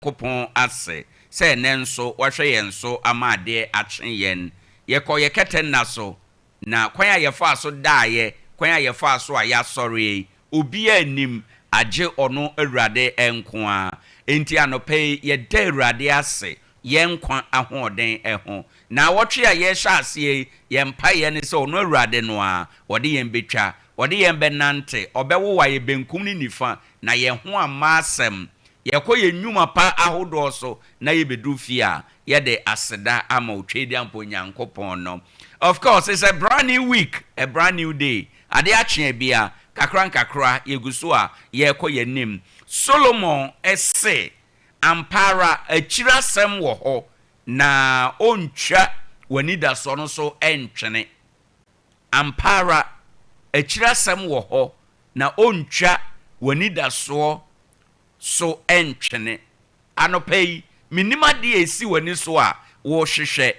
Nyankopɔn ase sɛ ɛnnɛ nso wahwɛ yɛn so ama adeɛ akye yɛn. Yɛkɔɔ yɛn kɛtɛ nna so, na kwan a yɛfaa so daeɛ, kwan a yɛfaa so a yɛasɔreɛ yi, obiara nnim, agye ɔno Awurade nko ara. Enti anɔpa yi, yɛda Awurade ase yɛn nkwa ahoɔden ho. Naawɔtwe a yɛrehyɛ aseɛ yi, yɛn mpaeɛ ne sɛ ɔno Awurade no ara, ɔde yɛn bɛtwa, ɔde yɛn bɛnante, ɔbɛwowa yɛn benkum ne nifa, na yɛn ho amma asɛm. Yɛkɔ yɛn nnwuma pa ahodoɔ so na yɛbɛduru fie a, yɛde aseda ama Otwedeampo Nyankopɔn no. Of course, it's a brand new week, a brand new day. Adeɛ akye abia, kakra nkakra, yɛgu so a yɛrekɔ yɛn anim. Solomon se, Ampa ara, akyiri asɛm wɔ hɔ, na ɔntwa w'anidasoɔ no so ntwene. Ampa ara, akyiri asɛm wɔ hɔ, na ɔntwa w'anidasoɔ so ntwene. Anɔpa yi, mennim adeɛ a ɛsi w'ani so a worehwehwɛ.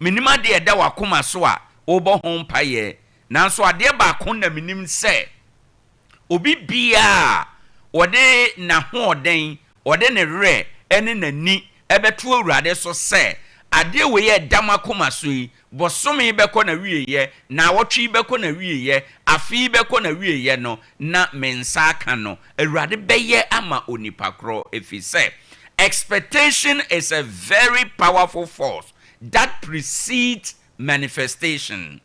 Mennim adeɛ a ɛda w'akoma so a worebɔ ho mpaeɛ. Nanso adeɛ baako na menim sɛ, obi biara a ɔde n'ahoɔden, ɔde ne werɛ ne n'ani bɛto Awurade so sɛ, adeɛ wei a ɛda m'akoma so yi, bosome yi bɛkɔ n'awieeɛ, naawɔtwe yi bɛkɔ n'awieeɛ, afe yi bɛkɔ n'awieeɛ no, na me nsa aka no, Awurade bɛyɛ ama onipa korɔ, ɛfiri sɛ, expectation is a very powerful force that precedes manifestation.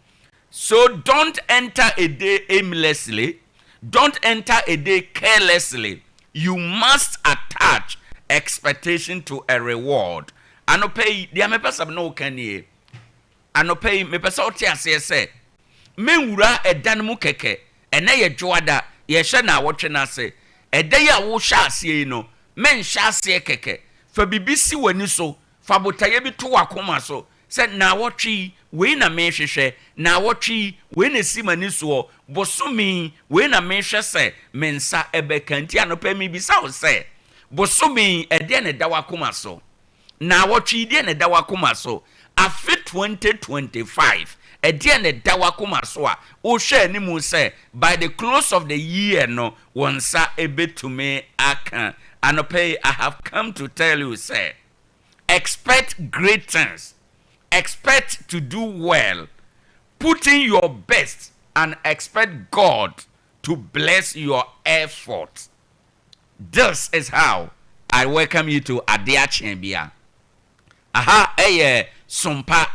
So don't enter a day aimlessly, don't enter a day carelessly. You must attach expectation to a reward. Anɔpa yi, deɛ mepɛ sɛ me ne wo ka nie. Anɔpa yi, mepɛ sɛ wote aseɛ sɛ, menwura ɛda no mu kɛkɛ. Ɛnɛ yɛ Dwoada, yɛhyɛ naawɔtwe no ase. Ɛda yi a wohyɛ aseɛ yi no, menhyɛ aseɛ kɛkɛ. Fa biribi si w'ani so, fa botaeɛ bi to w'akoma so sɛ naawɔtwe yi, wei na mehwehwɛ, naawɔtwe yi, wei na ɛsi m'ani soɔ, bosome yi, wei na mehwɛ sɛ me nsa ɛbɛka. Nti anɔpa yi mebisa wo sɛ, bosome yi, ɛdeɛn na ɛda w'akoma so? Naawɔtwe yi, deɛn na ɛda w'akoma so? Afe 2025, ɛdeɛn na ɛda w'akoma so a wohwɛ anim sɛ by the close of the year no, wo nsa ɛbɛtumi aka? Anɔpa yi, I have come to tell you sɛ, expect great things, expect to do well, put in your best and expect God to bless your effort. This is how I welcome you to Adeɛ Akye Bia. Aha ɛyɛ Sompa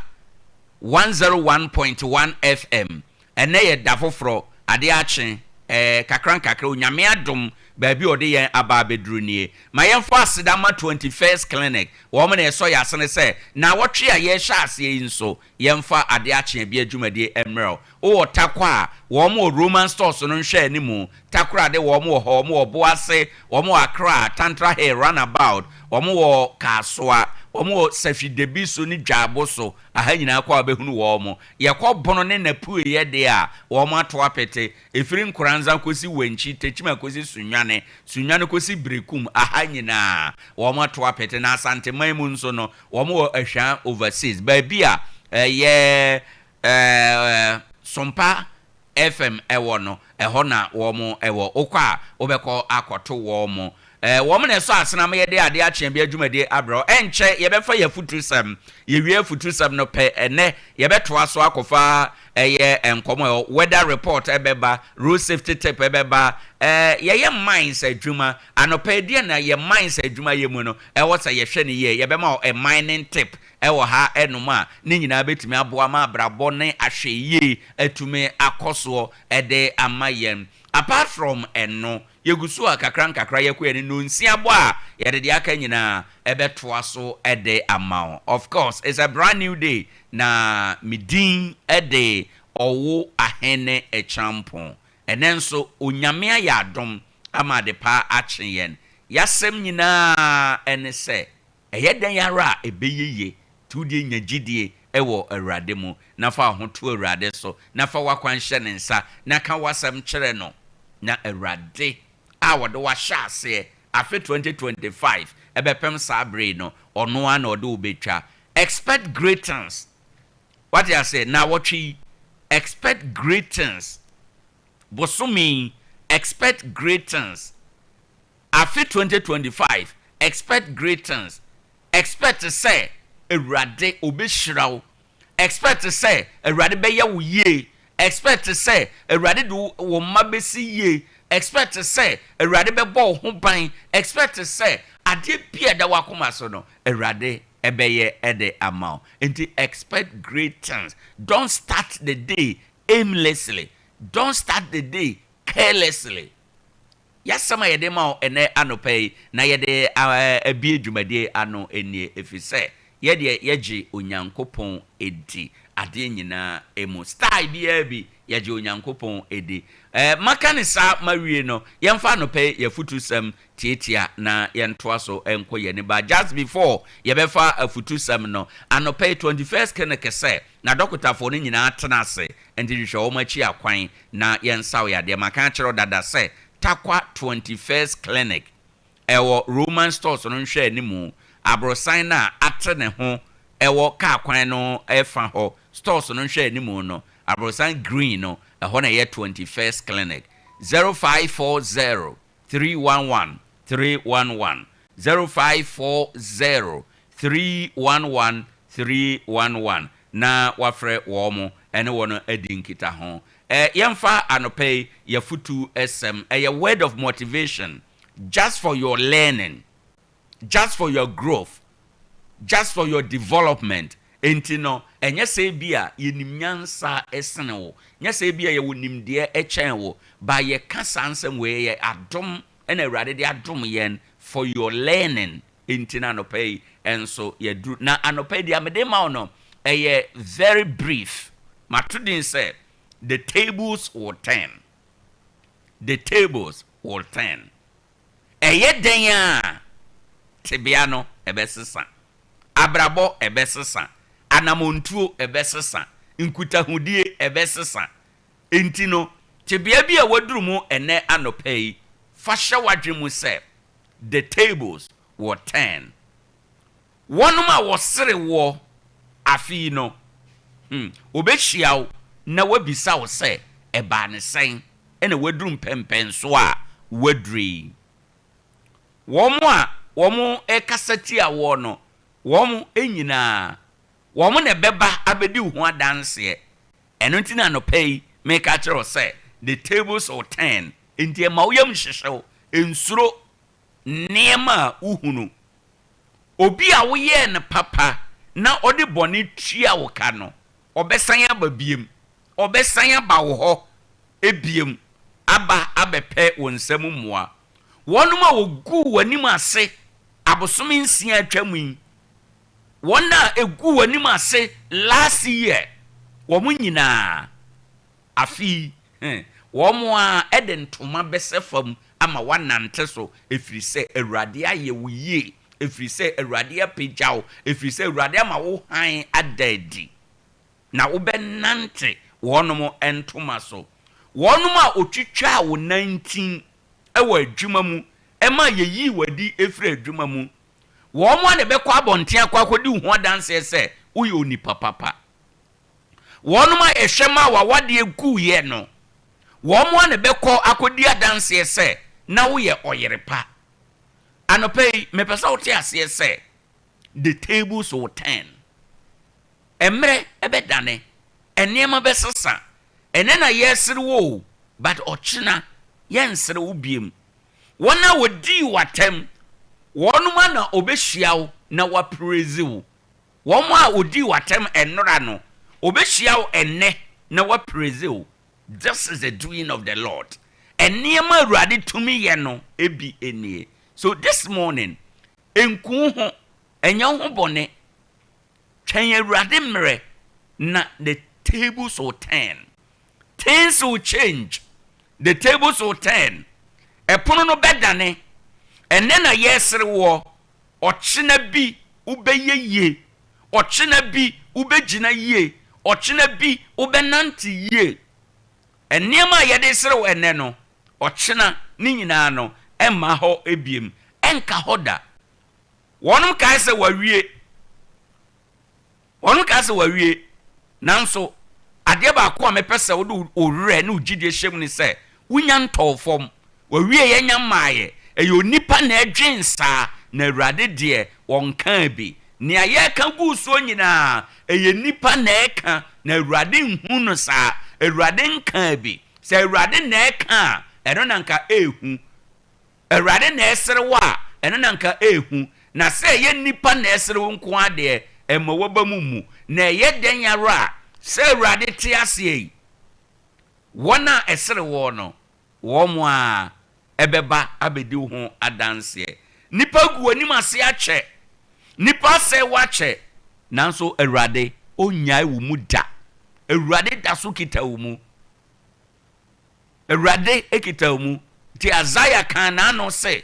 101.1 FM. Ɛnɛ yɛ da foforɔ, adeɛ akye, ɛɛ kakra nkakra, Onyame adom, baabi a ɔde yɛn aba abɛduru nie. Ma yɛmfa aseda ma 21st Clinic, wɔn na ɛsɔ yɛn asene sɛ naawɔtwe a yɛrehyɛ aseɛ yi nso, yɛmfa adeɛ akye bia dwumadie mmerɛ wo. Wowɔ Tarkwa a, wɔn wɔ Roman Stores no nhwɛanimu, Takoradi wɔn wɔ hɔ, wɔn wɔ Boase, wɔn wɔ Accra, Tantra Hill Runabout, wɔn wɔ Kasoa, wɔn wɔ Sahwi Debiso ne Dwaabo so, aha nyinaa kɔ a wobɛhunu wɔn. Yɛkɔ Bono ne n'apueeɛ deɛ a, wɔn ato apete, ɛfiri Nkoranza kɔsi Wankyi, Techiman kɔsi Sunyani, Sunyani kɔsi Berekum, aha nyinaa wɔn ato apete. Na Asanteman mu nso no, wɔn wɔ Ahwea Overseas, baabi a ɛyɛ ɛɛ Sompa FM wɔ no, ɛhɔ na wɔn wɔ. Wokɔ a, wobɛkɔ akɔto wɔn. Ɛɛ wɔn na ɛsɔ asene ama yɛde adeɛ akye bi adwumadie abrɛ wo. Ɛnkyɛ yɛbɛfa yɛn afutusɛm. Yɛwie afutusɛm no pɛ, ɛnnɛ yɛbɛtoa so akɔfa ɛyɛ nkɔmmɔ ɛwɔ weather report ɛbɛba, road safety tip ɛbɛba. Ɛɛ yɛyɛ mines adwuma. Anɔpa yi deɛ na yɛ mines adwuma yɛ mu no, ɛwɔ sɛ yɛhwɛ no yie. Yɛbɛma wo a mining tip ɛwɔ ha ɛnom a, ne nyinaa bɛtumi aboa ma abrabɔ ne ahwɛyie atumi akɔ soɔ ɛde ama yɛn. Apart from ɛno, yɛgu so a kakra nkakra yɛkɔ yɛn nnɔnsia bɔ a yɛde deɛ aka nyinaa ɛbɛtoa so ɛde ama wo. Of course, it's a brand new day na me din ɛde Ɔwo Ahene Akyampong. Ɛnɛ nso, Onyame ayɛ adom ama adepa akye yɛn. Y'asɛm nyinaa ɛne sɛ, ɛyɛ dɛn ara a ɛbɛyɛ yie, nti wo deɛ nya gyidie ɛwɔ Awurade mu, na fa wo ho to Awurade so, na fa w'akwan hyɛ ne nsa, na ka w'asɛm kyerɛ no, na Awurade a ɔde wo ahyɛ aseɛ afe 2025 ɛbɛpem saa bere yi no, ɔno ara na ɔde wo bɛtwa. Expect great things. Wate aseɛ? Naawɔtwe yi, expect great things. Bosome yi, expect great things. Afe 2025, Expect great things. Expect sɛ Awurade obɛhyira wo. Expect sɛ Awurade bɛyɛ wo yie. Expect sɛ Awurade de wo mma bɛsi yie. Expect sɛ Awurade bɛbɔ wo ho ban. Expect sɛ adeɛ bi a ɛda w'akoma so no, Awurade ɛbɛyɛ ɛde ama wo. Nti expect great things. Don't start the day aimlessly. Don't start the day carelessly. Yɛasɛm a yɛde ma wo ɛnɛ anɔpa yi na yɛde abie dwumadie ano nie, ɛfiri sɛ yɛdeɛ yɛgye Onyankopɔn edi adeɛ nyinaa emu. Style biara bi, yɛgye Onyankopɔn edi. Maka ne saa mawie no, yɛmfa anɔpa yi yɛfutusɛm tietia na yɛntoa so nkɔ yɛn ba. Just before yɛbɛfa afutusɛm no, anɔpa yi 21st Clinic sɛ na dɔkotafoɔ no nyinaa tena ase, nti hwehwɛ wɔn akyi akwan na yɛnsaw yadeɛ. Maka akyerɛw dada sɛ Takwa 21st Clinic ɛwɔ Roman Stores no nhwɛ animu, aborosan no a ate ne ho ɛwɔ kaa kwan no ɛfa hɔ, stores no nhwɛ animu no, aborosan green no, ɛhɔ na ɛyɛ 21st Clinic. 0540 311 311, 0540 311 311, na wafrɛ wɔn mo ɛne wɔn adi nkita ho. Yɛmfa anɔpɛ yi yɛfutu ɛsɛm. Ɛyɛ word of motivation, just for your learning, just for your growth, just for your development. Nti no, ɛnyɛ sɛ bi a yɛnim nyansa ɛsene wo, nyɛ sɛ bi a yɛwɔ nimdeɛ ɛkyɛn wo ba. Yɛka saa nsɛm wei yɛ adom ɛna Awurade de adom yɛn for your learning. Nti no, anɔpɛ yi ɛnso yɛduru na anɔpɛ yi deɛ mede ma wo no ɛyɛ very brief. Mato din sɛ "The tables will turn". The tables will turn. Ɛyɛ den a, tebea no ɛbɛsesa, abrabɔ ɛbɛsesa, anamontuo ɛbɛsesa, nkutahodie ɛbɛsesa. Nti no, tebea bi a waduru mu ɛnɛ anɔpa yi, fa hyɛ w'adwene mu sɛ the tables will turn. Wɔnom a wɔsere wɔ afei no, wɔbɛhyia wo na wabisa wo sɛ ɛbaa ne sɛn ɛna waduru mpɛmpɛnso a waduru yi. Wɔn a wɔn kasa tia wɔ no, wɔn nyinaa wɔn na ɛbɛba abɛdi wo ho adanseɛ. Ɛno nti na anɔpa yi meka kyerɛ wo sɛ the tables will turn. Nti ɛma wo yam hyehyɛw, nsuro nneɛma a wohunu. Obi a woyɛɛ no papa na ɔde bɔne tua wo ka no, ɔbɛsan aba biem, ɔbɛsan aba wo hɔ ebiem, aba abɛpɛ wo nsam mmoa. Wɔnom a wɔgu w'anim ase abosome 6 atwa mu yi, wɔn a egu w'anim ase last year, wɔn nyinaa afi wɔn a ɛde ntoma bɛsɛ fam ama wanante so, efiri sɛ Awurade ayɛ wo yie, efiri sɛ Awurade apagya wo, efiri sɛ Awurade ama wo han ada adi na wobɛnante wɔnom ntoma so. Wɔnom a otwitwa wo nantin ɛwɔ adwuma mu ɛma yɛyii w'adi efiri adwuma mu, wɔn a na ɛbɛkɔ abɔnten akɔ akɔdi wo ho adanseɛ sɛ woyɛ onipa papa. Wɔnom a ɛhwɛ ma wawadeɛ guiɛ no, wɔn a na ɛbɛkɔ akɔdi adanseɛ sɛ na woyɛ ɔyere pa. Anɔpa yi, mepɛ sɛ wote aseɛ sɛ the tables will turn. Mmerɛ ɛbɛdane, nneɛma bɛsesa. Ɛnɛ na yɛresere wo o, but ɔkyena yɛnsere wo biem. Wɔn a wɔdii w'atɛm, wɔnom a na ɔbɛhyia wo na wapraise wo. Wɔn a wɔdii w'atɛm ɛnora no, ɔbɛhyia wo ɛnɛ na wapraise wo. This is the doing of the Lord. Nneɛma Awurade tumi yɛ no ebi nie. So this morning, nku ho, ɛnyɛ ho bɔne. Twɛn Awurade mmerɛ na the tables will turn. Things will change. The tables will turn. Ɛpono no bɛdane. Ɛnɛ na yɛresere wɔ, ɔkyena bi wobɛyɛ yie, ɔkyena bi wobɛgyina yie, ɔkyena bi wobɛnante yie. Nneɛma a yɛde serew ɛnɛ no, ɔkyena ne nyinaa no ɛmma hɔ ebiem, ɛnka hɔ da. Wɔnom kae sɛ wawie, wɔnom kae sɛ wawie, nanso adeɛ baako a mepɛ sɛ wode wo werɛ ne wo gyidie hyɛ mu ne sɛ wonya ntɔɔ fam. Wawie yɛnya mmaayɛ, ɛyɛ onipa na ɛdwen saa. Na Awurade deɛ, ɔnkaa bi. Nea yɛreka gu soɔ nyinaa, ɛyɛ nnipa na ɛreka, na Awurade nhu no saa. Awurade nkaa bi. Sɛ Awurade na ɛreka a, ɛno na anka ɛrehu. Awurade na ɛresere wo a, ɛno na anka ɛrehu. Na sɛ ɛyɛ nnipa na ɛresere wo nko ara deɛ, ɛmma w'aba mu mmu. Na ɛyɛ dɛn ara a, sɛ Awurade te aseɛ yi, wɔn a ɛsere woɔ no, wɔn ara bɛba abɛdi wo ho adanseɛ. Nnipa agu w'anim ase akyɛ, nnipa asɛe wo akyɛ, nanso Awurade, ɔnnyae wo mu da. Awurade da so kita wo mu. Awurade kita wo mu. Nti Isaiah kaa n'ano se,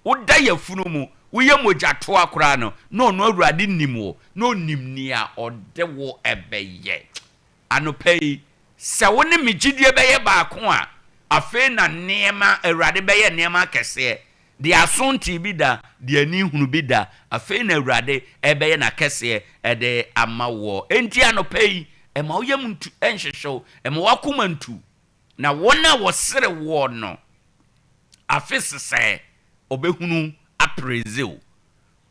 Woda yafunu mu, woyɛ mogyatoa koraa no, na ɔno Awurade nim wo, na ɔnim nea ɔde wo bɛyɛ. Anɔpa yi, sɛ wo ne me gyidie bɛyɛ baako a, afei na nneɛma, Awurade bɛyɛ nneɛma akɛseɛ. Deɛ aso ntee bi da, deɛ ani nhunu bi da, afei na Awurade rebɛyɛ n'akɛseɛ de ama woɔ. Enti anɔpa yi, mma wo yam ntu, nhyehye wo, mma w'akoma ntu, na wɔn a wɔsere woɔ no, afe sesɛɛ, wɔbɛhunu apreze wo.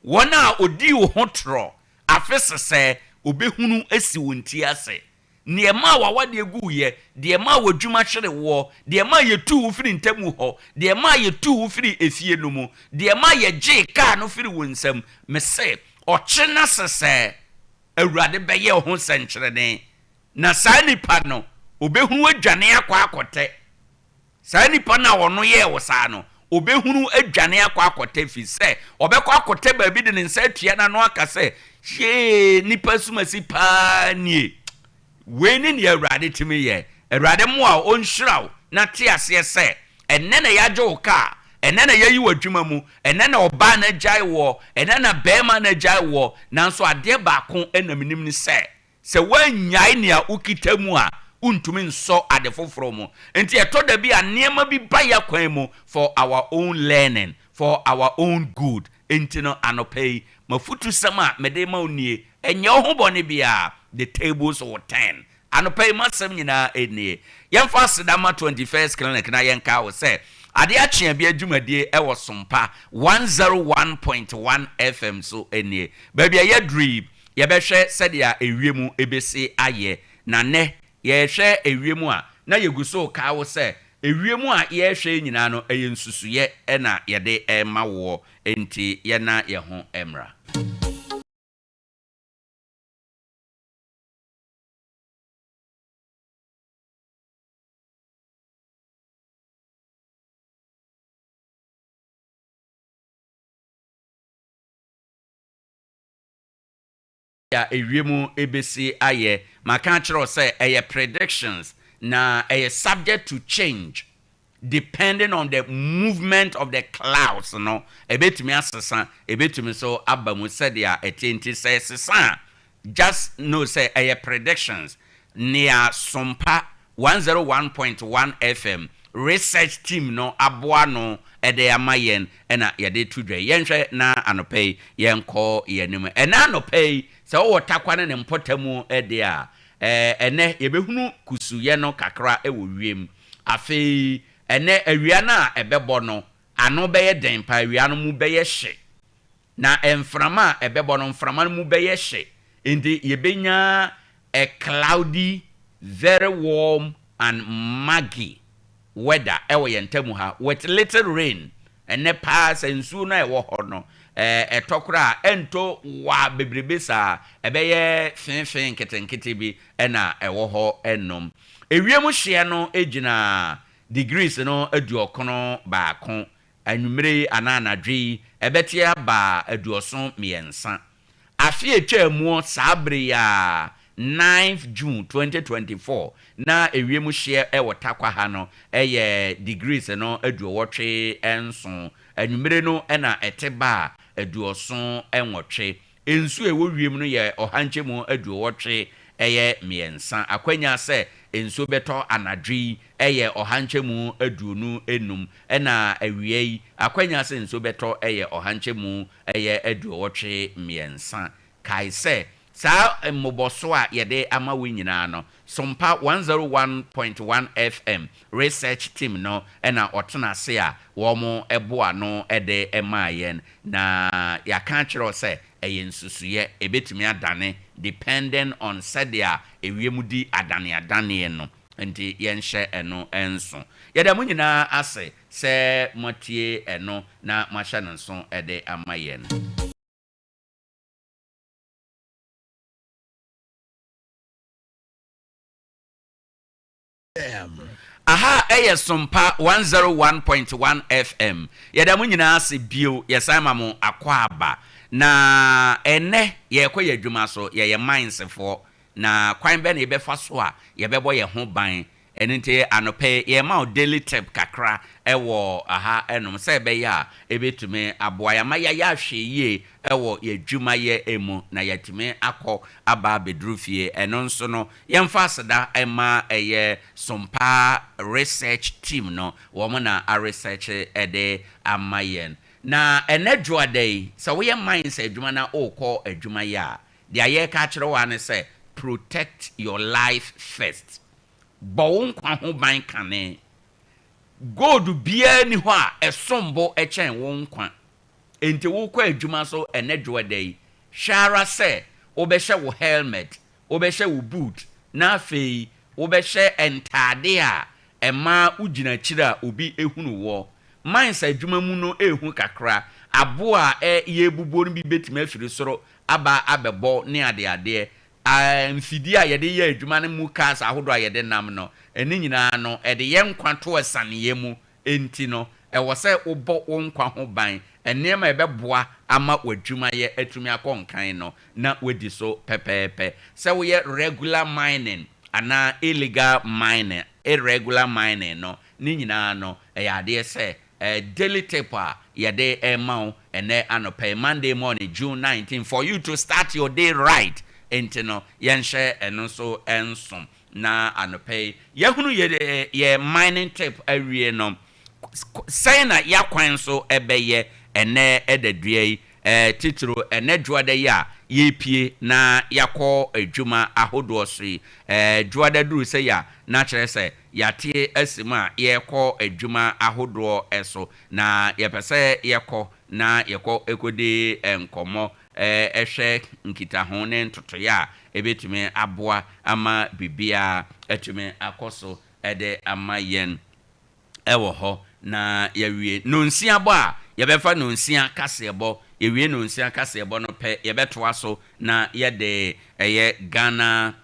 Wɔn a wɔdii wo ho torɔ, afe sesɛɛ, wɔbɛhunu asi wɔn ti ase. Deɛ ɛmaa w'awadeɛ guiɛ, deɛ ɛmaa w'adwuma hweree woɔ, deɛ ɛmaa yɛtuu wo firii ntamu hɔ, deɛ ɛmaa yɛtuu wo firii efie no mu, deɛ ɛmaa yɛgyee kaa no firii wo nsam, mese, ɔkyena sesɛɛ, Awurade bɛyɛ wo ho sɛnkyerɛnne, na saa nipa no, ɔbɛhunu adwane akɔ akɔtɛ. Saa nipa no a ɔno yɛɛ wo saa no, ɔbɛhunu adwane akɔ akɔtɛ, ɛfiri sɛ ɔbɛkɔ akɔtɛ baabi de ne nsa atua n'ano aka sɛ, Yee, nnipa asumasi paa nie! Wei ne deɛ Awurade tumi yɛ. Awurade mmoa wo, ɔnhyira wo, na te aseɛ sɛ, ɛnnɛ na yɛagye wo kaa, ɛnnɛ na yɛayi wo adwuma mu, ɛnnɛ na ɔbaa no agyae woɔ, ɛnnɛ na barima no agyae woɔ, nanso adeɛ baako na menim ne sɛ, Sɛ woannyae nea wokita mu a, wontumi nsɔ ade foforo mu. Enti ɛtɔ da bi a nneɛma bi ba yɛn kwan mu for our own learning, for our own good. Enti no anɔpa yi, m'afutusɛm a mede rema wo nie, Nyɛ wo ho bɔne biara, the tables will turn. Anɔpa yi m'asɛm nyinaa nie. Yɛmfa aseda mma 21st Clinic na yɛnkae wo sɛ Ade Akye Abia dwumadie wɔ Sompa 101.1 FM so nie. Baabi a yɛaduru yi, Yɛbɛhwɛ sɛdeɛ ewiem bɛsi ayɛ. Na nnɛ, yɛrehwɛ ewiem a, na yɛgu so rekae wo sɛ, ewiem a yɛrehwɛ yi nyinaa no, ɛyɛ nsusuiɛ na yɛde rema woɔ, enti yɛnna yɛn ho mmra. A ewiem besi ayɛ. Maka akyerɛ wo sɛ ɛyɛ predictions na ɛyɛ subject to change depending on the movement of the clouds no, ɛbɛtumi asesa, ɛbɛtumi nso aba mu sɛdeɛ ɛteɛ nti sɛ ɛsesa a Just know sɛ ɛyɛ predictions, nea Sompa 101.1 FM research team no aboa ano de ama yɛn na yɛde to dwa yi. Yɛnhwɛ na anɔpa yi yɛnkɔ yɛn anim. Ɛnnɛ anɔpa yi, sɛ wowɔ Tarkwa ne ne mpɔtamu deɛ a, ɛnnɛ yɛbɛhunu kusuuyɛ no kakra wɔ wiem. Afei, ɛnnɛ awia no a ɛbɛbɔ no, ano bɛyɛ den paa, awia no mu bɛyɛ hye. Na mframa a ɛbɛbɔ no, mframa no mu bɛyɛ hye, enti yɛbɛnya a cloudy, very warm and muggy weather wɔ yɛn ntamu ha with little rain. Ɛnnɛ paa sɛ nsuo no a ɛwɔ hɔ no ɛtɔ koraa a, ɛntɔ waa bebrebe saa, ɛbɛyɛ feefee nketenkete bi na ɛwɔ hɔ nom. Ewiem hyeɛ no gyina degrees no aduɔkono baako Anwummere yi anaa anadwo yi, ɛbɛte aba aduɔson mmiɛnsa. Afe a ɛtwaa muɔ saa bere yi ara, ninth June 2024, na ewiem hyeɛ wɔ Tarkwa ha no yɛ degrees no aduɔwɔtwe nson. Anwummere no na ɛte baa aduɔson nwɔtwe. Nsu a ɛwɔ wiem no yɛ ɔha nkyɛmu aduowɔtwe yɛ mmiɛnsa. Akwanya sɛ nsuo bɛtɔ anadwo yi yɛ ɔha nkyɛmu 25, ɛna awia yi akwanya sɛ nsuo bɛtɔ yɛ ɔha nkyɛmu yɛ aduowɔtwe mmiɛnsa. Kae sɛ, Saa mmobɔso a yɛde ama wo nyinaa no, Sompa 101.1 FM research team no na ɔtena ase a wɔboa ano de maa yɛn. Na yɛaka akyerɛ wo sɛ ɛyɛ nsusuiɛ, ɛbɛtumi adane depending on sɛdeɛ ewiem di adaneadaneɛ no. Nti yɛnhyɛ ɛno nso. Yɛda mo nyinaa ase sɛ moatie ɛno na moahyɛ no nso de ama yɛn. Aha yɛ Sompa 101.1 FM. Yɛda mo nyinaa ase bio, yɛsan ma mo akwaaba. Na ɛnnɛ yɛrekɔ yɛn adwuma so, yɛyɛ minesfoɔ. Na kwan bɛn na yɛbɛfa so a yɛbɛbɔ yɛn ho ban? Ɛno nti anɔpa yi yɛrema wo daily tip kakra wɔ ha nom sɛ ɛbɛyɛ a ɛbɛtumi aboa yɛn ama yɛayɛ ahwɛyie wɔ yɛn adwumayɛ mu na yɛatumi akɔ aba abɛduru fie. Ɛno nso no yɛmfa aseda mma ɛyɛ Sompa Research Team no, wɔn na aresɛɛkye de ama yɛn. Na ɛnnɛ Dwoada yi, sɛ woyɛ mines adwuma na worekɔ adwumayɛ a, Deɛ yɛreka akyerɛ wo ara ne sɛ, protect your life first. Bɔ wo nkwa ho ban kane. Gold biara nni hɔ a ɛsom bo kyɛn wo nkwa. Enti worekɔ adwuma so ɛnnɛ Dwoada yi, hwɛ ara sɛ wobɛhyɛ wo helmet, wobɛhyɛ wo boot, na afei wobɛhyɛ ntaadeɛ a ɛma wogyina akyiri a obi hunu woɔ. Mines adwuma mu no ɛrehu kakra. Aboɔ a yɛrebubuo no bi bɛtumi afiri soro aba abɛbɔ ne adeadeɛ, a mfidie a yɛde yɛ adwuma no mu cars ahodoɔ a yɛde nam no, ne nyinaa no, ɛde yɛn nkwa to asianeɛ mu. Enti no, ɛwɔ sɛ wobɔ wo nkwa ho ban, nneɛma a ɛbɛboa ama w'adwumayɛ atumi akɔ nkan no, na woadi so pɛpɛɛpɛ. Sɛ woyɛ regular mining anaa illegal mining, irregular mining no, ne nyinaa no, ɛyɛ adeɛ sɛ Daily tip a yɛde rema wo ɛnnɛ anɔpa yi, Monday morning, June 19, for you to start your day right nti no, yɛnhyɛ ɛno nso nso. Na anɔpa yi, yɛahunu yɛ yɛ mining tip awie no, sɛn na yɛakwan nso ɛbɛyɛ ɛnnɛ ɛda dua yi, titiriw ɛnnɛ dwoada yi a yɛrepue na yɛakɔ adwuma ahodoɔ so yi. Dwoada duru sɛ yi a, na kyerɛ sɛ Yɛate asi mu a yɛrekɔ adwuma ahodoɔ so, na yɛpɛ sɛ yɛkɔ na yɛkɔ kɔdi nkɔmmɔ hwɛ nkitaho ne ntotoeɛ a ɛbɛtumi aboa ama biribiara atumi akɔ so de ama yɛn wɔ hɔ. Na yɛawie nonsia bɔ a, yɛbɛfa nonsia kaseɛbɔ. Yɛwie nonsia kaseɛbɔ no pɛ, yɛbɛtoa so na yɛde ɛyɛ Ghana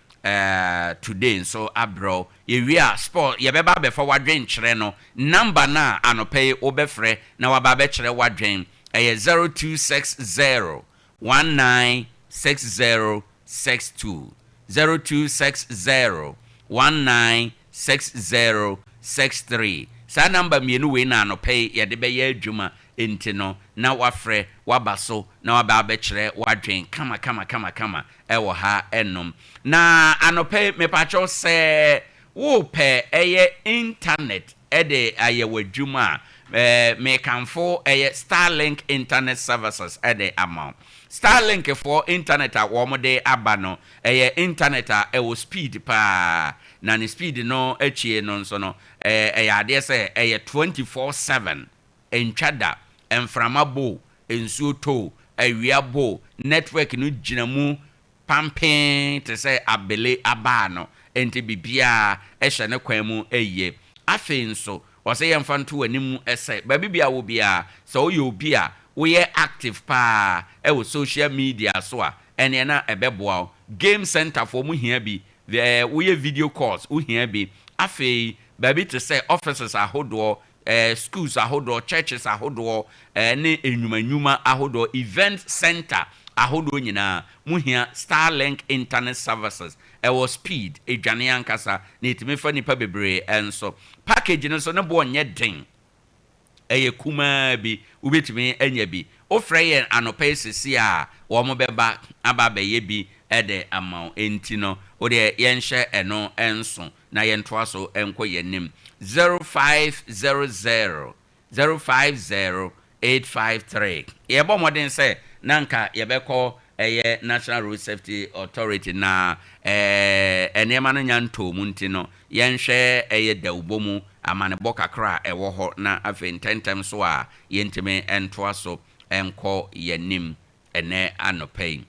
Today nso abrɛ wo. Yɛwie a, sport, yɛbɛba abɛfa w'adwenkyerɛ no. Number no a anɔpa yi wobɛfrɛ na waba abɛkyerɛ w'adwen, ɛyɛ 0260 196062, 0260 196063. Saa number mmienu wei na anɔpa yi yɛde bɛyɛ adwuma, enti no na wafrɛ waba so na waba abɛkyerɛ w'adwen kama kama kama kama ɛwɔ ha ɛnom. Na anɔpa yi mepakyɛw sɛ wopɛ ɛyɛ internet de ayɛ w'adwuma a, mekamfo ɛyɛ Starlink Internet Services de ama wo. Starlink foɔ internet a wɔde aba no, ɛyɛ internet a ɛwɔ speed paa, na ne speed no akyie no nso no, ɛyɛ adeɛ sɛ ɛyɛ 24/7, ɛntwa da, mframa bɔ o, nsuo tɔ o, awia bɔ o, network no gyina mu pampee te sɛ abele abaa no, enti biribiara hyɛ ne kwan mu yie. Afei nso, ɔsɛ yɛmfa nto w'anim sɛ, baabi biara wɔ biara, sɛ woyɛ obi a woyɛ active pa ara wɔ social media so a, ɛnneɛ na ɛbɛboa wo. Game centre foɔ, wɔhia bi. Woyɛ video calls, wohia bi. Afei, baabi te sɛ offices ahodoɔ, schools ahodoɔ, churches ahodoɔ ne nnwuma nnwuma ahodoɔ, event centre ahodoɔ nyinaa, mo hia Starlink internet services. Ɛwɔ speed, ɛdwane ankasa, na ɛtumi fa nnipa bebree nso. Package no nso ne boɔ nyɛ den, ɛyɛ kumaa bi, wobɛtumi anya bi. Wofrɛ yɛn anɔpa yi seesei a, wɔn bɛba aba abɛyɛ bi de ama wo. Enti no, wodeɛ yɛnhyɛ ɛno nso. Na yɛntoa so nkɔ yɛn anim. 0500 050853. Yɛbɔ mmɔden sɛ na anka yɛbɛkɔ ɛyɛ National Road Safety Authority na ɛɛ nneɛma no nya ntɔɔ mu nti no, yɛnhwɛ ɛyɛ dawubɔ mu amanebɔ kakra a ɛwɔ hɔ na afei ntɛntɛm so a yɛntumi ntoa so nkɔ yɛnim ɛnɛ anɔpa yi.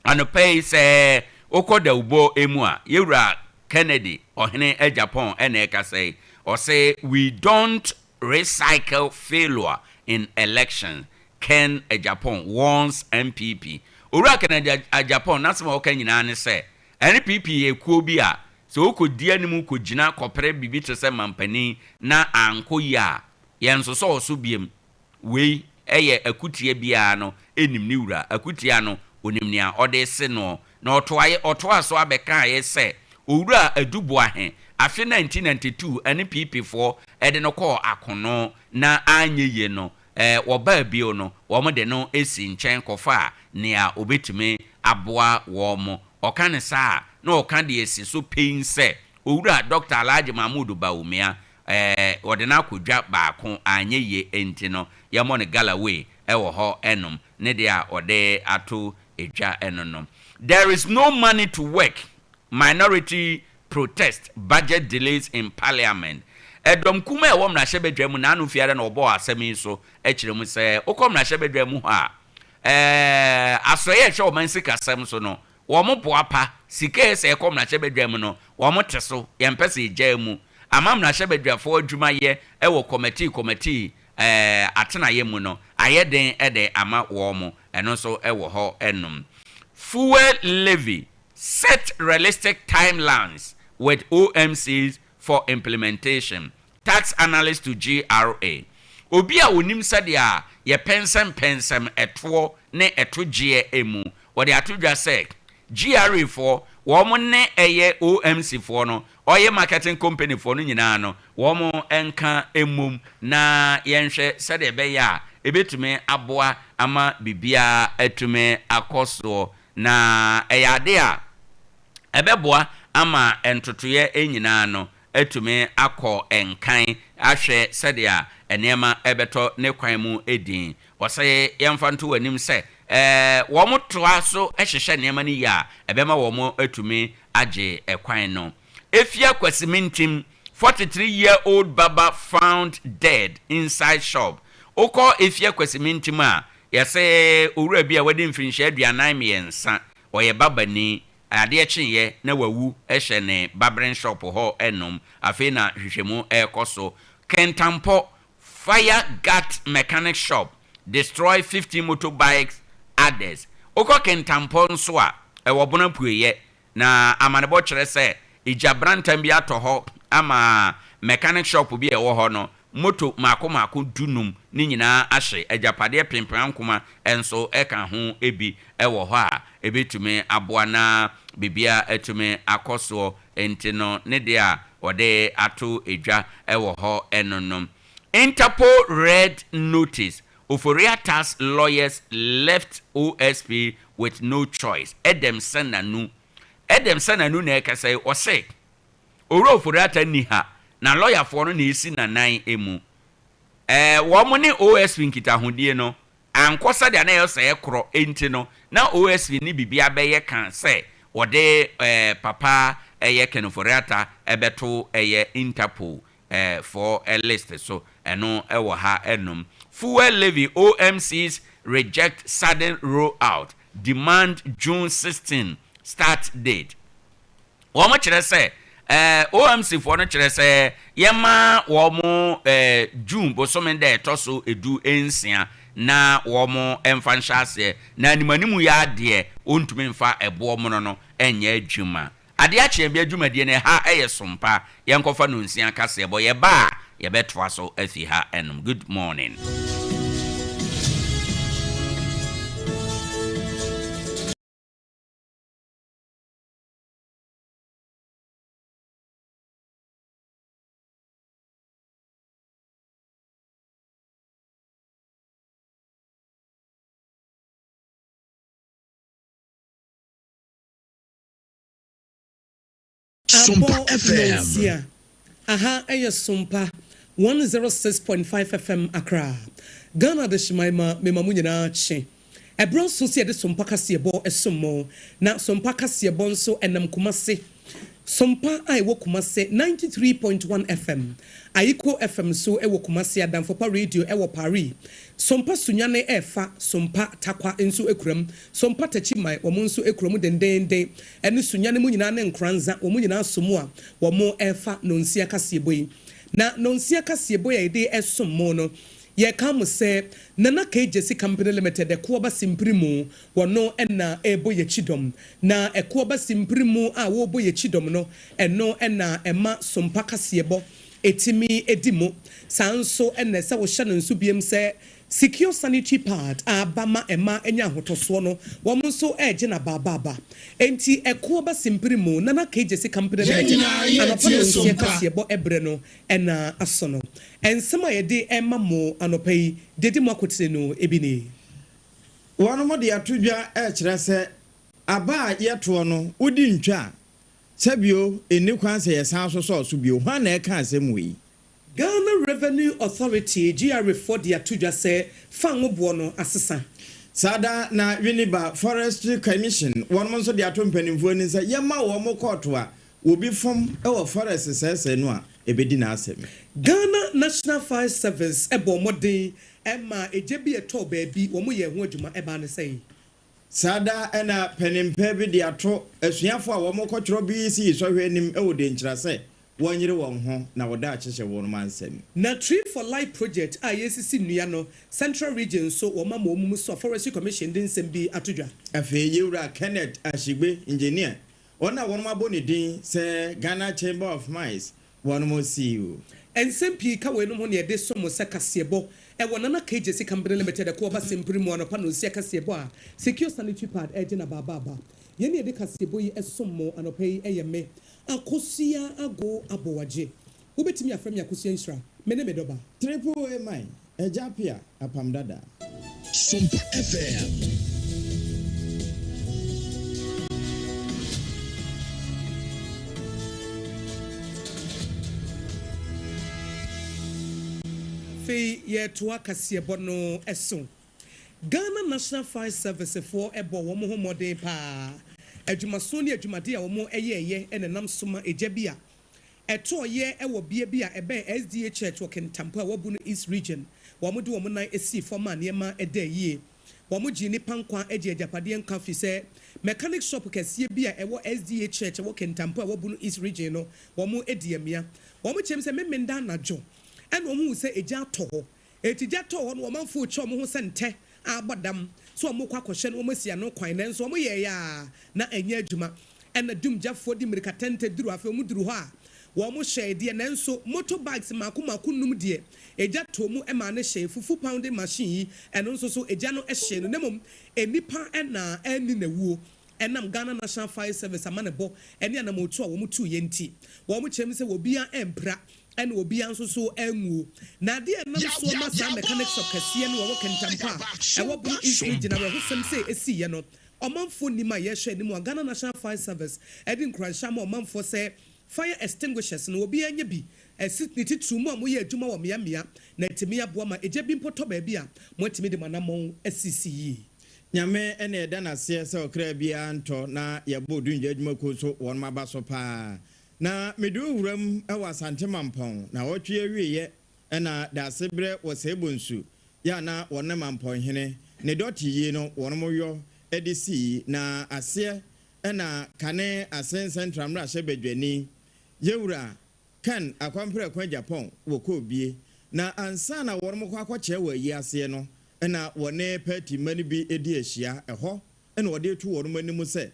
Anɔpa yi, sɛ wokɔ dawubɔ mu a, yɛwura Kennedy Ohene Agyapong ɛna ɛkasa yi. Ɔsɛ, "We don't recycle failure in elections." Ken Agyapong warns NPP. Owura Kennedy Agyapong n'asɛm a ɔka nyinaa ne sɛ NPP yɛ kuo bi a sɛ wokɔdi anim kɔgyina kɔpere biribi te sɛ mampanin na ankɔ yi a, yɛn nso sɛ ɔso biem. Wei ɛyɛ akutia biara no ɛnim ne wura. Akutia no onim nea ɔde se no na ɔtoa ɔtoa so abɛka ayɛ sɛ Owura Adu Boahen afe 1992 ɛne PP foɔ ɛde no kɔɔ akono na anyɛ yie no, wɔbaa bio no, wɔn de no esi nkyɛn kɔfa a nea obetumi aboa wɔn mo. Ɔka ne saa na ɔka deɛ esi so pɛn sɛ Owura Dr. Alhaji Mahmood Bawumia, wɔde no akɔdwa baako anyɛ yie nti no, yɛmmɔ no galloway ɛwɔ hɔ ɛnom ne deɛ a ɔde ato edwa ɛno no. "There is no money to work: Minority protest budget delays in parliament." Ɛdɔm kum a ɛwɔ mmarahyɛbadwa mu n'ano fiara na ɔbɔɔ asɛm yi so kyerɛ mu sɛ wokɔ mmarahyɛbadwa mu hɔ a, asɔeɛ a ɛhwɛ ɔman sikasɛm so no, wɔn boa pa sika yɛ sɛ ɛkɔ mmarahyɛbadwa mu no, wɔn te so. Yɛmpɛ sɛ ɛgyaa mu ama mmarahyɛbadwafoɔ adwumayɛ ɛwɔ committee atenaeɛ mu no ayɛ den ɛde ama wɔn mo. Ɛno nso ɛwɔ hɔ ɛnom. "Fuel levy: set realistic timelines with OMCs for implementation, tax analyst to GRA." Obi a onim sɛdeɛ a yɛpɛnsɛmpɛnsɛm ɛtoɔ ne ɛto gyeɛ mu, wɔde ato dwa sɛ GRA foɔ wɔn ne ɛyɛ OMC foɔ no, ɔyɛ marketing company foɔ no nyinaa no, wɔn nka emom na yɛnhwɛ sɛdeɛ ɛbɛyɛ a ebetumi aboa ama biribiara atumi akɔ soɔ na ɛyɛ ade a ɛbɛboa ama ntotoeɛ nyinaa no atumi akɔ nkan, ahwɛ sɛdeɛ nneɛma ɛbɛtɔ ne kwan mu edin. Wɔsɛ yɛmfa nto wɔn anim sɛ wɔn toa so hyehyɛ nneɛma no yie a, ɛbɛma wɔn atumi agye ɛkwan no. Effia Kwesimintsim, 43-year-old barber found dead inside shop. Wokɔ Effia Kwesimintsim a, yɛsɛ owura bi a wadi mfirinhyia 43, ɔyɛ babani, adeɛ kyeeɛ na wawu hyɛ ne barbering shop hɔ ɛnom. Afei na hwehwɛmu ɛrekɔ so. Kentampɔ, fire gut mechanic shop, destroy 50 motorbikes, others. Wokɔ Kentampɔ nso a ɛwɔ Bono Apueyɛ na amanebɔ kyerɛ sɛ egya brantam bi atɔ hɔ ama mechanic shop bi a ɛwɔ hɔ no, moto mako mako 15 ne nyinaa ahye, agyapadeɛ pempem nkoma nso ɛka ho bi ɛwɔ hɔ a ebɛtumi aboa na biribiara atumi akɔ soɔ. Nti no ne deɛ a wɔde ato edwa ɛwɔ hɔ ɛno no. "Interpol red notice: Ofori-Atta's lawyers left OSP with no choice." Edem Senanu, Edem Senanu na ɛkasa yi. Ɔse Owura Ofori-Atta ni ha na lɔyafoɔ no na esi nanan emu. Wɔn ne OSP nkitahodie no ankɔ sɛdeɛ na ɛyɛ sɛ ɛkorɔ nti no, na OSP ne biribi abɛyɛ kan sɛ wɔde papa ɛyɛ Ken Ofori-Atta ɛbɛto ɛyɛ Interpol for list so. Ɛno ɛwɔ ha ɛnom. "Fuel levy: OMCs reject sudden roll out, demand June 16 start date." Wɔn kyerɛ sɛ OMC foɔ no kyerɛ sɛ yɛma wɔn June bosome dɛ ɛtɔ so 16 na wɔn mfa nhyɛ aseɛ na animanimu yɛ adeɛ wɔntumi mfa ɛboɔ mono no nyɛ adwuma. Adeɛ akyeɛ bi adwumadie no ha ɛyɛ sompa. Yɛnkɔfa no nsia kaseɛ bɔ yɛba a, yɛbɛtoa so afi ha ɛnom. Good morning. Sompa FM. Nonsia. Aha ɛyɛ Sompa 106.5 FM, Accra. Ghana de hyemaima mema mu nyinaa kye. Ɛberɛ nso sɛ yɛde Sompa kaseɛbɔ som mo, na Sompa kaseɛbɔ nso ɛnam Kumase. Sompa a ɛwɔ Kumase, 93.1 FM, Ayiko FM nso wɔ Kumase, Adamfopa Radio wɔ Paris, Sompa Sunyani ɛrefa, Sompa Tarkwa nso kura mu, Sompa Techiman wɔn nso kura mu dendeenden, ɛne Sunyani mu nyinaa ne Nkoranza wɔn nyinaa so mu a wɔrefa Nonsia kaseɛbɔ yi. Na Nonsia kaseɛbɔ yi a yɛde resom mo no, Yɛka mo sɛ Nana K Gyasi Company Limited Ɛkoɔ Ba Simpiri mu wɔno na ɛrebɔ yɛn kyidɔm. Na Ɛkoɔ Ba Simpiri mu a wɔrebɔ yɛn kyidɔm no, ɛno na ɛma Sompa kaseɛbɔ ɛtumi di mu. Saa nso na ɛsɛ wohyɛ no nso biom sɛ Secure Sanitary Pad a aba ma ɛma anya ahotɔsoɔ no, wɔn nso regye no abaabaaba. Enti Ɛkoɔ Ba Simpiri mu Nana K Gyasi Company Yɛn Limited nyinaa anɔpa yɛretie nonsia Sompa. kaseɛbɔ ɛberɛ no na aso no. Nsɛm a yɛde rema mo anɔpa yi, deɛ ɛdi mu akotene no bi nie. Wɔnom de ato dwa rekyerɛ sɛ aba a yɛtoɔ no wodi ntwa a, sɛbio nni kwan sɛ yɛsan sosɔɔ so bio. Hwan na ɛreka asɛm wei? Ghana Revenue Authority, GRA, foɔ de ato dwa sɛ fango boɔ no asesa. Saa da na Winneba Forestry Commission wɔnom nso de ato mpanimfoɔ anim sɛ yɛmma wɔn kɔɔto a obi fom wɔ forest sɛesɛe no a ɛbɛdi n'asɛm. Ghana National Fire Service bɔɔ mmɔden maa egya bi a ɛtɔɔ baabi, wɔyɛɛ ho adwuma, ɛbaa no sɛn? Saa da na panin pa bi de ato asuafoɔ a wɔrekɔtwerɛ BECE sɔhwɛ anim wɔ Denkyira sɛ wɔnyere wɔn ho na wɔda akyehyɛ wɔn ansɛm. Na Tree for Life Project a yɛresisi nnua no, Central Region nso wɔma ma wɔn mu so a Forestry Commission de nsɛm bi ato dwa. Afei Yewura Kenneth Ashigbe, Engineer, wɔn a wɔn abɔ ne din sɛ Ghana Chamber of Mines wɔn CEO. Nsɛm pii ka weinom ho na yɛde som mo sɛ kaseɛbɔ wɔ Nana K. Gyasi Company Limited ɛko aba Sempiri mu anɔpa nonsia kaseɛbɔ a Secure Sanitary Pad ɛregye no abaabaaba. Yɛn a yɛde kaseɛbɔ yi som mo anɔpa yi yɛ me, Akosua Ago Aboagye. Wobɛtumi afrɛ me Akosua Nhyira. Me ne me dɔba. Triple A man, Agya Appiah, Apam Dada. Sompa FM. Afei yɛretoa kaseɛbɔ no so. Ghana National Fire Service foɔ bɔɔ wɔn ho mmɔden paa. Adwumason ne adwumadeɛ a wɔn yɛɛyɛ na ɛnam so ma egya bi a ɛtɔɔeɛ wɔ bea bi a ɛbɛn SDA Church wɔ Kintampo a ɛwɔ Bono East Region. Wɔde wɔn nan sii fam maa nneɛma daa yie. Wɔgyee nnipa nkwa gyee agyapadeɛ nkwa firi sɛ mechanic shop kɛseɛ bi a ɛwɔ SDA Church ɛwɔ Kintampo a ɛwɔ Bono East Region no wɔdi amia. Wɔkyerɛm sɛ Memenda anadwo ɛna wɔhuu sɛ egya atɔ hɔ. Enti gya tɔɔ hɔ no ɔmanfoɔ retwa wɔn ho sɛ ntɛ abɔ dam sɛ wɔrekɔ akɔhyɛ na wɔasi ano kwan nanso wɔyɛeɛ ara na ɛnyɛ adwuma. Ɛna dumgyafoɔ de mmirika tɛntɛ duruu afei wɔduruu hɔ a wɔhyɛe deɛ nanso motor bikes mmaako mmaako nnum deɛ egya tɔɔ mu maa no hyee. Fufu pounding machine yi ɛno nso so egya no hyee no na mmom nnipa na anni n'awuo ɛnam Ghana National Fire Service amanebɔ ne anamɔntuo a wɔtuiɛ nti. Wɔkyerɛ mu sɛ obiara ampira ɛna obiara nso so anwuo. Na adeɛ a ɛnam soɔ ma saa mechanic shop kɛseɛ no a ɛwɔ Kintampo a ɛwɔ Bono East Region awerɛhosɛm sɛ ɛsiiɛ no, ɔmanfoɔ nnim a yɛhwɛ anim a Ghana National Fire Service de nkuranhyɛ ama ɔmanfoɔ sɛ fire extinguishers no obiara nyɛ bi ɛsi ne titiriw mo a moyɛ adwuma wɔ mmea mmea na atumi aboa ma egya bi mpo tɔ baabi a moatumi de mo anammɔn asisi yie. Nyame na yɛda no aseɛ sɛ ɔkra biara ntɔ na yɛbɔ odungya adwumakuo nso wɔnom aba so paa. Na mede wo wuram wɔ Asante Mampɔn naawɔtwe awieɛ na Daasebrɛ wɔ Sɛɛbonsu yɛ a na wɔne Mampɔnhene ne dɔte yie no wɔnom yɔ de sii na aseɛ na kane Asen Central mmrahyɛ badwani Yɛwura Ken Akɔmprɛko Agyapong wɔ kɔɔ bie na ansa na wɔnom kɔ akɔkyerɛ wɔ ayi aseɛ no na wɔne party mma no bi di ahyia ɛhɔ na wɔde reto wɔnom anim sɛ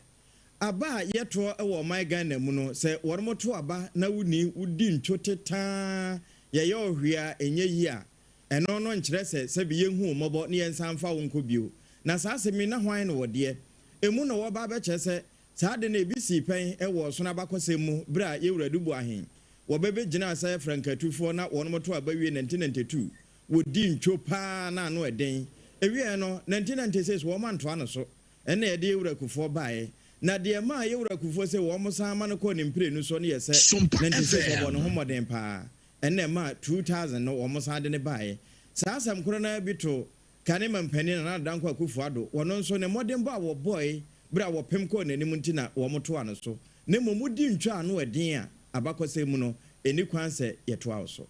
Aba a yɛtoɔ wɔ ɔman Ghana mu no, sɛ wɔnom to aba na wonni wodi ntwo tetaa yɛyɛ wo hwee a ɛnyɛ yie a, ɛno no nkyerɛ sɛ sɛbi yɛnhu wo mmɔbɔ ne yɛnsan mfa wo nkɔ bio. Na saa asɛm yi na hwan na ɔdeɛ? Ɛmu na wɔba abɛkyerɛ sɛ saa ade no ebi sii pɛn wɔ ɔsono abakɔsɛm mu berɛ a Yɛwura Adu Boahen wɔbɛ bɛgyinaa sɛ frankatufoɔ na wɔnom to aba wie 1992 wɔdii ntwo paa na ano ɛden. Ɛwieɛ no 1996 wɔn antoa no so. Ɛnna yɛde Yewura Kufuor baeɛ. Na deɛ ɛmaa Yewura Kufuor sɛ wɔn san ma no kɔɔ ne mprenu soɔ no yɛ sɛ, Sompa 96 ɔbɔɔ ne ho FM. mmɔden pa ara. Ɛnna ɛmaa 2000 no wɔn san de no baeɛ. Saa asɛm korɔ no ara bi too Kane Mampanin Nana Addo Dankwa Akufo Addo, wɔno nso ne mmɔdenbɔ a wɔbɔe bere a wɔpem kɔɔ n'anim nti na wɔtoa no so, na mmom wodi ntwa ano ɛden a abakɔsɛm mu no, enni kwan sɛ yɛtoa wo so.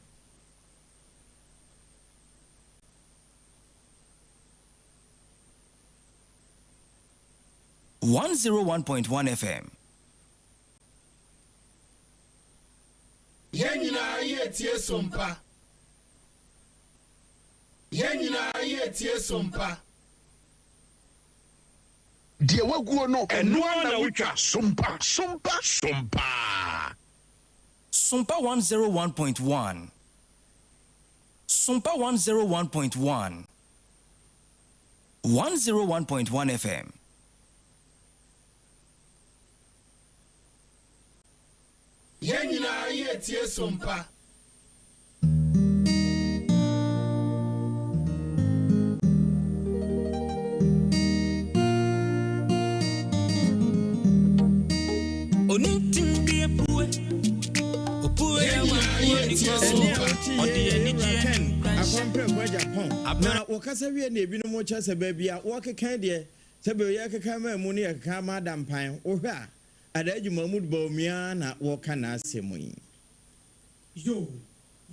101.1 FM. Yɛn nyinaa yɛretie Sompa. Yɛn nyinaa yɛretie Sompa. Deɛ waguo no, Ɛno ara na wotwa. Sompa, Sompa, Sompa. Sompa 101.1. Sompa 101.1. 101.1 FM. Yɛn nyinaa yɛretie Sompa. Yɛn nyinaa yɛretie Ɛnne a Sompa. wote yɛ yɛ Yewura Ken Akwampere Agyapong na wɔkasa wie na ebinom kyerɛ sɛ baabi a wɔkeka deɛ sɛbi yɛkeka maa mu ne yɛkeka ama adampan wohwɛ a Alhaji Mahmood Bawumia na wɔka n'asɛm yi. Yoo.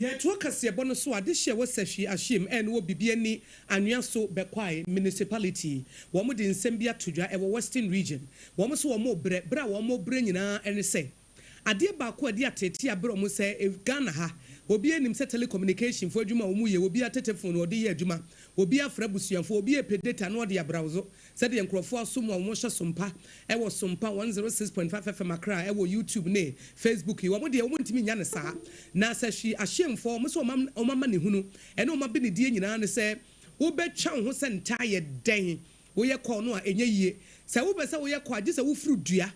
Yɛtoa kaseɛbɔ no so a, adehye a ɛwɔ Sahwi Ahyeem ɛne wɔ Bibiani Anwea so Bɛkwae Municipality, wɔn de nsɛm bi ato dwa ɛwɔ Western Region. Wɔn nso wɔn rebrɛ, brɛ a wɔn rebrɛ nyinaa ɛne sɛ, adeɛ baako a ɛde ateetee abrɛ wɔn sɛ Ghana ha, obiara nim sɛ telecommunication foɔ adwuma a wɔn yɛ, obiara tetefon na ɔde yɛ adwuma, obiara frɛ abusuafoɔ, obiara repɛ data na ɔde abrowse, Sɛdeɛ nkurɔfoɔ aso mu a wɔhyɛ Sompa wɔ Sompa 106.5 FM Accra wɔ YouTube ne Facebook yi, wɔn deɛ wɔntumi nnya no saa. Na sɛ hwee ahyemfoɔ, wɔn sɛ wɔn wɔn amanehunu ne wɔn abenedie nyinaa ne sɛ wobɛtwa wo ho sɛ ntaa yɛ dɛn, woyɛ call no a ɛnyɛ yie. Sɛ wopɛ sɛ woyɛ call a gye sɛ wofiri dua.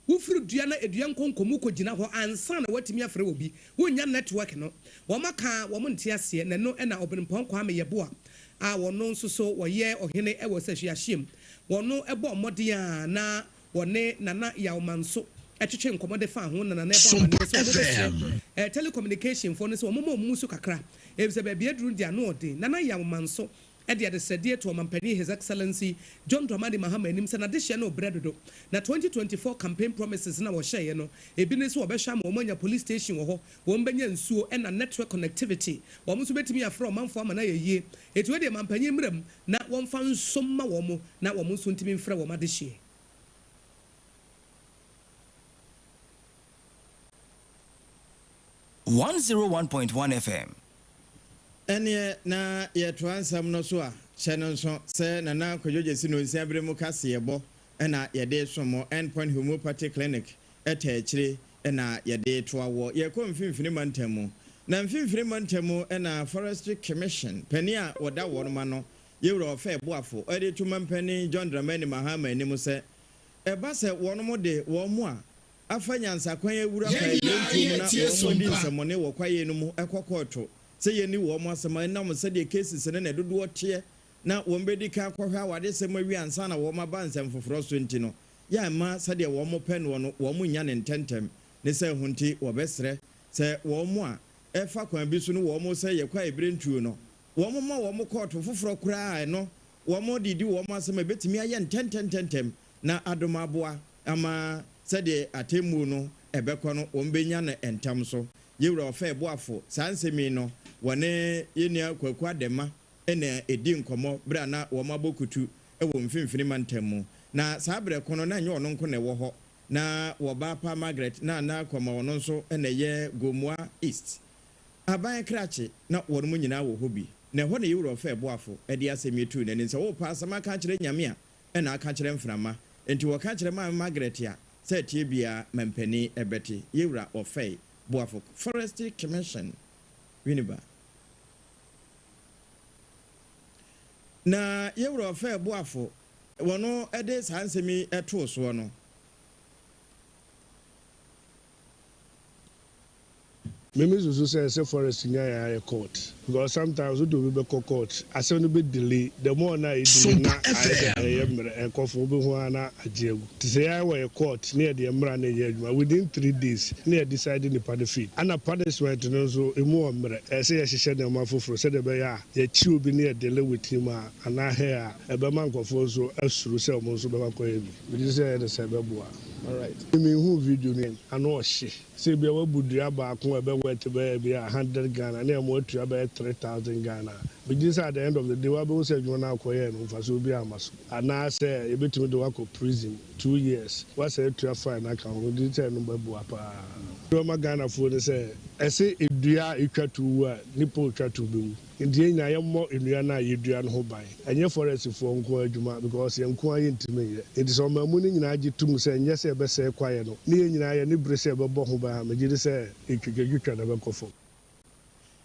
Wofiri dua na dua nkonkomu kɔgyina hɔ ansa na woatumi afrɛ obi. Wonnya network no. Wɔn aka a wɔn nte aseɛ na ɛno na Ɔbenpɔn Kwame Yeboah a ɔno nso so ɔyɛ ɔhene wɔ Sahwi-Ahyeem wɔno bɔɔ mmɔden a na wɔne Nana Yaw Manso twetwe nkɔmmɔ de faa ho na Nana ɛbɔ Sompa amaneɛ sɛ wɔn FM. bɛsrɛ telecommunication foɔ no sɛ wɔn mma wɔn mu so kakra efisɛ baabi aduru no deɛ ano ɔden. Nana Yaw Manso de adesrɛdeɛ too Ɔmanpanin His Excellency John Dramani Mahama anim sɛ n'adehyeɛ no rebrɛ dodo na 2024 campaign promises no a wɔhyɛeɛ no ebi ne sɛ wɔbɛhwɛ ama wɔn anya police station wɔ hɔ, wɔn bɛnya nsuo ɛna network connectivity, wɔn nso bɛtumi afrɛ ɔmanfoɔ ama no ayɛ yie. Enti wei deɛ manpanyin mmra mu na wɔmfa nsom mma wɔn na wɔn nso ntumi mfrɛ wɔn adehyeɛ. 101.1 FM. Ɛneɛ na yɛtoa nsɛm no so a, hyɛ no nso sɛ Nana Kwadwo Gyasi Nonsia bere mu kaseɛbɔ na yɛde resom mo, End Point Homeopathy Clinic taa akyire na yɛde retoa woɔ. Yɛrekɔ Mfimfini Mantam mu. Na Mfimfini Mantam mu na Forestry Commission panin a wɔda wɔn ano, Yewura Ɔfɛɛ Boafo de reto Mampanin John Dramani Mahama anim sɛ ɛba sɛ wɔnom de wɔn a afa nyansakwan awura Yɛn kwaeɛ nyinaa ntuo mu na yɛretie wɔn adi Sompa. nsɛmmɔne wɔ kwaeɛ no mu kɔ kɔɔto sɛ yɛnni wɔn asɛm a ɛnam sɛdeɛ cases no ne dodoɔ teɛ na wɔn bɛdi kan akɔhwɛ awadesɛm awie ansa na wɔn aba nsɛm foforɔ so nti no yɛ mma sɛdeɛ wɔn pɛ noɔ no wɔn nnya no ntɛntɛm ne sɛ ho nti wɔbɛsrɛ sɛ wɔn a ɛfa kwan bi so no wɔn sɛ yɛ kwaeɛ berɛ ntuo no wɔn mma wɔn kɔɔto foforɔ koraa a ɛno wɔn de di wɔn asɛm a ɛbɛtumi ayɛ ntɛntɛntɛntɛm na adom aboa ama sɛdeɛ atemmuo no ɛbɛkɔ no wɔn bɛnya no ntɛm so. Yɛwura Ɔfɛ Boafo saa nsɛm yi no wɔne yɛnua Kwaku Adema na ɛdi nkɔmmɔ berɛ a na wɔn abɔ kutu wɔ Mfimfini Mantam mu. Na saa berɛ ko no na ɛnyɛ ɔno nko na ɛwɔ hɔ, na wɔbaa pa Margaret na na kɔma ɔno nso na ɛyɛ Gomoa East aban krakye na wɔn mu nyinaa wɔ hɔ bi. Na ɛhɔ na yɛwura Ɔfɛ Boafo de asɛm yi tuu n'anim sɛ wopɛ asɛm aka akyerɛ Nyame a ɛna aka kyerɛ mframa. Enti wɔka kyerɛ Maame Margaret a sɛ ɛteɛ biara mampanin ɛbɛte. Yɛwura Ɔfɛ Boafo Forestry Commission Winneba. Na yɛwura Ɔfɛ Boafo wɔno de saa nsɛm yi too soɔ no. Mimi susu sɛ ɛsɛ forest nya yɛ ayɛ court. Because sometimes wode obi bɛkɔ court, asɛm no bɛ delay, the more na ɛ delay na Sompa ayɛ sɛ FM. ɛyɛ mmerɛ, ɛkɔ fam, wobɛhu ara na agye agu. Nti sɛ yɛn wɔ yɛ court na yɛde yɛn mmara no yɛ adwuma, within 3 days na yɛ decide nipa no fate. Ana punishment no nso emu wɔ mmerɛ, ɛsɛ sɛ yɛhyehyɛ nneɛma foforɔ sɛdeɛ ɛbɛyɛ a yɛkyi obi ne yɛ deal with him a anaa her a, ɛbɛma nkurɔfoɔ nso asuro sɛ ɔmo nso bɛba kɔyɛ bi. Megye sɛ ɛyɛ ne sɛ ɛbɛboa. Alright. Mehu video no, ano ɔhye sɛ ebia wabu dua baako a ɛbɛwɔ ɛte bɛyɛ bi a 100 Ghana ne ɛmo atua bɛyɛ 3,000 Ghana. Megye sɛ at the end of the day wabɛhu sɛ adwuma no akɔyɛ no mfasoɔ bi ama so, anaasɛ yɛbɛtumi de wakɔ prison 2 years, wasɛ atua fine aka ho. Megye sɛ ɛno bɛboa paa. Ɔma Ghanafoɔ no sɛ ɛsɛ edua a ɛtwa to wu a, nipa otwa to bɛwu, nti yɛn nyinaa yɛmmɔ nnua no a yɛdua no ho ban. Ɛnyɛ forestfoɔ nko adwuma, because yɛn nko ara yɛntumi nyɛ. Nti sɛ ɔman mu no nyinaa gye tom sɛ ɛnyɛ sɛ yɛbɛsɛe kwaeɛ no ne yɛn nyinaa yɛ ne bere sɛ yɛbɛbɔ ho ban a, megye di sɛ etwitwatwitwa na ɛbɛkɔ fam.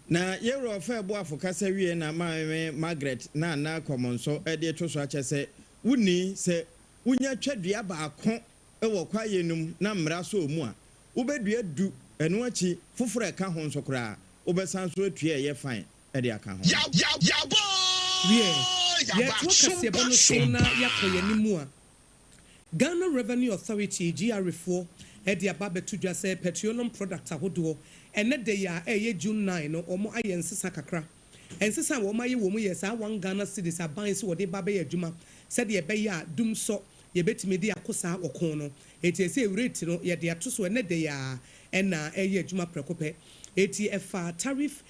Na yɛwura ɔfa ɛboafo kasa wie na Maame Margaret na Nana Kɔmɔnso de to so akyɛ sɛ wonni sɛ wonya twa dua baako wɔ kwaeɛ no mu na mmara so mu a, wobɛdua 10. Ɛno akyi foforɔ ɛka ho nso koraa, wobɛsan so atua ɛyɛ fine de aka ho. Wiɛ, yɛtoa kaseɛbɔ no so na yɛakɔ yɛn anim a, Ghana Revenue Authority, GRA foɔ de aba abɛto dwa sɛ petroleum product ahodoɔ, ɛnɛ da yi a ɛyɛ June 9 no, wɔn ayɛ nsesa kakra. Nsesa a wɔn ayɛ wɔ mu yɛ saa 1 Ghana cedis aban sɛ wɔde ba bɛyɛ adwuma sɛdeɛ ɛbɛyɛ a dumsɔ yɛbɛtumi de akɔ saa ɔko no. Eti ɛsɛ rate no yɛde ato so ɛnɛ da yi a ɛna ɛyɛ adwuma prɛko pɛ. Eti ɛfa Tariff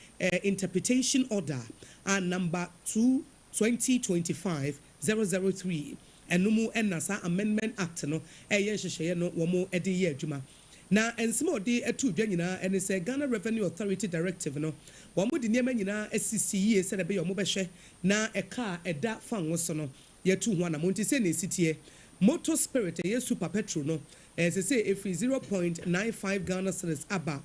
Interpretation Order a number 2 2025 003, ɛno mu ɛna saa Amendment Act no ɛyɛ nhyehyɛeɛ no wɔn de yɛ adwuma. Na nsɛm a ɔde ato dwa nyinaa ɛne sɛ Ghana Revenue Authority directive no, wɔn de nneɛma nyinaa asisi yie sɛdeɛ ɛbɛyɛ wɔn bɛhwɛ na ɛka a ɛda fango so no yɛtu ho anam. Nti sɛ na esi teɛ, motor spirit, ɛyɛ super petrol no, ɛsɛ sɛ efiri 0.95 Ghana cedis aba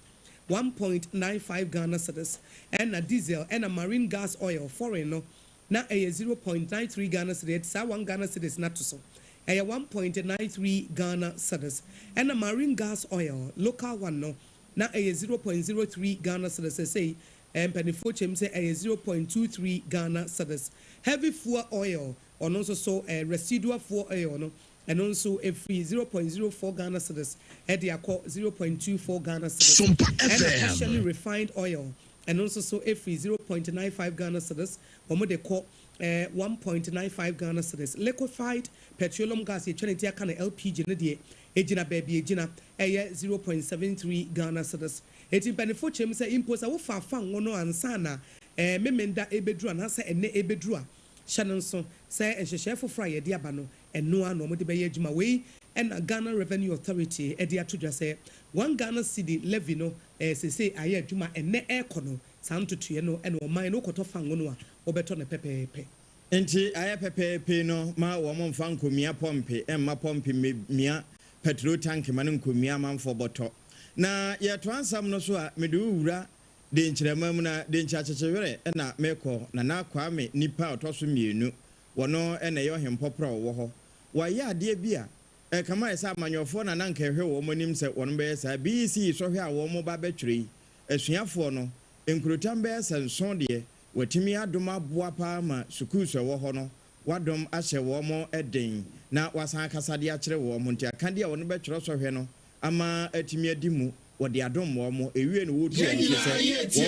1.95 Ghana cedis. Ɛna diesel ɛna marine gas oil foreign no na ɛyɛ 0.93 Ghana cedis. Saa 1 Ghana cedis na to so ɛyɛ 1.93 Ghana cedis. Ɛna marine gas oil local one no na ɛyɛ 0.03 Ghana cedis, ɛsɛ mpanimfoɔ kyɛm sɛ ɛyɛ 0.23 Ghana cedis. Heavy fuel oil, ɔno nso so residual fuel oil no, ɛno nso efiri 0.04 Ghana cedis ɛde akɔ 0.24 Ghana cedis. Sompa Ɛna FM. partially refined oil, ɛno nso so efiri 0.95 Ghana cedis, wɔn de kɔ 1.95 Ghana cedis. Liquefied petroleum gas, yɛtwa ne ti aka no LPG no deɛ, egyina baabi egyina, ɛyɛ 0.73 Ghana cedis. Eti mpanimfoɔ kyerɛ mu sɛ mpo sɛ wofa afa ngo no ansa na Memenda ebeduru anaasɛ ɛnɛ ebeduru a, hyɛ no nso sɛ nhyehyɛe foforɔ a yɛde aba no, ɛnoa na wɔde bɛyɛ adwuma. Wei ɛna Ghana Revenue Authority ɛde ato dwa sɛ 1 Ghana cedi levy no sese ayɛ adwuma ɛnɛ ɛrekɔ no. Saa ntotoeɛ no ɛna ɔman no wokɔtɔ fango no a, wɔbɛtɔ no pɛpɛɛpɛ. Nti ayɛ pɛpɛɛpɛ no ma wɔn mfa nkomia pɔmpe mma pɔmpe mia petrol tank ma no nkomia amanfoɔ bɔtɔ. Na yɛtoa nsɛm no so a, mede wo wura de nkyerɛma mu na de nkyerɛkyekyewerɛ ɛna mekɔ Nana Kwame nipa a ɔtɔ so mmienu. Wɔno ɛna ɛyɛ ɔhempɔporɔ a ɔwɔ hɔ. Wɔayɛ adeɛ bi a ɛkama yɛ sɛ amanyɔfoɔ na nanka ɛhwɛ wɔn anim sɛ wɔn bɛyɛ saa BECE sɔhwɛ a wɔn ba bɛtwerɛ yi. Asuafoɔ no nkurotam bɛyɛ sɛ nson deɛ, wɔatumi adom aboa paa ma sukuu so ɛwɔ hɔ no wadom ahyɛ wɔn den na wasan akasa de akyerɛ wɔn. Nti akadeɛ a wɔn bɛtwerɛ sɔhwɛ no ama atumi adi mu, wɔde adom wɔn ewie no, wɔtu wɔn fi sɛ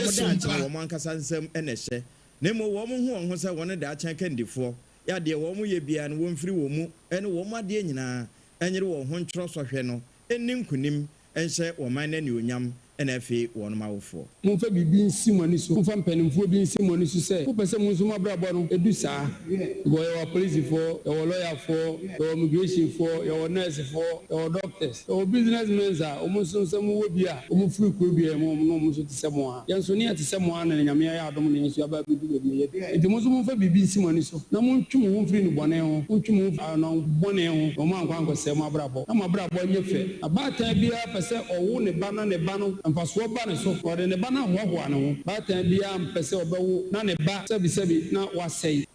wɔn daakye no wɔn ankasa nsam ɛna ɛhyɛ, na mmom wɔn ho wɔn ho sɛ wɔn daakye akandifoɔ yɛ adeɛ wɔn yɛ biara no, wɔmfiri wɔn mu ɛne wɔn adeɛ nyinaa ɛnyere wɔn ho ntwerɛ sɔhwɛ no ɛnni nkunim, ɛnhyɛ wɔn man no anuonyam ɛna afei wɔn awofoɔ. Momfa biribi nsi mo ani so, momfa mpanimfoɔ bi nsi mo ani so sɛ mopɛ sɛ mo nso mo abrabɔ no ɛdu saa, because yɛwɔ apolisifoɔ, yɛwɔ lɔyafoɔ, yɛwɔ immigrationfoɔ, yɛwɔ nursefoɔ, yɛwɔ doctors, yɛwɔ businessmen a wɔn nso nsɛm wɔ bi a wɔn firi kuro bi a mu na wɔn nso te sɛ mo a yɛn nso ne yɛ te sɛ mo a na Nyame ayɛ adom na yɛn nso yɛaba abɛdu baabi a yɛdu. Nti mo nso momfa biribi nsi mo ani so na montwe mo ho mfiri nnubɔne ho, montwe mo ho mfiri anɔ bɔne ho na wɔn ankɔ ankɔsɛe mo abrabɔ, na mo abrabɔ nyɛ fɛ. Abaatan biara pɛ sɛ ɔwo ne ba na ne ba no mfasoɔ ba ne so na ɔde ne ba no ahoahoa ne ho. Baatan biara mpɛ sɛ ɔbɛwo na ne ba sɛbisɛbi na wasɛe.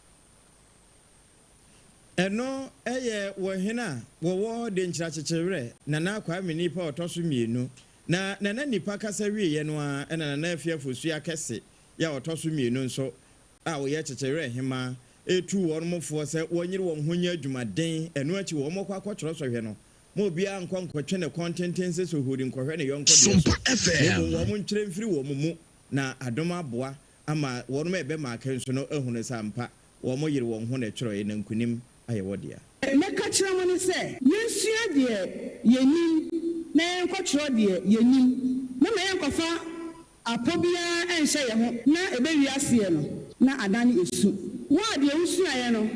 Ɛno ɛyɛ wɔhene a wɔwɔ de nkyerɛkyekyewerɛ Nana Kwame nipa a ɔtɔ so mmienu. Na Nana nipa kasa wieɛ no a, ɛna Nana Afia Fosu Akɛse. Yɛ a ɔtɔ so mmienu nso a ɔyɛ Kyekyewerɛ Hemaa retu wɔn foɔ sɛ wɔnyere wɔn ho nyɛ adwumaden, ɛno akyi wɔkɔ akɔtwerɛ sɔhwɛ no. Ma obiara nkɔ nkɔtwe ne kɔn tenten sɛ sohori nkɔhwɛ ne yɔnko deɛ so, na mmom wɔn ntwerɛ mfiri wɔn mu, na adom aboa ama wɔn a ɛbɛma aka nso no ahunu sɛ ampa wɔyere wɔn ho na ɛtwerɛeɛ, na nkonim ayɛ wɔ dea. Mɛka kyerɛ mo ne sɛ, yɛnsua deɛ yɛnim na yɛnkɔtwerɛ deɛ yɛnim, na ma yɛnkɔfa apɔ biara nhyɛ yɛn ho na ɛbɛwie aseɛ no na adane esu. Wo a deɛ wosuaeɛ no,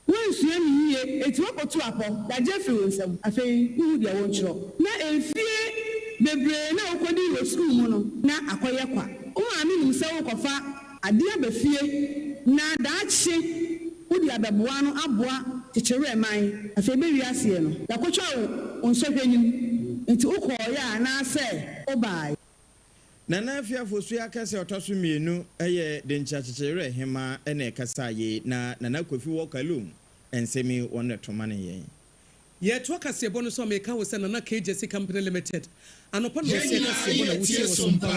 woansua no yie, enti woakɔtu apɔ, yɛagye afiri wo nsam, afei wonhu deɛ wontwerɛ. Na mfie bebree no a wokɔdii wɔ sukuu mu no, na akɔyɛ kwa. Wo maame nim sɛ worekɔfa adeɛ aba fie na daakye wode abɛboa no aboa Kyekyewerɛ man. Afei ɛbɛwie aseɛ no, yɛakɔtwa wo nsɔhwɛ no mu, enti wokɔeɛ anaasɛ wobaeɛ? Nana Afia Fosuah kɛse a ɔtɔ so mmienu yɛ Denkyira Kyekyewerɛ Hemaa na ɛkasaa yei, na Nana Kofi Walker Loom nsɛm yi wɔn na ɛto mane yɛn. Yɛtoa kaseɛbɔ no so a, meka wo sɛ Nana K Gyasi Company Limited, anɔpa Yɛn nnɔnsia nyinaa kaseɛbɔ na yɛretie wotie wɔ Sompa Sompa.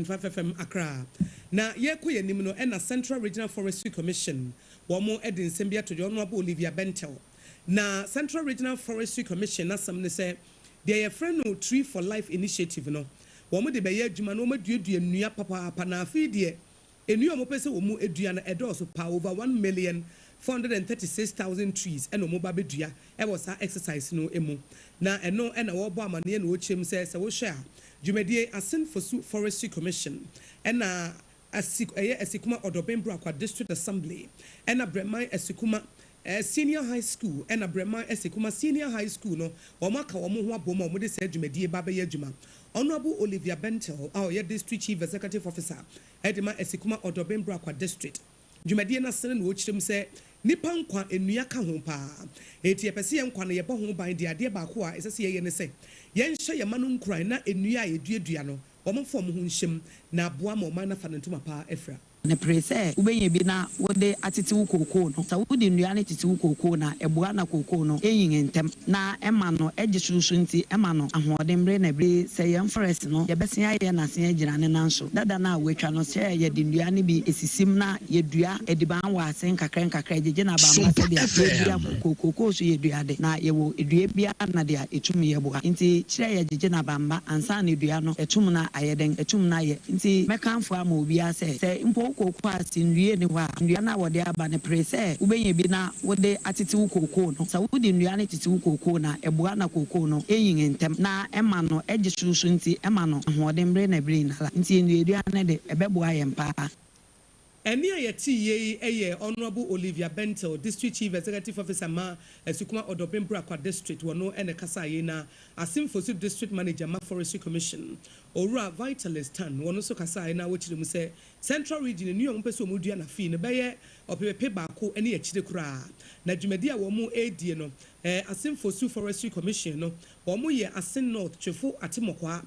106.5 FM Accra. Na yɛrekɔ yɛn anim no, ɛna Central Regional Forestry Commission wɔn de nsɛm bi ato dwa, Honourable Olivia Bentel. Na Central Regional Forestry Commission n'asɛm ne sɛ, deɛ yɛfrɛ no Tree for Life Initiative no, wɔn de bɛyɛ adwuma na wɔaduadua nnua papaapa, na afei deɛ Nnua a wɔpɛ sɛ wɔdua no, ɛdɔɔso paa, over 1,436,000 trees na wɔba abɛdua wɔ saa exercise no mu. Na ɛno na wɔrebɔ amaneɛ na wɔkyerɛ mu sɛ, sɛ wohwɛ a, dwumadie yi, Asin Fosu Forestry Commission ɛna Asi, ɛyɛ Asikuma Ɔdɔben Brakwa District Assembly ɛna Brɛman Asikuma Senior High School ɛna Brɛman Asikuma Senior High School no, wɔaka wɔn ho abom a wɔde saa dwumadie yi ba abɛyɛ adwuma. Honourable Olivia Bentel a ɔyɛ District Chief Executive Officer de ma Asikuma Ɔdɔben Brakwa District dwumadie no ase no na ɔkyerɛ mu sɛ nnipa nkwa nnua ka ho paa. Enti yɛpɛ sɛ yɛn nkwa no yɛbɔ ho ban deɛ adeɛ baako a ɛsɛ sɛ yɛyɛ ne sɛ yɛnhyɛ yɛn mma no nkuran na nnua a yɛduadua no wɔmfa wɔn ho nhyɛ mu na aboa ma ɔman no afa ne ntoma pa afira. Mepere sɛ wobɛnya bi na wode atete wo kookoo no. Sɛ wode nnua no tete wo kookoo no a, ɛboa na kookoo no nyin ntɛm na ɛma no gye soro so nti ɛma no ahoɔden bere na bere. Sɛ yɛn forest no yɛbɛsen ayɛ no asen agyina ne nan so dada no a wɔatwa no, sɛ yɛde nnua no bi sisim na yɛdua adiban wɔ ase nkakra nkakra gyegye no abamba Sompa sɛdeɛ yɛdua FM. kookoo. Kookoo nso yɛ dua de, na yɛwɔ dua biara na deɛ ɛtum yɛ boa nti kyerɛ yɛgyegye no abamba ansa na dua no atum na ayɛ dɛn atum na ayɛ. Nti mɛkamfo ama obiara sɛ, sɛ mpo wo kookoo ase nnua nni hɔ a, nnua no a wɔde aba no, pere sɛ wobɛnya bi na wode atete wo kookoo no. Sɛ wode nnua no tete wo kookoo no a, ɛboa na kookoo no nyin ntɛm, na ɛma no gye soro so nti ɛma no ahoɔden bere na bere nyinara. Nti nnuadua no de, ɛbɛboa yɛn paa. Ɛnne a yɛtee yei yɛ Honourable Olivia Bentel, District Chief Executive Officer ma Asukuma Ɔdɔben Brakwa District, wɔno na ɛkasaa yei na Asin Fosu District Manager ma Forestry Commission, Owura Vitalis Tan, wɔno nso kasaeɛ na wɔkyerɛ mu sɛ Central Region nnua a wɔpɛ sɛ wɔdua no afei no bɛyɛ ɔpepepe baako ne akyire koraa na dwumadie a wɔredie no Asin Fosu Forestry Commission no wɔyɛ Asin North, Twefo Atemokwaa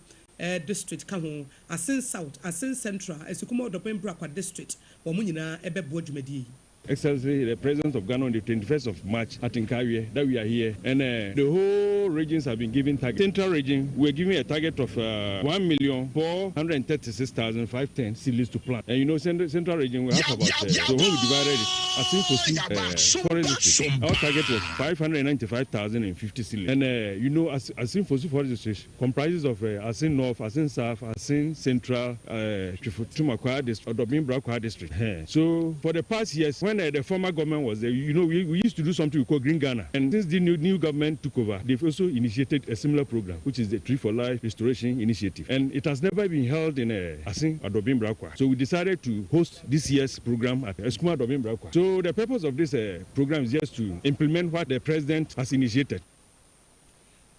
District ka ho, Asin South, Asin Central, Asukuma Ɔdɔpɛn Brakwa District, wɔn nyinaa bɛboa dwumadie yi. Excellency the President of Ghana on the 21st of March at Nkawie that we are here and uh, the whole regions have been given target. Central region, we are given a target of uh, 1,436,510 seedlings to plant. And you know, Central, Central region, we have about, uh, so when we divided it, I think for uh, forest district, our target was 595,050 seedlings. And uh, you know, as Asin Fosu Forest District comprises of uh, Asin North, Asin South, Asin Central, uh, Tumakwa District, Odobin Brakwa District. So for the past years, when uh, the former government was there, you know, we, we used to do something we call Green Ghana. And since the new, new government took over, they've also initiated a similar program, which is the Tree for Life Restoration Initiative. And it has never been held in uh, Asin Adobin Brakwa. So we decided to host this year's program at Eskuma Adobin Brakwa. So the purpose of this uh, program is just to implement what the president has initiated.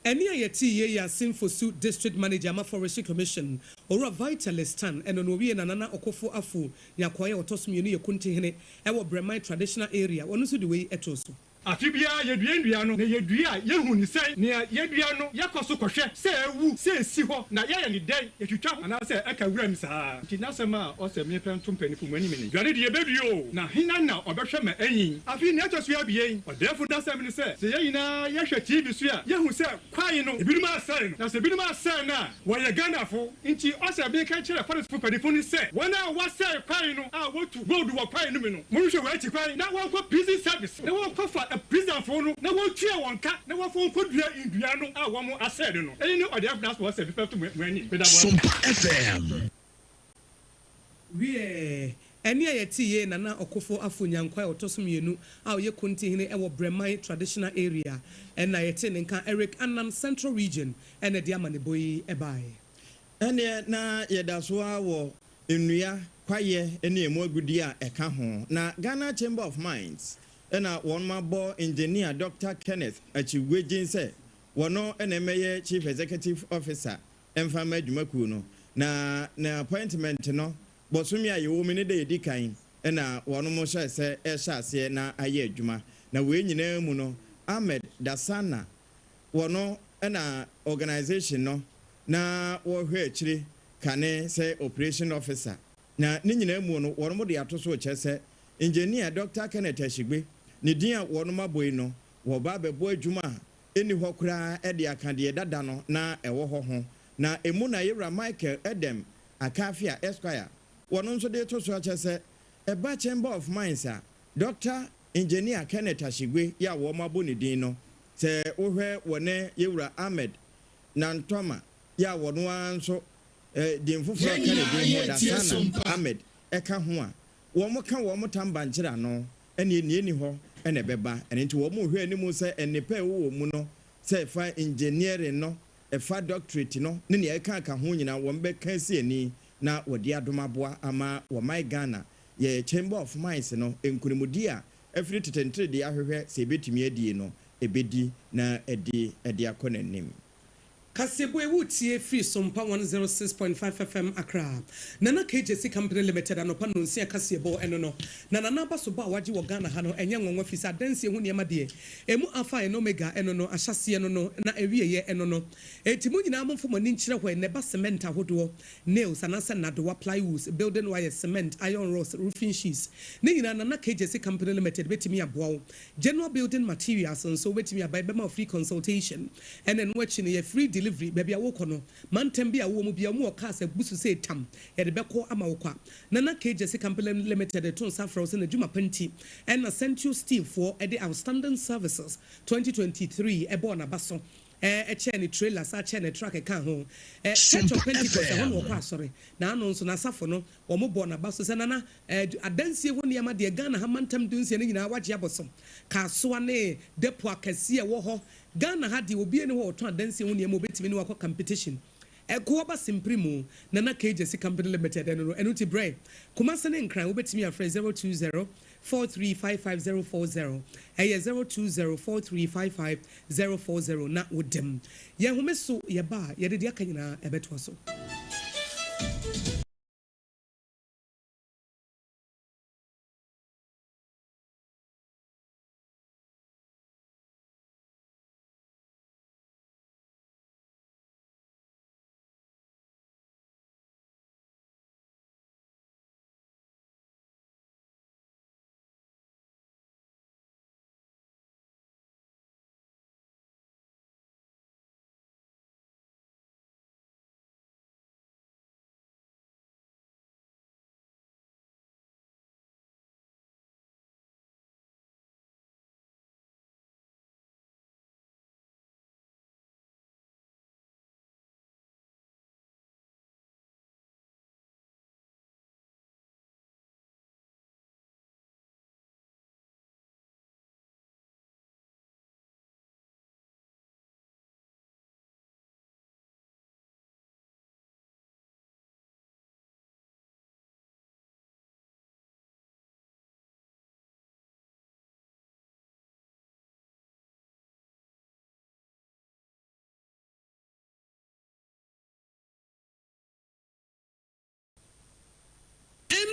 Ɛnne a yɛtee yei yɛ Asin Fosu District Manager ma Forestry Commission, Owura Vitalis Tan, ɛno na ɔwie na Nana Ɔkofo Afu Nyarkoe a ɔtɔ so mmienu yɛ Kontihene wɔ Brɛman Traditional Area, ɔno nso de wei too so. Afe biara yɛdua nnua no, na yɛdua a, yɛhu no sɛn? Nea yɛadua no, yɛkɔ so kɔhwɛ sɛ awu, sɛ ɛsi hɔ, na yɛyɛ no dɛn? Yɛtwitwa ho anaasɛ ɛka wuram saa ara? Enti n'asɛm a ɔsɛ mepɛ nto mpanyimfo mu anim ni, Dua no de, yɛbɛdua oo, na hena na ɔbɛhwɛ ma anyin? Afei nea ɛtɔ so abien, ɔdɛɛfo no asɛm ne sɛ, sɛ yɛn nyinaa yɛhwɛ TV so a, yehu sɛ kwae no, ebinom asɛe no, na sɛ ebinom asɛe no a, wɔyɛ Ghanafo. Enti ɔsɛ meka kyerɛ Farisifo mpanyimfo no sɛ, wɔn a wɔasɛe kwae no a wotu gold wɔ kwae no mu no, monhwehwɛ wɔn akyi kwan na wɔnkɔ prison service na wɔnkɔfa aprisonfo no na wontua wɔn ka na wɔmfa wɔn nkodua nnua no a wɔasɛe no no. Eyi ne ɔdɛɛfo no asɛm a ɔsɛ mepɛ to mo anim. Meda mo ase. Sompa FM. Wiɛ, ɛnne a yɛtee yei Nana Ɔkofo Afo Nyankoa a ɔtɔ so mmienu a ɔyɛ Kontihene wɔ Brɛman Traditional Area na yɛtee ne nka. Eric Annan, Central Region na ɛde amanebɔ yi baeɛ. Ɛnneɛ na yɛda so ara wɔ nnua, kwaeɛ ne ɛmu agudeɛ a ɛka ho. Na Ghana Chamber of Mines na wɔn abɔ Engineer Dɔkta Kenneth Achiwuegyen sɛ wɔno na ɛmmɛyɛ Chief Executive Officer mfa mma adwumakuo no. Na ne appointment no bɔsome a yɛwɔ mu ne da a ɛdi kan na wɔnom hyɛɛ sɛ ɛrehyɛ aseɛ na ayɛ adwuma. Na wei nyinaa mu no Ahmed Dasana wɔno na organisation no na wɔhwɛ akyire kane sɛ Operation Officer. Na ne nyinaa mu no wɔnom de ato so rekyerɛ sɛ Engineer Dɔkta Kenneth Ashigbe ne din a wɔnom abɔ yi no wɔba abɛbɔ adwuma a ɛnni hɔ koraa de aka deɛ dada no na ɛwɔ hɔ ho. Na ɛmu na Yewura Michael Edem Akafia Esquire wɔno nso de reto so akyerɛ sɛ ɛba Chamber of Mines a Dɔkta Engineer Kenneth Ashigwe yi a wɔn abɔ ne din no sɛ wohwɛ wɔne Yewura Ahmed Nantɔma yi a wɔno ara nso din foforɔ Yɛn ka ne nyinaa din ho yɛretie Dasana Sompa. Ahmed ka ho a wɔka wɔn tam bankyere ano ɛneɛ nea ɛnni hɔ na ɛbɛba. Ɛno nti wɔrehwɛ anim sɛ nnepa a ɛwɔ wɔn mu no, sɛ ɛfa engineering no, ɛfa doctorate no ne nea ɛkeka ho nyinaa wɔbɛka asi ani na wɔde adom aboa ama wɔman Ghana. Yɛ Chamber of Mines no, nkunimdie a afiri tete nteredee ahwehwɛ sɛ ɛbɛtumi adie no, ɛbɛdi na adi de akɔ n'anim. Kaseɛbɔ yi woretie firi Sompa 106.5 FM Accra. Nana KJC Company Limited anɔpa nnɔnsia kaseɛbɔ ɛno no. Na Nana abasobɔ a wagye wɔ Ghana ha no ɛnyɛ nwanwa firi sɛ adansie ho nneɛma deɛ ɛmu Alpha and Omega ɛno no ahyɛaseɛ no no na awieɛ ɛno no. Enti mo nyinaa momfa mo ani nkyerɛ hɔ ɛnnɛ ba cement ahodoɔ, nails anaasɛ nnadewa, plywoods, building wires, cement, iron rods, roofing sheets ne nyinaa Nana KJC Company Limited bɛtumi aboa wo. General building materials nso wobɛtumi aba yɛbɛma wo free consultation ɛna ɛno akyi no yɛ free delivery baabi a wokɔ no mantam bi a wowɔ mu biara wɔn wɔ cars abu so sɛ tam yɛde bɛkɔ ama wo kwa. Nana K Gyasi Company Limited reto nsa afrɛ wo sɛ n'adwuma pa nti ɛna Centio Steel foɔ de Outstanding Services 2023 ɛbɔɔ n'aba so ɛkyɛɛ ne trailer san kyɛɛ ne truck kaa ho. Church of Sompa Pentecost ɛhɔ na FM. wɔkɔ asɔre na ano nso n'asafo no wɔn bɔɔ n'aba so sɛ Nana eh, adansie ho nneɛma deɛ Ghana ha mantam dunsia no nyinaa wagye abɔso. Kasoa ne depo akɛseɛ ɛwɔ hɔ. Ghana ha deɛ obiara nni hɔ a ɔtɔn adansie ho nneɛma a obetumi ne wo akɔ competition. Ɛko aba simpiri mu, Nana K Gyasi Company Limited ɛno no, ɛno nti brɛ. Kumase ne Nkran wobetumi afrɛ 020 4355 040, ɛyɛ 020 4355 040 na wodam. Yɛn home so yɛba a, yɛde deɛ aka nyinaa ɛbɛtoa so.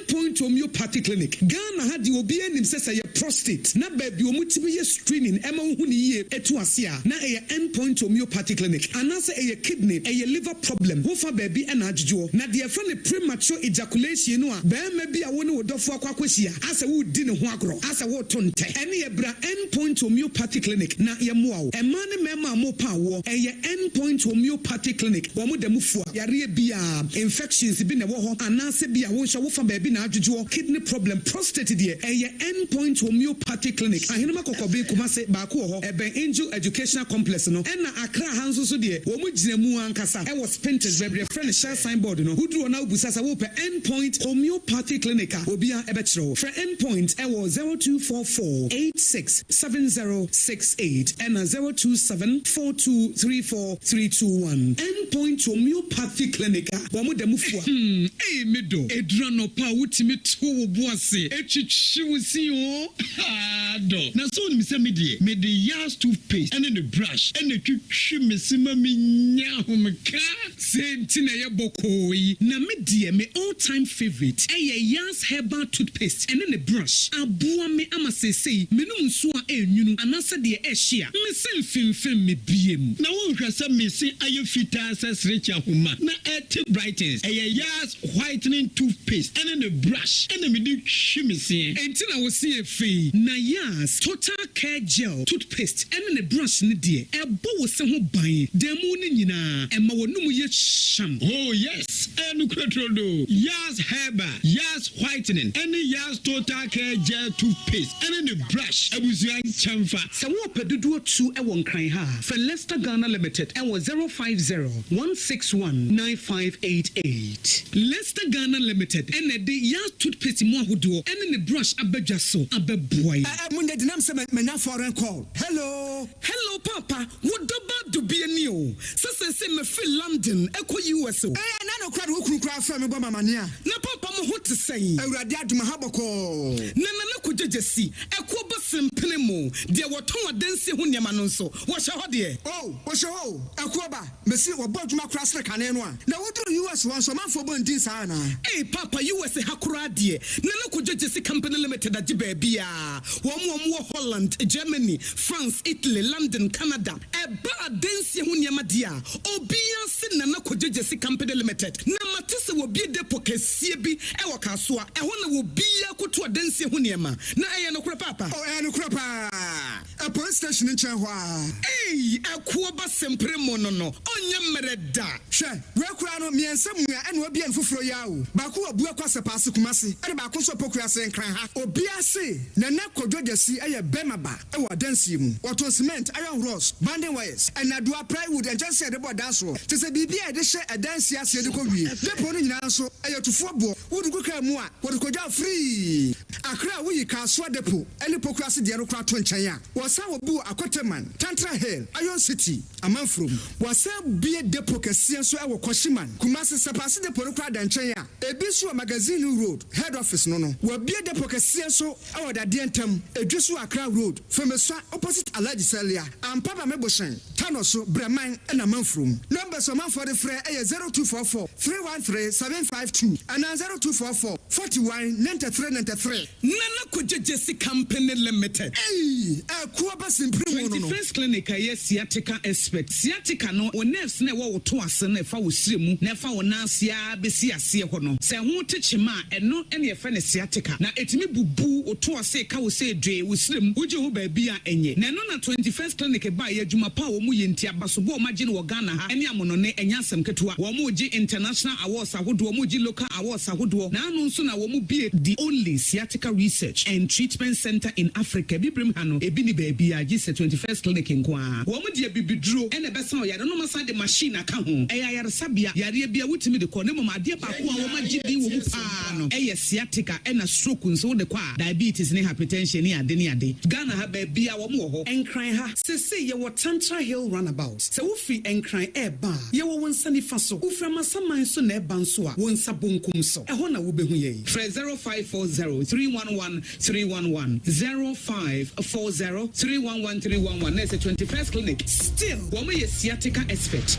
End Point Homeopathy Clinic, Ghana ha deɛ obiara nim sɛ sɛ ɛyɛ prostate na baabi wɔn tumi yɛ screening ɛma wohu no yie ɛtu ase a na ɛyɛ End Point Homeopathy Clinic anaasɛ ɛyɛ kidney, ɛyɛ liver problem wofa baabi ɛna adwodwoɔ. Na deɛ yɛfrɛ no premature ejaculation no a barima bi a wo ne wo dɔfoɔ akɔ akɔhyia asɛ woredi ne ho agorɔ asɛ woreto ntɛ ɛne yɛ bra End Point Homeopathy Clinic na yɛmmoa wo. Mmaa ne mmarima a morepa awoɔ ɛyɛ End Point Homeopathy Clinic wɔn da mu fua yareɛ biara, infections bi na ɛwɔ hɔ anaasɛ bi a wo nso wofa baabi na adwodwoɔ, kidney problem, prostate deɛ ɛyɛ End Point Homeopathy Clinic, Ahenema Kɔkɔben, Kumasi, baako wɔ hɔ ɛbɛn Angel Educational Complex no, ɛna Accra ha nso so deɛ wɔn gyina mu ankasa ɛwɔ Spintex baabi yɛfrɛ no Shell sign board no, woduru hɔ na wobisa sɛ wopɛ End Point Homeopathy Clinic a obiara ɛbɛkyerɛ wo. Frɛ End Point ɛwɔ 0244 86 7068 ɛna 027 42 34 321. End Point Homeopathy Clinic a wɔn da mu fua. Hmm ei me dɔ, ɛduru anɔpa a wotumi to wo bo ase twitwi wo se oo haa dɔ. Na sɛ wonim sɛ me deɛ mede Yas toothpaste ne ne brush na ɛtwitwi me se ma menya ahomeka. Sei nti na ɛyɛ bɔkɔɔ yi. Na me deɛ me all time favourite ɛyɛ Yas herbal toothpaste ɛne ne brush. Aboa me ama seesei menom nsuo a ɛnwunu anaasɛ deɛ ɛhye a, me se mfemfem me biem. Na wonhwɛ sɛ me se ayɛ fitaa sɛ serekye ahoma na ɛte brightens. Ɛyɛ Yas whitening toothpaste ɛne ne brush ɛna mede twi me seɛ. Enti na wo se yɛ fɛ yi. Na Yas total care gel toothpaste ɛne ne brush no deɛ, ɛbɔ wo se ho ban da mu no nyinaa, ɛma w'anum yɛ hyam. Oh yes, ɛyɛ nokorɛ turodoo. Yas Herbal, Yas Whitening ɛne Yas Total Care Gel Toothpaste ɛne ne brush abusua nkyɛnfa. Sɛ worepɛ dodoɔ tu wɔ Nkran ha a, frɛ Lester Ghana Limited wɔ 050 161 9588. Lester Ghana Limited na ɛde Yas Toothpaste mu ahodoɔ ne ne brush aba dwa so abɛboa yɛn. Ɛ ɛ monyɛ denam sɛ manya foreign call. Hello. Hello paapa, wo dɔ ba dubia ni o, sɛ seesei mafiri London kɔ US o. Ɛɛ ɛna no koraa de wo kunu koraa frɛ me bɔ me amaneɛ a. Na paapa mo ho te sɛn? Awurade adom aha bɔkɔɔ. Na Nana Kwadwo Gyasi, ɛkoɔ ba sempene mo, deɛ wɔtɔn adansie ho nneɛma no nso, wɔhyɛ hɔ deɛ? Oh, wɔhyɛ hɔ o, ɛkoɔ ba, mese wɔbɔ adwuma koraa sene kane no a. Na woduru US hɔ nso ɔmanfoɔ bɔ ndin saa anaa? Ei paapa US ha koraa deɛ, Nana Kwadwo Gyasi Company Limited agye baabiara. Wɔn a wɔwɔ Holland, Germany, France, Italy, London, Canada, ɛba adansie ho nneɛma deɛ a, obiara se Nana Kwadwo Gyasi Company Limited. Na mate sɛ wɔabue depot kɛseɛ bi wɔ Kasoa, ɛhɔ na obiara kɔtu adansie ho nneɛma. Na ɛyɛ nokorɛ paapa? Oh, ɛyɛ nokorɛ paa. Ɛ police station nkyɛn hɔ ara. Ei, ɛkoɔ ba sempere mo no no, ɔnyɛ mmerɛ da. Hwɛ, wei koraa no, mmiɛnsa mua ɛna wabue no foforɔ yi ara o. Baako wɔ Abuakwa Sɛpaase Kumasi, ɛna baako nso wɔ Pokuase Nkran ha. Obiara se Nana Kwadwo Gyasi yɛ bɛrima ba wɔ adansie mu. Wɔtɔn cement, iron rods, bonding wires, nnadewa, plywood, nkyɛnsee a yɛde bɔ dan soɔ, kyerɛ sɛ biribiara a yɛde hyɛ adansie aseɛ de kɔ wie. Depot no nyinaa nso, ɛyɛ tufoɔ boɔ. Wode gu kaa mu a, wɔde kɔgya wo free. Accra a woyi Kasoa Depot ne Pokuase deɛ no koraa to nkyɛn a, wɔsan wɔ bi wɔ Akoteman, Tantra Hill, Iron City, Amanfurom. Wɔasan abue depot kɛseɛ nso wɔ Kwashiman, Kumasi. Sapase depot no koraa da nkyɛn a, ebi nso wɔ Magazine Road, Head Office no no. Wɔabue depot kɛseɛ nso wɔ Dadeɛ Ntam, Edweso Accra Road, Femesua opposite Alhaji Salia, Ampaba Mebohyɛn, Tano so, Brɛman na Amanfurom. Numbers a ɔmanfoɔ de frɛ yɛ 0244 313 752 anaa 0244 41 93 93. Nana Kwadwo Gyasi Company Limited. Ei! Ɛko aba simpire mu no no. 21st Clinic a ɛyɛ sciatica expert. Sciatica no, wo nerves no a ɛwɔ wo to ase no a ɛfa wo srɛ mu na ɛfa wo nan ase ara bɛsi aseɛ hɔ no, sɛ ɛho te kyema a, ɛno na yɛfrɛ no sciatica. Na ɛtumi bubu wo to ase ka wo sɛ dwee wo srɛ mu, wogye ho baabi a ɛnyɛ. Na ɛno na 21st Clinic baeɛ, adwuma pa a wɔn yɛ nti, abasobɔ a wɔagye no wɔ Ghana ha ne amonɔne, ɛnyɛ asɛm ketewa. Wɔregye international awards ahodoɔ, wɔregye local awards ahodoɔ, na ano nso na wɔn bue the only sciatica research and treatment centre in Africa, Abibirem ha no, ebi nni baabiara gye sɛ 21st Clinic nko ara. Wɔn de abibiduro na ɛbɛsa ɔyare no, na wɔasan de machine aka ho. Ɛyɛ ayaresabea, yareɛ biara wotumi de kɔ, na mmom adeɛ baako a wɔagye din wɔ mu pa ara no yɛ sciatica ɛna stroke nso wode kɔ a, diabetes ne hypertension ne ade ne ade. Ghana ha baabiara wɔn wɔ hɔ. Nkran ha, seesei yɛwɔ Tantra Hill Runabout. Sɛ wofiri Nkran reba a, yɛwɔ wo nsa nifa so. Wofiri Amasaman nso na ɛreba nso a, wo nsa bonkum so. Ɛhɔ na wobɛhu yɛn. Frɛ 0540 311 311, 0540 311 311, na ɛsɛ 21st Clinic. Still, wɔn yɛ sciatica expert.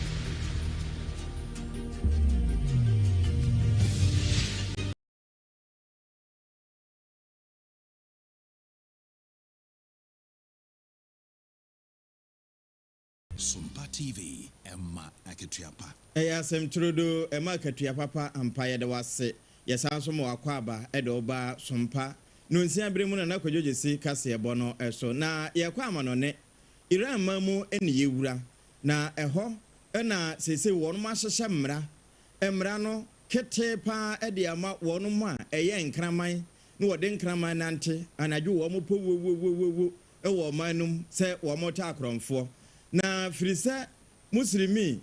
Sompa TV, ɛma akatua pa. Ɛyɛ asɛm turodoo, ɛma akatua papa ampa, yɛda wo ase. Yɛsan nso ma w'akwaaba de wo ba Sompa Nonsia bere mu Nana Kwadwo Gyesi kaseɛbɔ no so. Na yɛrekɔ amanɔne, Iran man mu ne yɛwura, na ɛhɔ na seesei wɔnom ahyehyɛ mmara, mmara no ketee paa de ama wɔnom a ɛyɛ nkraman na wɔde nkraman nante anadwo wɔn pɔ wuowuowuowuo wɔ ɔman no mu sɛ wɔn taa akorɔmfoɔ. Na firi sɛ Muslimi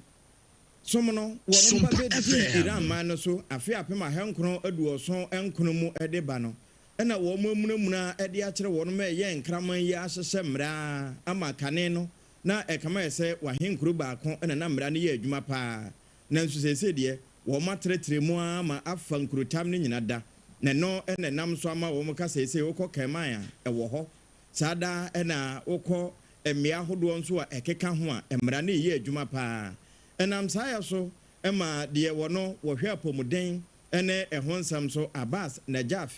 som no wɔnom ba Sompa bɛdii FM. Iran man no so afe 1979 mu de ba no, ɛna wɔn amunamuna de akyerɛ wɔnom a ɛyɛ nkraman yi ahyehyɛ mmara ama kane no na ɛkama yɛ sɛ wahenkuro baako na na mmara no yɛ adwuma paa. Nanso seesei deɛ, wɔn atrɛtrɛ mu ara ma afa nkurotam no nyina da. Na ɛno na ɛnam so ama wɔn ka seesei wokɔ Kerman a, ɛwɔ hɔ. Saa da na wokɔ mmea ahodoɔ nso a ɛkeka ho a, mmara no reyɛ adwuma paa. Ɛnam saa yɛ so ma deɛ wɔno wɔhwɛ apɔmuden ne ɛho nsɛm so, Abbas Najaf,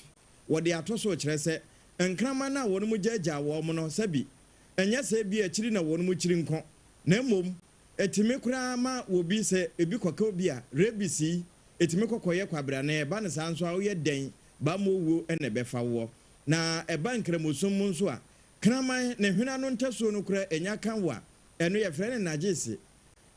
wɔde ato so rekyerɛ sɛ nkraman no a wɔnom gyaagyaa wɔn no sɛbi ɛnyɛ sɛ ebia akyiri na wɔnom kyiri nko na mmom ɛtumi koraa ma obi sɛ ebi kɔka obi a rabies yi ɛtumi kɔkɔyɛ kwabrane ɛba no saa nso a woyɛ dɛn bammɔ wuo na ɛbɛfa woɔ. Na ɛba nkramosom mu nso a kraman ne hwene ano ntasuo no koraa ɛnya ka wo a ɛno yɛfrɛ no najisi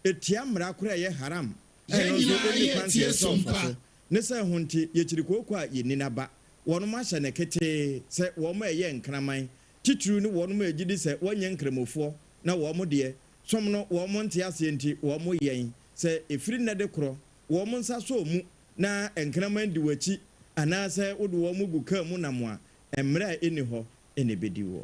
ɛtia mmara koraa ɛyɛ haram a Yɛn ɛno nso nyinaa ɛnni kwan sɛ yɛretie yɛsɔ mfa Sompa. so ne sɛ ho nti yɛkyiri kooko a yɛnni n'aba. Wɔnom ahyɛ no ketee sɛ wɔn a ɛyɛ nkraman titiriw ne wɔnom a ɛgye di sɛ wɔnyɛ nkramofoɔ na wɔn deɛ som no wɔn nte aseɛ nti wɔn yɛn sɛ ɛfiri nnɛ de korɔ wɔn nsa sɔ mu na nkraman di w'akyi anaasɛ wode wɔn gu kaa mu nam a mmerɛ a ɛnni hɔ na ɛbɛdi woɔ.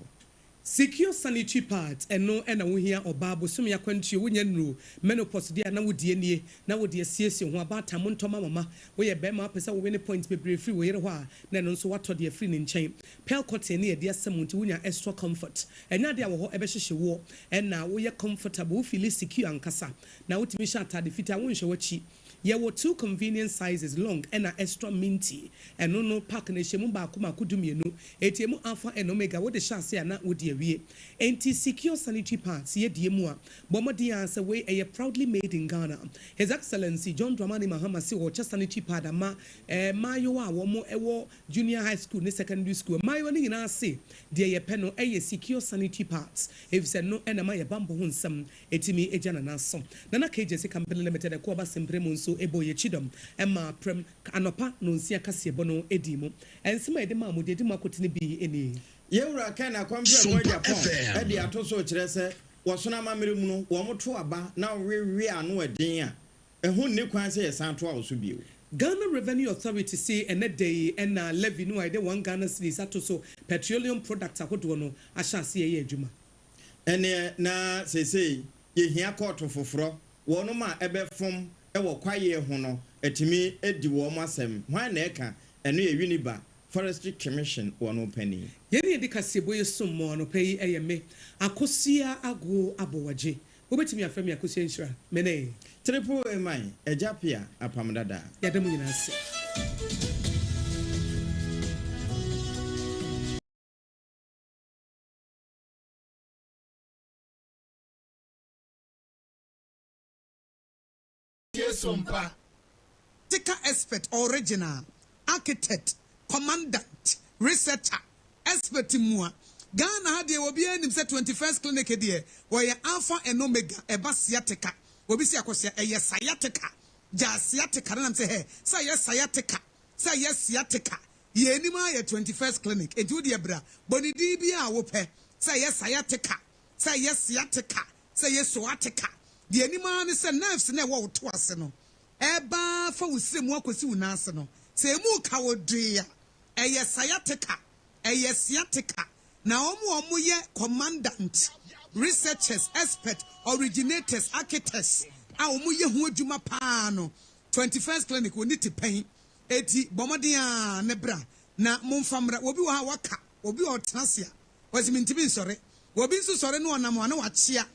Secure sanitary pads, ɛno na wohia ɔbaa bosome akwantuo wonya nnuru menopause deɛ a na wodie nie na wode asiesie ho abaatan mo ntɔ ma mama woyɛ bɛrima wopɛ sɛ wo wene point bebree firi wo yere hɔ a na ɛno nso woatɔ deɛ afiri ne nkyɛn pearl cotton ne yɛde asɛ mu nti wonya extra comfort ɛnyɛ adeɛ a wɔ hɔ ɛbɛhyehye woɔ ɛna woyɛ comfortable wo feeli secure ankasa na wotumi hyɛ ataade fitaa wonhyɛ w'akyi. Yɛwɔ two convenient sizes, long ɛna extra minty. Ɛno no, pack no ɛhyɛ mu baako baako 12. Enti emu alpha and omega, wode hyɛ ase a na wode awie. Enti secure sanitary pads yɛ deɛ mu a, bɔ mmɔden ara sɛ wei ɛyɛ proudly made in Ghana. His Excellency John Dramani Mahama se ɔrekyɛ sanitary pad ama mmaayewa a wɔn wɔ junior high school ne secondary school. Mmaayewa no nyinaa se deɛ yɛpɛ no ɛyɛ secure sanitary pads efisɛ ɛno na ɛma yɛn bammɔ ho nsɛm Etumi gya Nana aso. Nana KJC Company Limited ɛko aba Simpre mu nso bɔɔ yɛn kyidɔm maa prɛm anɔpa nonsia kaseɛbɔ no dii mu. Nsɛm a yɛde maa mo deɛ edi mu akotene bi nie. Yɛn Wura Ken Akɔmprɛko Sompa Agyapong FM. de ato so kyerɛ sɛ wɔsono amammerɛ mu no, wɔto aba na wɔwewe ano den a, ɛho nni kwan sɛ yɛsan toa wo so bio. Ghana Revenue Authority se ɛnnɛ da yi na levy no a yɛde one Ghana cedis ato so petroleum products ahodoɔ no ahyɛ aseɛ reyɛ adwuma. Ɛnneɛ na seesei yɛhia kɔɔto foforɔ, wɔnom a ɛbɛfom wɔ kwaeɛ ho no atumi adi wɔn asɛm. Hwan na ɛka? Ɛno yɛ Winneba Forestry Commission wɔn panin. Yɛn a yɛde kaseɛbɔ yi som mo anɔpa yi yɛ me, Akosua Agow Aboagye. Wobɛtumi afrɛ me Akosua Nhyira. Me ne. Triple A man, Agya Pia, Apam Dada. Yɛda mo nyinaa ase. Tie Sompa. Tika expert, original, architect, commandant, researcher, expert mua. Ghana ha deɛ obiara nim sɛ 21st Clinic deɛ wɔyɛ alpha and omega ɛba sciatica. Obi si akɔsia ɛyɛ sciatica. Gyaa sciatica no nam sɛ hɛ sɛ ɛyɛ sciatica sɛ ɛyɛ sciatica. Yɛn anim ara yɛ 21st Clinic. Enti wo deɛ bra bɔ ne din biara a wopɛ sɛ ɛyɛ sciatica sɛ ɛyɛ sciatica sɛ ɛyɛ soatica. Deɛ anim ara ne sɛ nerves na ɛwɔ wo to ase no ɛba fa wo srɛ mu akɔsi wo nan ase no sɛ emu ka wo dwee a ɛyɛ sciatica ɛyɛ sciatica na wɔn a wɔyɛ commandant researchers expert originators architects a wɔyɛ ho adwuma paa no 21st Clinic wɔn ti pɛn eti bɔ mmɔden a ne bra na momfa mmra obi wɔ ha a waka obi a ɔtena ase a wɔsi mi ntumi nsɔre obi nso sɔre no ɔnam a na wakyea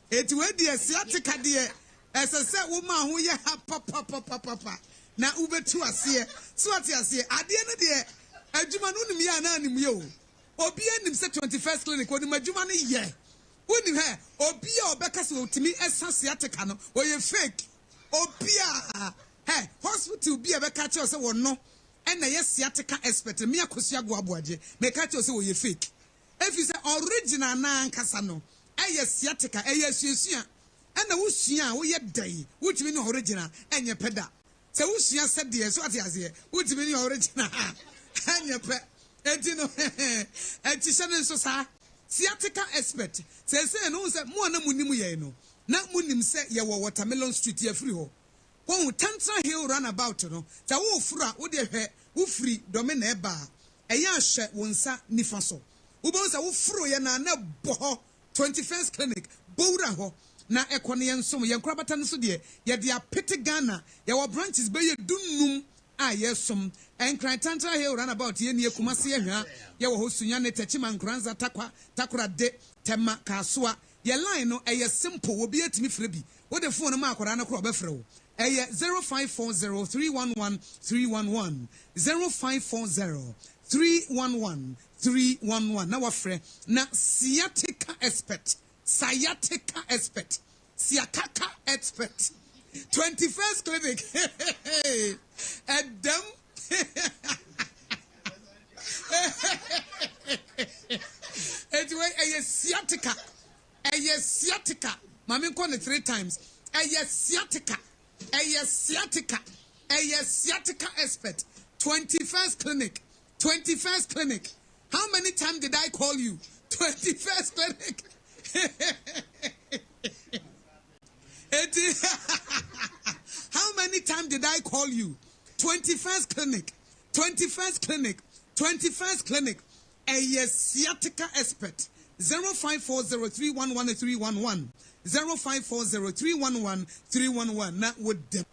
eti wei deɛ sciatica deɛ ɛsɛ sɛ wo maa ho yɛ ha papapapapa na wobɛtu aseɛ so ate aseɛ adeɛ no deɛ adwuma no wonim yɛ anaa nim yɛ o obi anim sɛ 21st Clinic onim adwuma no yɛ. Wonim hɛ, obi a ɔbɛka sɛ ɔtumi sa sciatica no, ɔyɛ fake. Obi a, hɛ, hospital bi a ɛbɛka akyerɛ wo sɛ wɔno na ɛyɛ sciatica expert no, me Akosua Agoa Aboagye, meka kyerɛ wo sɛ ɔyɛ fake. Efisɛ original no ankasa no yɛ sciatica, ɛyɛ asuasua. Ɛna wosua a, woyɛ dɛn? Wontumi ne original nyɛ pɛ da. Sɛ wosua sɛdeɛ, so ate aseɛ, wontumi ne original nyɛ pɛ. Enti no, ɛnti hyɛ no nso saa. Sciatica expert, seesei no, wohu sɛ mo a na monim yɛn no, na monim sɛ yɛwɔ Watermelon Street, yɛafiri hɔ. Wohu, Tantra Hill Runabout no, sɛ woreforo a, wodeɛ hwɛ, wofiri Dome na ɛreba a, ɛyɛ a hwɛ wo nsa nifa so. Wobɛhu sɛ woforoeɛ no a, na ɛbɔ hɔ, 21st Clinic, bɔ wura hɔ na ɛkɔ na yɛnsom. Yɛn nkorabata no nso deɛ, yɛde apete Ghana. Yɛwɔ branches bɛyɛ du-nnum a yɛsom. Nkran, Tantra Hill Runabout, yɛnnie, Kumasi, Ahwea, yɛwɔ hɔ, Sunyani, Techiman, Nkoranza, Tarkwa, Takoradi, Tema, Kasoa. Yɛn line no, ɛyɛ simple, obiara tumi frɛ bi. Wode phone no ma akwadaa no koraa a, ɔbɛfrɛ wo. Ɛyɛ 0540 311 311, 0540 311 311 na wafrɛ na sciatica expert, sciatica expert, siakaka expert, 21st clinic, ɛdɛm. Eti wei ɛyɛ sciatica, ɛyɛ sciatica. Maame nkɔ ne three times. Ɛyɛ sciatica, ɛyɛ sciatica, ɛyɛ sciatica expert. 21st clinic, 21st clinic. How many times did I call you? 21st clinic. Eti how many times did I call you? 21st clinic, 21st clinic, 21st clinic. Ɛyɛ sciatica expert. 0540311311, 0540311311 na wode.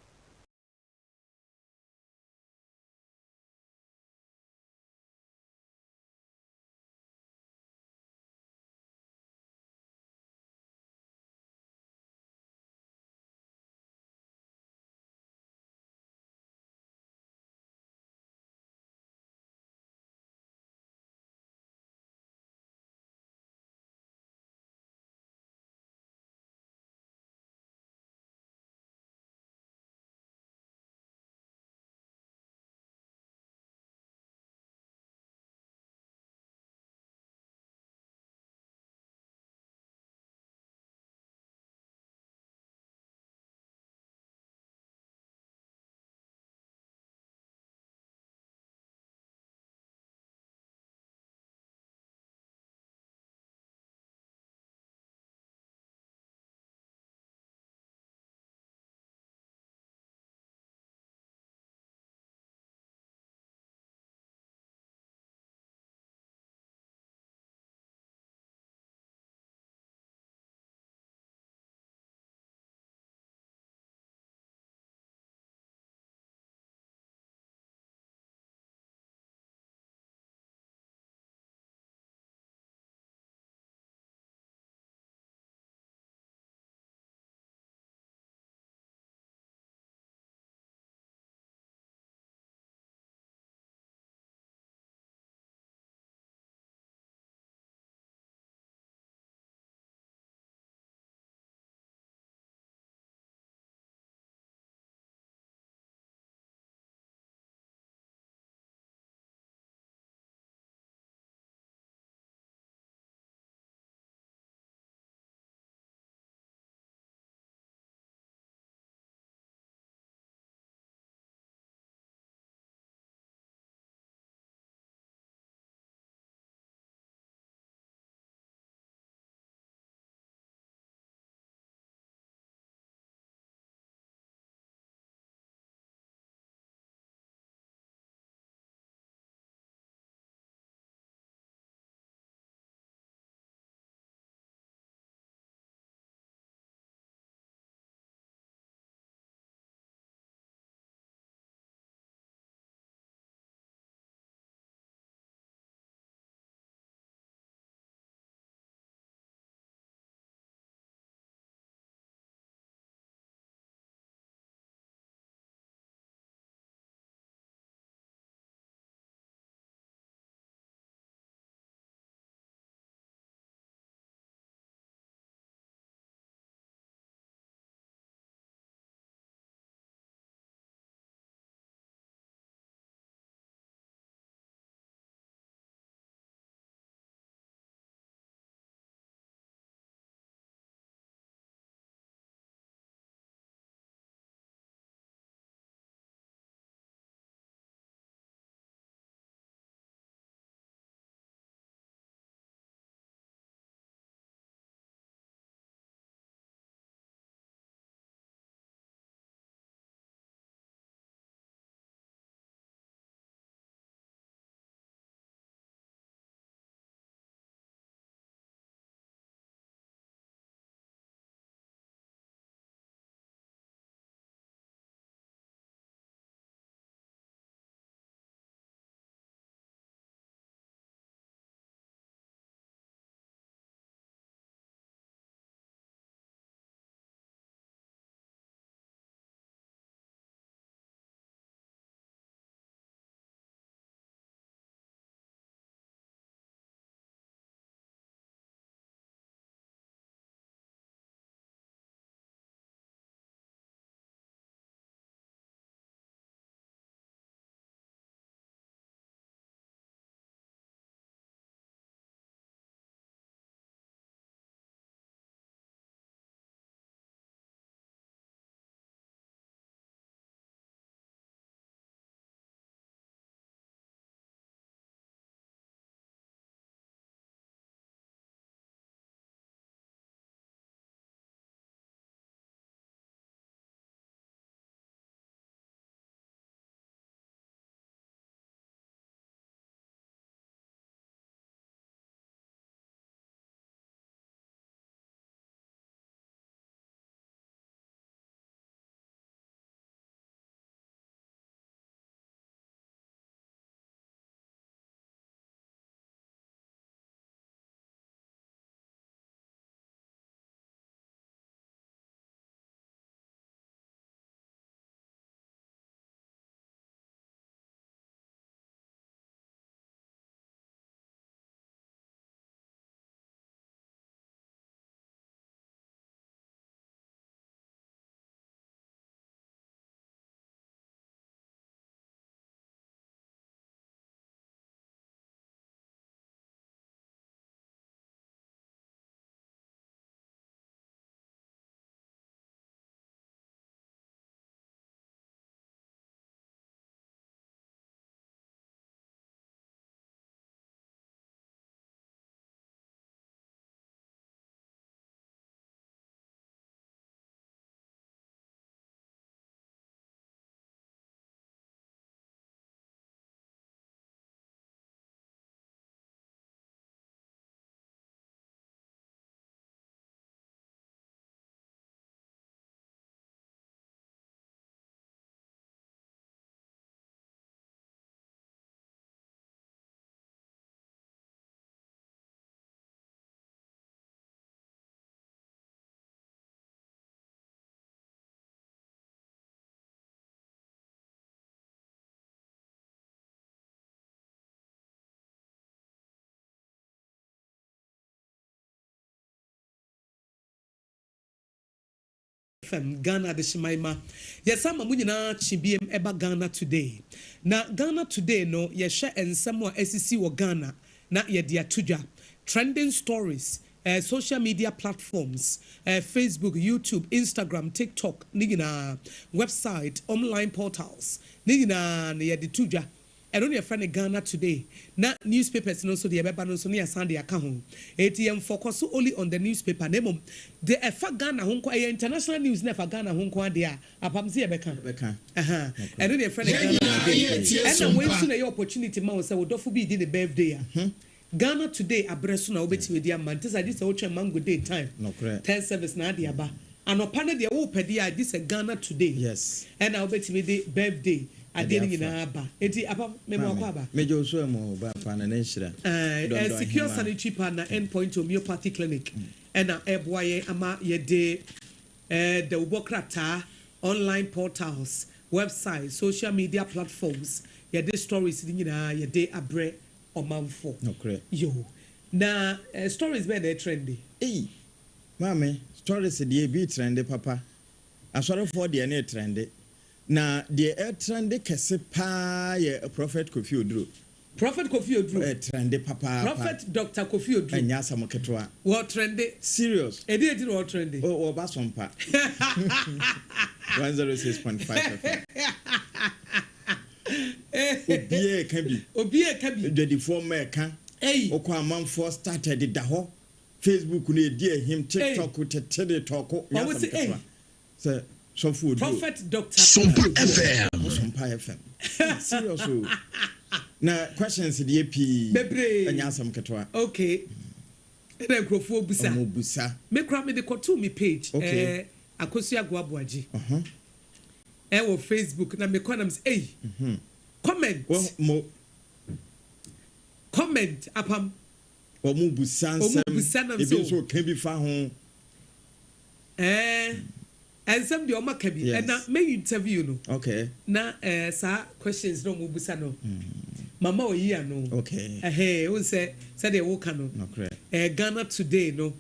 FM, Ghana Adehyeman ma. Yɛsan ma mo nyinaa kye biem ɛba Ghana Today. Na Ghana Today no, yɛhwɛ nsɛm a asisi wɔ Ghana na yɛde ato dwa. Trending stories, eh, social media platforms, eh, Facebook, YouTube, Instagram, TikTok, ne nyinaa, website, online portals, ne nyinaa no yɛde to dwa. Ɛno na yɛfrɛ no Ghana Today. Na newspapers no nso deɛ ɛbɛba no nso na yɛasan de aka ho. Enti yɛnfɔkɔso only on the newspaper na mmom deɛ ɛfa Ghana ho nko, ɛyɛ international news na ɛfa Ghana ho nko ara deɛ a, apam sɛ yɛbɛka. Yɛbɛka. Ahaa. Nokorɛ. Ɛno na yɛfrɛ no Yɛn Ghana nyinaa Today. yɛretie Ɛna wei Sompa. nso na ɛyɛ opportunity ma wo sɛ wo dɔfo bi redi ne birthday a, Ghana Today abrɛ so na wobɛtumi de ama. Nte saa gye sɛ wotwɛn Mango Day time, Nokorɛ. third service na ade aba. Anɔpa no deɛ wopɛ deɛ a gye sɛ Ghana Today Yes. ɛna wobɛtumi de birthday Ɛde adeɛ no afa. nyinaa aba. Enti apa me ma Maame, wakɔ aba. megye wo so amu o, ba pa na ne nhyira. Ɛɛ Dɔndɔn Secure Hemaa. Sanitary Pad na End Point Homeopathy Clinic ɛna ɛboa yɛn ama yɛde ɛɛ dawubɔ krataa, online portals, website, social media platforms, yɛde stories no nyinaa yɛde abrɛ ɔmanfo. Nokorɛ. Yoo. Na eh, stories bɛn na ɛtrɛnde? Ei! Maame, stories deɛ ebi retrɛnde papa. Asɔrefoɔ deɛ no retrɛnde. Na deɛ ɛretrɛnde kɛse paa yɛ Prophet Kofi Oduro. Prophet Kofi Oduro. Ɛretrɛnde papaapa. Prophet Doctor Kofi Oduro. Ɛnyɛ asɛm ketewa. Wɔretrɛnde. Serious. Ɛdeɛn nti na wɔretrɛnde? Oh, wɔba Sompa. 106.5 FM. Obiara reka bi. Obiara reka bi. Adwadifoɔ mma reka. Ei. Wokɔ amanfoɔ start ɛdeda hɔ. Facebook no ɛdi ahim. TikTok tete de tɔko. Nyɛ Wɔn asɛm se ei. ketewa. Sɛ sɔfo oduro. Prophet Doctor Sompa Kofi Oduro. FM. Sompa FM. Serious o. Na questions deɛ pii. Bebree. Ɛnyɛ asɛm ketewa. Okay. Ɛna nkurɔfoɔ bisa. Wɔn bisa. Me koraa mede kɔtoo me page. Okay. Eh, Akosua Agoaboagye. Uh -huh. Ɛwɔ Facebook na mekɔ na mesɛ ei comment Mo. comment apam. Wɔn busa Wɔn nsɛm busa nam ebi sɛ nso ka bi fa ho. Ɛɛ nsɛm deɛ wɔn aka bi Yes. ɛna mɛ interview no. Okay. Na ɛɛ saa questions na wɔn busa no mama oyi ano. Okay. Ɛhɛn ohun sɛ sɛdeɛ woka no. Nokorɛ. Ɛɛ Ghana today no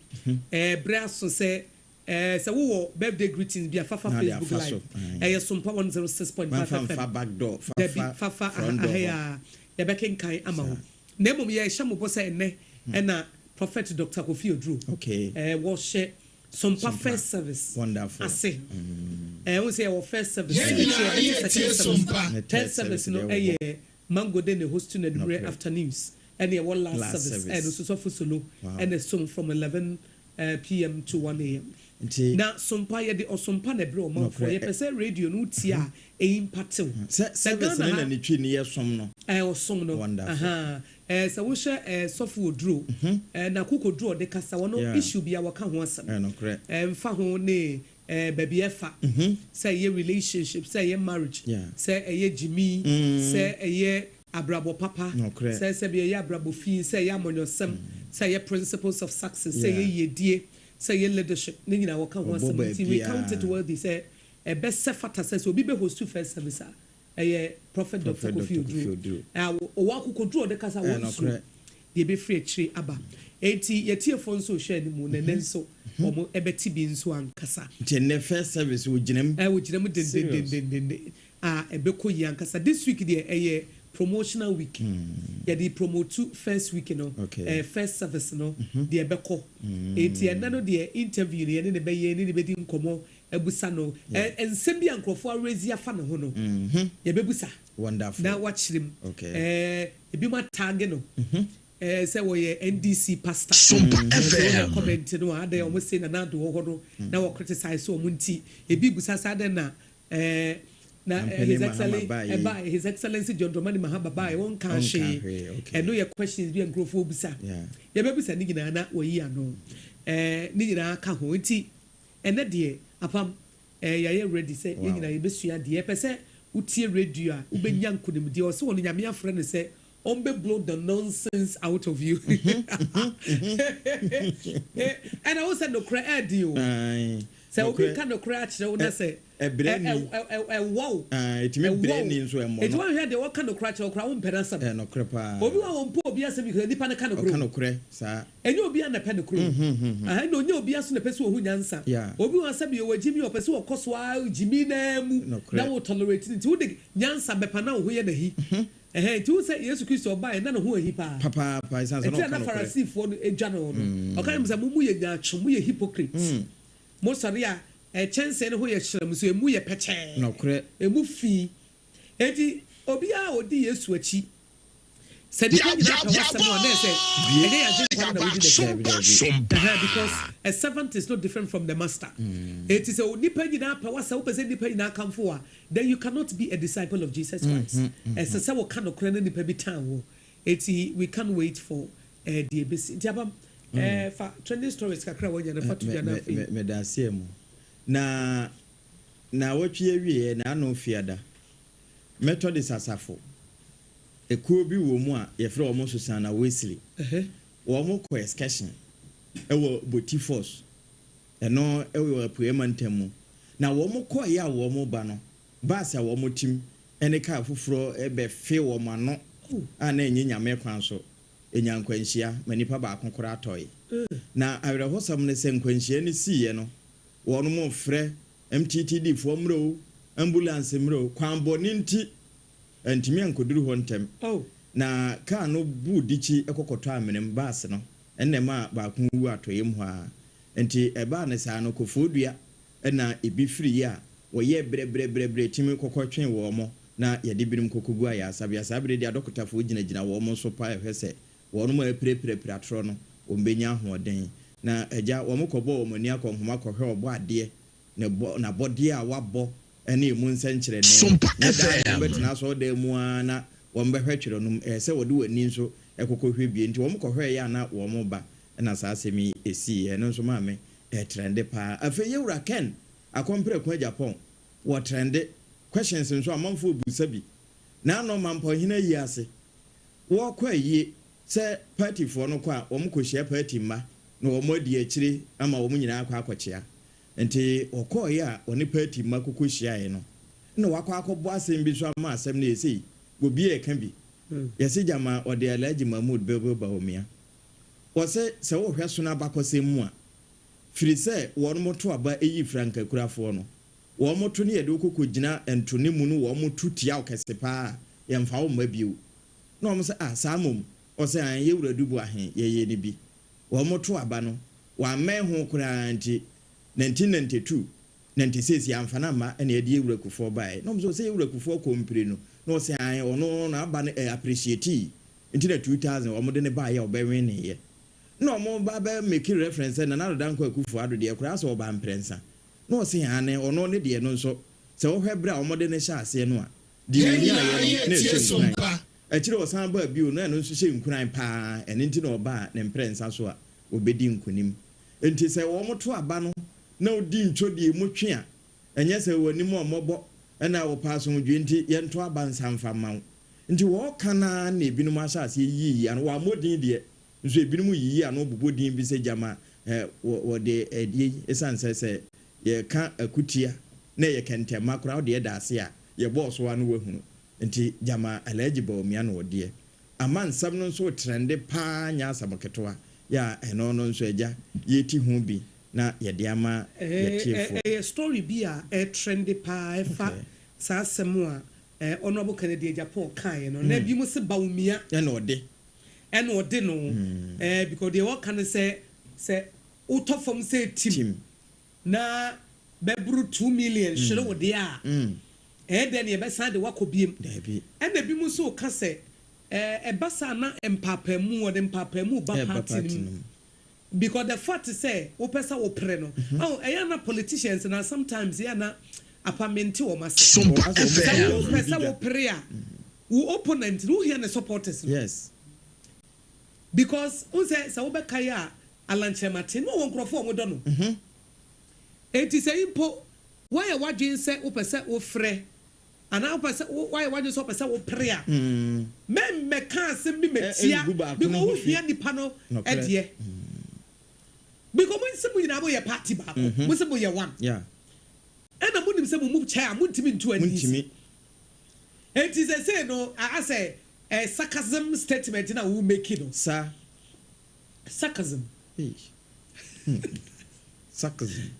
ɛɛ brɛ aso sɛ. Eh sɛ wo wɔ birthday greetings bi a fafa Na de Facebook afa live so, ae. ɛyɛ Sompa 106.5 Mamfa FM mfa back door, fa dabi fa fafa aha front door aha yi hɔ. aa yɛbɛkenkan ama wo Saa. na mmom yɛrehyɛ mo bɔ sɛ ɛnnɛ ɛna Prophet Doctor Kofi Oduro Okay. eh wɔhyɛ Sompa Sompa. first service Wonderful. ase eh wohu sɛ yɛwɔ first service Yɛn akyire nyinaa yɛbɛte yɛtie second service Sompa. Ne third third service service no deɛ wɔ hɔ. ɛyɛ Mango de ne host no anwummerɛ Nokorɛ. after news ɛne ɛwɔ last Last service service. ɛno nso Sɔfo Solo Wow. ɛna ɛsom from 11 PM to 1 AM. Nti. Na sompa yɛde ɔsompa na ɛbrɛ ɔmanfoɔ. Nokorɛ. Yɛpɛ sɛ radio no wotie a ɛyi mpate wo. Sɛ Sɛ service Ghana no na ha. ne twi no yɛ som no. Ɛɛ ɔsom no. Wonderful. Ahaa. Ɛɛ sɛ wohwɛ ɛɛ sɔfo Oduro. Ɛɛ n'akokoduro a ɔde kasa wɔno Yeah. issue biara wɔka ho asɛm. Ɛɛ nokorɛ. Ɛɛ mfa ho ne ɛɛ baabi ɛfa. Sɛ ɛyɛ relationship, sɛ ɛyɛ marriage, Yeah. sɛ ɛyɛ gyimi, sɛ ɛyɛ abrabɔ papa, Nokorɛ. sɛ sɛbi ɛyɛ abrabɔ fi, sɛ ɛyɛ amanyɔsɛm, sɛ ɛyɛ principles of success, sɛ ɛyɛ Yeah. yiedie, sɛ ɛyɛ leadership, ne nyinaa wɔka ho Wɔbɔ asɛm. Nti we count it baabiara. worthy sɛ ɛbɛsɛ fata sɛ sɛ obi bɛ host first service a, ɛyɛ Prophet Doctor Prophet Kofi Doctor Kofi Oduro. Oduro. A ɔwɔ akokoduro a ɔde kasa a Ɛyɛ wɔnsuro nokorɛ. deɛ ɛbɛfiri akyire aba. Enti yɛtiefoɔ nso rehwɛ anim na ɛnnɛ nso wɔn ɛbɛte bi nso ankasa. Nti ɛnnɛ first service wɔgyina mu? Ɛɛ wɔgyina mu Serious. dendendendenden a ɛbɛkɔ yie ankasa. This week deɛ ɛyɛ promotional week. Yɛde promotu first week no, Okay. ɛɛ first service no deɛ ɛbɛkɔ. Enti ɛnnɛ no deɛ interview no yɛne no bɛyɛ, yɛne no bɛdi nkɔmmɔ abusa no. Yeah. Ɛ nsɛm bi a nkurɔfoɔ araise afa ne ho no, yɛbɛbusa Wonderful. na wakyerɛ mu. Okay. Ɛɛ ebinom ataage no ɛɛ sɛ wɔyɛ NDC pastor. Sompa Sɛ wohwɛ FM. comment no a, adɛn wɔn se Nana Addo wɔ hɔ no na wɔ criticize wɔn nti, ebi bisa sɛ adɛn na ɛɛ na Mampanin His Mahama Excellency baeɛ yi. ɛbaeɛ His Excellency John Dramani Mahama baeɛ wɔnkaa Ɔnkaa hwee. hwee, okay. Ɛno yɛ questions bi a nkurɔfoɔ bisa. Yeah. Yɛbɛbisa ne nyinaa na wɔayi ano. Ɛɛ ne nyinaa ka ho nti ɛnɛ deɛ apam ɛɛ yɛayɛ ready sɛ yɛn Wow. nyinaa yɛbɛsua adeɛ. Yɛpɛ sɛ wotie radio a wobɛnya nkonimdie. Ɔse wɔn Nyame afrɛ no sɛ ɔmbɛ blow the nonsense out of you. Ɛna wo sɛ nokorɛ ɛɛden o. Ae. Sɛ obi ka nokorɛ akyerɛ wo na sɛ ɛwɔ wo, ɛwɔ wo, enti woanhwɛ a deɛ ɔka nokorɛ akyerɛ wo koraa wompɛ n'asɛm. Obi wɔ hɔ a ɔmpɛ obi asɛm because nipa no ka nokorɛ o. Ɛnyɛ obiara na ɛpɛ nokorɛ o. Ɛna ɔnyɛ obiara nso na ɛpɛ sɛ ɔhu nyansa. Obi wɔ hɔ a sɛbi ɔwɔ gyimi a ɔpɛ sɛ ɔkɔ so ara gyimi no ara mu na wo tolerate no nti wode nyansa bɛpa na wo ho yɛ no ahi. Ɛhɛn, nti wohu sɛ Yesu Kristo ɔbaeɛ na ne ho ahi paa. Papaapa, ɛsiane sɛ na Ɛnti a ɔka na nokorɛ. Farisifoɔ no dwa no no, ɔka kyerɛ wɔn sɛ, Mo moyɛ nyaatwom, moyɛ hypocrites. Mosɔre a, kyɛnsee no ho yɛ hyerɛmm, nso emu yɛ pɛkyɛɛ, Nokorɛ. emu fi. Enti obiara a ɔdi Yesu akyi, sɛ nnipa nyinaa pɛ w'asɛm a, na ɛyɛ sɛ ɛnyɛ yɛn Agyenkwa no na wodi n'akyi. Daabi, daabi. Ɛhɛn, because a servant is not different from the master. Enti sɛ nnipa nyinaa pɛ w'asɛm, wopɛ sɛ nnipa nyinaa kamfo wo a, Then you cannot be a disciple of Jesus Christ. Ɛsɛ sɛ woka nokorɛ na nipa bi tan wo. Enti we can't wait for eh, deɛ ɛbɛsi. Nti Abam, eh, fa trending stories kakra a woanya no fa to dwa na afei. Meda aseɛ mu. Na naawɔtwe awieɛ, naano fiada, Methodist asafo ekuo bi wɔ mu a yɛfrɛ wɔn Susanna Wesley. Wɔn kɔ excursion wɔ Boti Falls. Ɛno wɔ Apueɛ Mantam mu. Na wɔn kɔeɛ a wɔn reba no, bus a wɔn tim ne kaa foforɔ bɛfee wɔn ano a na ɛnyɛ Nyame kwan so. Ɛnyaa nkwanhyia ma nipa baako koraa tɔe. Na awerɛhosɛm ne sɛ nkwanhyia no siiɛ no, wɔn refrɛ MTTD foɔ mmerɛ o, ambulance mmerɛ o, kwan bɔne nti antumi ankɔduru hɔ ntɛm. Na kaa no buu dikyi kɔkɔtɔ amena mu, bus no, ɛnna ɛmaa baako wu atɔeɛm hɔ ara. Enti ɛbaa no saa no, kofoɔdua na ebi firiiɛ a wɔyɛɛ brɛbrɛbrɛbrɛ tumi kɔkɔ twee wɔn na yɛde binom kɔkɔgu ayaresabea. Saa berɛ yi deɛ adɔkotafoɔ gyinagyina wɔn so paa rehwɛ sɛ wɔn a apirapirapira atorɔ no wɔbɛnya ahoɔden. Na agya, wɔn kɔbɔɔ wɔn ani akɔnhoma kɔhwɛ Ɔbɔadeɛ ne bɔ, n'abɔdeɛ a wabɔ ne emu nsɛnkyerɛnne. Sompa Nyɛ daa na FM. wɔbɛtena asɔredan mu ara na wɔbɛhwɛ twerɛ no mu, ɛyɛ sɛ wɔde wɔn ani nso kɔkɔhwɛ bi. Enti wɔn kɔhwɛeɛ a na wɔreba na saa asɛm yi siiɛ. Ɛno nso maa me trɛnde paa. Afei yɛwura Ken Akɔmprɛko Agyapong wɔ trɛnde questions nso amanfoɔ rebisa bi. N'ano Mampɔnhene ayi ase. Wɔrekɔ ayie sɛ party foɔ no kɔ a wɔn kɔhyia party mma na wɔn adi akyire ama wɔn nyinaa akɔ akɔkyea. Nti wɔkɔeɛ a wɔne party mma kɔkɔ hyiaeɛ no na wakɔ akɔbɔ asɛm bi so ama asɛm no yɛ sei, obi reka bi. Yɛse gyama ɔde Alhaji Mahmood Bilbil Bawumia. Wɔse sɛ wohwɛ sono abakɔsɛm mu a, firi sɛ wɔnom to aba yi frankakurafoɔ no, wɔn to ne yɛde wo kɔkɔ gyina nto ne mu no wɔn to tia wo kɛse paa a, yɛmfa wo mma bio. Na wɔn sɛ ah saa mmom? Ɔse aane yɛwura Dubu ahe yɛyɛ no bi. Wɔn to aba no, wɔammɛn ho koraa nti 1992, 96 yɛamfa no amma ɛna yɛde yɛwura Kufuor baeɛ. Na wɔn sɛ ɔsɛ yɛwura Kufuor kɔ mpire no, na ɔse aane ɔno n'aba no ɛ appreciate Nti na 2000 wɔn de no baeɛ a ɔbɛweneeɛ. Na wɔn ba bɛ make reference sɛ Nana Addo Dankwa Akufo Addo deɛ koraa sɛ ɔbaa mprɛnsa. Na ɔse aane ɔno ne deɛ no nso sɛ wohwɛ berɛ a wɔn de no hyɛɛ aseɛ no a deɛ ɔnyaeɛ no na ɛhyɛ nkuran. Akyire ɔsan baa bio no ɛno nso hyɛ nkuran paa ɛno nti na ɔbaa ne mprɛnsa so a ɔbɛdi nkunim. Nti sɛ wɔn to aba no na ɔdi ntwodie mu twe a ɛnyɛ sɛ w'anim ɔmmɔbɔ ɛna wɔpɛ asomdwoeɛ nti yɛnto aba nsa mfa mma wo. Nti wɔɔka no ara na ebinom ahyɛ aseɛ yiyi ano, wɔammɔ din deɛ, nso ebinom yiyi ano bobɔ din bi sɛ gyama ɛ, wɔ, wɔde ɛdeɛ yi, ɛsiane sɛ sɛ yɛka akutia na ɛyɛ kɛntɛmma koraa wode ɛda ase a, yɛbɔɔ so ara na woahunu. Nti gyama Alhaji Bawumia na ɔdeɛ. Ama nsɛm no nso retrɛnde pa ara nyɛ asɛm ketewa, yɛ a ɛno no nso agya, yɛreti ho bi na yɛde ama yɛtiefoɔ. Ɛyɛ story bi a ɛretrɛnde pa ara ɛfa saa asɛm a Eh Honourable Kennedy Agyapong kaeɛ no na ebinom se Bawumia Ɛna ɔde. Ɛna ɔde no eh because deɛ ɔka ne sɛ sɛ wotɔ fam sɛ tim Tim. na bɛboro 2 million hyere wo deɛ a ɛyɛ dɛn na yɛbɛsan de wo akɔ biem. Daabi. Ɛna ebinom nso reka sɛ eh ɛba saa na mpaapaamu wɔde mpaapaamu ba Ɛba party no party mu. no mu. Because the fact sɛ wopɛ sɛ wopere no, oh ɛyɛ a na politicians na sometimes ɛyɛ a na apa mente wɔn ase. Sompa Sɛ FM. wopɛ sɛ wopere a, wo opponent no wohia ne supporters no. Because wohu sɛ sɛ wobɛkae a Alan Kyerematen na ɔwɔ nkurɔfoɔ a wɔdɔ no. Enti sɛ mpo woayɛ w'adwene sɛ wopɛ sɛ wofrɛ anaa wopɛ sɛ woayɛ w'adwene sɛ wopɛ sɛ wopere a, mɛmmɛka asɛm bi mɛtia because wohia nipa no deɛ. Because mo se mo nyinaa mo yɛ party baako, mo se mo yɛ one. Yeah. Ɛna mo nim sɛ mo mu kyɛ a mo ntumi ntu NDC. Montumi. Enti sesei no asɛ eh, sarcasm statement na wo make no. Sa. Sarcasm. Ei. Hmm. Sarcasm.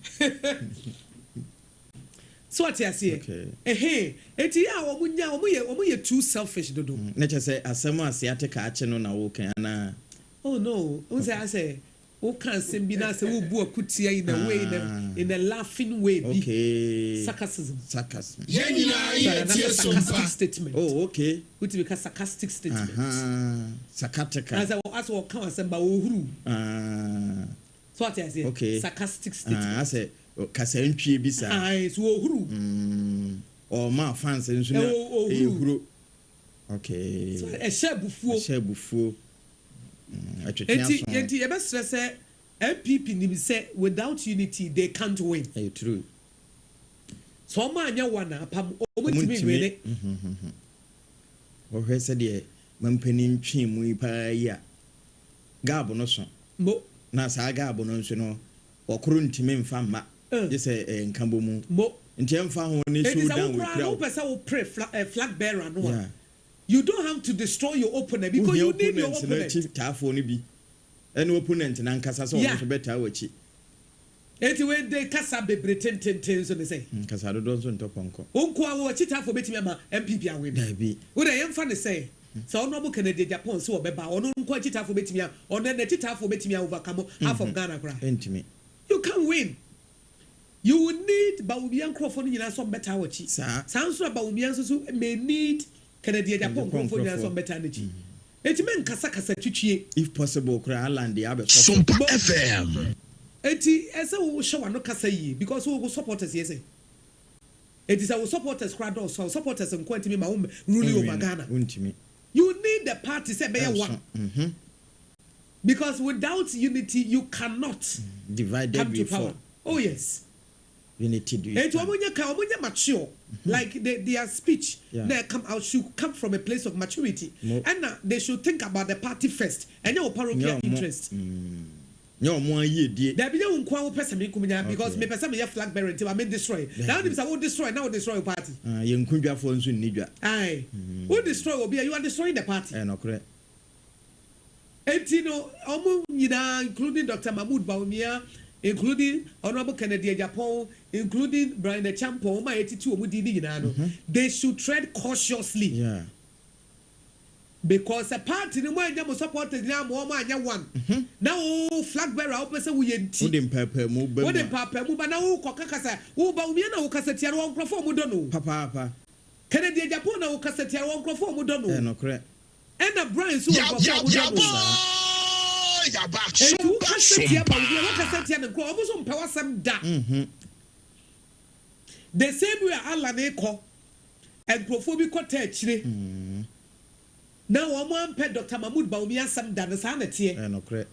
So wate aseɛ? Okay. Ɛhee. Enti yɛ a wɔn nya, wɔn yɛ, wɔn yɛ too selfish dodo. Na kyerɛ sɛ asɛm a sciatica akye no na woka yi anaa? Oh no, wohu sɛ asɛ woka asɛm bi na asɛ wobu akutia in a way, in a, in a laughing way bi. Okay. Sarcasm. Sarcasm. Yɛn nyinaa So yɛ anaa tie sɛ sarcastic Sompa. statement. Oh okay. Wotumi ka sarcastic statement. Ahaa. Sarcatical. Asɛ asɛ wɔka asɛm ba wɔhuru. Ah. So wate aseɛ? Okay. Sarcastic statement. Ah, asɛ kasantwie bi saa. Ae, so wɔhuru. Mm, ɔma fans nso na ɛyɛ huro. Okay. So ɛhyɛ abufuo. Ɛhyɛ abufuo. Mm, ɛtwetwe aso. Enti, enti yɛbɛsrɛ sɛ NPP nim sɛ without unity they can't win. Ɛyɛ true. Sɛ wɔn anyɛ one a, apam, wɔn ntumi nwene. Wɔhwɛ sɛdeɛ mampanin twee mu yi paa yi a, gab no so. Mo. Na saa gab no nso no, ɔkoro ntumi mfa mma, gye sɛ ɛyɛ nkabɔmu. Mo. Nti ɛmfa ho ne Enti sɛ wo showdown koraa no wɔ wopɛ sɛ wo pere flag bearer no a, Yeah. you don't have to destroy your opponent because Wohia you need your opponent no opponent. akyi taafoɔ no bi, ɛne opponent no ankasa sɛ ɔno Yeah. nso bɛtaa w'akyi. Enti wei de kasa bebree tententen nso ne sɛn? Kasa dodoɔ nso ntɔ pɔnkɔ. Wo nkoa wo akyitaafoɔ bɛtumi ama NPP awin? Daabi. Wo deɛ yɛmfa no sɛ, sɛ Honourable Kennedy Agyapong se ɔbɛba a, ɔno nko akyitaafoɔ bɛtumi a, ɔno n'akyitaafoɔ bɛtumi a overcome half of Ghana koraa? Ɛntumi. You can't win. You will need Bawumia nkorɔfoɔ no nyinaa sɛ wɔbɛtaa w'akyi. Saa. Saa nso na Bawumia nso so may need Kennedy Agyapong Agyapong nkorɔfoɔ nyinaa sɛ nkorɔfoɔ. wɔbɛtaa n'akyi. Enti menkasa kasa twitwie. If possible koraa Alan deɛ abɛsɔ so. Sompa FM. Enti ɛsɛ wo hyɛ w'ano kasa yie because wo supporters yɛ sɛn? Enti sɛ wo supporters koraa dɔɔso a wo supporters nkoa ntumi ma wo mmɛ rule over Ghana. Wontumi. You need the party sɛ ɛbɛyɛ Ɛnso. one because without unity you cannot Divided come we to power. fall. Oh yes. Unity do Enti wɔn nyɛ ka wɔn nyɛ mature like they, their speech Yeah. na come out should come from a place of maturity Mo. ɛna they should think about the party first ɛnyɛ wo parochial Nyɛ ɔmo. interest. Nyɛ ɔmo ayiedie. Dabi nyɛ wo nkoa wo pɛ sɛ me nko menya because Okay. me pɛ sɛ meyɛ flag bearer nti ma me destroy na wonim sɛ wo destroy na wo destroy wo party. Ah, yɛn nko dwafoɔ nso nni dwa. Aye. Wo destroy obi a you are destroying the party. Ɛyɛ nɔkorɛ. Enti no ɔmo nyinaa including Doctor Mahmood Bawumia, including Honourable Kennedy Agyapong, including Bryan Acheampong, ɔmo a yɛtete ɔmo din no nyinaa no, they should tread cautiously. Yeah. Because sɛ party no mo annya mo supporters nyinaa amma wɔn anyɛ one, na wo flag bearer a wopɛ sɛ woyɛ nti, Wode mpaapaamu ba mu wode a. mpaapaamu ba na wokɔka kasa, wo Bawumia na wokasa tia no, wɔ nkurɔfoɔ a wɔdɔ no o. Papaapa. Kennedy Agyapong na wokasa tia no, wɔ nkurɔfoɔ a wɔdɔ no o. Ɛyɛ nokorɛ. Ɛna Brian nso wɔ nkurɔfoɔ a wɔdɔ no o. Enti wokasa tia Bawumia, woakasa tia ne nkurɔfoɔ, wɔn nso mpɛ w'asɛm da. The same way a Allan rekɔ, nkurɔfoɔ bi kɔ taa akyire na wɔn ampɛ Doctor Mahmood Bawumia asɛm da no, saa na ɛteɛ. Ɛyɛ nokorɛ.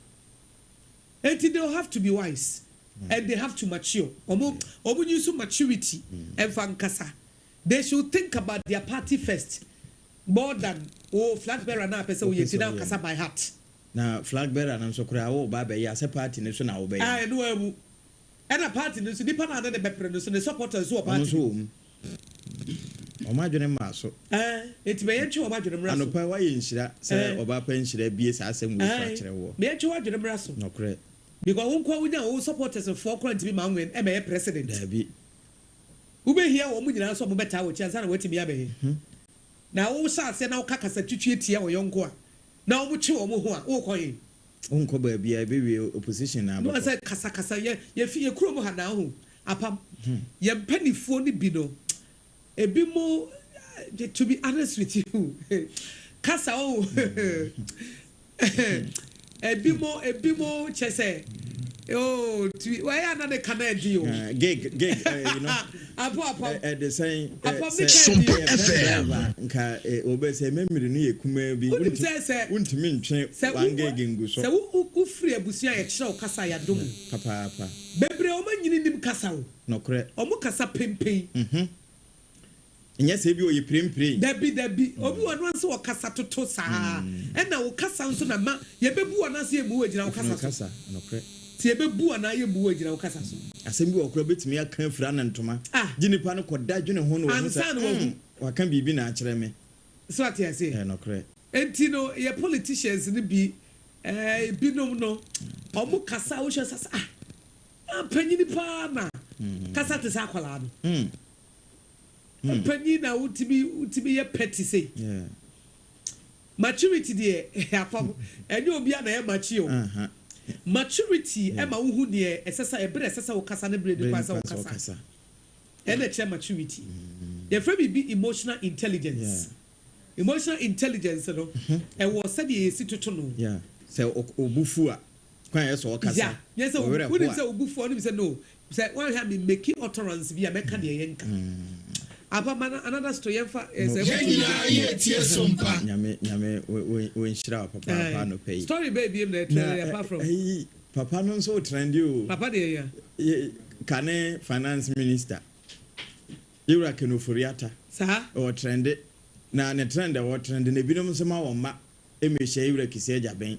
Enti they will have to be wise and they have to mature. Wɔn wɔn use maturity ɛnfa nkasa. They should think about their party first more than wo flag bearer no a pɛ sɛ woyɛ nti na kasa by heart. Na flag bearer no nso koraa woreba abɛyɛ a sɛ party no so na wobɛyɛ no. Ah ɛno ara mu. Ɛna party no nso nipa no a ne ne bɛpere no nso ne supporters nso wɔ Wɔn party nso no wɔ mu. mu. Wɔn adwene mmaa so. Ɛɛ enti ma yɛntwe wɔn adwene mmra so. Anɔpa yi woayɛ nhyira sɛ Ɛɛ. ɔbaa pa nhyira abue saa asɛm wei so Ɛɛ akyerɛ woɔ. ma yɛntwe wɔn adwene mmra so. Nokorɛ. Because wo nkoa wonya wo supporters foɔ koraa ntumi ma wo mmɛyɛ president. Daabi. Wobɛhia wɔn nyinaa nso a wɔbɛtaa w'akyi ansa na woatumi abɛyɛ. Na wohyɛ aseɛ na woka kasa twitwie tia wo yɔnko a, na wɔtwe wɔn ho a, worekɔ he? Wonkɔ baabiara, ɛbɛwie opposition na No abɛkɔ. sɛ kasakasa yɛ yɛfi yɛ kurom ha na ho apam yɛn mpanifoɔ no bi no ebi mo to be honest with you kasa o ebi mo ebi mo kyɛ sɛ oh to be wɔyɛ ana ne ka na ɛdi o. Ah, gig gig eh, you know. Apo apam. Ɛde sɛn Apam ne ka ɛdi. Sɛ pen drive a nka wɔbɛ sɛ memory no yɛ kumaa bi. Wonim sɛ sɛ Wontumi ntwe sɛ one gig ngu so. Sɛ wo wo firi abusua a yɛkyerɛ wo kasa a yɛadom wo. Papaapa. Bebree wɔn anyini nim kasa o. Nokorɛ. Wɔn kasa penpen. Nyɛ sɛ ebi ɔyɛ pirempirei. Dabi dabi obi wɔ no nso ɔkasa toto saa ɛna wo kasa nso na ma yɛbɛbu wo anaasɛ yɛmmu wo agyina wo Ɛfiri kasa so. kasa, nokorɛ. Nti yɛbɛbu anaa yɛmmu wo agyina wo kasa so. Asɛm bi wɔ hɔ koraa wobɛtumi aka afira no ntoma. Gye nipa no kɔda dwene ho na wahu sɛ, Ansa na wahu. mm, waka biribi na akyerɛ me. So ate aseɛ? Ɛyɛ nokorɛ. Nti no yɛ politicians no bi, eh, binom no, wɔn kasa a wohwɛ sɛ, ah, ah, panyini paa na kasa te sɛ akwadaa no. Panyin na wotumi wotumi yɛ petty sei. Maturity deɛ apam ɛnyɛ obiara na ɛyɛ mature o. Maturity ɛma wohu deɛ ɛsɛ sɛ ɛberɛ ɛsɛ sɛ wokasa ne berɛ ɛni kwan sɛ wokasa. Ɛna ɛkyerɛ maturity. Yɛfrɛ biribi emotional intelligence. Emotional intelligence no ɛwɔ sɛdeɛ yɛsi toto no. Sɛ obu fu a, kwan a ɛsɛ sɛ ɔkasa, Yeah, nyɛ sɛ ɔwerɛ ho wonim a. sɛ obu fu a wonim sɛ no sɛ woanhwɛ a me make utterance bi a mɛka deɛ ɛyɛ nka. Apa ma no another story yɛmfa eh, sɛ Yɛn ɛbɛtumi nyinaa bi. yɛ tie so mpa. Nyame Nyame wo wo wo nhyira wo papaapa Aye. anɔpa yi. Story bɛɛ biem na Na ɛtrɛne apart from. ɛyi papa no nso trɛnde o. Papa deɛ ya. Ye kane finance minister Yewura Ken Ofori-Atta. Saa. Ɔwɔ trɛnde na ne trɛnd a ɔwɔ trɛnde no ebinom nso ma wɔn mma mmɛhyia Yewura Kissi Agyabeng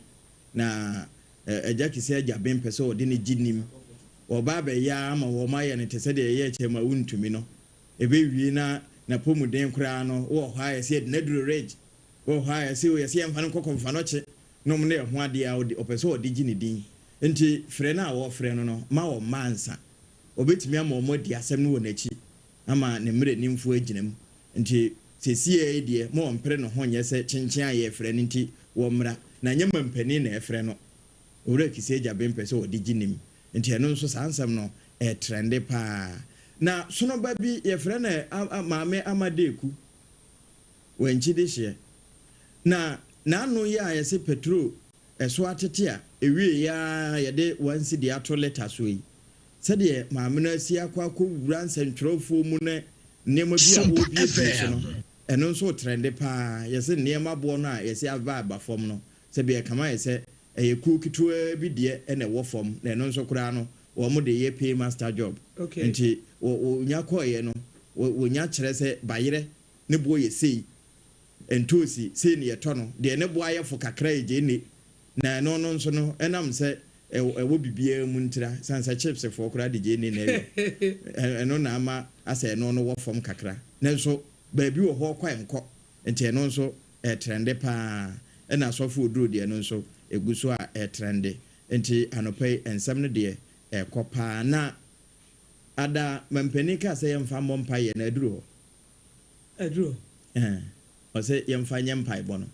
na Agya Kissi Agyabeng pɛ sɛ ɔde no gye nim. Wɔba abɛyɛ ara ma wɔn ayɛ no te sɛ deɛ yɛyɛɛ kyɛm a wontumi no. Ɛbɛwie na n'apɔmuden koraa no, wowɔ hɔ a yɛse yɛde no aduru Ridge, wowɔ hɔ a yɛse o yɛse yɛmfa no nkɔ Kɔmfanɔkye nom ne ɛho adeɛ a ɔde ɔpɛ sɛ ɔde gye ne din. Nti frɛ no a wɔrefrɛ no no, ma wɔmma ansa. Ɔbɛtumi ama wɔadi asɛm no wɔ n'akyi ama ne mmaranimfoɔ agyina mu. Nti seesei yi deɛ ma ɔmpere ne ho nyɛ sɛ kyenkyen a yɛrefrɛ no nti wɔmmra. Na ɛnyɛ mampanin na ɛrefrɛ no. Owura Kissi Agyabeng pɛ sɛ ɔde gye nim. Nti ɛno nso saa nsɛm no ɛretrɛnde paa. Na sono ba bi yɛfrɛ no Maame Ama Deku, Wankyi dehyeɛ. Na n'ano yi a yɛse pɛtro ɛso atete a ɛwieɛ ara yɛde one cedi ato lita soɔ yi, sɛdeɛ maame no asi akɔ akɔwura nsɛntwerɛfoɔ mu ne nneɛma bi a Sompa wɔrebuebue so no, FM. ɛno nso retrɛnde paa. Yɛse nneɛma boɔ no a yɛse aba aba fam no, sɛdeɛ ɛkame ayɛ sɛ ɛyɛ kuo ketewaa bi deɛ na ɛwɔ fam, na ɛno nso koraa no wɔn de yɛ pay master job. Nti wɔ wɔnya kɔeɛ no, wɔ wɔnya kyerɛ sɛ bayerɛ ne boɔ yɛ sei, ntoosi sei na yɛtɔ no, deɛ ne boɔ ayɛ fo kakra yɛ gyeene, na ɛno no nso no ɛnam sɛ ɛwɔ ɛwɔ biribiara mu ntira, ɛsiane sɛ chips foɔ koraa de gyeene na ɛyɔ, ɛno na ama asɛ ɛno no wɔ fam kakra, nanso baabi wɔ hɔ kɔ a ɛnkɔ, nti ɛno nso ɛretrɛnde paa, ɛna asɔfo oduro deɛ no nso ɛgu so a ɛretrɛnde, nti anɔpa yi nsɛm no deɛ ɛrekɔ paa, na ada mampanin kaa sɛ yɛmfa mmɔ mpaeɛ na aduru hɔ. Aduru hɔ. Ɛɛ, ɔsɛ yɛmfa nyɛ mpaebɔ no,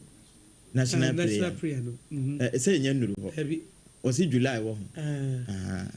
national prayer National prayer no. Ɛ, sɛ ɛnya nnuru hɔ. Dabi. Ɔse July wɔ ho. Ɛɛ. Ahaa.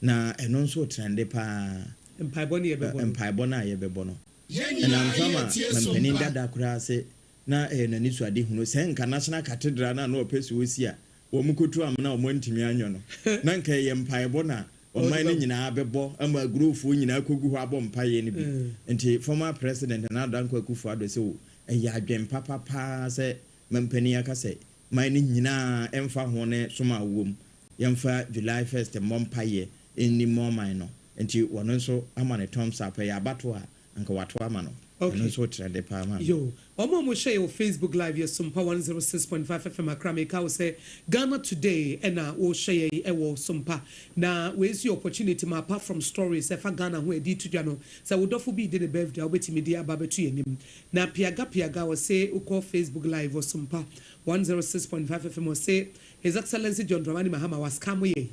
Na ɛno nso retrɛnde paa. Mpaebɔ no yɛbɛbɔ no. Mpaebɔ no a yɛbɛbɔ no. Yɛn Ɛnam nyinaa so ama yɛretie so mampanin mpa. dada koraa se na ɛyɛ n'anisoadehunu sɛ nka National Cathedral no a na ɔpɛ sɛ ɔsi a wɔkɔtu amena a wɔantumi anyɔ no, na nka ɛyɛ mpaebɔ na ɔman no nyinaa bɛbɔ ama agurofoɔ nyinaa kɔgu hɔ abɔ mpaeɛ no bi. Nti former President Nana Addo Dankwa Akufo-Addo se o, ɛyɛ adwen papa pa ara sɛ mampanin aka sɛ man no nyinaa ɛmfa ho ne som a wowɔ mu, yɛmfa July first mmɔ mpaeɛ nni mmɔ ɔman no. Nti wɔno nso ama no thumbs up. Ɛyɛ abatoɔ a anka wato ama no. Ɛno Okay. nso trɛnde paa ma me. Yo, wɔn a wɔhwɛ yɛn wɔ Facebook live yɛ Sompa 106.5 FM Accra. Meka wo sɛ Ghana Today ɛna wohwɛ yɛn ɛwɔ Sompa. Na wei nso yɛ opportunity ma apart from stories ɛfa Ghana ho a yɛde to dwa no, sɛ wo dɔfo bi redi ne birthday a wobɛtumi de aba abɛto yɛn anim. Na Piaga Piaga ɔse wokɔ Facebook live wɔ Sompa 106.5 FM ɔse His Excellency John Dramani Mahama wa scam yɛn.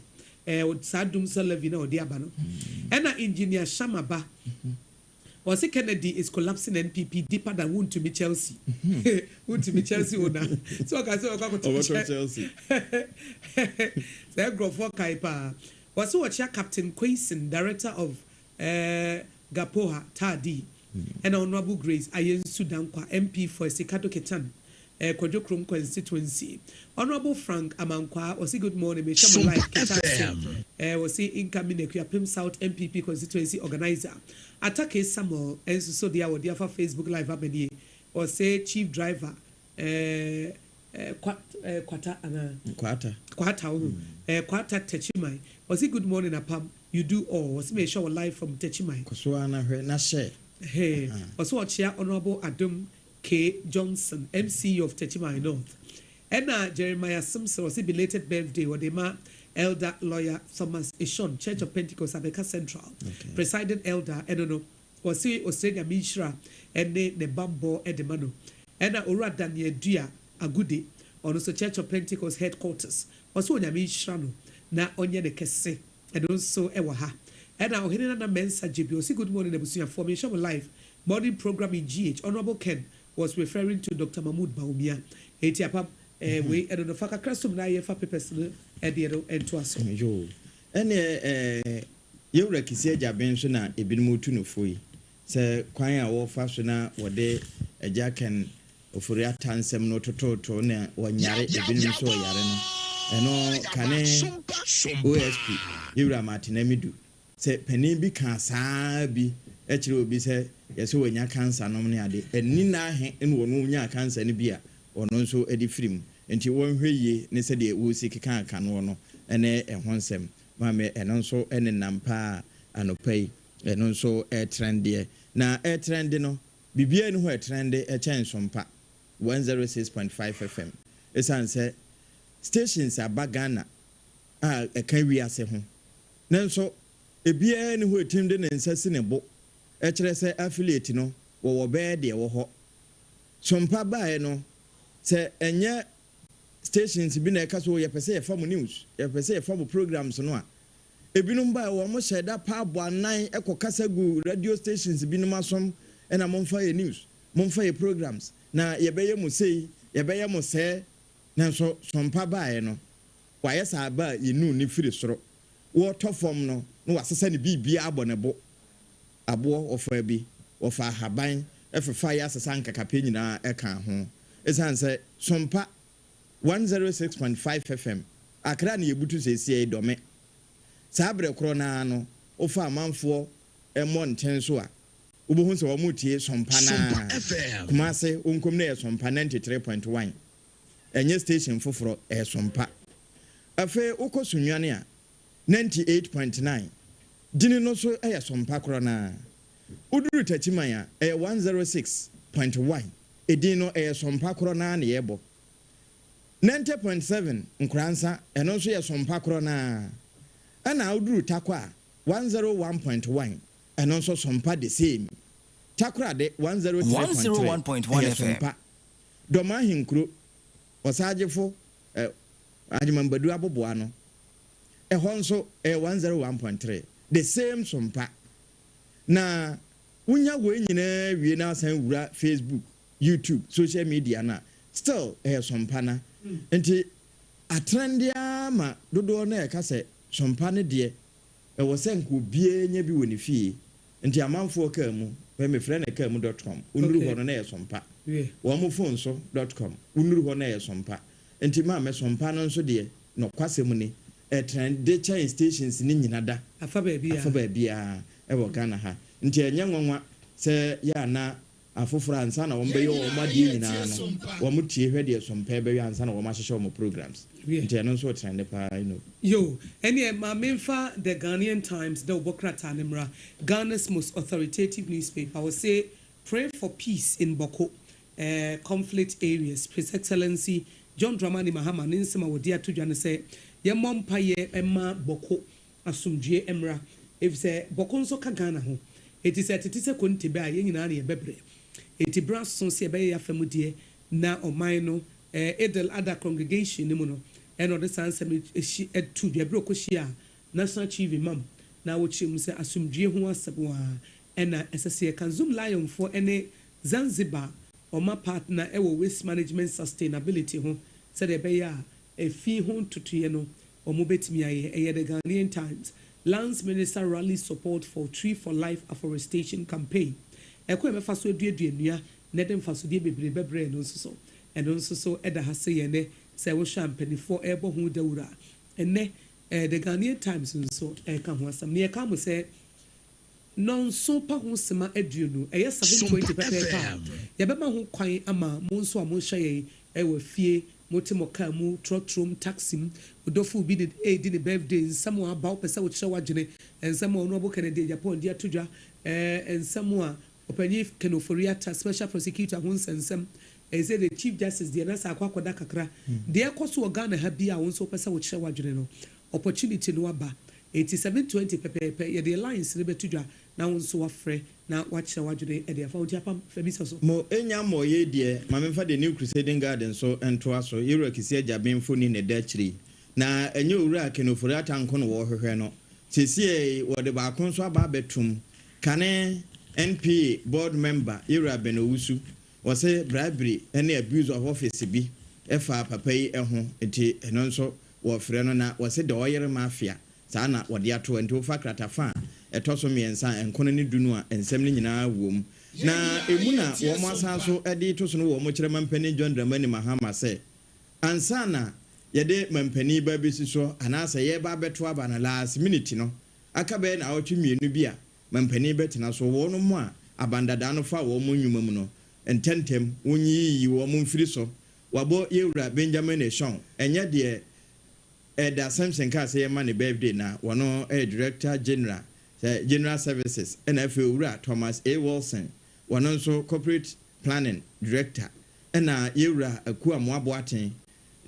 Ɛɛ saa Dumsor levy no a ɔde aba no. Ɛna Engineer Shama ba. Ɔse Kennedy is collapsing NPP deeper than wontumi Chelsea. Wontumi Chelsea owner. Sɛ ɔka sɛ ɔkɔ akɔtɔ Chelsea. Sɛ nkurɔfoɔ kae paa. Ɔse ɔkyea Captain Quayson, director of eh, Gapoha, Taadi. Ɛna Honourable Grace Ayensu Dankwa, MP for Essikado Ketan, eh, Kwadwo Krom constituency. Honourable Frank Amankwaa, ɔse good morning, mehwɛ mo Sompa live Keta ase. FM. Eh, ɔse incoming Akuapem South NPP constituency organiser. Atake Samuel nso so deɛ a ɔde afa Facebook live aba nie. Ɔse chief driver eh, eh, kwa, eh, Kwata anaa? Kwata. Kwata wohu. Eh, Kwata Techiman. Ɔse good morning Apam, you do all. Ɔse mehwɛ wo live from Techiman. Kɔ so ara na hwɛ na hyɛ. Ɛhɛɛ, ɔse ɔkyea Honourable Adom K. Johnson, MC of Techiman North. Ɛna Jeremiah Simpson, ɔse belated birthday ɔde ma. Elder Lawyer Thomas Eshon, Church of Pentecost, Abeka Central, Presiding Elder, ɛno no, ɔse ɔsrɛ Nyame nhyira ne ne bammɔ de ma no. Ɛna Owura Daniel Dua Agude, ɔno nso Church of Pentecost Headquarters, ɔse Onyame nhyira no na ɔnyɛ no kɛse, ɛno nso wɔ ha. Ɛna Ɔhene Nana Mensah Gyebi, ɔse Good morning abusuafoɔ, mehwɛ mo live morning program in GH, Honourable Ken was referring to Doctor Mahmood Bawumia, enti apam eh, wei ɛno no, fa kakra som na yɛmfa papers no deɛ no ntoa so. Yoo, ɛneɛ eh, Yɛwura Kissi Agyabeng nso na ebinom retu no fo yi, sɛ kwan a wɔfa so na wɔde Agya Ken Ofori-Atta nsɛm no tototo na wɔnyare ebinom nso ɔyare no, ɛno kane OSP Yɛwura Martin Amidu, sɛ panin bi kaa saa ara bi kyerɛ obi sɛ yɛsɛ wanya cancer nom ne ade, ɛnni nna ahe na ɔno nyaa cancer no bi a ɔno nso de firi mu. Nti wɔnhwɛ yie ne sɛdeɛ wɔresi kekaaka noɔ no ne ɛho nsɛm. Maame ɛno nso nenam paa anɔpa yi, ɛno nso ɛretrɛndeɛ. Na ɛretrɛnde no, biribiara nni hɔ a ɛtrɛnde kyɛn Sompa 106.5 FM. Ɛsiane sɛ stations aba Ghana a ɛka wiase ho, nanso ebiara nni hɔ a ɛtumi de ne nsa si ne bo kyerɛ sɛ affiliate no wɔwɔ bɛyɛ deɛ ɛwɔ hɔ. Sompa baeɛ no, sɛ ɛnyɛ stations bi na ɛka sɛ oh yɛpɛ sɛ yɛfa mo news, yɛpɛ sɛ yɛfa mo programs no a, ebinom baeɛ wɔn hyɛɛ da paa bɔ anan kɔ kasa gu radio stations binom asom ɛna momfa yɛ news, momfa yɛ programs na yɛbɛyɛ mo sei, yɛbɛyɛ mo sɛɛ. Nanso Sompa baeɛ no, wayɛ sɛ aba a yɛnuu no firi soro, wɔretɔ fam no na wasesa ne biribiara abɔ ne bo. Aboɔ, wɔfaa bi, wɔfaa ahaban fefaeɛ asesa nkakapɛ nyinaa kaa ho. Esiane sɛ Sompa 106.5 FM, Accra na yɛbutu seesei Dome. Saa berɛ korɔ no ara no, wofa amanfoɔ mmɔnten so a, wobɛhu sɛ wɔretie Sompa no ara. Kumase, wo nkom no yɛ Sompa 93.1. Ɛnyɛ station foforɔ, ɛyɛ Sompa. Afei wokɔ Sunyani a, 98.9, dini no nso yɛ Sompa korɔ no ara. Woduru Takyiman a, ɛyɛ 106.1, edin no ɛyɛ Sompa korɔ no ara na yɛbɔ. 90.7 Nkoransa, ɛno nso yɛ Sompa korɔ no ara. Ɛna woduru Tarkwa a, 101.1, ɛno nso Sompa the same. Takorade 103.3, 101.1 ɛyɛ FM. Sompa. Dɔm Ahenkuro, Ɔsaagyefo, ɛ, Agyeman Badu aboboano, ɛhɔ nso ɛyɛ 101.3, the same Sompa. Na wonya wei nyinaa wie na asan wura Facebook, YouTube, social media no a, still ɛyɛ Sompa na. Nti atrɛnde ara ma dodoɔ no a ɛka sɛ Sompa no deɛ ɛwɔ sɛ nka obiara nya bi wɔ ne fie. Nti amanfoɔ kaa mu, me mefrɛ no kaa mu dot com, wonnuru hɔ no na ɛyɛ Sompa. Wɔn phone so dot com, wonnuru hɔ na ɛyɛ Sompa. Nti maame Sompa no nso deɛ nɔkwasɛm ni, ɛtrɛnde kyɛn stations no nyina da, Afa baabiara. afa baabiara wɔ Ghana ha. Nti ɛnyɛ nwanwa sɛ yɛ a na afoforɔ ansa na wɔn bɛyɛ wɔn adeɛ nyinaa no, wɔn tie hwɛ deɛ Sompa ɛbɛyɔ ansa na wɔn ahyehyɛ wɔn programs. Nti ɛno nso trɛnde paa you know. Yo, ɛneɛ ma menfa The Ghanaian Times dawubɔ krataa no mmra, Ghana's most authoritative newspaper, wɔse Pray for peace in Bawku eh, conflict areas, His Excellency John Dramani Mahama ne nsɛm a wɔde ato dwa ne sɛ yɛmmɔ mpaeɛ mma Bawku asomdwoeɛ mmra, efisɛ Bawku nso ka Ghana ho, enti sɛ ɛtete sɛ Konte bɛ a, yɛn nyinaa na yɛbɛbrɛ. Enti berɛ aso sɛ yɛbɛyɛ yɛn afa mu deɛ na ɔman no eh, Eid al-Adha congregation no mu no ɛna ɔde saa nsɛm yi hyi too dwa berɛ a ɔkɔhyiaa National Chief Imam na wɔkyerɛ mu sɛ asomdwoeɛ ho asɛm a ɛna ɛsɛ sɛ yɛka. Zoom Lion foɔ ne Zanzibar ɔma partner wɔ waste management sustainability ho sɛdeɛ ɛbɛyɛ a efi ho ntotoeɛ no wɔn bɛtumi ayɛ. Ɛyɛ The Ghanaian Times. Lands Minister rallies support for Tree for Life afforestation campaign. Ɛkwan a yɛbɛfa so aduadua nnua na ɛde mfasodeɛ bebree bɛbrɛ yɛn no nso so, ɛno nso so ɛda ha sɛ yɛn nnɛ sɛ wohwɛ a mpaninfoɔ ɛrebɔ ho dawuro a ɛnnɛ The Ghanaian Times nso ɛreka ho asɛm. Nea ɛka mo sɛ Nnɔnson pa ho sema aduonu, ɛyɛ 7:20 pɛpɛɛpɛ a, yɛbɛma ho kwan ama mo nso a mohwɛ yɛn wɔ afie, mote mo kaa mu, trɔtrɔ mu, taxi mu, wo dɔfo bi ne redi ne birthday, nsɛm a aba, wopɛ sɛ wokyerɛ w'adwene, nsɛm a Honourable Kennedy Agyapong de ato dwa, nsɛm a Ɔpanyin Ken Ofori-Atta, Special Prosecutor ho nsɛnsɛm, ɛyɛ sɛ deɛ Chief Justice deɛ na sɛ akɔ akɔda kakra, deɛ ɛkɔ so wɔ Ghana ha biara a wo nso wopɛ sɛ wokyerɛ w'adwene no, Opportunity no aba. Enti 7:20 pɛpɛɛpɛ yɛde yɛn lines no bɛto dwa na wo nso woafrɛ na woakyerɛ w'adwene de afa wo nti apam fa bi sɔ so. Mo nya mmɔɔ yei deɛ, ma memfa The New Crusading Guard nso ntoa so, Yewura Kissi Agyabeng mfoni na ɛda akyire yi. Na ɛnyɛ Owura Ken Ofori-Atta nko na wɔrehwehwɛ no. Seesei wɔde baako nso aba abɛtom. Kane NPA board member Yewura Ben Owusu, wɔse bribery ne abuse of office bi fa papa yi ho nti ɛno nso wɔrefrɛ no na wɔse the oil mafia saa na wɔde ato hɔ. Nti wofa kratafa a ɛtɔ so mmiɛnsa a nkono ne du no a nsɛm no nyinaa wom. Na emu na wɔasan nso de reto so no wɔkyerɛ Mampanin John Dramani Mahama sɛ Ansa na yɛde mampanin ba abɛsi so anaasɛ yɛreba abɛto aba no, last minute no, aka bɛyɛ naawɔtwe mmienu bi a mampanin bɛtena so, wɔnom a abandadaa no fa wɔn nnwuma mu no, ntɛntɛm wɔnyiyiyi wɔn mfiri so. Wɔabɔ Yɛwura Benjamin Eshon, ɛnyɛ deɛ Elder Simpson kaa sɛ yɛmma ne birthday na wɔno yɛ Director General, General Services, ɛna afei Owura Thomas A. Wilson, wɔno nso Corporate Planning Director, Ɛna Yɛwura Aku Amoah Boateng,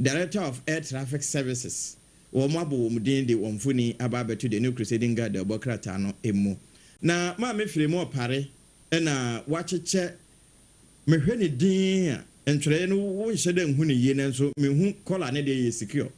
Director of Air Traffic Services, wɔn abɔ wɔn din de wɔn mfoni aba abɛto The New Crusading Guard dawubɔ krataa no mu. Na Maame Firemu Opare na wakyekyɛ, mehwɛ ne din a, ntwerɛeɛ no wonhyɛ da nhu no yie nanso mehu kɔla no deɛ ɛyɛ secure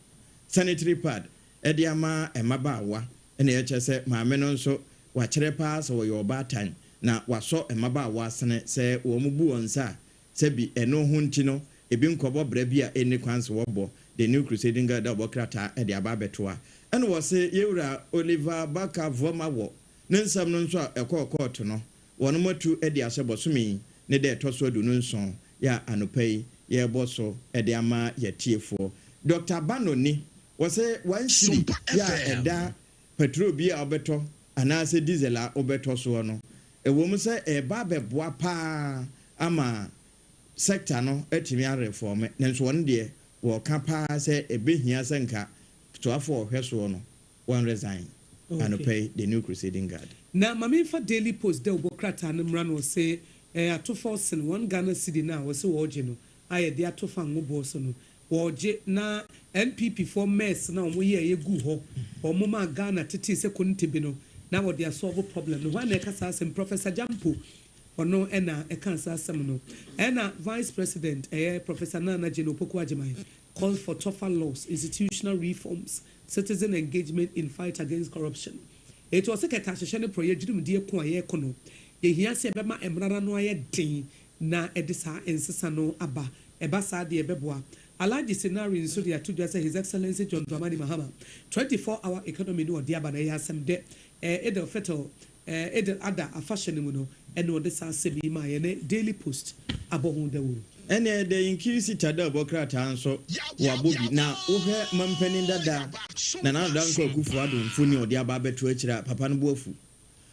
sanitary pad de ama mmabaawa na ɛkyerɛ sɛ maame no nso wakyerɛ paa sɛ ɔyɛ ɔbaatan na wasɔ mmabaawa asene sɛ wɔn bu wɔn nsa a Sɛ bi ɛno ho nti no, ebi nkɔbɔ bra bi a enni kwan sɛ wɔbɔ, The New Crusading Guide a ɔbɔ krataa de aba abɛtoa. Ɛna wɔse Yewura Oliver Barker-Vormawor ne nsɛm no nso a ɛkɔɔ kɔɔto no, wɔnom atu de ahyɛ bɔsome yi ne da ɛtɔ so 27 yɛ a anɔpa yi yɛrebɔ so de ama yɛatiefoɔ. Dɔkta Banno ni, wɔse one cedi Sompa yɛ a FM. ɛda patrol bi a wobɛtɔ anaasɛ diesel a wobɛtɔ soɔ no, ɛwom sɛ ɛreba abɛboa pa ara ama sector no atumi arefɔme, nanso wɔn deɛ wɔka pa ara sɛ ɛbɛhia sɛ nka soafoɔ a ɔhwɛ soɔ no wɔn resign. Anɔpa Okay. yi, The New Crusading Guard. Na ma menfa Daily Post dawubɔ krataa no mmra no ɔse eh, atofɔw sen one Ghana cedi no a wɔse wɔregye no a yɛde ato fa ngo boɔ so no wɔregye na NPP foɔ mess no a wɔn yɛɛyɛ guu hɔ wɔn maa Ghana tetee sɛ kontebe no na wɔde asɔlvo problem no hwan na ɛka saa asɛm Professor Gyampo Ɔno na ɛkaa saa asɛm no. Ɛna Vice President ɛyɛ Professor Nana Jane Opoku-Agyemang calls for tougher laws, institutional reforms, citizen engagement in fight against corruption. Enti ɔse kɛtɛasehyɛ ne porɔeɛ adwurimdie ko a yɛreko no, yɛhia sɛ yɛbɛma mmara no ano ayɛ den na ɛde saa nsesa no aba. Ɛba saa deɛ ɛbɛboa. Alhaji Sinari nso de ato dwa sɛ His Excellency John Dramani Mahama 24 hour economy no ɔde aba no ɛyɛ asɛm dɛ. Eid al-Fitr Eid al-Adha afahyɛ no mu no na ɔde saa asɛm yi maa yɛne Daily Post abɔ ho dawuru. Ɛneɛ The Inquisitor dawubɔ krataa nso wɔabɔ bi na wohwɛ mampanin dada Nana Addo Dankwa Akufo Addo mfoni a ɔde aba abɛto akyire a papa no bo afu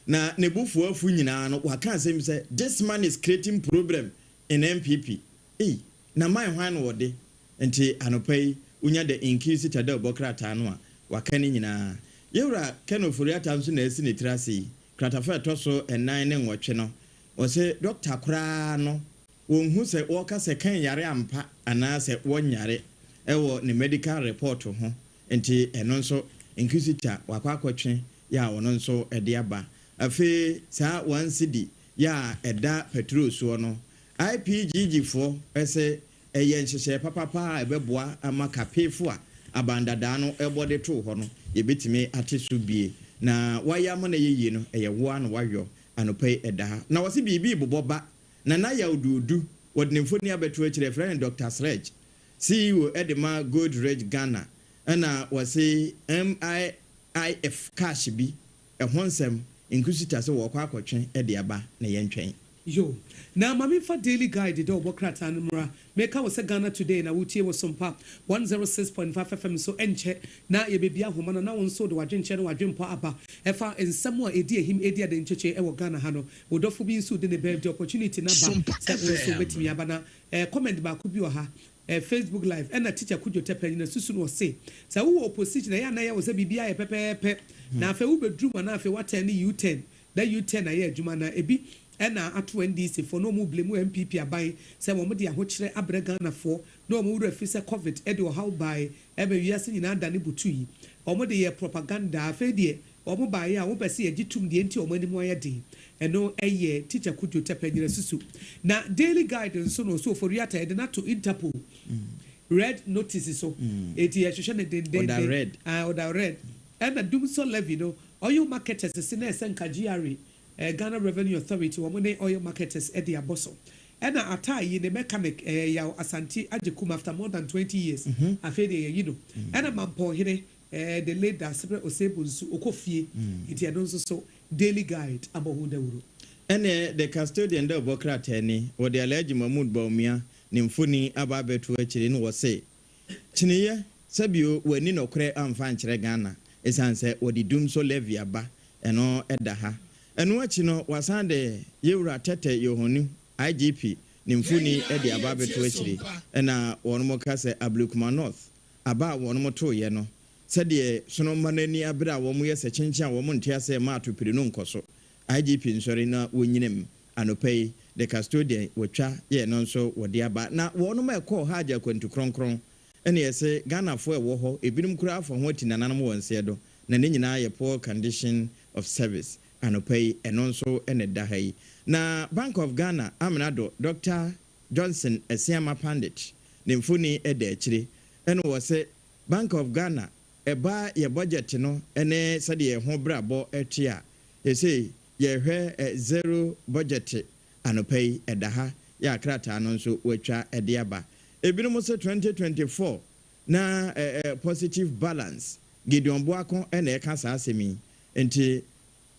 na ne bo fuo afu nyinaa no waka asɛm bi sɛ this man is creating problem in NPP ei Na man hwan na wɔde? Nti anɔpa yi wonya The Inquisitor dawubɔ krataa no a, waka ne nyinaa. Yewura Ken Ofori-Atta nso na asi ne tiri ase yi, kratafa a ɛtɔ so nnan ne nwɔtwe no, ɔse dɔkta koraa no wɔnhu sɛ wɔka sɛ Ken yare ampa anaa sɛ wɔnyare wɔ ne medical report ho, nti ɛno nso Inquisitor wakɔ akɔtwe yɛ a ɔno nso de aba. Afei saa one cedi yɛ a ɛda patrol soɔ no, IPGG foɔ se ɛyɛ nhyehyɛɛ papa paa a ɛbɛboa ama kapeefo a aban dadaa no bɔ de too hɔ no yɛbɛtumi ate so bie. Na wayɛ ama no ayɛ yie no ɛyɛ wo ara na wayɔ anɔpa yi ɛda ha. Na wɔse biribi rebobɔ ba Nana Yaw Duodu wɔde ne mfoni abɛto akyire yɛfrɛ no Doctor Sreg CEO de ma Gold Ridge Ghana ɛna wɔse MIIF cash bi ɛho nsɛm nkusita sɛ wɔrekɔ akɔtwe de aba na yɛntwɛn. Yo. Na ma memfa Daily Guide dɛ ɔbɔ krataa no mmra. Meka wo sɛ Ghana Today na wotie wɔ Sompa 106.5 FM so. Ɛnkyɛ na yɛbɛbue ahoma no na wo nso wode w'adwenkyerɛ ne w'adwempɔ aba ɛfa nsɛm a ɛdi ahim ɛdi adenkyekye ɛwɔ Ghana ha no. Wo dɔfo bi nso redi ne birthday, opportunity no aba Sompa sɛ wo nso FM. wobɛtumi aba. Na eh, comment baako bi wɔ ha, eh, Facebook live, ɛna Teacher Kudjo Tɛpɛ nyina susu no ɔse, sɛ wowɔ opposition a ɛyɛ a na ɛyɛ wo sɛ biribiara yɛ pɛpɛɛpɛ, na afei wobɛduru mu a na afei woatɛn ne U-turn. Na U-turn ayɛ adwuma na ebi na ato NDC foɔ na wɔn blame NPP aban sɛ wɔn de ahokyerɛ abrɛ Ghana foɔ na wɔn werɛ afi sɛ covid de ɔhaw bae ɛma wiase nyinaa dane butui. Wɔn de yɛ propaganda. Afei deɛ wɔn baeɛ a wɔn pɛ sɛ yɛgye tum deɛ nti wɔn anim ayɛ den. Ɛno yɛ Teacher Kudjo Tɛpɛ Nyinasusu. Na Daily Guide nso no ɔsɛ Ofori-Atta yɛde no ato Interpol red notice so. Enti yɛhwehwɛ no dendenden. Ɔda red. Ae ɔda red. Ɛna Dumsor Levy no oil marketers se na ɛsɛ nka GRA, Ghana Revenue Authority, wɔn ne oil marketers de abɔ so. Ɛna Ataa yi ne mechanic Yaw Asante Agyekum after more than 20 years afei deɛ yɛyi no. Ɛna Mampɔnhene the late Daasebrɛ Osei Bonsu ɔkɔ fie nti ɛno nso so Daily Guide abɔ ho dawuro. Ɛneɛ The Custodian dɛ ɔbɔ krataa ni, wɔde Alhaji Mahmood Bawumia ne mfoni aba abɛto akyire na wɔse, Kyiniyɛ, sɛbio wɔanni nɔkorɛ amfa ankyerɛ Ghana ɛsiane sɛ wɔde Dumsor Levy aba, ɛno da ha. Ɛno akyi no wɔasan de Yewura Tɛtɛ Yohonu, IGP, ne mfoni de aba abɛto akyire ɛna wɔnom ka sɛ Ablekuma North aba a wɔnom toeɛ no sɛdeɛ sono mma no ani abere a wɔyɛ sɛ kyenkyen a wɔn nte aseɛ mma atopire no nkɔ so. IGP nsɔre na wɔnyinam anɔpa yi, The Custodian wɔtwa yɛ no nso wɔde aba. Na wɔnom a ɛkɔɔ Hajj akwantu kronkron ɛne yɛse Ghanafoɔ a ɛwɔ hɔ ebinom koraa afa ho ati nananom wɔ nseɛ do na ne nyinaa yɛ poor condition of service anɔpa yi ɛno nso na ɛda ha yi. Na Bank of Ghana amena do Doctor Johnson Asiama Pandit ne mfoni da akyire ɛna wɔse Bank of Ghana, ɛba yɛ budget no ne sɛdeɛ yɛn ho brabɔ te a, seesei yɛrehwɛ zero budget anɔpa yi, ɛda ha, yɛ a krataa no nso wɔatwa de aba. Ebinom se 2024 na positive balance, Gideon Boako na ɛka saa asɛm yi, nti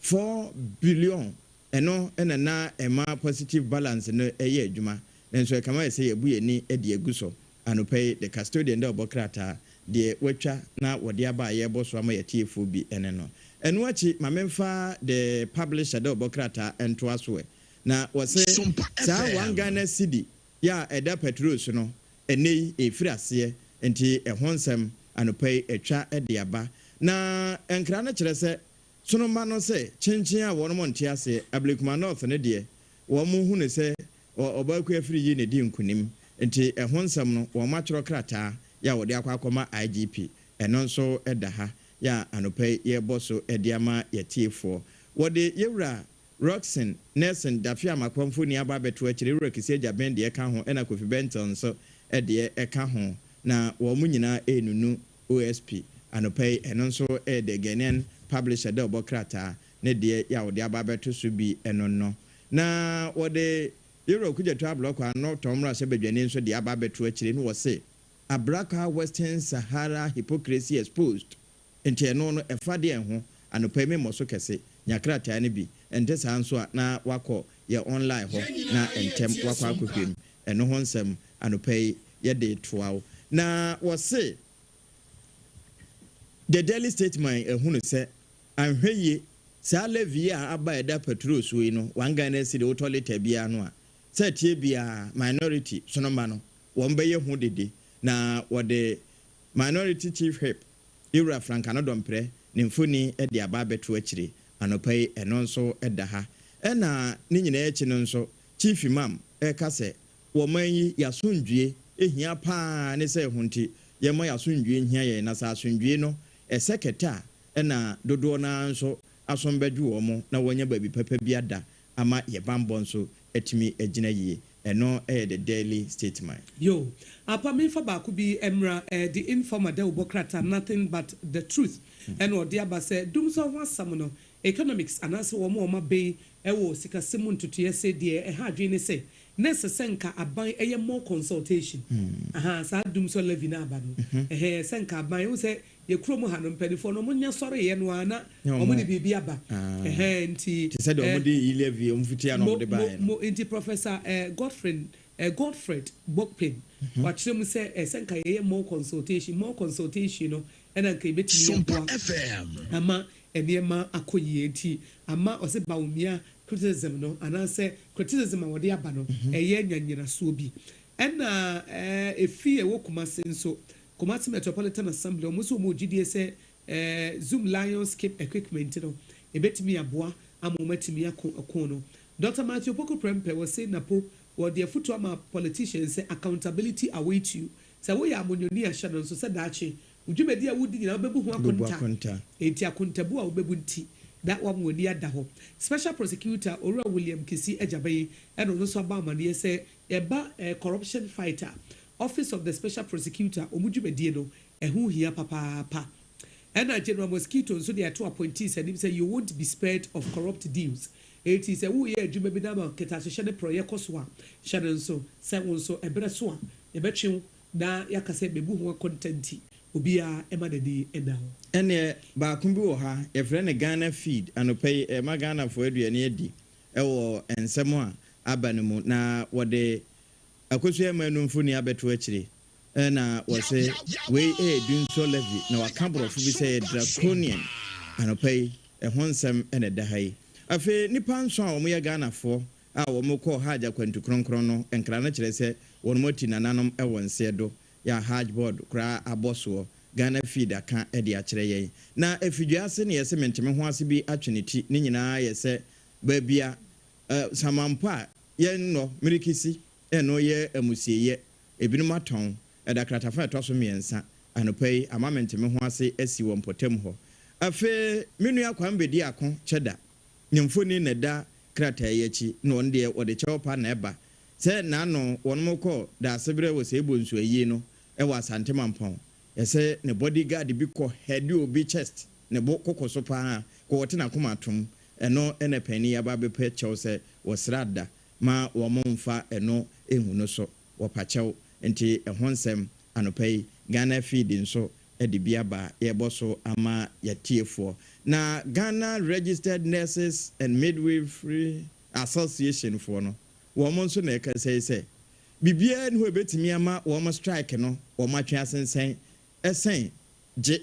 4 billion ɛno na na ɛma positive balance no yɛ adwuma, nanso ɛkame ayɛ sɛ yɛabu yɛn ani de agu so. Anɔpa yi, The Custodian dɛ ɔbɔ krataa, deɛ wɔatwa na wɔde aba a yɛrebɔ so ama yɛn atiefoɔ bi ne no. Ɛno akyi, ma memfa The Publisher dɛ ɔbɔ krataa ntoa so ɛ. Na wɔse Sompa saa one FM. Ghana cedi yi a ɛda patrol so no, ɛnnɛ yi ɛrefiri aseɛ, nti ɛho nsɛm anɔpa yi atwa de aba. Na nkra no kyerɛ sɛ Sono mma no sɛ kyenkyen a wɔnom nte aseɛ, Ablekuma North no deɛ wɔn hu no sɛ Ɔbaakuo afiri yi na ɛdi nkunim, nti ɛho nsɛm no wɔn atwerɛ krataa yɛ a wɔde akɔ akɔma IGP, ɛno nso da ha yɛ a anɔpa yi yɛrebɔ so de ama yɛatiefoɔ. Wɔde Yɛwura Rockson Nelson Dafe Amakwa mfoni aba abɛto akyire, Yɛwura Kissi Agyabeng deɛ ka ho ɛna Kofi Bentil nso deɛ ka ho, na wɔn nyinaa renunu OSP, anɔpa yi, ɛno nso yɛ The Ghanaian Publisher dɛ ɔbɔ krataa ne deɛ yɛ a wɔde aba abɛto so bi no no. Na wɔde Yewura Okudzeto Ablɔkɔ ano tɔn mmarahyɛbadwani nso deɛ aba abɛto akyire no wɔse Abraka Western Sahara Hypocrisy Exposed nti ɛno no ɛfa deɛn ho? Anɔpa yi memmɔ so kɛse, nya krataa no bi, ɛnte saa nso a na woakɔ yɛ online hɔ na ntɛm woakɔ akɔhwɛ mu. Ɛno ho nsɛm anɔpa yi yɛde retoa wo. Na wɔse The Daily Statesman ahunu sɛ anhwɛ yie saa levy yi a aba a ɛda patrol soɔ yi no, one Ghana cedi wotɔ litre biara no a, sɛ ɛteɛ biara minority sonoma no wɔn bɛyɛ ho dede na wɔde Minority Chief Whip Yewura Frank Anodɔmprɛ ne mfoni de aba abɛto akyire anɔpa yi, ɛno nso da ha. Ɛna ne nyinaa akyi no nso Chief Imam reka sɛ wɔ man yi y'asomdwie hia paa ne sɛ ɛho nti yɛmma y'asomdwie nhia yɛn na sɛ asomdwie no ɛsɛ kɛtɛ a ɛna dodoɔ no ara nso asom bɛdwo wɔn na wɔanya baabi papa bi ada ama yɛ banbɔ nso atumi agyina yie. Ɛno yɛ The Daily Statesman. Yo, apa memfa baako bi mmra eh, The Informer dawubɔ krataa Nothing But The Truth ɛna ɔde aba sɛ dumsor ho asɛm no Economics anaasɛ wɔn a wɔaben wɔ sikasɛm mu ntotoeɛ se deɛ ɛha adwene ne sɛ na ɛsɛ sɛ nka aban yɛ more consultation ahaa saa dumsor levy no aba no ɛhɛɛ sɛ nka aban wohu sɛ yɛ kurom ha no mpaninfoɔ no wɔn nya sɔreeɛ no ara na wɔn de biribi aba ɛhɛɛ nti Te sɛ deɛ eh wɔde yi levy wɔn fitia na mo wɔde mo baeɛ no. mo nti Professor eh Godfrey eh Godfred Bokpin wakyerɛ mu sɛ ɛsɛ nka yɛyɛ more consultation more consultation no ɛna nka yɛbɛtumi Sompa aboa FM. ama nneɛma akɔ yie nti ama ɔse Bawumia criticism no anaasɛ criticism a wɔde aba no ɛyɛ nya nnyinasoɔ bi. Ɛna ɛfi ɛwɔ Kumasi nso, Kumasi Metropolitan Assembly wɔn nso wɔn wɔ gyidie sɛ Zoom Lion Skip Equipment no ɛbɛtumi aboa ama wɔn atumi ako ɛko no. Doctor Matthew Opoku Prempeh ɔse Napo wɔde afutuo ama politicians sɛ accountability awaits you, sɛ woyɛ amonyɔni a hyɛ no nso sɛ daakye. Wo dwumadi a wodi nyinaa wobɛbu ho Wobɛbu akonta. akonta. Enti akontabu a wobɛbu nti, na woama w'ani ada hɔ. Special Prosecutor, Owura William Kissi Agyabeng ɛna ɔno nso abɔ amaneɛ sɛ ɛba corruption fight a, Office of the Special Prosecutor wɔn dwumadie no, ɛho hia papaapa. Ɛna General Mosquito nso de ato appointees anim sɛ you won't be spared of corrupt deals. Enti sɛ woreyɛ adwuma bi na ama kɛtɛasehyɛ ne porɔeɛ kɔ so a, hyɛ no nso sɛ wo nso ɛberɛ so a, yɛbɛtwe wo na yɛaka sɛ bɛbu ho akonta nti, obiara mma n'ani nna hɔ. Ɛnneɛ baako bi wɔ ha, yɛfrɛ no Ghana Feed. Anɔpa yi, ɛrema Ghanafoɔ aduane adi wɔ nsɛm a aba no mu. Na wɔde Akosua Manu mfoni abɛto akyire. Ɛna wɔse wei yɛ Dunsɔ Levy, na wɔaka borɔfo bi sɛ ɛyɛ Draconian. Anɔpa yi, ɛho nsɛm na ɛda ha yi. Afei, nnipa nson a wɔyɛ Ghanafoɔ a wɔkɔɔ Hajj akwantu kronkron no, nkra no kyerɛ sɛ wɔnom ati nananom wɔ nseɛ do, yɛ a Hajj board koraa abɔ soɔ, Ghana feed aka de akyerɛ yɛn. Na ɛfidua ase na yɛse mente-me-ho-ase bi atwe ne ti, ne nyinaa yɛ sɛ baabi a samanpɔ a yɛnnɔ, mirikisi, ɛno yɛ amusieyɛ, ebinom atɔn, ɛda kratafa a ɛtɔ so mmiɛnsa, anɔpa yi, ama mente-me-ho-ase asi wɔ mpɔtam hɔ. Afei me nua Kwame Bediako Kyɛda Ne mfoni na ɛda krataa yi akyi na wɔn deɛ wɔde kyɛw pa na ɛba. Sɛ n'ano wɔnom kɔ Daasebrɛ wɔ Seibo nsu ayie no wɔ Asante Mampɔn. Yɛsɛ ne body guard bi kɔ hɛde obi chest ne bo koko so paa kɔ wɔte n'akoma atom. Ɛno na panin yi aba abɛpɛ kyɛw sɛ wɔsra da ma wɔn mfa ɛno nhu no so. Wɔpa kyɛw nti ɛho nsɛm anɔpa yi Ghana feed nso de bi aba a yɛrebɔ so ama yɛatiefoɔ. Na Ghana Registered Nurses and Midwifery Association foɔ no, wɔn nso na ɛkasa yi sɛ, biribiara nni hɔ a ɛbɛtumi ama wɔn strike no wɔn atwe asensɛn sɛn gye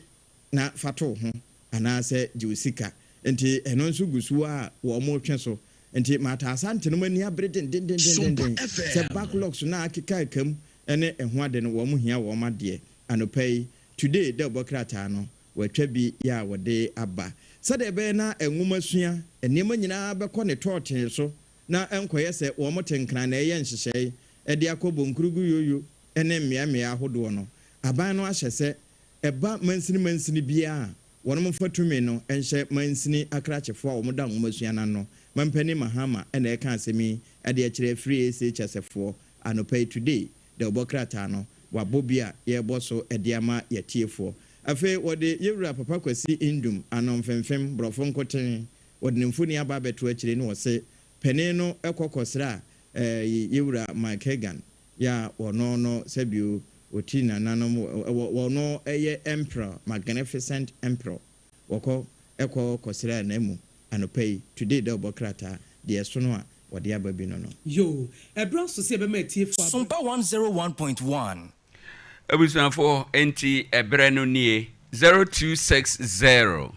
na fa to wo ho anaasɛ gye wo sika. Nti ɛno nso gu so ara a wɔretwe so. Nti Martha Asante nom ani abere dendendendenden sɛ backlogs no a akekaaka mu ne ɛho ade no wɔn hia wɔn adeɛ. Anɔpa yi, Today dawubɔ krataa no, wɔatwa bi yɛ a wɔde aba. Sɛdeɛ ɛbɛyɛ na nwomasua nneɛma nyinaa bɛkɔ ne tɔɔtee so na ɛnkɔyɛ sɛ wɔte Nkran na ɛreyɛ nhyehyɛe de akɔ Bonkurugu Yoyo ne mmeaemmeae ahodoɔ no, aban no ahyɛ sɛ ɛba mansini mansini biara a, wɔnom mfa tumi no nhyɛ mansini akrakyefoɔ a wɔda nwomasua no ano. Mampanin Mahama na ɛreka asɛm yi de akyerɛ Free SHS foɔ anɔpa yi Today dawubɔ krataa no, wɔabɔ bi a yɛrebɔ so de ama yɛatiefoɔ. Afei wɔde Yɛwura Papa Kwasi Ndum, ano mfemfem, borɔfo nkoten, wɔde ne mfoni aba abɛto akyire na wɔse panin no kɔ kɔsra Yɛwura Mike Hagan yɛ a wɔno no sɛbio wɔti nananom wɔ wɔno yɛ Emperor, Magnificent Emperor. Wɔkɔ kɔ kɔsraa n'amu anɔpa yi, Today dawubɔ krataa, deɛ ɛsono a wɔde aba bi no no. Yoo, ɛberɛ aso sɛ yɛbɛma atiefoɔ abrɛ. Sompa 101.1. Abusuafoɔ, enti ɛberɛ no nie. 0260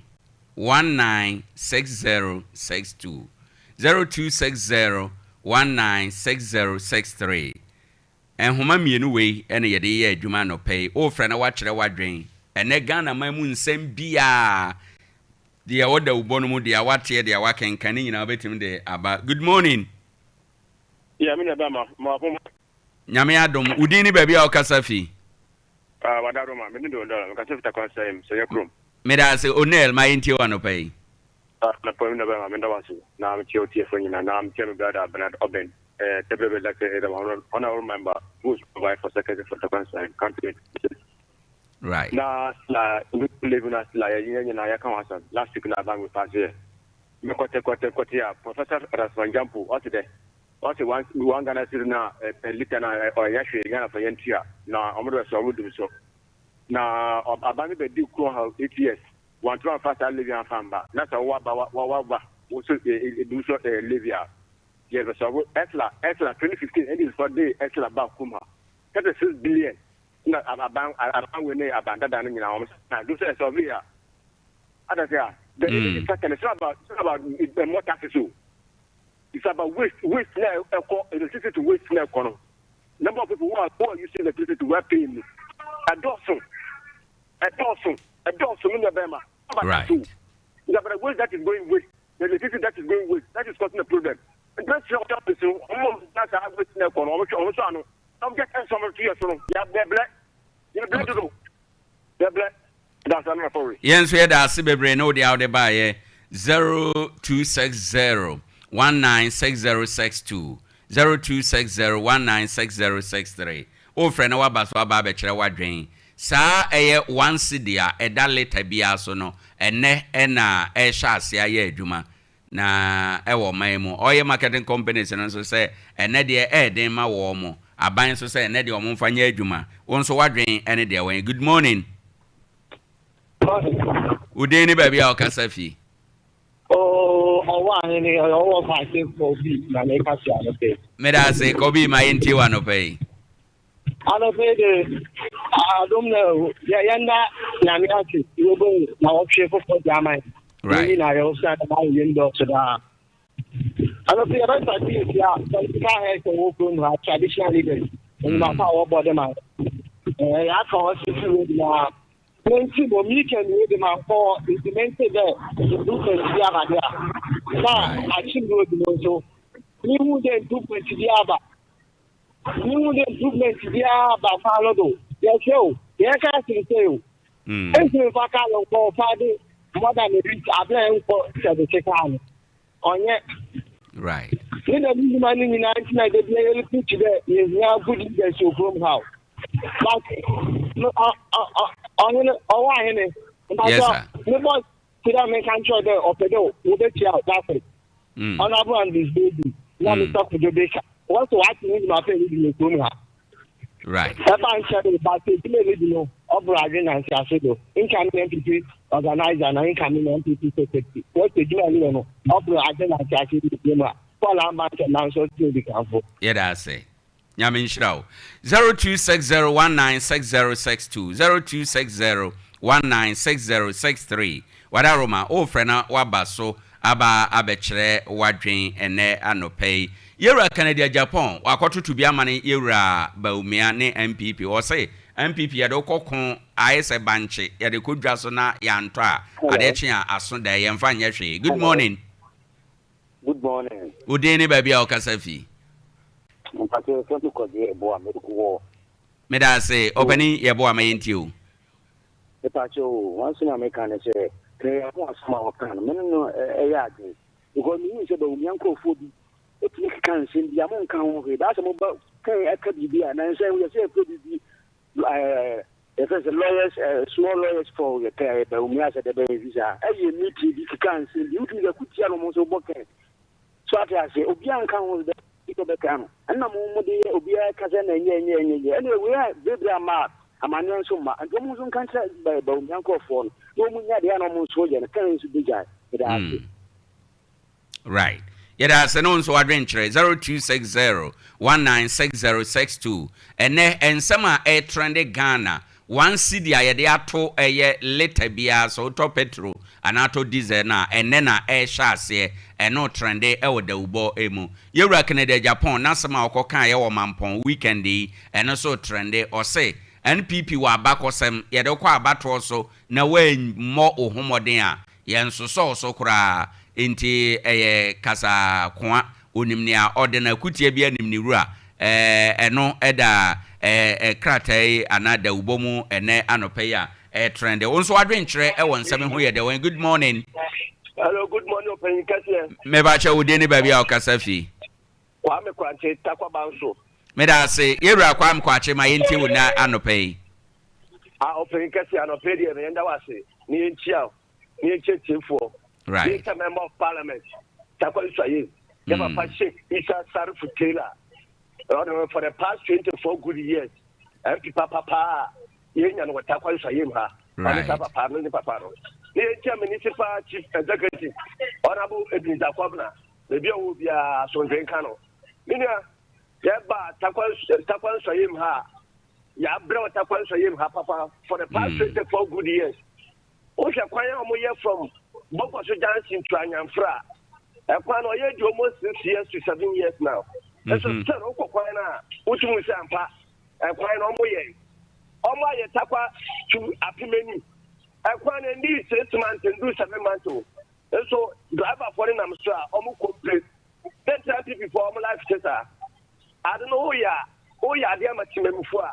1960 62 0260 1960 63 Nhoma mmienu wei na yɛde reyɛ adwuma anɔpa yi. Worefrɛ na woakyerɛ w'adwene. Ɛnnɛ Ghana man mu nsɛm biara, deɛ ɛwɔ dawubɔ no mu, deɛ woateɛ, deɛ woakenkan, ne nyinaa wobɛtumi de aba. Good morning. Yeah, me nua bɛma, ma wapoma. Nyame adom. Wo din ne baabi a wokasa fi? Ah, wadaro ma, me din de Onel, mekasa fi Takwa Nsɛm, sɛ yɛ kurom. Meda ase, Onel, ma yɛntie wo anɔpa yi. Ah, anɔpa yi me nua bɛma, meda wo ase, na mekyia otiefoɔ nyinaa, na mekyia me brother Bernard Obeng, eh, Tebrebe Lecture, the honorable member who is provide for secretary for Takwa Nsɛm, country. Right. Na sila live na sila yɛ yɛn nyinaa yɛka ho asɛm last week na aban mi paase yɛ me kɔte kɔte kɔte a Professor Rasman Jampo ɔte dɛ ɔte one one Ghana cedi na per litre na ɔyɛ hwee Ghana fo yɛn tua na ɔmo de bɛsɔ ɔmo dum so na aban mi bɛ di kuro ha 8 years wɔn tuma nfa saa levy anfa mba na sɛ wɔwɔ aba wa wa ba woso dum so levy a yɛ bɛ sɔ ESLA ESLA 2015 ɛdi sɔ de ESLA ba kum ha 36 billion na aban aban wei ne aban dada no nyinaa wɔn na do sɛ ɛsɔre a ada sɛ a the energy sector it's not about it's not about more taxes o it's about waste waste na ɛkɔ electricity waste na ɛkɔ no number of people who are using electricity who are paying no ɛdɔɔso ɛdɔɔso ɛdɔɔso mi na bɛrima about tax o it's about the waste that is going waste the electricity that is going waste that is causing the problem nti sɛ ɔtɔ pese ɔmo na saa waste na ɛkɔ no ɔmo hwɛ ɔmo so ano. Yɛn nso yɛda ase bebree ne wo deɛ a wode baeɛ 0260 196062 0260 196063 Wofrɛ na woaba so aba abɛkyerɛ w'adwen. Saa ɛyɛ one cedi a ɛda lita biara so no ɛnnɛ na ɛrehyɛ aseɛ ayɛ adwuma. Na ɛwɔ ɔman mu. Oil marketing companies no nso sɛ ɛnɛ deɛ ɛyɛ den ma wɔn. Aban nso sɛ ɛnɛ deɛ wɔn mfa nyɛ adwuma. Wo nso w'adwen ɛne deɛ wɛn. Good morning. Wo din ne baabi a ɔkasa fi. Oh, ɔwɔ ahene ɔwɔ faase kɔbi na meka fi anɔpɛ. Meda ase kɔbi ma yɛntie wɔ anɔpɛ yi. Anɔpa yi de, adom na yɛ yɛnda Nyame ase yɛbɔ na wɔtwe foforɔ de ama yɛn. Yɛn nyinaa yɛwɔ sɛ adama yɛ yɛn dɔɔso daa. Anɔpa yi yɛbɛsa de nsia political heads wɔ kurom ha traditional leaders nnwuma pa a wɔbɔ de ma yɛn. Ɛɛ yɛaka hɔ sisi wɔ nyinaa. Mente mbom weekend wei de mankɔ hɔ ntsi mente dɛ improvement bi aba de a. Na Akyem road no nso mehu dɛ improvement bi aba. Mehu dɛ improvement biara aba kwan no do. Yɛhwɛ o, yɛka asensɛn o. Ntumi mfa kaa no nkɔ ɔfa de more than a week abere a ɛnkɔ sɛbese kaa no. Ɔnyɛ. Right. Ne dɛm ndwuma no nyinaa nti na da biara yɛrepreach dɛ yɛhia good leaders wɔ kurom ha o. But no ɔhene ɔwɔ ahene. Yes sir. Me bɔ ti dɛ menka nkyerɛ dɛ ɔpɛ dɛ wɔbɛtua wo dafere. Honorable Andrews Baby na Mr. Kojo Baker. Wɔn so wɔate ne dwuma pɛ redi wɔ kurom ha. Right. Ɛba nkyɛn de ba sɛ edwuma redi no ɔboro adwe na ntease do. Incoming NPP organizer na incoming NPP secretary. Wɔn sɛ edwuma reyɛ no ɔboro adwe na ntease wɔ kurom ha. Paul amma nkyɛn nanso ɔte odi kanfo. Yɛda ase. Nyame nhyira wo. 0260196062, 0260196063. Wadaroma, wofrɛ na woaba so aba abɛkyerɛ w'adwen ɛnnɛ anɔpa yi. Yɛwura Kennedy Agyapong, wakɔtoto bi ama ne Yɛwura Bawumia ne NPP. Ɔse NPP yɛde wo kɔ ko ayɛ sɛ bankye, yɛde kɔ dwa so na yɛantɔ a, adeɛ kye a aso da, yɛmfa nyɛ hwee. Good morning. Good morning. Wo din ne baabi a wokasa fi? Mpakyɛ yɛfrɛ me Kwadwo Yeboah me wɔ. Meda ase ɔpanin Yeboah ma yɛntie o. Mepakyɛ o, one thing a meka ne sɛ Kenya ho asɛm a wɔka no me ne no ɛyɛ adwene because mehu sɛ Bawumia nkurɔfoɔ bi ɛtumi keka nsɛm bi a monka ho hwee baa sɛ moba kan ɛka biribi a nansa yɛ sɛ yɛfrɛ biribi ɛɛ yɛfrɛ sɛ lawyers ɛɛ small lawyers for yɛpɛ Bawumia sɛ dɛbɛn bi saa ɛyɛ meeting bi keka nsɛm bi wotumi sɛ kutia no mo nso bɔ kɛn so ate ase obiara nka ho dɛ sɛ bɛka no ɛnna mo mo de yɛ obiara ka sɛ na ɛnyɛ ɛnyɛ ɛnyɛ yɛ ɛnna wei a bebree ama amanneɛ nso mma nti wɔn nso nka nkyerɛ Bawumia nkurɔfoɔ no na wɔn nya deɛ na wɔn nso yɛ no kɛn nso bɛgyae meda ase. Right. Yɛda ase ne wo nso w'adwenkyerɛ 0260 196062. Ɛnɛ nsɛm a ɛretrɛnde Ghana, one cedi a yɛde ato ɛyɛ litre biara sɛ wotɔ petro anaa atɔ diesel no a ɛnɛ na ɛrehyɛ aseɛ, ɛno retrɛnde ɛwɔ dawubɔ mu. Yɛwura Kennedy Agyapong n'asɛm a ɔkɔkaeɛ wɔ Mampɔn weekend yi, ɛno nso retrɛnde. Ɔse NPP wɔ abakɔsɛm, yɛde wokɔ abatoɔ so na woammɔ wo ho mmɔden a, Yɛnsosɔw so koraa, enti ɛyɛ kasakoa. Onim nea ɔde no, akutia biara nim ne wura. Ɛno da krataa yi anaa dawubɔ mu ɛnnɛ anɔpa yi a ɛretrɛnde. Wo nso w'adwenkyerɛ wɔ nsɛm yi ho yɛ dɛn? Good morning. Hello, good morning, ɔpanyin kɛseɛ. Mebakyɛ wo din ne baabi a wokasa fi. Kwame Kwakye, Tarkwa Banso. Meda ase, Yɛwura Kwame Kwakye, ma yɛntie wo nnɛ anɔpa yi. Ah, ɔpanyin kɛseɛ, anɔpa yi deɛ yɛnda wo ase na yɛnkyia wo. ne yɛnkyɛ tiefoɔ right. yɛnkyɛ member of parliament Tarkwa Nsuaye yɛ papa Sheikh Isa Sarifu Taylor ɔno for the past 24 good years MP papa paa yɛnya no wɔ Tarkwa Nsuaye mu ha ɔne saa papa no ne papa no ne yɛnkyɛ municipal chief executive Honorable Ebenezer Kwabena baabi a ɔwɔ biara asomdwe nka no me nua yɛba Tarkwa Tarkwa Nsuaye mu ha yɛabrɛ wɔ Tarkwa Nsuaye mu ha papa for the past 24 good years Wohwɛ kwan a wɔyɛ from Bokoso junction to Anyanfra a, ɛkwan no ɔyɛ di almost 6 years to 7 years now. Nso still wokɔ kwan no a, wotumi sɛ ampa ɛkwan no wɔyɛ. Wɔn ayɛ Tarkwa to Apemani. Ɛkwan no ndi 6 months, ndu 7 months o. Nso driverfoɔ no nam so a wɔn complain. Dɛn nti na NPP foɔ wɔn life te saa? Ade no woyɛ a, woyɛ adeɛ ama temammufoɔ a,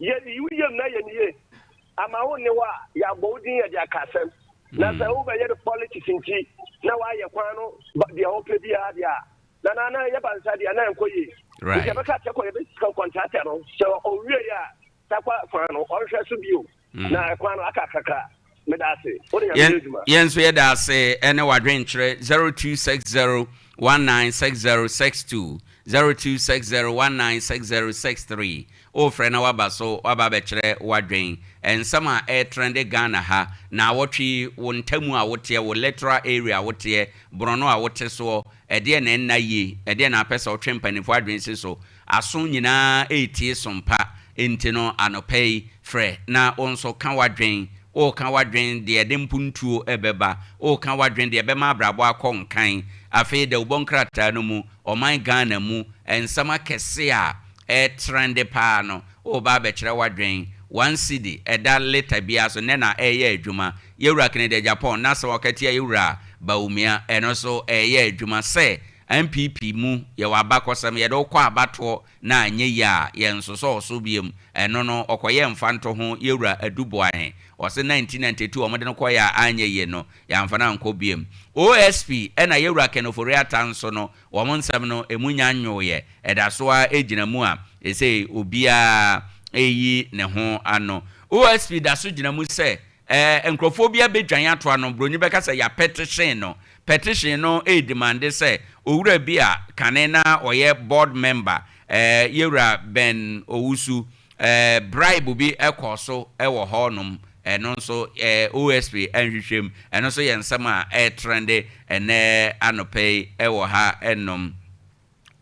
yɛ ne yam na yɛ ne yie. Ama wo nne hɔ a, yɛabɔ wo din yɛde aka asɛm. Na sɛ wobɛyɛ no politics nti na woayɛ kwan no deɛ wopɛ biara deɛ a, Nana na yɛba nsa deɛ na ɛnkɔ yie. Nti yɛbɛka kyɛ kɔ yɛbɛsika contractor no sɛ ɔwie yɛ a takwa kwan no ɔnhwɛ so bio. Na ɛkwan no aka kakra. Meda ase. Wode Nyame yɛ adwuma. Yɛn nso yɛda ase ɛne w'adwenkyerɛ 0260 196062 0260 196063 Wofrɛ na waba so waba abɛkyerɛ w'adwen nsɛm a ɛretrɛnde Ghana ha naawɔtwe yi, wo ntamu a woteɛ, wo littoral area a woteɛ, borɔno a wote soɔ, ɛdeɛn na ɛnna yie, ɛdeɛn na apɛ sɛ wotwe mpaninfoɔ adwene si so, aso nyinaa retie som pa, enti no anɔpa yi frɛ na wo nso ka w'adwen, woreka w'adwen deɛ ɛde mpuntuo bɛba, woreka w'adwen deɛ ɛbɛma abrabɔ akɔ nkan, afei dawubɔ nkrataa no mu, ɔman Ghana mu nsɛm akɛseɛ a ɛretrɛnde paa no, woreba abɛkyerɛ w'adwen, one cedi ɛda lita biara so, nnɛ na ɛreyɛ adwuma. Yɛwura Kennedy Agyapong n'asɛm a ɔka tia Yɛwura Bawumia, ɛno nso ɛreyɛ adwuma sɛ NPP mu yɛwɔ abakɔsɛm, yɛde wo kɔ abatoɔ na anyɛ yie a, yɛnsosɔ wo so biom. Ɛno no, ɔkɔyɛɛ mfantoho Yɛwura Adu Boahen, ɔse 1992 wɔde no kɔeɛ a anyɛ yie no, yɛamfa no ankɔ biom. OSP ɛna Yɛwura Ken Ofori-Atta nso no, Wɔn nsɛm no, emu nnya nnwooeɛ, ɛda so ara gyina mu a seesei obiara reyi ne ho ano. OSP da so gyina mu sɛ, Ɛɛ, nkurɔfoɔ bi abɛdwan ato ano, buroni bɛka sɛ yɛapɛtehyen no. Petition no redemande sɛ owura bi a kane na ɔyɛ board member, ɛɛ, Yɛwura Ben Owusu, Ɛɛ bribe bi kɔɔ so wɔ hɔ nom, ɛno nso ɛɛ OSP nhwehwɛ mu. Ɛno nso yɛ nsɛm a ɛretrɛnde ɛnnɛ anɔpa yi wɔ ha nom.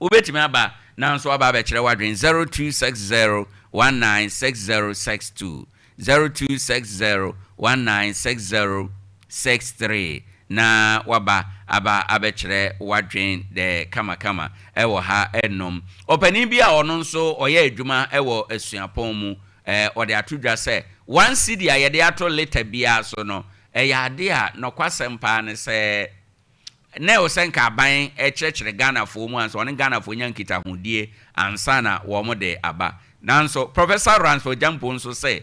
Wobɛtumi aba na nso aba abɛkyerɛ w'adwene 0260 196062, 0260 196063. na waba aba abɛkyerɛ w'adwen dɛ kamakama wɔ ha nom. Ɔpanin bi a ɔno nso ɔyɛ adwuma wɔ asuapɔn mu, ɔde ato dwa sɛ, one cedi a yɛde ato lita biara so no, ɛyɛ ade a nɔkwasɛm paa ne sɛ, na ɛwɔ sɛ nka aban kyerɛkyerɛ Ghanafoɔ mu ansa wɔne Ghanafoɔ nya nkitahodie ansa na wɔde aba. Nanso Professor Ransford Gyampo nso se,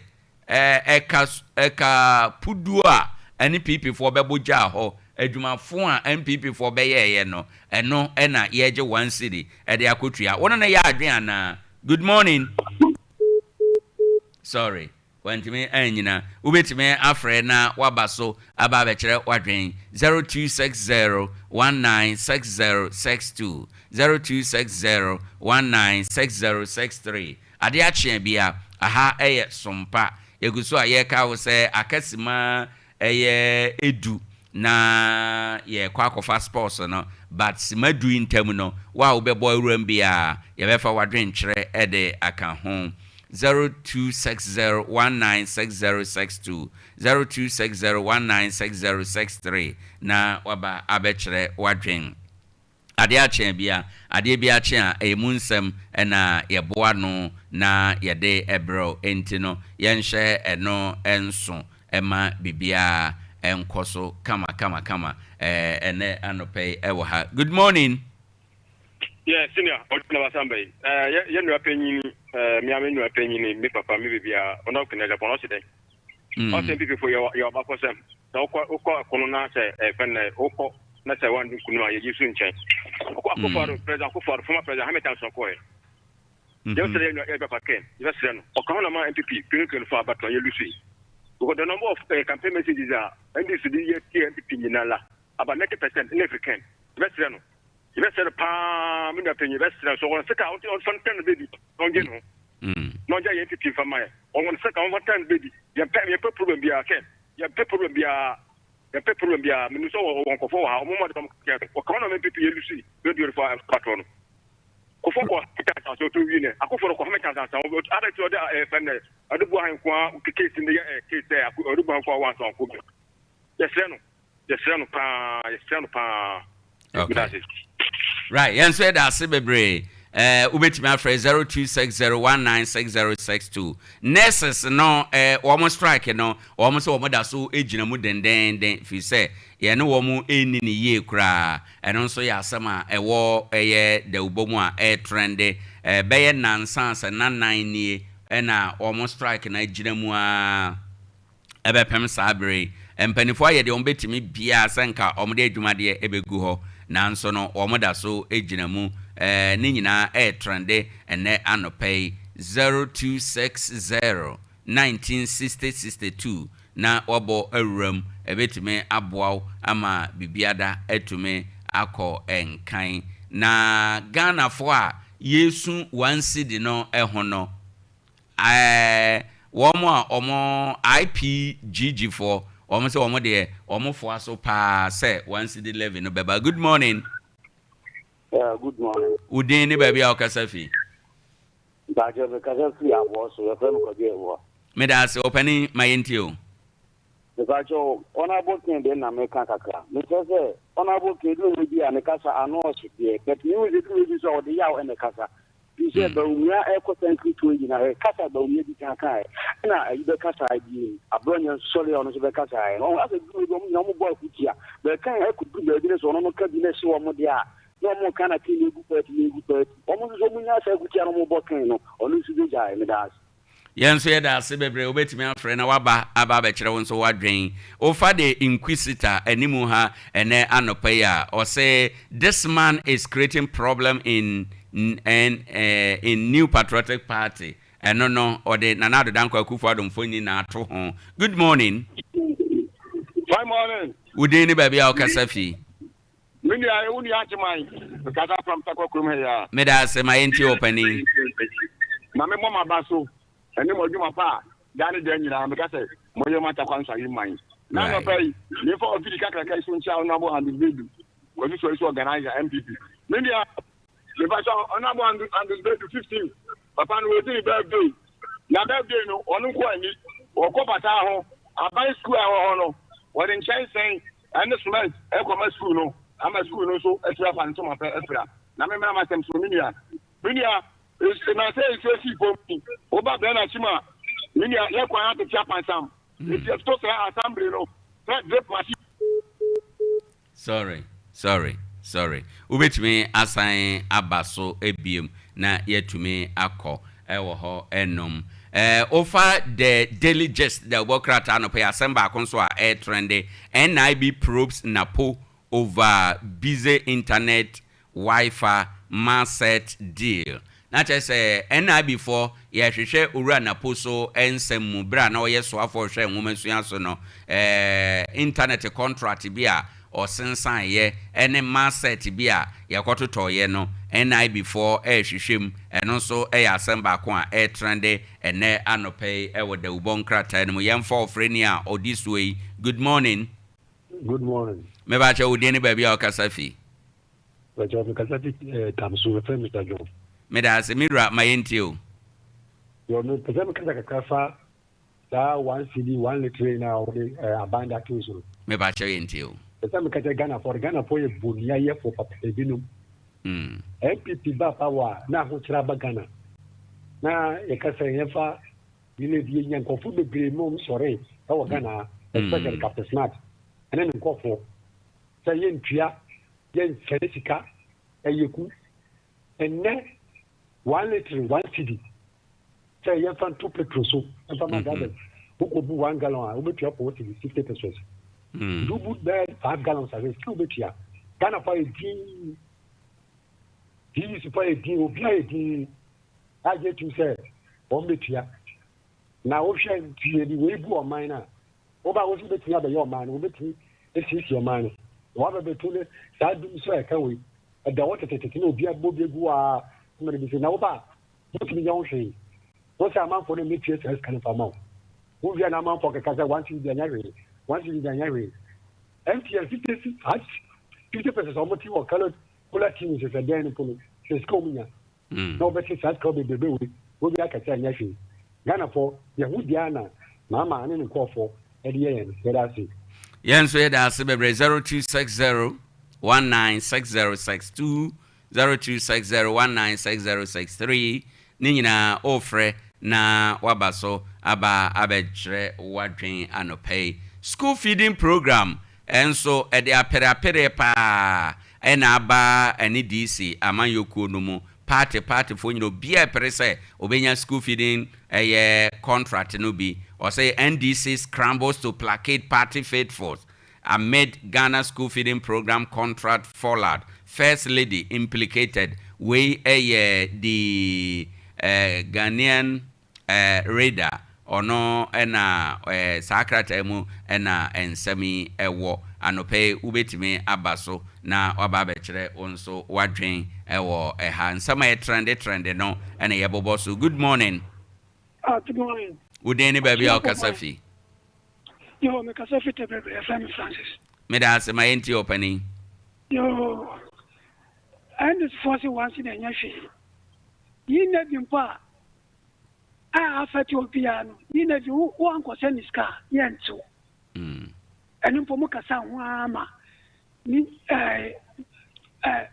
Ɛka ɛka puduo a NPP foɔ bɛbo gyaa hɔ, adwuma fo a NPP foɔ bɛyɛɛyɛ no, ɛno na yɛregye one cedi de akɔtua. Wo ne no yɛ adwene anaa? Good morning. Sorry, wantumi annyina. Wobɛtumi afrɛ na woaba so aba abɛkyerɛ w'adwene. 0260 196062, 0260 196063. Ade akye a bia, aha yɛ sompa. Yɛgu so a yɛreka wo sɛ aka sima ɛyɛ du na yɛrekɔ akɔfa sports no but sima du yi ntam no wo a wobɛbɔ awuram biara yɛbɛfa w'adwenkyerɛ de aka ho. 0260196062, 0260196063 na waba abɛkyerɛ w'adwen. Adeɛ akye a bia, adeɛ bi akye a, ɛyɛ mu nsɛm na yɛboa ano na yɛde brɛ wo. Enti no, yɛnhyɛ ɛno nso ma biribiara nkɔ so kama kama kama ɛnnɛ anɔpa yi wɔ ha. Good morning. Yeah, senior, ɔdi na wasan bɛyi. Eh, yɛ yɛ nua panyin, eh, me ame nua panyin, me papa, me bibia, ɔno kene Japan ɔsi dɛn. Ɔsɛ NPP fo yɛ yɛ ɔbakɔsɛm. Sɛ wokɔ wokɔ ɛkono na sɛ ɛfɛn na wokɔ na sɛ wandi nkunim a yɛyi so nkyɛn. Ɔkɔ Akufo Addo president Akufo Addo former president Hamilton sɔn kɔɛ. Yɛbɛsrɛ yɛ nua yɛ papa Ken yɛbɛsrɛ no ɔka ho na ma NPP 2024 abatoɔ yɛ lusu yi. Because the number of uh, campaign messages a NDC de yɛ tie NPP nyinaa la about 90% na ɛfiri Ken. Yɛbɛsrɛ no yɛbɛsrɛ no paa me nua panyin yɛbɛsrɛ no so ɔwɔ sika a ɔmfa ntɛn no baabi na ɔngye ne ho. Na ɔngya yɛn NPP mfa ma yɛ. Ɔwɔ sika ɔmfa ntɛn no baabi. Yɛmpɛ yɛmpɛ problem biara Ken. Yɛmpɛ problem biara yɛmpɛ problem biara menim sɛ ɔwɔ nkɔfoɔ wɔ ha ɔmo ma de ɔmo kɛkɛ so ɔka na MPP yɛ lusi bɛduo fo abatoɔ no kofo kɔ hamilton asase ɔtɔ wi nɛ akofo no kɔ hamilton asase ɔdɛ ti ɔde ɛfɛ nɛ ɔde bu ahen nkoa case ne yɛ case sɛ ɔde bu ahen nkoa wansa ɔnkɔ bi yɛsrɛ no yɛsrɛ no paa yɛsrɛ no paa. Okay. Right, yɛn nso yɛda ase bebree. Eh, wobɛtumi afrɛ 0260196062. Nurses no, eh, wɔn strike no, wɔn sɛ wɔn da so gyina mu dendenden, firi sɛ yɛne wɔn nni ne yie koraa. Ɛno nso yɛ asɛm a ɛwɔ ɛyɛ dawubɔ mu a ɛretrɛnde. Eh, bɛyɛ nnansa sɛ nnanan nie ɛna wɔn strike no agyina mu ara. Ɛbɛpem saa bere yi, mpaninfoɔ ayɛ deɛ wɔbɛtumi biara sɛ nka wɔde adwumadeɛ bɛgu hɔ, nanso no wɔda so gyina mu. Ne nyinaa ɛretrɛnde ɛnnɛ anɔpa yi, 0260 1960 62 na woabɔ awura mu. Ɛbɛtumi aboa wo ama biribiada atumi akɔ nkan. Na Ghanafoɔ a yɛresu one cedi no ho no, Ɛɛ wɔn a wɔn IPGG foɔ wɔn sɛ wɔn deɛ wɔn foa so paa sɛ one cedi levy no bɛba. Good morning. Yeah, good morning. Wo din ne baabi a wokasa fi? Mpakyɛ mekasa firi aboɔ so, yɛfrɛ me Kwadwo Yeboah. Meda ase ɔpanin ma yɛntie o. Mepakyɛw, Honourable King de na meka kakra. Mesrɛ sɛ, Honourable King duru mmerɛ bi a ne kasa ano ɔhye deɛ, but mehu sɛ duru mmerɛ bi nso a ɔde yaw na ɛkasa. Firi sɛ Bawumia ɛrekɔ sankurutoɔ yi nyinaa, hwɛ kasa a Bawumia di kan kaeɛ, ɛna ayi bɛkasaeɛ bio, Aborɔnyɛ nso sɔre a ɔno nso bɛkasaeɛ. Wahu, asɛ duru mmerɛ bi wɔn nyinaa wɔbɔ akutia, bɛka ɛkɔduru baabi no sɛ ɔno no ka bi na ɛhye wɔn deɛ a, na wɔn ka na King no egu party na egu party. Wɔn nso so wɔn nya saa akutia na wɔn bɔ King no, ɔno nso bɛgyae. Meda ase. Yɛn nso yɛda ase bebree. Wobɛtumi afrɛ na woaba aba abɛkyerɛ wo nso w'adwen. Wofa The Inquisitor animu ha ɛnɛ anɔpa yi a, ɔse This man is creating problem in in New Patriotic Party. Ɛno no, ɔde Nana Addo Dankwa Akufo-Addo mfonini na ato ho. Good morning. Fine morning. Wo din ne baabi a wokasa fi? Me nua, wo nua Agyeman, mekasa from Tarkwa kurom ha yi ara. Meda ase, ma yɛntie wo panin. Ma me mmɔ m'aba so ɛne mo adwuma pa a daa ne daa nyinaa meka sɛ moyɛ ma Tarkwa Nsɔhwɛ man. Na anɔpa yi, memfa ɔfidi kakraka yi so nkyia Honourable Andrews Bedu, Kwadu Suayi so organiser, NPP. Me nua, Mepakyɛw Honourable Andrews Andrews Bedu 15 papa no ɔredi ne birthday na birthday no ɔno nko anni ɔkɔ pataa ho aban school a ɛwɔ hɔ no wɔde nkyɛnsɛn ɛne cement ɛkɔma school no ama school no nso atumi afa ne ntoma pɛ afira na me mmra m'asɛm so me nua me nua na sɛ nsuo sii fam yi woba bɛn akyim a me nua yɛ kwan atete apansam nti ɛto sɛ assembly no sɛ drip machine. Sorry, sorry, sorry. Wobɛtumi asan aba so biom na yɛatumi akɔ wɔ hɔ nom. Eh, wofa The Daily Gist dawubɔ krataa anɔpa yi, asɛm baako nso a ɛretrɛnde, NIB probes Napo over busy internet Wi-Fi Maset deal. Na kyerɛ sɛ NIB foɔ yɛhwehwɛ Owura Napo so nsɛm mu berɛ a na ɔyɛ soafoɔ hwɛ nwomasua so no, internet contract bi a ɔsensaneeɛ ne Maset bi a yɛkɔtotɔeɛ no, NIB foɔ rehwehwɛ mu. Ɛno nso yɛ asɛm baako a ɛretrɛnde ɛnnɛ anɔpa yi wɔ dawubɔ nkrataa no mu. Yɛmfa ɔfrɛni a ɔdi soɔ yi. Good morning. Good morning. Mebakyɛ wo din ne baabi a wokasa fi. Mebakyɛ me kasa fi eh, Tamso, yɛfrɛ me Mr. John. Meda ase me wura ma yɛntie o. Yɔ me pɛ sɛ me kasa kakra fa saa one cedi one litre yi na wɔde eh, aban de ato so no. Mebakyɛ yɛntie o. Pɛ sɛ me kasa Ghana fo, Ghana fo yɛ boniayɛfo papa ebinom. NPP ba power a na ahokyerɛ aba Ghana. Na yɛka sɛ yɛmfa Yɛn deɛ yɛnya nkurɔfoɔ bebree ma wɔn sɔree wɔ Ghana ha, especially Captain Smart ɛne ne nkurɔfoɔ sɛ yɛntua yɛnsɛne sika ɛyɛ ku. Ɛnnɛ one litre one cedi sɛ yɛmfa nto petrol so ɛmfa ma drivers, wokɔbu one gallon a wobɛtua four cedi 50 pesos. Nti wobu bɛyɛ five gallons a sika wobɛtua. Ghana fo ayɛ dinn, GEC fo ayɛ dinn, obiara ayɛ dinn. agye atum sɛ wɔn bɛtua. Na wohwɛ nti yɛde wei bu ɔman no a, woba a wo nso wobɛtumi abɛyɛ ɔman no, wobɛtumi asiesie ɔman no. Na woabɛbɛto ne saa dum so a ɛka wei, ɛda hɔ tetetete na obi abɔ bi agu hɔ a, mmerɛ bi so. Na woba a, wotumi nyɛ ho hwee. Wo sɛ amanfoɔ no mmɛtua saa sika no fa ma wo. Wowie a na amanfoɔ keka sɛ one cedi deɛ nyɛ hwee, one cedi deɛ nyɛ hwee. MTN 50 50 percent a wɔte wɔ Kola TV sɛ sɛ dɛn no mpo no, sɛ sika wɔn nya. Na wɔbɛte saa sika bebrebe wei obi aka sɛ ɛnyɛ hwee. Ghana foɔ yɛn ho biara na Mahama ne ne nkurɔfoɔ de yɛ yɛn no. Yɛda ase. Yɛn nso yɛda ase bebree 0260 196062 0260 196063 ne nyinaa wofrɛ na waba so aba abɛkyerɛ w'adwen anɔpa yi. School feeding program nso ɛde apereapereɛ paa na aba ɛne DC amanyɔkuo no mu. Party party foɔ nyina obiara pere sɛ obenya school feeding ɛyɛ contract no bi. Ɔsɛ NDC scrambles to placate party faithfuls amid Ghana school feeding program contract fallout, First Lady implicated. Wei ɛyɛ the Ghanaian Reader, ɔno na saa krataa mu na nsɛm yi wɔ. Anɔpa yi wobɛtumi aba so na waba abɛkyerɛ wo nso w'adwen wɔ ha. Nsɛm a ɛtrɛnde trɛnde no na yɛbobɔ so. Good morning. Ah, good morning. Wo din ne baabi a wokasa fi? Yo, mekasa fi Tebrebe, yɛfrɛ me Francis. Meda ase, ma yɛntie ɔpanin. Yo, NDCfoɔ se wɔn se na ɛnyɛ hwee. Yi nna bi mpo a a affect obiara no, yi na bi wo ankɔsɛ ne sika a, yɛntew. Ɛno mpo mo kasa ho ara ma ni ɛɛ ɛɛ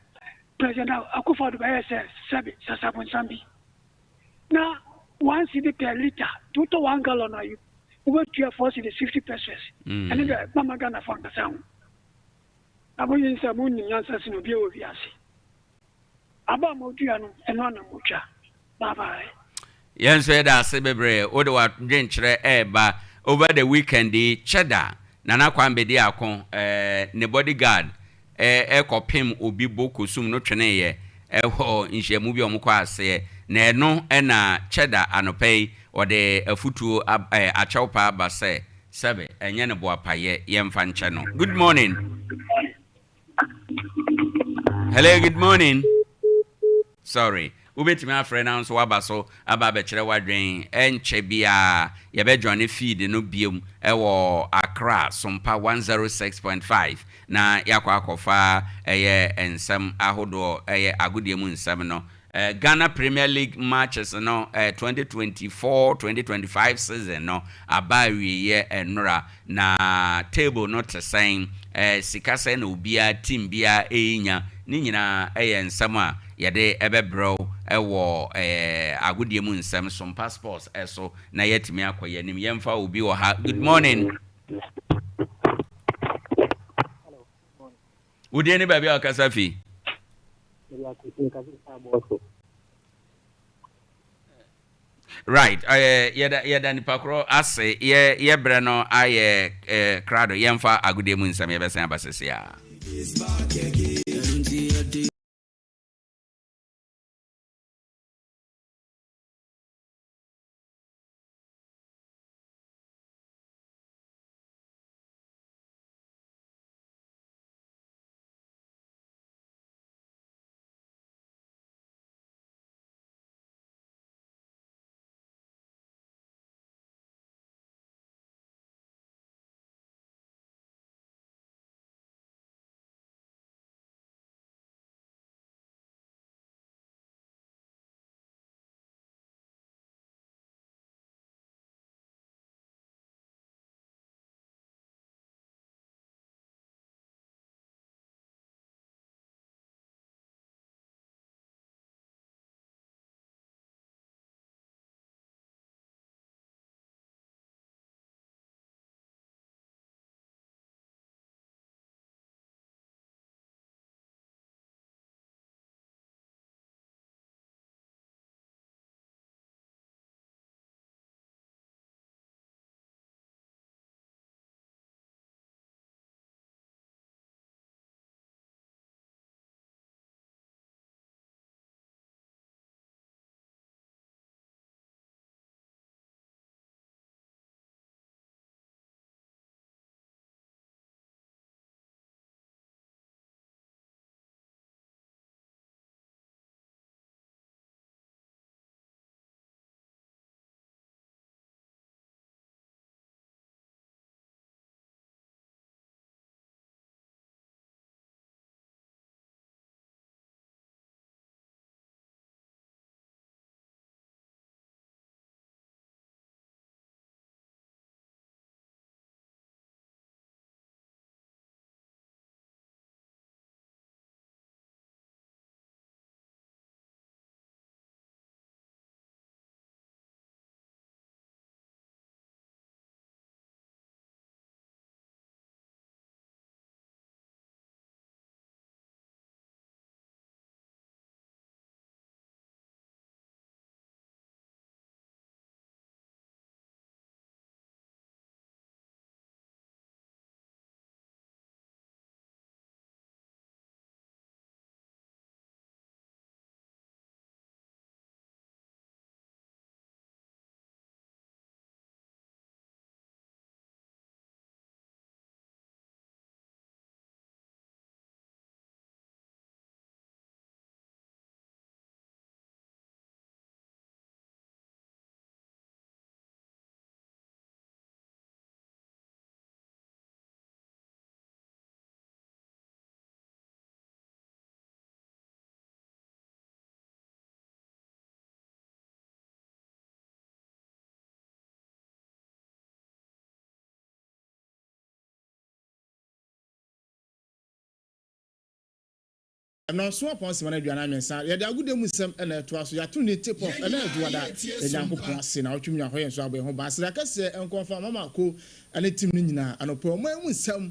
President Akufo-Addo bɛyɛ sɛ sɛbe sasabonsam bi. Na one cedi per litre, nti wotɔ one gallon a wobɛtua four cedis 50 pesewas. Ɛno deɛ mama Ghanafoɔ ankasa ho. Na monyin sɛ monnim nyansa sen obiara wɔ wiase. Aba a modua no, ɛno ara na motwa. Bye bye. Yɛn nso yɛda ase bebree wode w'adwenkyerɛ ɛreba. Over the weekend yi, Cheddar, Nana Kwame Bediako, eh, ne body guard eh, kɔpem obi bo kosum no tweneeɛ wɔ nhyiamu bi a wɔkɔ aseɛ. Na ɛno na Cheddar anɔpa yi ɔde afutuo ab, eh, akyɛwpa aba sɛ, sɛbe ɛnyɛ no boapayɛ, yɛmfa nkyɛ no. Good morning. Hello, good morning. Sorry. Wobɛtumi afrɛ na nso waba so aba abɛkyerɛ w'adwen. Ɛnkyɛ biara yɛbɛjoine feed no biom ɛwɔ Accra Sompa 106.5 na yɛakɔ akɔfa ɛyɛ nsɛm ahodoɔ ɛyɛ agodie mu nsɛm no. Ghana Premier League matches no 2024-2025 season no aba awieɛ nnora. Na table no te sɛn? Sika sɛn na obiara, team biara renya? Ne nyinaa yɛ nsɛm a yɛde bɛbrɛ wo wɔ agodie mu nsɛm, Sompa Sports so na yɛatumi akɔ yɛn anim. Yɛmfa obi wɔ ha. Good morning. Wo din ne baabi a wokasa fi? Right, eh, yɛda yɛda nipa korɔ ase. Yɛ yɛ brɛ no ayɛ eh, krado. Yɛmfa agodie mu nsɛm yɛbɛsan aba sese a. Nnɔnson apɔn sima no 43, yɛde agodie mu nsɛm na ɛtoa so. Yɛato ne tip off ɛnɛ Adwoada. Yɛda Nyankopɔn ase na ɔtwe mu hɔ yɛn nso abɔ yɛn ho ban. Aseda kɛseɛ nko mfa Mama Ako ne team no nyinaa. Anɔpa yi ɔman mu nsɛm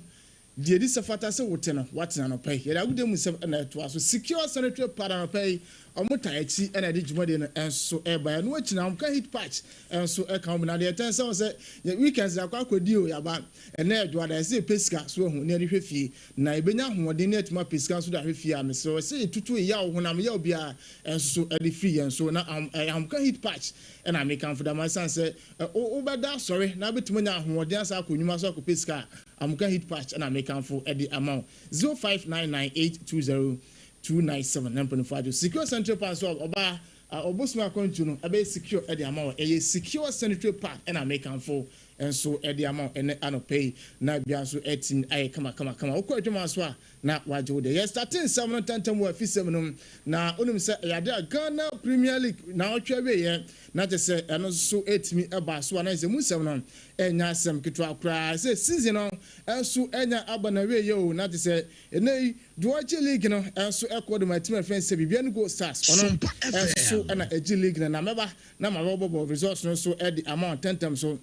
deɛ ɛdi sɛ fata sɛ wote no woate no anɔpa yi. Yɛde agodie mu nsɛm na ɛtoa so. Secure Sanitary Pad anɔpa yi wɔn taa akyi na ɛde dwumadie no nso ɛreba. Ɛno akyi no Ahomka Heat Patch nso ɛka ho bi. Na deɛ ɛtɛn sɛ wɔn sɛ yɛ weekends yɛakɔ akɔdi o yɛaba ɛnɛ Adwoada ɛsɛ yɛpɛ sika so ahu na yɛde hwɛ fie. Na yɛbɛnya ahoɔden na yɛatumi apɛ sika nso de ahwɛ fie a, mesrɛ wo, ɛsɛ yɛtutu yaw, honam yaw biara nso so de firi yɛn so. Na ahom, ɛyɛ ahomka heat patch na mekamfo de ama, ɛsiane sɛ wo, wobɛda asɔre na wobɛtumi anya ahoɔden asan akɔ nnwuma so akɔpɛ sika a, ahomka heat patch na mekamfo de ama wo. 0599820297 na mpanimfoɔ agye. Secure Sanitary Pad nso, ɔbaa, ɔbosome akwantuo no, ɛbɛyɛ secure de ama wo. Ɛyɛ Secure Sanitary Pad na mekamfo nso de ama wo ɛnnɛ anɔpa yi na bia nso atumi ayɛ kamakamakama. Wokɔ adwuma nso a na wagye wo deɛ. Yɛ starte nsɛm no ntɛntɛm wɔ afisɛm no mu na wonim sɛ ɛyɛ adeɛ a Ghana Premier League naawɔtwe awieɛ na kyerɛ sɛ ɛno nso so ɛtumi ba so a na kyerɛ sɛ mu nsɛm no ɛnyɛ asɛm ketewa koraa sɛ season no nso anya aba n'awieɛ o na kyerɛ sɛ ɛnnɛ yi deɛ ɔgye league no nso ɛkɔ de ma team a yɛfrɛ no sɛ Bibiani Gold Stars ɔno nso so na ɛgye league no na mɛba na ma wɔbɔbɔ results no nso de ama wɔn ntɛmntɛm so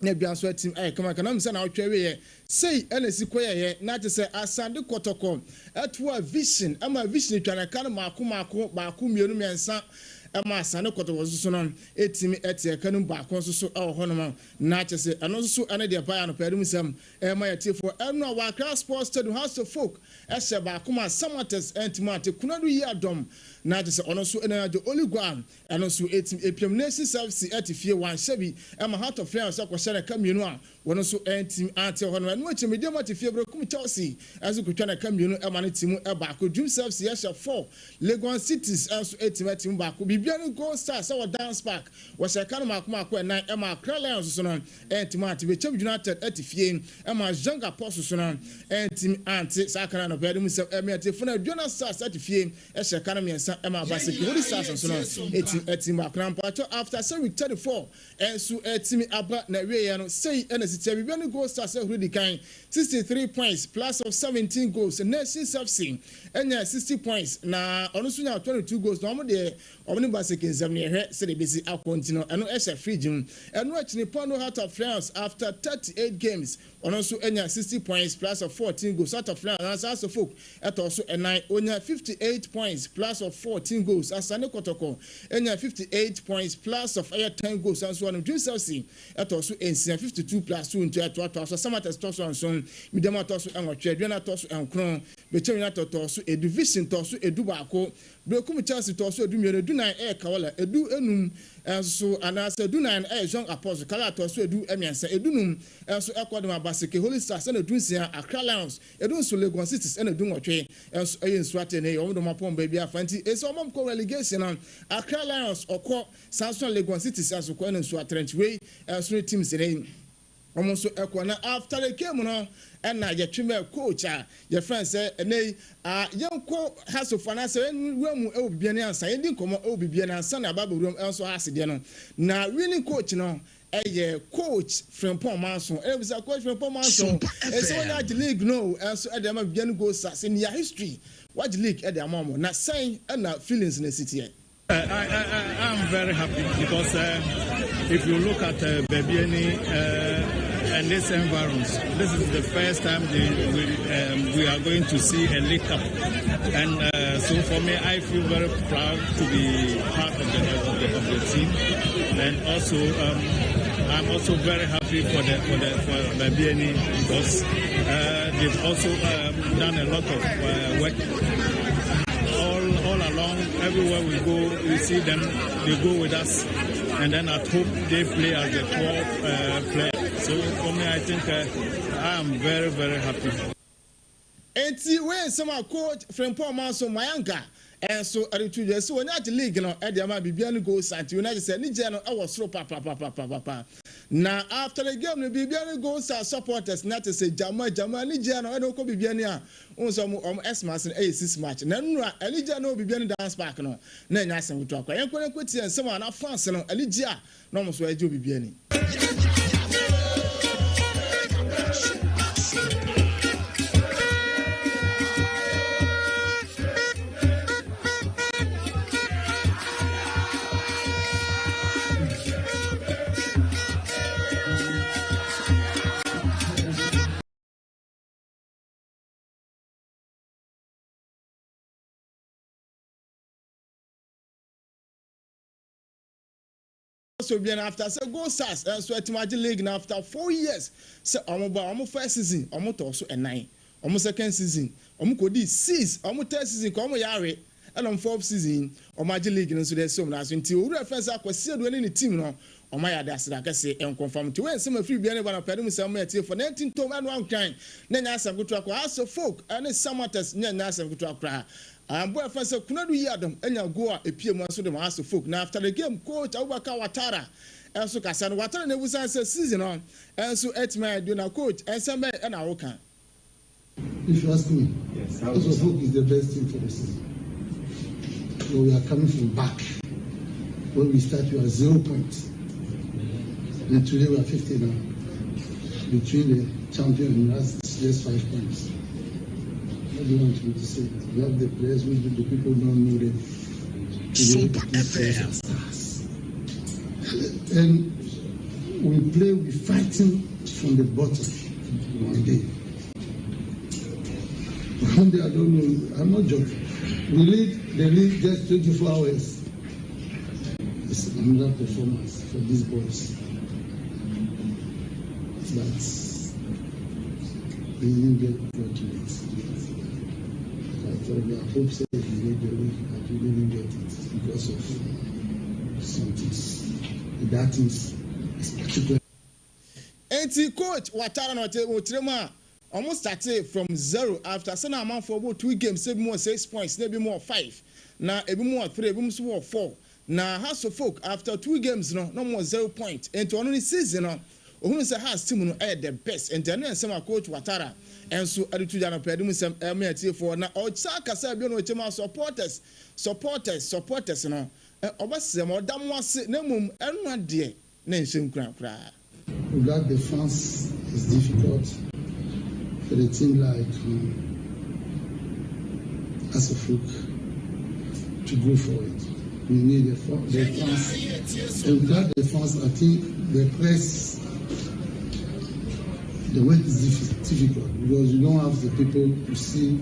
na bia nso atim ayɛ kama ka na sɛ na ɔtwe awieɛ sei ɛna esi kɔyɛyɛ na te sɛ Asante Kɔtɔkɔ ɛtoa Vision ɛma Vision twa ne ka no maako maako baako mmienu mmiɛnsa ɛma Asante Kɔtɔkɔ nso so no ɛtumi ɛte ɛka no mu baako nso so ɛwɔ hɔ nom na kyɛ sɛ ɛno nso so ɛne deɛ ɛbaeɛ anɔpa yɛde mu nsɛm ɛma yɛtiefoɔ ɛno a wɔ Accra Sports Stadium Hearts of Oak ɛhyɛ baako ma Samatex ɛntumi ante Kunadu yi adɔm na kyɛ sɛ ɔno nso ɛna agye Oligua Ɛno nso ɛtim ɛpiam Nations FC ɛte fie wanhyɛ bi ɛma Heart of Lions ɛkɔhyɛ no ɛka mmienu a wɔn nso ɛntim ante hɔ no. Ɛno akyi Medeama te fie Berekum Chelsea ɛnso kɔtwa no ɛka mmienu ɛma no te mu ɛbaako Dreams FC ɛhyɛ 4 Legon Cities ɛnso ɛtim ɛte mu baako Bibiani Gold Stars ɛwɔ Dance Park wɔhyɛ ɛka no maako maako ɛnan ɛma Accra Lions nso no ɛntim ante Bechem United ɛte fie ɛma Young Apostles no ɛntim ante saa ka no anɔpa yɛde mu nsɛm ɛmɛ atiefo no Aduana Stars ɛte fie Ɛhyɛ ka no mmiɛnsa ma Baseke Holy Stars nso no ɛtim ɛtim baako na mpakyɛw after sɛ week 34 nso ɛtumi aba na wieɛ no sei ɛna ɛsi teɛ Bibiani Gold Stars ahuri di kan 63 points plus of 17 goals Nations FC ɛnya 60 points na ɔno nso nya 22 goals na wɔn deɛ wɔn ne Baseke nsɛm no yɛhwɛ sɛdeɛ ɛbɛsi akɔ nti no ɛno ɛhyɛ fridge mu ɛno akyi no Pondo Heart of Lions after 38 games Ɔno nso nya 60 points plus of 14 goals. Out of nine, anaasɛ Hearts of Oak tɔɔ so nnan, ɔnya 58 points plus of 14 goals. Asane Kɔtɔkɔ nya 58 points plus of ɛyɛ 10 goals nso ɔno. Dreams FC tɔɔ so nsia, 52 plus 2 nti ɛtoatoa so. Samatex tɔ so nson, Medeama tɔ so nwɔtwe, Aduana tɔ so nkron, Bechem United tɔɔ so edu, Vision tɔɔ so edubaako, Berekum Chelsea tɔɔ so edumienu, edunan yɛ Kawala, edu enum nso anaasɛ edunan yɛ Young Apostles, Kala tɔɔ so edu mmiɛnsa, edunum nso kɔ de ma Baseke Holy Stars ɛna dunsia, Accra Lions, edunson, Legon Cities ɛna dunwɔtwe nso yɛ Nsuate ne wɔn de wɔn apɔn baabi afa nti ese wɔn kɔ relegation no Accra Lions ɔkɔ saa nso na Legon Cities nso kɔ ɛna Nsuatre nti wei nso ne teams ne Wɔn nso kɔ na after the game no ɛna yɛtwe mɛ coach a yɛfrɛ no sɛ ɛnɛ yi ah yɛnkɔ Hasofo anaasɛ yɛnwura mu ɛwɔ Bibiani ansa yɛndi nkɔmmɔ ɛwɔ Bibiani ansa na aba abɛwura mu ɛnso Hearts deɛ no na winning coach no ɛyɛ coach Frimpong Manso ɛna bisa coach Frimpong Manso ɛsɛ wɔn agye league no ɛnso ɛde ama Bibiani Gold Stars in their history wagye league ɛde ama wɔn na sɛn ɛna feelings no si teɛ. I, am very happy because uh, if you look at uh, Bebiani uh, and this environs, this is the first time they, we, um, we are going to see a League Cup. And uh, so for me, I feel very proud to be part of the, of the, of the team. And also, um, I'm also very happy for the for the for Babiani because uh, they've also um, done a lot of uh, work all all along. Everywhere we go, we see them. They go with us, and then at home they play as the 12 uh, player. So for me, I think uh, I am very very happy. Enti wei nsɛm a coach Frimpong Manso Mayanga nso de to dwa sɛ wɔnya agye league no de ama Bibiani Gold Stars nti United sɛ anigyeɛ no wɔ soro papapapapapa. Na after the game no Bibiani Gold Stars supporters na te sɛ gyama gyama anigyeɛ no ɛna wokɔ Bibiani a wohu sɛ wɔn wɔn Xmas no ɛyɛ 6 March na nnura anigyeɛ no wɔ Bibiani Dance Park no na ɛnyɛ asɛm ketewa koraa. Yɛnkɔ na yɛnkɔtie nsɛm a na fans no anigyeɛ a na wɔn nso ɛregye wɔ Bibiani. sɛ obiara after sɛ Gold Stars nso atumi agye league no after 4 years sɛ ɔmo ba ɔmo first season, ɔmo tɔɔ so ɛnan, ɔmo second season ɔmo kɔdi six, ɔmo third season kɔ ɔmo yare, ɛna ɔmo fourth season ɔmo agye league no nso de ɛsi ɔmo n'aso. Nti owura fɛn sɛ Akwasi Adu ne ne team no, ɔmo ayɛ ade aseda kɛse nkɔnfam. Nti wɔyɛ nsɛm afiri bia ne ba na pɛde mu sɛ ɔmo yɛ tie fɔ na ɛnti ntom ɛno ankran na nya asɛm ketewa kɔ Hearts of Oak ɛne Samartex nya asɛm ketewa koraa. Ambo ɛfɛn sɛ Kunadu yi adom anya goal a epie mu nso de ma Hearts of Oak. Na after the game, coach Abubakar Watara ɛnso kasa no, Watara na ebusan sɛ season no ɛnso ɛtumi ayɛ do na coach ɛnsɛm bɛyɛ ɛna awoka. If you ask me, yes, Hearts of Oak is the best team for the season. So we are coming from back. When we start, we are 0 points. And today we are 50 now. Between the champion and us, it's just 5 points. What do you want me to say? We have the players which the people don't know them. Today, these players are stars. And we play, we fighting from the bottom one day. One day, I don't know, I'm not joking. We lead the league just 24 hours. It's another performance for these boys. But we didn't get what we expected. I thought we hope so we get the league, but we didn't get it because of some things. That is particular. Eti coach Watara na ɔte wɔkyerɛ mu a ɔmo started from zero after sɛ na amanfoɔ bɔ two games, ebi mu wɔ 6 points na ebi mu wɔ five na ebi mu wɔ three, ebi mu nso wɔ four, na Hearts of Oak after two games no na ɔmo wɔ 0 point. Nti ɔno ne season no ohun sɛ Hearts team no ɛyɛ the best. Nti ɛno yɛ nsɛm a coach Watara ɛnso ɛde tu gya no pɛɛ de mu nsɛm ɛmo ɛtiefoɔ na ɔsan kasa bi na ɔkyɛ mu a supporters no ɛ ɔbɛsrɛ mo, ɔda mo ase, na mmom ɛno adeɛ na nhyɛ nkura koraa. Without the fans, it's difficult for the team like Hearts of Oak to go for it. We need the fans. And without the fans, I think the press, the work is difficult because you don't have the people to see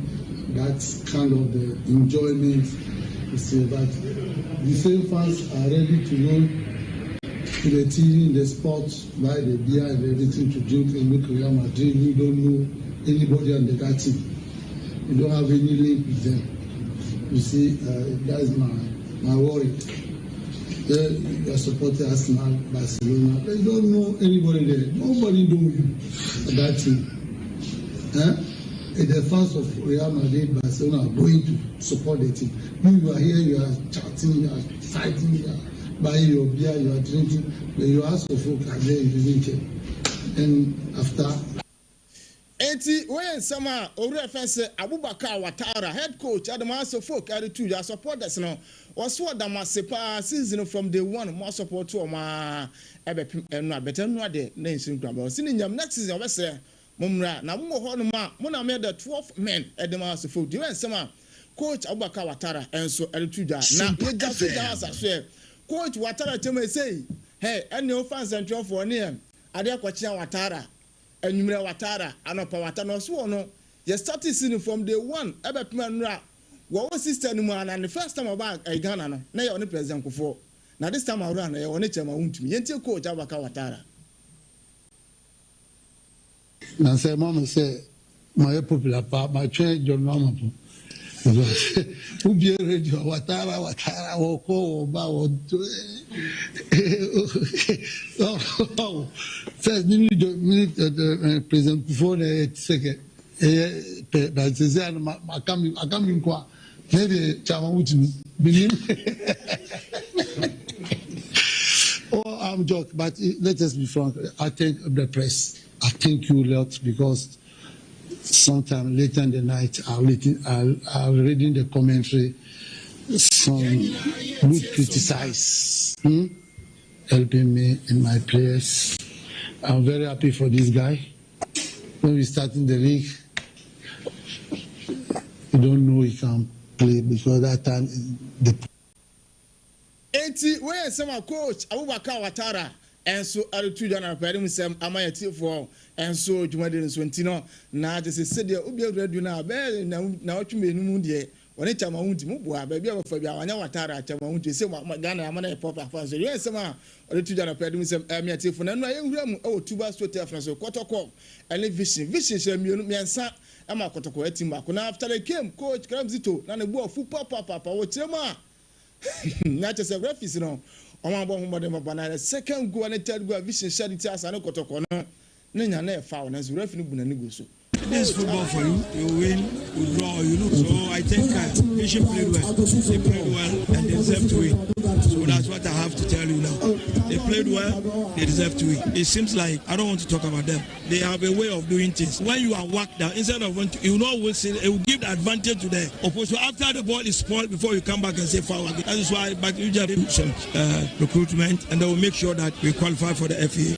that kind of the enjoyment. You see, but the same fans are ready to go to the TV in the sport, buy the beer and everything to drink and look Real Madrid. You don't know anybody on the that team. You don't have any link with them. You see, that's my worry. You are supporting Arsenal, Barcelona, but you don't know anybody there. Nobody know you at that team. Eh? And the fans of Real Madrid, Barcelona are going to support the team. You are here, you are chatting, you are fighting, you are buying your beer, you are drinking, but you ask for folk are there, you didn't care. And after Eti wɔyɛ nsɛm a owura fɛn sɛ Abubakar Watara, head coach Adam Hearts of Oak, ɛde tu dwa supporters no, wɔso ɔdam ase paa. Season from day one mo support wɔn a ɛbɛpem ɛno a bɛtɛ ɛno adeɛ na nsi nkura bɛ ɔsi ne nyam. Next season ɔbɛsrɛ mo mmra na mo wɔ hɔ nom a mo na mo yɛ the 12 men ɛde ma Hearts of Oak deɛ. Wɔyɛ nsɛm a coach Abubakar Watara ɛnso ɛde tu dwa na yɛgya so gya asa so yɛ coach Watara kyɛm ɛsɛyi hɛ ɛne ofa nsɛntwerɛfoɔ ne yɛ adeɛ kɔkyea Watara enwummerɛ, Watara anɔpa, Watara na ɔso wɔ no yɛ start season from day one ɛbɛpem anura wɔwɔ sister no mu a na ne first time ɔba ɛyɛ Ghana no na yɛ ɔne President Kufuor, na this time around na yɛ ɔne Chairman Wontumi. Yɛntie coach Abubakar Watara. Na sɛ mama sɛ mayɛ popular pa matwɛn John Mahama po wobie radio, Watara, Watara, wɔkɔ wɔba wɔto. First mini mini President Kufuor na ɛyɛ sɛ kɛ ɛyɛ pɛ, but sɛ ano aka mi aka mi nko a ne deɛ Chairman Wontumi binim. Oh, I'm joking, but let us be frank. I thank the press. I thank you a lot because sometime later in the night, I'm reading the commentary, some good criticize, helping me and my players. I'm very happy for this guy. When we start in the league, you don't know he can play because that time the Eti wɔyɛ nsɛm a coach Abubakar Watara ɛnso ɛretu dwa na pɛɛde mu nsɛm ama yɛ tiefoɔ ɛnso dwumadi no nso. Nti no na gye sɛ sɛdeɛ obi awura du no a bɛyɛ na ɔtwe mmienu mu deɛ. Wɔne Chairman Wunti mo boa baabi a wɔfa biara wanyɛ w'ataare a Chairman Wunti ese mo Ghana ama no ayɛ popular fa nso deɛ nsɛm a ɔde to dwa anɔpa yi de mu nsɛm ɛme atiefo na nnura yɛnwura mu ɛwɔ Tuba Soturf no so Kɔtɔkɔ ɛne Vision Vision hyɛ mmienu mmiɛnsa ɛma Kɔtɔkɔ atim baako na after the game coach Karim Zito na ne bo afu papaapa wɔ kyerɛ mu a na kyerɛ sɛ referees no wɔn abɔ ho mmɔden papa na second goal ne third goal a Vision hyɛ de tia Asane Kɔtɔkɔ no ne nya na ɛfa nanso referee no bu n'ani gu so. This is football for you. You win, you draw, or you lose. So I think Vision played well. They played well and they deserve to win. So that's what I have to tell you now. They played well, they deserve to win. It seems like I don't want to talk about them. They have a way of doing things. When you are whacked down, instead of want to, you know whistle, it will give the advantage to the opposition. After the ball is spoiled, before you come back and say foul again. That is why, but you just do some recruitment and they will make sure that we qualify for the FA.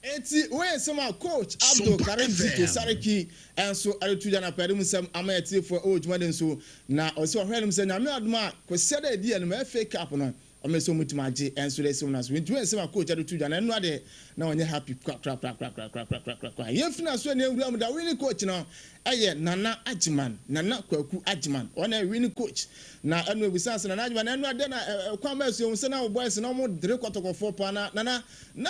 Enti wei yɛ nsɛm a coach Abdul Karim Zito Sariki nso de to dwa no apɛde mu nsɛm ama atiefoɔ wɔ dwumadi no so. Na ɔse ɔhwɛ anim sɛ Nyame adom a Kwasiada a ɛdi anim FA Cup no wɔn nso wɔtumi agye nso de asi wɔn aso. Enti wei yɛ nsɛm a coach de to dwa no ɛno adeɛ na ɔnyɛ happy korakorakorakorakorakorakoraa. Yɛmfiri n'aso ani nwura mu da winning coach no yɛ Nana Agyeman, Nana Kwaku Agyeman, ɔno na ɛyɛ winning coach. Na ɛno ebisaa sɛ Nana Agyeman ɛno adeɛ na ɛkwan bɛn so yɛhu sɛ na wo boys no wɔn dere kɔtɔkɔfoɔ paa na Nana Na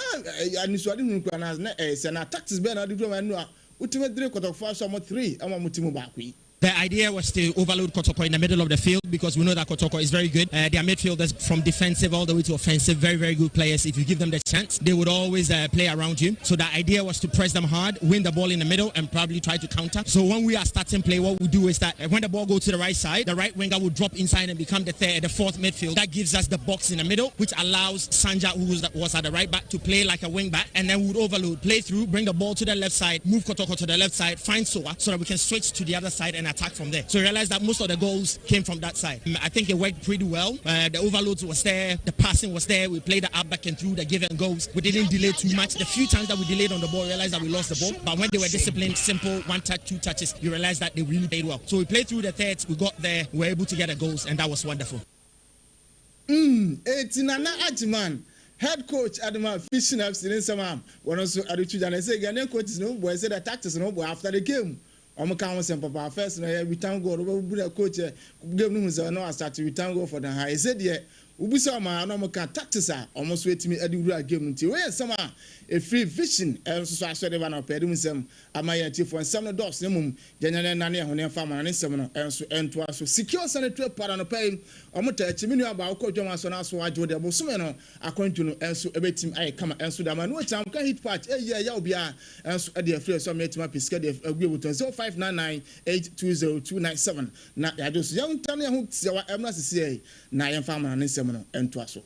anisoadehunu koraa na na ɛyɛ sɛ na tactics bɛn na wode duru ɔman no a wotumi dere kɔtɔkɔfoɔ ahyɛ wɔn 3 ma wɔte mu baako yi? The idea was to overload Kotoko in the middle of the field because we know that Kotoko is very good. Their midfielders from defensive all the way to offensive, very, very good players. If you give them the chance, they would always play around you. So the idea was to press them hard, win the ball in the middle and probably try to counter. So when we are starting play, what we do is that when the ball goes to the right side, the right winger will drop inside and become the third, the fourth midfield. That gives us the box in the middle, which allows Sanja, who was, was at the right back, to play like a wing back. And then we would overload, play through, bring the ball to the left side, move Kotoko to the left side, find Soa so that we can switch to the other side and attack from there. So we realized that most of the goals came from that side. I think it worked pretty well. The overloads was there, the passing was there. We played the up, back and through, the give and goes. We didn't delay too much. The few times that we delayed on the ball, we realized that we lost the ball. But when they were disciplined, simple, one touch, two touches, you realize that they really played well. So we played through the thirds, we got there, we were able to get the goals, and that was wonderful. Enti Nana Agyeman, head coach de ma Vision FC ne nsɛm a wɔn nso de to dwa no. Ɛsɛ Ghanaian coaches no bɔ ɛsɛ the tactics no bɔ after the game. Wɔn ka ho sɛm papa. First no yɛ we thank God wɔbɛbu na coach game no hu sɛ ɔno asate we thank God for the ha. Ɛsɛ deɛ wobisa wɔn a na wɔn ka tactics a wɔn nso atumi de wura game no nti wei yɛ nsɛm a ɛfiri Vision nso so asɔre ba na ɔpɛ de mu nsɛm ama yɛn atiefoɔ. Nsɛm no dɔɔso na mmom yɛnyɛ no nnane ɛho na yɛmfa amana ne nsɛm no nso ntoa so. Secure Sanitary Pad anɔpa yi wɔn taa akyi. Me nua baa wokɔ dwam asɔ na aso agye wo deɛ bosome no akwantu no nso ɛbɛtim ayɛ kama nso de ama. Ɛno akyi ahoka heat patch ɛyi a ɛyaw biara nso de afiri ɛso ama yɛatumi apɛ sika de agu abotɔn 0599820297 na yɛagye so. Yɛntane yɛn ho tiawa ɛmmra sesiei na yɛmfa amana ne nsɛm no ntoa so.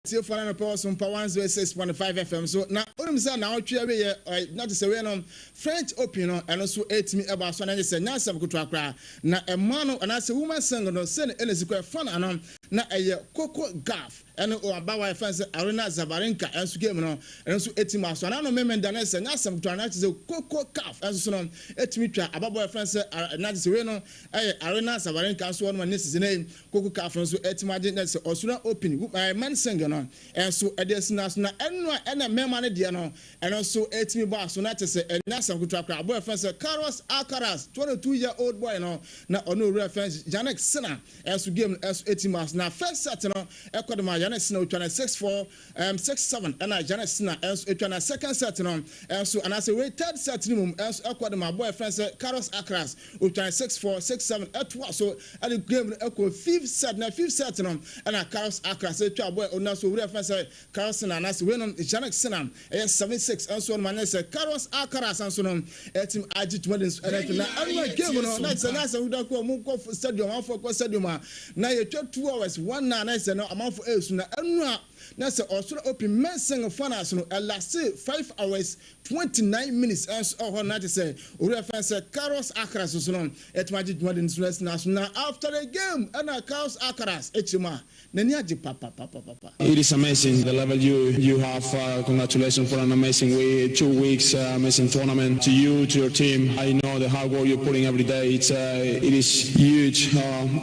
Atiefo no anɔpa wɔ Sompa 106.5 FM so na wonim sɛ naawɔtwe awieɛ ɛ na te sɛ wei no French Open no ɛno nso ɛtumi ɛba so na ɛnyɛ sɛ nyɛ asɛm ketewa koraa na ɛmaa no anaasɛ women single no sɛne ɛna si kɔ ɛfa no ano na ɛyɛ Coco Gauff ɛne abaawa a yɛfrɛ no sɛ Aryna Sabalenka ɛnso game no ɛno nso ɛtumi ba so anaa no Memenda no sɛ nyɛ asɛm ketewa na kyerɛ sɛ Coco Gauff ɛnso so no ɛtumi twa ababaawa a yɛfrɛ no sɛ na kyerɛ sɛ wei no ɛyɛ Aryna Sabalenka nso wɔnom ne sisi ne Koko Kafo nso atumi agye na sɛ Ɔsoro Open men single no nso de asi n'aso na ɛno a ɛna mmarima no deɛ no ɛno nso atumi bɔ aso na kyerɛ sɛ ɛnyɛ asɛm ketewa koraa. Boy a yɛfrɛ no sɛ Carlos Alcaraz, 22 year old boy no na ɔne owura a yɛfrɛ no Jannik Sinner nso game no nso atumi bɔ aso na first set no ɛkɔ de ma Jannik Sinner otwa no 6-4 6-7 ɛna Jannik Sinner nso atwa na second set no nso anaasɛ wei third set no mmom nso ɛkɔ de ma boy a yɛfrɛ no sɛ Carlos Alcaraz otwa no 6-4 6-7 ɛtoa so ɛde game no ɛkɔ fifth set na fifth set no ɛna Carlos Alcaraz atwa boy ɔno nso owura yɛfrɛ no sɛ Carlos Sinner anaasɛ wei no Jannik Sinner ɛyɛ 7-6 nso ɔno ma nyɛ sɛ Carlos Alcaraz nso no ɛtim agye dwumadi nso ɛna ɛtwa na ɛno game no na sɛ na sɛ woda kɔ ɔmo kɔ stadium amanfoɔ kɔ stadium a na yɛtwa 2 hours 1 hour na sɛ no amanfoɔ ɛresu na ɛno a. Na sɛ Australia Open men's single finals no ɛlastee 5 hours 29 minutes nso ɛwɔ hɔ no na kyerɛ sɛ owura yɛfrɛ no sɛ Carlos Alcaraz nso no ɛtumi agye dwumadi no so asi n'aso na after the game ɛna Carlos Alcaraz ɛkyerɛ mu a n'ani agye papapapapa. It is amazing the level you you have congratulations for an amazing week 2 weeks amazing tournament to you to your team I know the hard work you're putting every day it's it is huge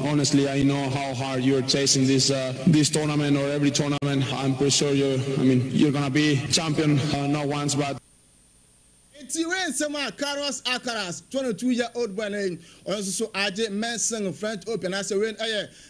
honestly I know how hard you're chasing this this tournament or every tournament I'm pretty sure you I mean you're gonna be champion not once but Enti wei nsɛm a Carlos Alcaraz, 22 year old boy no yi, ɔno nso so agye men's single French Open anaasɛ wei no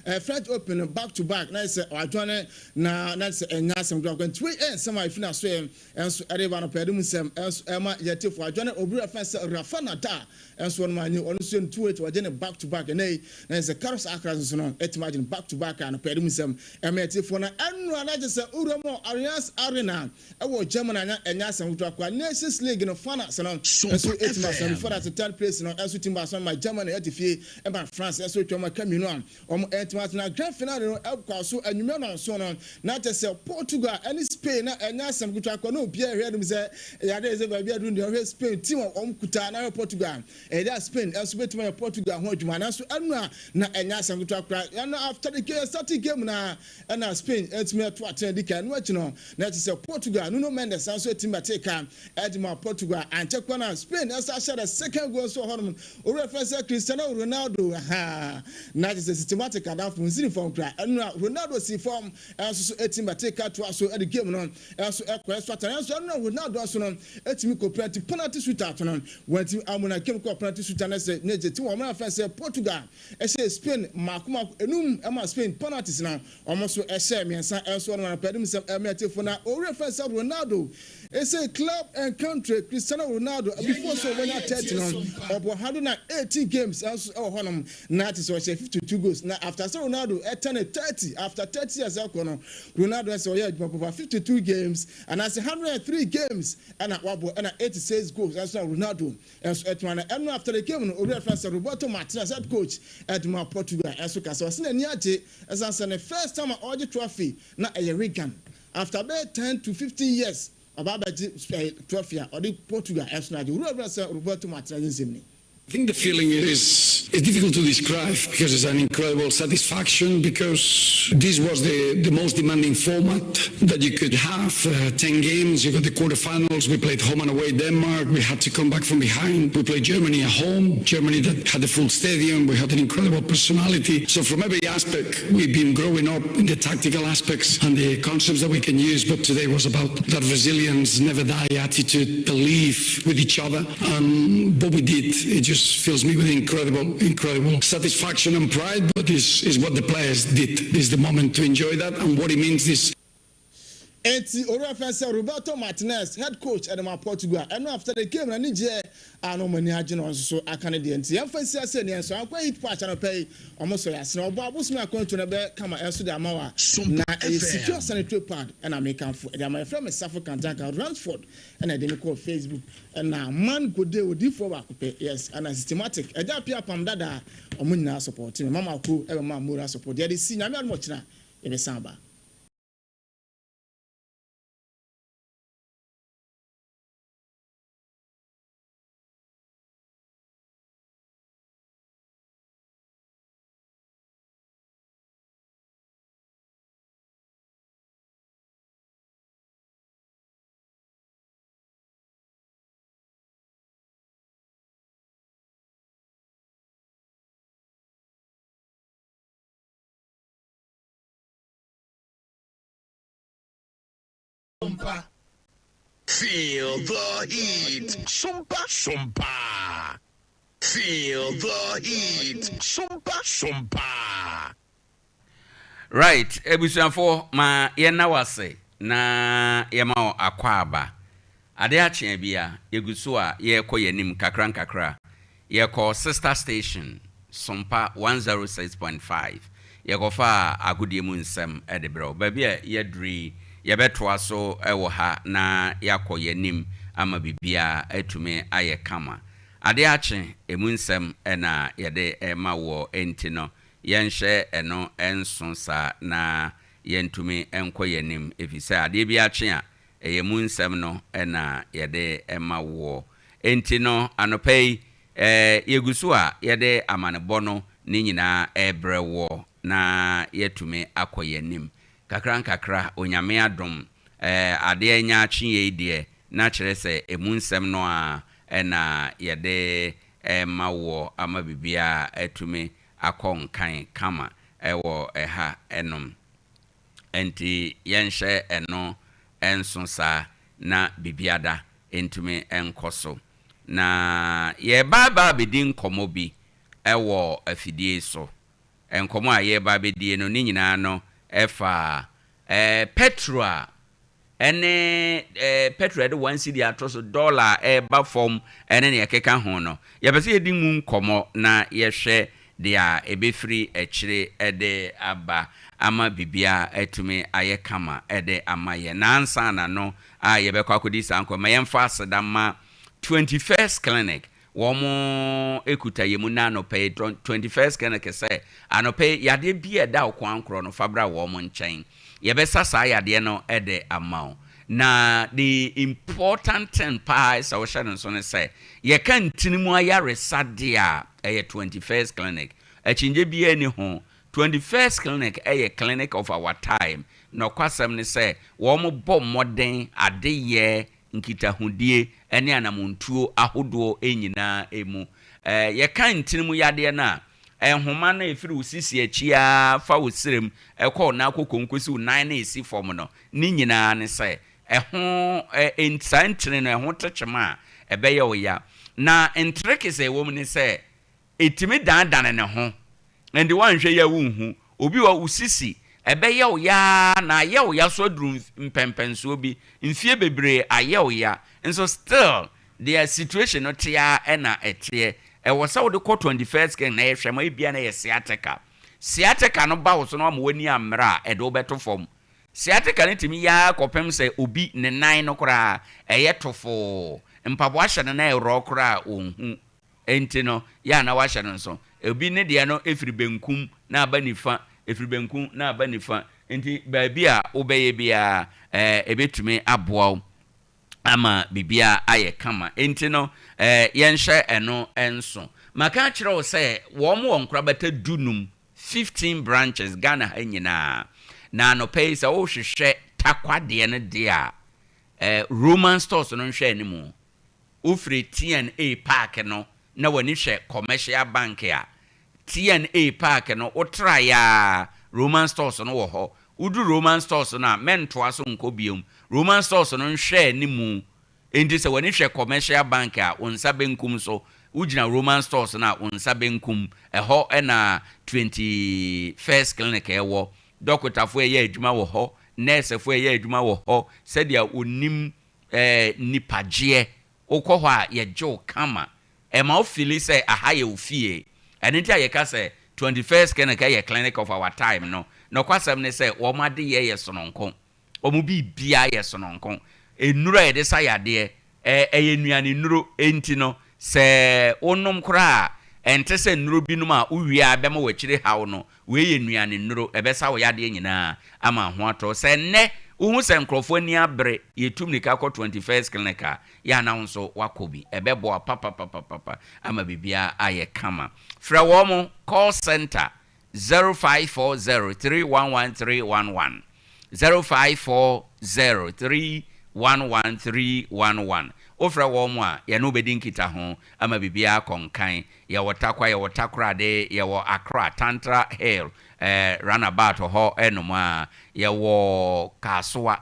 ɛyɛ French Open no back to back na ayɛ sɛ wadwane na na kyerɛ sɛ ɛnyɛ asɛm ketewa koraa. Nti wei yɛ nsɛm a ɛfiri n'asoɛɛ nso ɛde ba no pɛɛ de mu nsɛm nso ɛma yɛtefo adwane obi a yɛfrɛ no sɛ Rafa Nadal nso ɔno anyi ɔno nso yɛ no 2-8 wagye no back to back ɛnɛ yi na ayɛ sɛ Carlos Alcaraz nso no atumi agye no back to back a no pɛɛ de mu nsɛm ɛma yɛtefoɔ na ɛnora na kyerɛ sɛ wura mu wɔ Allianz Arena Ɛwɔ Germany anya ɛnyɛ asɛm ketewa koraa. Nations League no finals no Sompa nso etumi asan FM. before that third place no nso tumi baasa ma Germany ɛte fie ɛma France nso atwa mu aka mmienu a wɔn ɛntumi atena. Grand finale no ɛkɔ so anwummerɛ nnɔnson no na kyerɛ sɛ Portugal ɛne Spain na ɛnyɛ asɛm ketewa koraa na obiara ɛhwɛ anim sɛ ɛyɛ adeɛ sɛ baabi aduru deɛ ɔhwɛ Spain team a wɔn kuta na ɔhwɛ Portugal ɛyɛ a Spain nso bɛtumi ayɛ Portugal ho adwuma nanso ɛno a na ɛnyɛ asɛm ketewa koraa ɛno after the game starting game na Ɛna Spain atumi ato atena adi kan. Ɛno akyi no, na ɛte sɛ Portugal Nuno Mendes san nso atumi bɛtee ka de maa Portugal. Ankyɛ koraa na Spain san hyɛɛ the second goal nso wɔ hɔnom. Owura frɛ sɛ Cristiano Ronaldo, ahaa, na kyerɛ sɛ systematic adamfo nsii fam koraa. Ɛno a Ronaldo sii fam nso so atumi bɛtee ka toaa so de game no nso kɔɛ so atena. Nanso ɛno a Ronaldo nso no atumi kɔ pira nti penalty shootout no wantumi ammu na game kɔɔ penalty shootout no sɛ ne gye ti wɔn a frɛ sɛ Portugal Ɛhyɛɛ Spain mmaako mmaako enum ɛma Spain penalties na wɔn nso ɛhyɛɛ mmiɛnsa nso wɔn anɔpa anim nsɛm ɛma atiefo na owura fɛn sɛ Ronaldo ɛsɛ club and country Cristiano Ronaldo before so wɔnya 30 no ɔbɔ 118 games nso ɛwɔ hɔnom na te sɛ ɔhyɛ 52 goals na after sɛ Ronaldo ɛtɛ ne 30 after 30 years ɛkɔ no Ronaldo ɛsɛ ɔyɛ adwuma papa 52 games anaasɛ 103 games ɛna wabɔ ɛna 86 goals ɛnso na Ronaldo Nso ɛtoa no ɛno after the game no owura frɛ sɛ Roberto Martinez head coach de ma Portugal nso ka sɛ ɔse n'ani agye ɛsan sɛ ne first time a ɔregye trophy na ɛyɛ Wigan after bɛyɛ 10 to 15 years ɔba abɛgye trophy a ɔde Portugal nso no agye owura frɛ sɛ Roberto Martinez nsɛm ni. I think the feeling is is difficult to describe because it's an incredible satisfaction because this was the the most demanding format that you could have. Uh, 10 games, you got the quarterfinals, we played home and away Denmark, we had to come back from behind. We played Germany at home, Germany that had a full stadium, we had an incredible personality. So from every aspect, we've been growing up in the tactical aspects and the concepts that we can use, but today was about that resilience, never die attitude, belief with each other. And what we did, it just fills me with incredible, incredible satisfaction and pride, but is is what the players did. This is the moment to enjoy that, and what it means is Enti owura fɛn sɛ Roberto Martinez, head coach de ma Portugal, ɛno after the game no anigyeɛ a na wɔn ani agye no nso so aka ne deɛ nti yɛmfa nsi ase neɛ nso ankɔ heat patch anɔpa yi wɔn sɔ yɛ asene ɔbɔ abosome akwantuo no ɛbɛyɛ kama ɛnso de ama wa na ɛyɛ secure sanitary pad ɛna mekamfo ɛde ama yɛfrɛ me Safo Kantanka Ransford ɛna ɛde me kɔɔ Facebook Ɛna man gode odiifoɔ baako pɛ yes ɛna systematic ɛgya apia apam dada ɔmo nyinaa support me mama ko ɛbɛ ma moral support yɛde si nyame adom ɔkyena yɛbɛ san aba. Feel the heat. Sumpa Sumpa. Feel the heat. Sumpa Sumpa. Right abusuafoɔ ma yɛnna wo ase na yɛma wo akwaaba. Ade akye a bia yɛgu so a yɛrekɔ yɛn anim kakra nkakra. Yɛkɔɔ sister station Sompa 106.5. Yɛkɔfaa agodie mu nsɛm de brɛ wo. Baabi a yɛaduru yi yɛbɛtoa so wɔ ha na yɛakɔ yɛn anim ama biribiara atumi ayɛ kama. Ade akye, ɛmu nsɛm na yɛde rema woɔ nti no yɛnhyɛ ɛno nso saa na yɛntumi nkɔ yɛn anim, ɛfiri sɛ adeɛ bi akye a, ɛyɛ mu nsɛm no na yɛde ma woɔ. Enti no, anɔpa yi, yɛgu so a yɛde amanebɔ no ne nyinaa rebrɛ woɔ na yɛatumi akɔ yɛn anim. Nkakrankakra, Onyame adom, adeɛ anya akye yei deɛ, na kyerɛ sɛ ɛmu nsɛm no ara na yɛde rema woɔ ama biribiara atumi akɔ nkan kama wɔ ɛha nom. Enti yɛnhyɛ ɛno nso saa na biribiada ntumi nkɔ so. Na yɛreba aba abɛdi nkɔmmɔ bi wɔ afidie so. Nkɔmmɔ a yɛreba abɛdie no, ne nyinaa no fa pɛtro a ɛne pɛtro a yɛde one cedi ato so, dɔla a ɛreba fam ne nea ɛkeka ho no. Yɛpɛ sɛ yɛdi mu nkɔmmɔ na yɛhwɛ deɛ ɛbɛfiri akyire de aba ama biribiara atumi ayɛ kama de ama yɛn. Na ansa na no a yɛbɛkɔ akɔdi saa nkɔmmɔ, ma yɛmfa aseda mma 21st Clinic. Wɔkuta yɛn mu nnɛ anɔpa yi, 21st Clinic sɛ, anɔpa yi, yadeɛ bi a ɛda wo koankorɔ no, fa bra wɔn nkyɛn. Yɛbɛsa saa yadeɛ no de ama wo. Na the important thing paa sɛ wohyɛ no nso ne sɛ, yɛka ntini mu ayaresa deɛ a, ɛyɛ 21st Clinic. Akyinnye biara nni ho, 21st Clinic yɛ clinic of our time. Nɔkwasɛm ne sɛ, wɔbɔ mmɔden adeyɛ nkitahodie ne anamontuo ahodoɔ nyinaa mu. Yɛka ntini mu yadeɛ no a, nhoma no a ɛfiri wo sisi akyi ara fa wo serem kɔ wo nan kokom kɔsi wo nan no a ɛsi fam no, ne nyinaa ne sɛ ɛho, saa ntini no ɛho tekyema a ɛbɛyɛ wo ya. Na nterekes a ɛwɔ mu ne sɛ, Ɛtumi danedane ne ho, ɛnde woanhwɛ yie a wonhu. Obi wɔ hɔ, wo sisi, ɛbɛyɛ wo ya ara na ayɛ wo ya so aduru mpɛnpɛnsoɔ bi, mfie bebree ayɛ wo ya, nso still deɛ situation no te ara na ɛteɛ. Ɛwɔ sɛ wode kɔ 21st king na yɛhwɛ ma ebia na ɛyɛ sciatica. Sciatica no ba wo so na wama w'ani ammere a, ɛde wo bɛto fam. Sciatica no tumi yɛ ara kɔpem sɛ obi ne nan no koraa ɛyɛ tofoo, mpaboa hyɛ no na ɛworɔ koraa a ɔnhu. Enti no, yɛ a na wahyɛ no nso. Obi ne deɛ no firi benkum na aba nifa, ɛfiri benkum na aba nifa. Enti baabi a wobɛyɛ biara, ɛbɛtumi aboa wo ama biribiara ayɛ kama. Enti no, yɛnhyɛ ɛno nso. Maka akyerɛ wo sɛ wɔn wɔ nkorabata dunum, 15 branches, Ghana ha nyinaa. Na anɔpa yi sɛ wohwehwɛ Tarkwa deɛ no deɛ a, Roman Stores no nhwɛ anim. Wofiri TNA park no na w'ani hwɛ Commercial Bank a, TNA park no wotraeɛ ara, Roman Stores no wɔ hɔ. Woduru Roman Stores no a, mɛntoa so nkɔ biom. Roman Stores no nhwɛ animu. Enti sɛ w'ani hwɛ Commercial Bank a, wo nsa benkum so, wogyina Roman Stores no a, wo nsa benkum, ɛhɔ na 21st Clinic wɔ. Dɔkotafoɔ a ɛyɛ adwuma wɔ hɔ, nɛɛsefoɔ a ɛyɛ adwuma wɔ hɔ, sɛdeɛ wɔnim eh, nipagyeɛ. Wokɔ hɔ a, yɛgye wo kama. Ɛma wo feeli sɛ aha yɛ wo fie. Ɛno nti a yɛka sɛ 21st Clinic yɛ clinic of our time no. Nɔkwasɛm ne sɛ, wɔn adeyɛ yɛ sononko. Wɔn biribiara yɛ sononko. Nnuro a yɛde sa yadeɛ, eh, ɛyɛ nnuane nnuro. Enti no, sɛ wonom koraa a, ɛnte sɛ nnuro binom a wowie a ɛbɛma w'akyiri haw no. Wei yɛ nnuane nnuro, ɛbɛsa wo yadeɛ nyinaa ama ho atɔ wo. Sɛ nnɛ wohu sɛ nkurɔfoɔ ani abere, yɛtu mmirika kɔ 21st Clinic a, yɛ a na wo nso woakɔ bi. Ɛbɛboa papapapapa ama biribiara ayɛ kama. Frɛ wɔn call centre 0540 311 311, 0540 311 311. Wofrɛ wɔn a, yɛne wo bɛdi nkitaho ama biribiara akɔ nkan. Yɛwɔ Tarkwa, yɛwɔ Takoradi, yɛwɔ Accra, Tantra Hill, eh, runabout hɔ nom a, yɛwɔ Kasoa,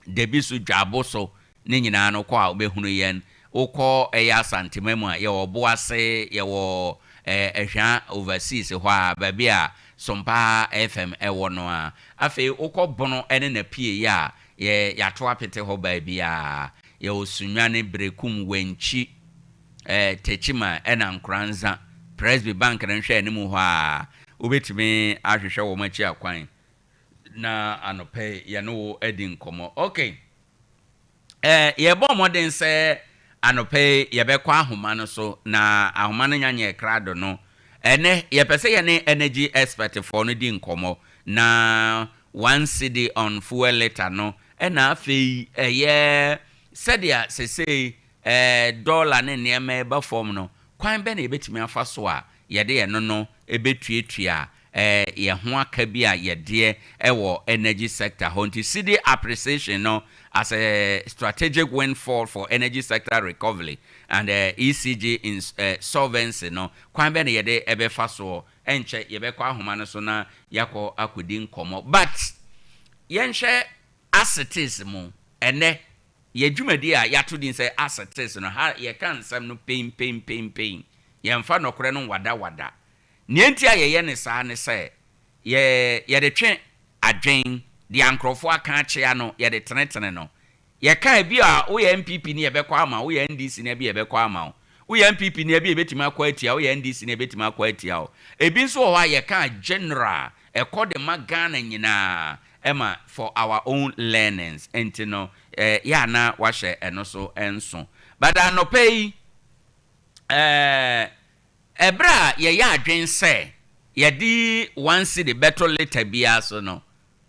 Dabi so, Dwabo so, ne nyinaa no kɔ a wobɛhunu yɛn. Wokɔ ɛyɛ Asantema mu a, yɛwɔ Boase, yɛwɔ eh, Ahwia Overseas hɔ a, baabi a Sompa FM wɔ no a. Afei wokɔ Bono ne Napieɛ a, yɛ, yɛato apete hɔ baabiara. Yɛwɔ Sunyani, Berekum, Wenchi. eh, Techiman ɛna Nkoranza, Presby Bank no nhwɛ anim hɔ a, wobɛtumi ahwehwɛ wɔn akyi akwan na anɔpa yi yɛne wo adi nkɔmmɔ. Ok, eh, yɛbɔ mmɔden sɛ anɔpa yi yɛbɛkɔ ahoma no so na ahoma no nya nyɛɛ krado no. Ɛnɛ yɛpɛ sɛ yɛne energy expert foɔ no di nkɔmmɔ na. One cedi on fuel litre no ɛna afei ɛyɛ sɛdeɛ sesei ɛɛ dɔla ne nneɛma reba fam no, kwan bɛn na yɛbɛtumi afa so a yɛde ɛno no bɛtuatua ɛɛ yɛn ho aka bi a yɛdeɛ ɛwɔ energy sector hɔ. Nti cedi appreciation no as a strategic windfall for energy sector recovery and ECG insolvency no, kwan bɛn na yɛde ɛbɛfa soɔ? Ɛnkyɛ yɛbɛkɔ ahoma no so na yɛakɔ akɔdi nkɔmmɔ. But yɛnhwɛ as it is mu ɛnnɛ, yɛn dwumadie a yɛato din sɛ as it is no, ha yɛka nsɛm no peinpeinpeinpein, yɛmfa nɔkorɛ no nwadawada. Nea enti a yɛyɛ no saa ne sɛ, yɛ, yɛde twe adwen, deɛ nkorɔfoɔ aka akyea no, yɛde tenetene no. Yɛka a, ebia woyɛ NPP ni a ɛbɛkɔ ama wo, woyɛ NDC ni a ebia ɛbɛkɔ ama wo. Woyɛ NPP ni a ebia ɛbɛtumi akɔ atia wo, woyɛ NDC ni a ɛbɛtumi akɔ atia wo. Ebi nso wɔ hɔ a yɛka a general, ɛkɔ de ma Ghana nyinaa, ɛma for our own learnings nti no, yɛ a na wahyɛ ɛno so nso. But anɔpa yi, eh, ɛberɛ a yɛyɛ adwene sɛ yɛde one cedi bɛto litre biara so no,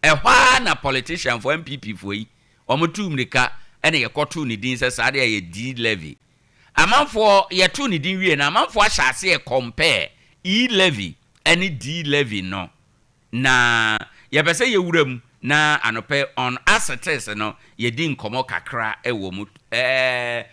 Ɛhɔ ara na politicianfoɔ, NPP foɔ yi, wɔn tuu mmirika na yɛkɔtoo ne din sɛ saa deɛ ɛyɛ D-levy. Amanfoɔ, yɛtoo ne din wie no, amanfoɔ ahyɛ aseɛ compare E-levy ne D-levy no. Na yɛpɛ sɛ yɛwura mu na anɔpa yi on as it is no, yɛdi nkɔmmɔ kakra wɔ mu. Ɛɛ,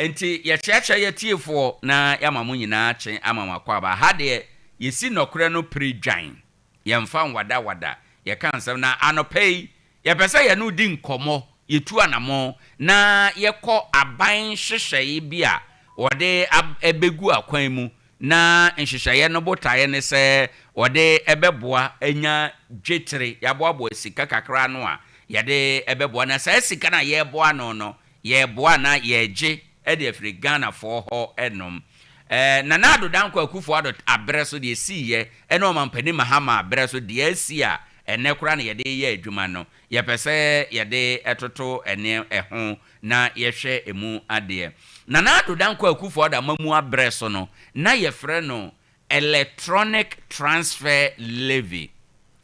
nti yɛkyeakyea yɛatiefoɔ na yɛama mo nyinaa akye ama mo akwaaba. Ha deɛ, yɛsi nɔkorɛ no pere dwan. Yɛmfa nwadawada, yɛka nsɛm. Na anɔpa yi, yɛpɛ sɛ yɛne wo di nkɔmmɔ, yɛtu anammɔn na yɛkɔ aban nhyehyɛe bi a wɔde bɛgu akwan mu, na nhyehyɛeɛ no botaeɛ ne sɛ wɔde bɛboa anya dwetire, yɛaboaboa sika kakra ano a yɛde bɛboa. Na saa sika no a yɛreboa ano no, Yɛreboa anaa yɛregye de afiri Ghanafoɔ hɔ nom. Nana Addo Dankwa Akufo Addo aberɛ so deɛ ɛsiiɛ ne Ɔmampanin Mahama aberɛ so deɛ asi a ɛnnɛ koraa na yɛde reyɛ adwuma no, yɛpɛ sɛ yɛde toto ɛne ɛho na yɛhwɛ ɛmu adeɛ. Nana Addo Dankwa Akufo Addo amamuo aberɛ so no, na yɛfrɛ no Electronic Transfer Levy.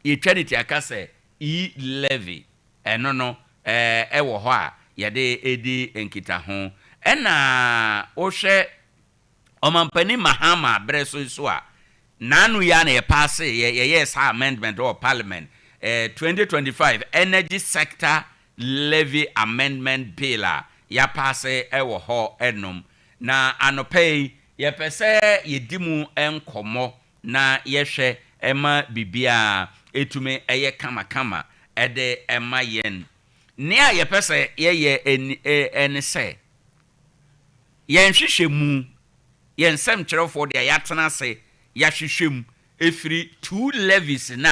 Yɛtwa ne ti aka sɛ E-Levy. Ɛno no, ɛwɔ hɔ a yɛde redi nkitaho. Ɛna wohwɛ Ɔmampanin Mahama berɛ so nso a, n'ano yi ara na yɛpaaseeɛ, yɛyɛɛ saa amendment wɔ Parliament, 2025 Energy Sector Levy Amendment Bill a yɛapaase wɔ hɔ nom. Na anɔpa yi, yɛpɛ sɛ yɛdi mu nkɔmmɔ na yɛhwɛ ma biribiara tumi yɛ kamakama de ma yɛn. Nea yɛpɛ sɛ yɛyɛ ne sɛ, yɛn nhwehwɛmu, yɛn nsɛmtwerɛfoɔ deɛ yɛatena ase yɛahwehwɛ mu ɛfiri two levies no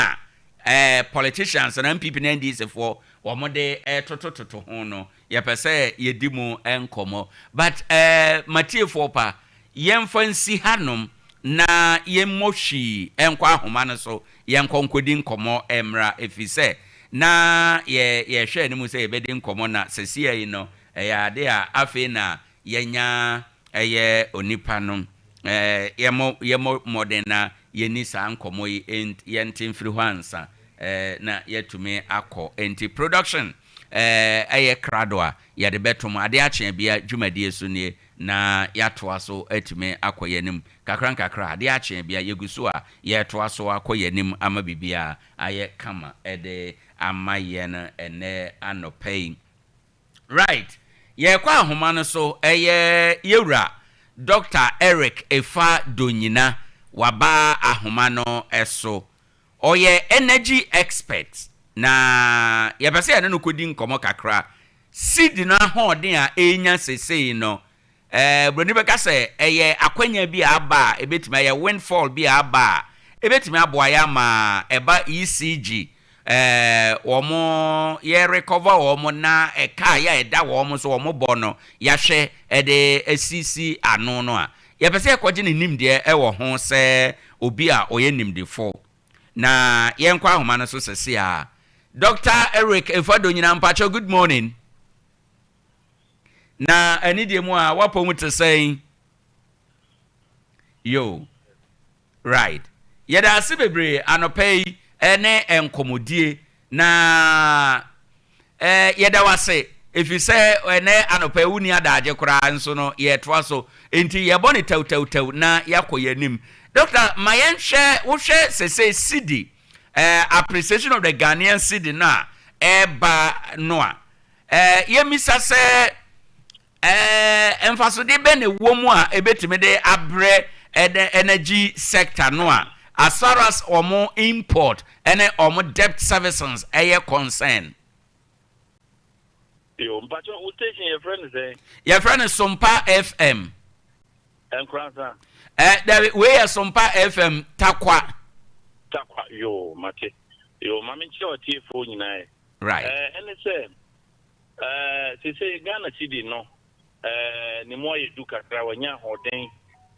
a politicians no, NPP ne NDC foɔ wɔde retotototo ho no, Yɛpɛ sɛ yɛdi mu nkɔmmɔ. But eh, m'atiefoɔ pa, yɛmfa nsi hanom na yɛmmɔ hwii nkɔ ahoma no so, yɛnkɔ nkɔdi nkɔmmɔ mmra, ɛfiri sɛ na yɛ, yɛrehwɛ anim sɛ yɛbɛdi nkɔmmɔ, na seesei yi no, ɛyɛ ade a afei na yɛanya ɛyɛ onipa no. Eh, yɛmmɔ, yɛmmɔ mmɔden na yɛnni saa nkɔmmɔ yi, ent, yɛnte mfiri hɔ ansa, eh, na yɛatumi akɔ. Enti production. Ɛyɛ krado a yɛde bɛtom ade akye abia dwumadie so nie na yɛatoa so atumi akɔ yɛn anim kakra nkakra. Ade akye abia yɛgu so a yɛretoa so akɔ yɛn anim ama biribiara ayɛ kama de ama yɛn ɛnnɛ anɔpa yi. Right, yɛrekɔ ahoma no so, ɛyɛ yɛwura Dɔkta Eric Efa Donyina waba ahoma no so. Ɔyɛ energy expert na yɛpɛ sɛ yɛne no kɔdi nkɔmmɔ kakra. Seed no ahoɔden a ɛrenya seesei no, eh, buroni bɛka sɛ ɛyɛ akwanya bi a aba a ɛbɛtumi ayɛ windfall bi a aba a ɛbɛtumi aboa yɛ ama ɛba ECG, eh, wɔn yɛ recover wɔn na ɛka a yɛ a ɛda wɔn so wɔn bɔ no yɛahwɛ ɛde asisi ano no a, Yɛpɛ sɛ yɛkɔgye ne nimdeɛ wɔ ho sɛ obi a ɔyɛ nimdefo. Na yɛnkɔ ahoma no so sɛse a. Doctor Eric Efadonyina mpakyɛw good morning. Na anidie mu a w'apɔ mu te sɛn? Yo. Right. Yɛda ase bebree anɔpa yi ne nkɔmmɔdie. Na eh, yɛda wo ase, ɛfiri sɛ ɛnɛ anɔpa yi wonni adaagye koraa nso no yɛretoa so. Enti yɛbɔ no tɛwtɛwtɛw na yɛakɔ yɛn anim. Doctor, ma yɛnhwɛ, wohwɛ sesei cedi, eh, appreciation of the Ghanaian cedi no a ɛreba no a, eh, yɛmmisa sɛ, eh, mfasode bɛn na ɛwɔ mu a ɛbɛtumi de abrɛ ɛnɛ energy sector no a as far as wɔn import ɛne wɔn debt servicings ɛyɛ concern? Yo, mpakyɛ wo station yɛfrɛ no sɛn? Yɛfrɛ no Sompa FM. Nkoransa. Eh, dabi, wei yɛ Sompa FM Takwa. Takwa, yo, mate. Yo, ma menkyerɛ ɔtiefoɔ nyinaa ɛ. Right. Eh, ɛne sɛ, eh, seesei Ghana cedi no, eh, ne mu ayɛ du kakra, wanya ahoɔden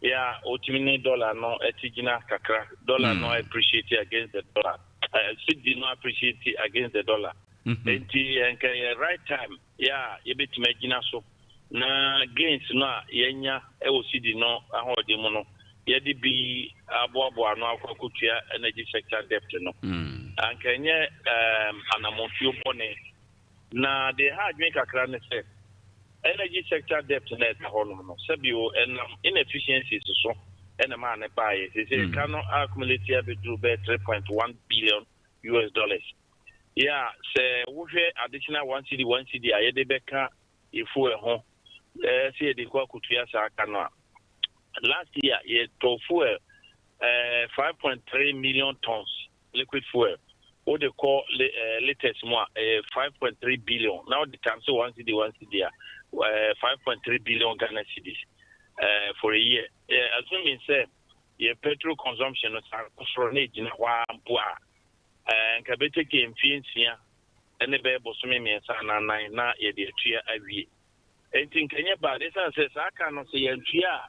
yɛ a ɔtumi ne dollar no ti gyina kakra. Dollar no appreciate against the dollar. Eh, cedi no appreciate against the dollar. Enti nka ɛyɛ right time yɛ a yɛbɛtumi agyina so na gains no a yɛanya wɔ cedi no ahoɔden mu no, yɛde bi aboaboa ano akɔ akɔtua energy sector debt no. Anka ɛnyɛ anammɔntuo bɔne. Na deɛ ɛha adwene kakra ne sɛ, energy sector debt no a ɛda hɔnom no, sɛbio ɛnam inefficiencies so na ɛmaa no baeɛ. Seesei ɛka no accumulate abɛduru bɛyɛ 3.1 billion US dollars. Yɛ a sɛ wohwɛ additional one cedi one cedi a yɛde bɛka yɛ fuel ho eh, sɛ yɛde kɔ akɔtua saa ka no a, last year yɛtɔ fuel eh, 5.3 million tons liquid fuel wode kɔ eh, litres mu a ɛyɛ 5.3 billion na wode times one cedi one cedi a eh, 5.3 billion Ghana cedis eh, for a year. Eh, assuming sɛ yɛ petrol consumption no saa kɔ soro na ɛgyina hɔ ara mpo a, Ɛɛ, anka ɛbɛtake mfeɛ nsia ne bɛyɛ bosome mmiɛnsa anaa nan na yɛde atua awie. Enti nka ɛnyɛ bad, ɛsiane sɛ saa ka no sɛ yɛantua a,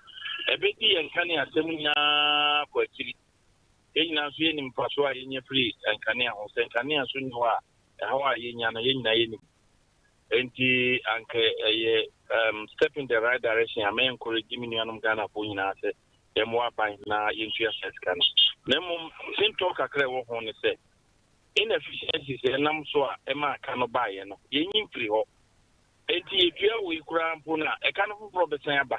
ɛbɛdi yɛn nkaneasɛm nyinaa kɔ akyiri. Yɛn nyinaa nso yɛnim mfasoɔ a yɛnya firi nkanea ho. Sɛ nkanea nso nni hɔ a, ɛhaw a yɛnya no, yɛn nyinaa yɛnim. Enti anka ɛyɛ um, step in the right direction a mɛ encourage me nuanom Ghanafoɔ nyinaa sɛ yɛmmoa aban na yɛntua saa sika no. Na mmom sintɔ kakra a ɛwɔ ho ne sɛ, inefficiencies a ɛnam so a ɛmaa ka no baeɛ no, yɛnyi mfiri hɔ. Enti yɛtua wei koraa mpo no a, ɛka no foforɔ bɛsan aba.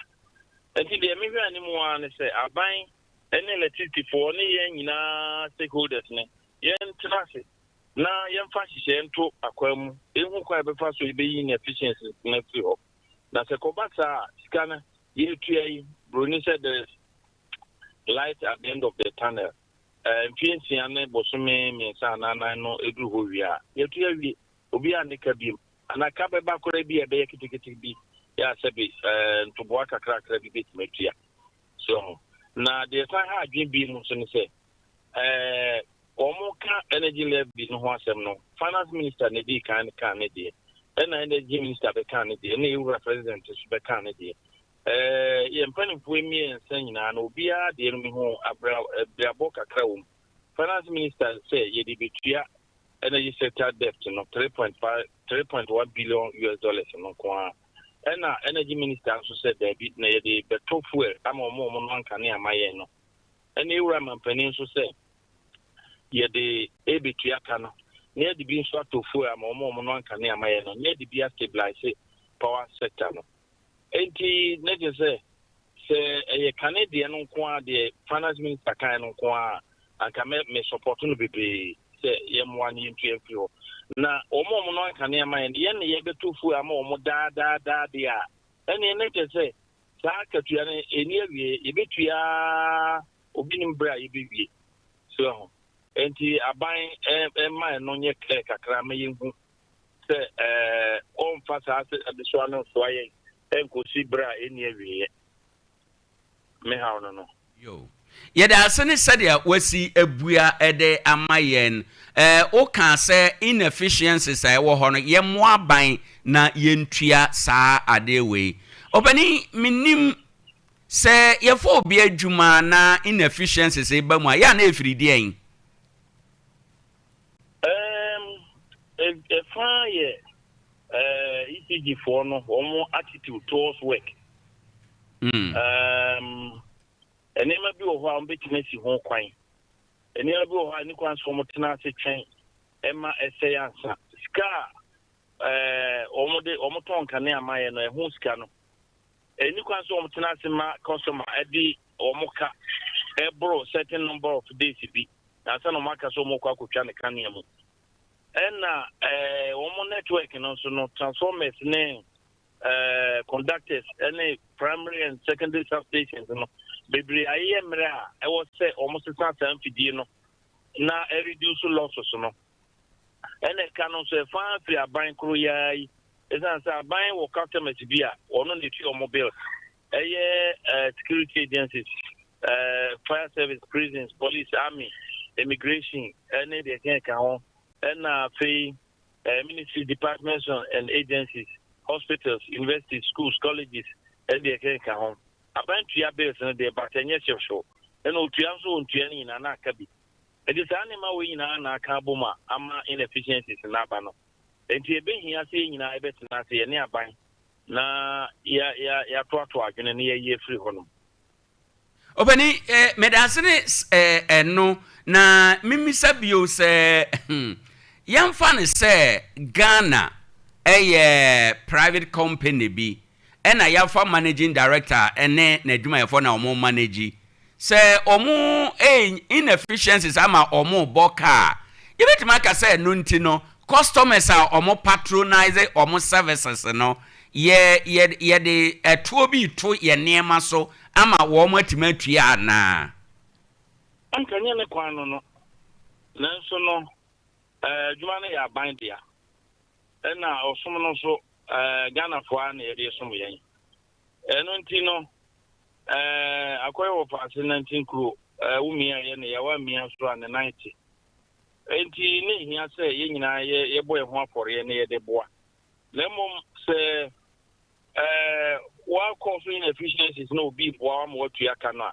Enti deɛ mehwɛ anim ara ne sɛ aban ne electricityfoɔ ne yɛn nyinaa stakeholders no, yɛntena ase na yɛmfa nhyehyɛeɛ nto akwan mu, yɛnhu kwan a yɛbɛfa so yɛbɛyi inefficiencies no afiri hɔ. Na sɛ kɔba saa a, sika no yɛretua yi, buroni sɛ there is light at the end of the tunnel. Eh, mfeɛ nsia ne bosome mmiɛnsa anaa nan no ɛduru hɔ wie a, yɛatua awie. Obiara nne ka biom. Anaa ka bɛba koraa bi a ɛbɛyɛ ketekete bi yɛ a sɛbe eh, ntoboa kakrakra bi bɛtumi atua. So ho. Na deɛ ɛsan ha adwene bi mu nso ne sɛ, eh, Wɔka energy levy no ho asɛm no, finance minister na edii kan kaa ne deɛ, ɛna energy minister bɛkaa ne deɛ, ɛna yɛwura president nso bɛkaa ne deɛ. Ɛɛ yɛn mpanimfoɔ mmiɛnsa nyinaa no, obiara deɛ no mehu abra abirabɔ kakra wɔ mu. Finance minister sɛ yɛde bɛtua energy sector debt no 3.5 3.1 billion US dollars no nko ara. Ɛna energy minister nso sɛ daabi na yɛde bɛtɔ fuel ama wɔn a wɔn no ankanea ama yɛn no. Ɛne yɛwura mampanin nso sɛ yɛde rebetua ka no na yɛde bi nso atɔ fuel ama wɔn a wɔnoa nkanea ma yɛn no na yɛde bi astabilise power sector no. Enti na kyerɛ sɛ sɛ ɛyɛ kane deɛ no nko ara deɛ finance minister kan no nko ara anka mɛ me support no bebree sɛ yɛmmoa no yɛntua mfiri hɔ. Na wɔn a wɔnoa nkanea ma yɛn no yɛn na yɛbɛtɔ fuel ama wɔn daa daa daa deɛ a ɛneɛ na kyerɛ sɛ saa akatua no ɛnni awieɛ yɛbɛtua ara Obi nim bere a yɛbɛwie. So ahu? Enti aban mma ɛno nyɛ clear kakra ma yɛnhu sɛ ɔmfa saa adesoa no nsoa yɛn nkɔsi bere a ɛnni awieɛ. Me haw no no. Yo. Yɛda ase ne sɛdeɛ wasi abua de ama yɛn. Wokaa sɛ inefficiencies a ɛwɔ hɔ no, yɛmmoa aban na yɛntua saa adeɛ wei. Ɔpanin, mennim Sɛ yɛfa obi adwuma na inefficiencies ba mu a, yɛ a na ɛfiri deɛn? Um, ɛfa yɛ uh, ECG foɔ no, wɔn attitude towards work. Um, nneɛma bi wɔ hɔ a wɔbɛtumi asi ho kwan. Nneɛma bi wɔ hɔ a ne kwan so wɔtena ase twɛn. ma ɛsɛe ansa. Sika a wɔde wɔtɔn nkanea ma yɛn no, ɛho sika no, ɛnni kwan sɛ wɔtena ase ma customer de wɔn ka ɛboro certain number of days bi ansa na wɔaka sɛ wɔkɔ akɔtwa ne kanea mu. Ɛna wɔn network no nso no, transformers ne conductors ne primary and secondary substations no bebree ayeyɛ mmerɛ a ɛwɔ sɛ wɔsesa saa mfidie no na ɛreduce losses no. Ɛna ɛka no nso ɛfa firi aban koro yi ara yi ɛsiane sɛ aban wɔ customers bi a wɔn na etua wɔn bills ɛyɛ uh, security agencies uh, fire service prisons police army immigration ɛne deɛ ɛka ɛka ho ɛna afei uh, ministry departments and agencies hospitals universities schools colleges ɛne deɛ ɛka ɛka ho aban tua bills no deɛ but ɛnyɛ hyewhyew ɛna otua nso ontua no nyinaa na aka bi Enti saa nneɛma wei nyinaa na aka abom a ama inefficiencies no aba no. Enti ɛbɛhia sɛ yɛn nyinaa yɛbɛtena ase, yɛne aban, na yɛatoatoa adwene na yɛayi afiri hɔnom. Ɔpanin, eh, meda ase ne eh, ɛno, na memmisa bio sɛ, hmm, yɛmfa no sɛ Ghana ɛyɛ private company bi, ɛna yɛafa managing director ne n'adwumayɛfoɔ na wɔn manage. Sɛ wɔn inefficiencies ama wɔn rebɔ ka a, yɛbɛtumi aka sɛ ɛno nti no, customers a wɔn patronise wɔn services no, yɛ yɛ yɛde ɛtoɔ bi reto yɛn nneɛma so ama wɔn atumi atua anaa? Anka ɛnyɛ ne kwan no no, nanso no, adwuma no yɛ aban dea, ɛna ɔsom no nso, Ghanafoɔ ara na yɛde resom yɛn. Ɛno nti no, Ɛɛ, akɔyɛ wɔ faase nantin kuro, ɛɛ, wo mia yɛ ne ya, woammia nso a ne nan te. Enti na ehia sɛ yɛn nyinaa yɛ yɛbɔ yɛn ho afɔreɛ na yɛde boa. Na mmom sɛ ɛɛ woakɔ so inefficiencies na obi reboa wo ama woatua ka no a,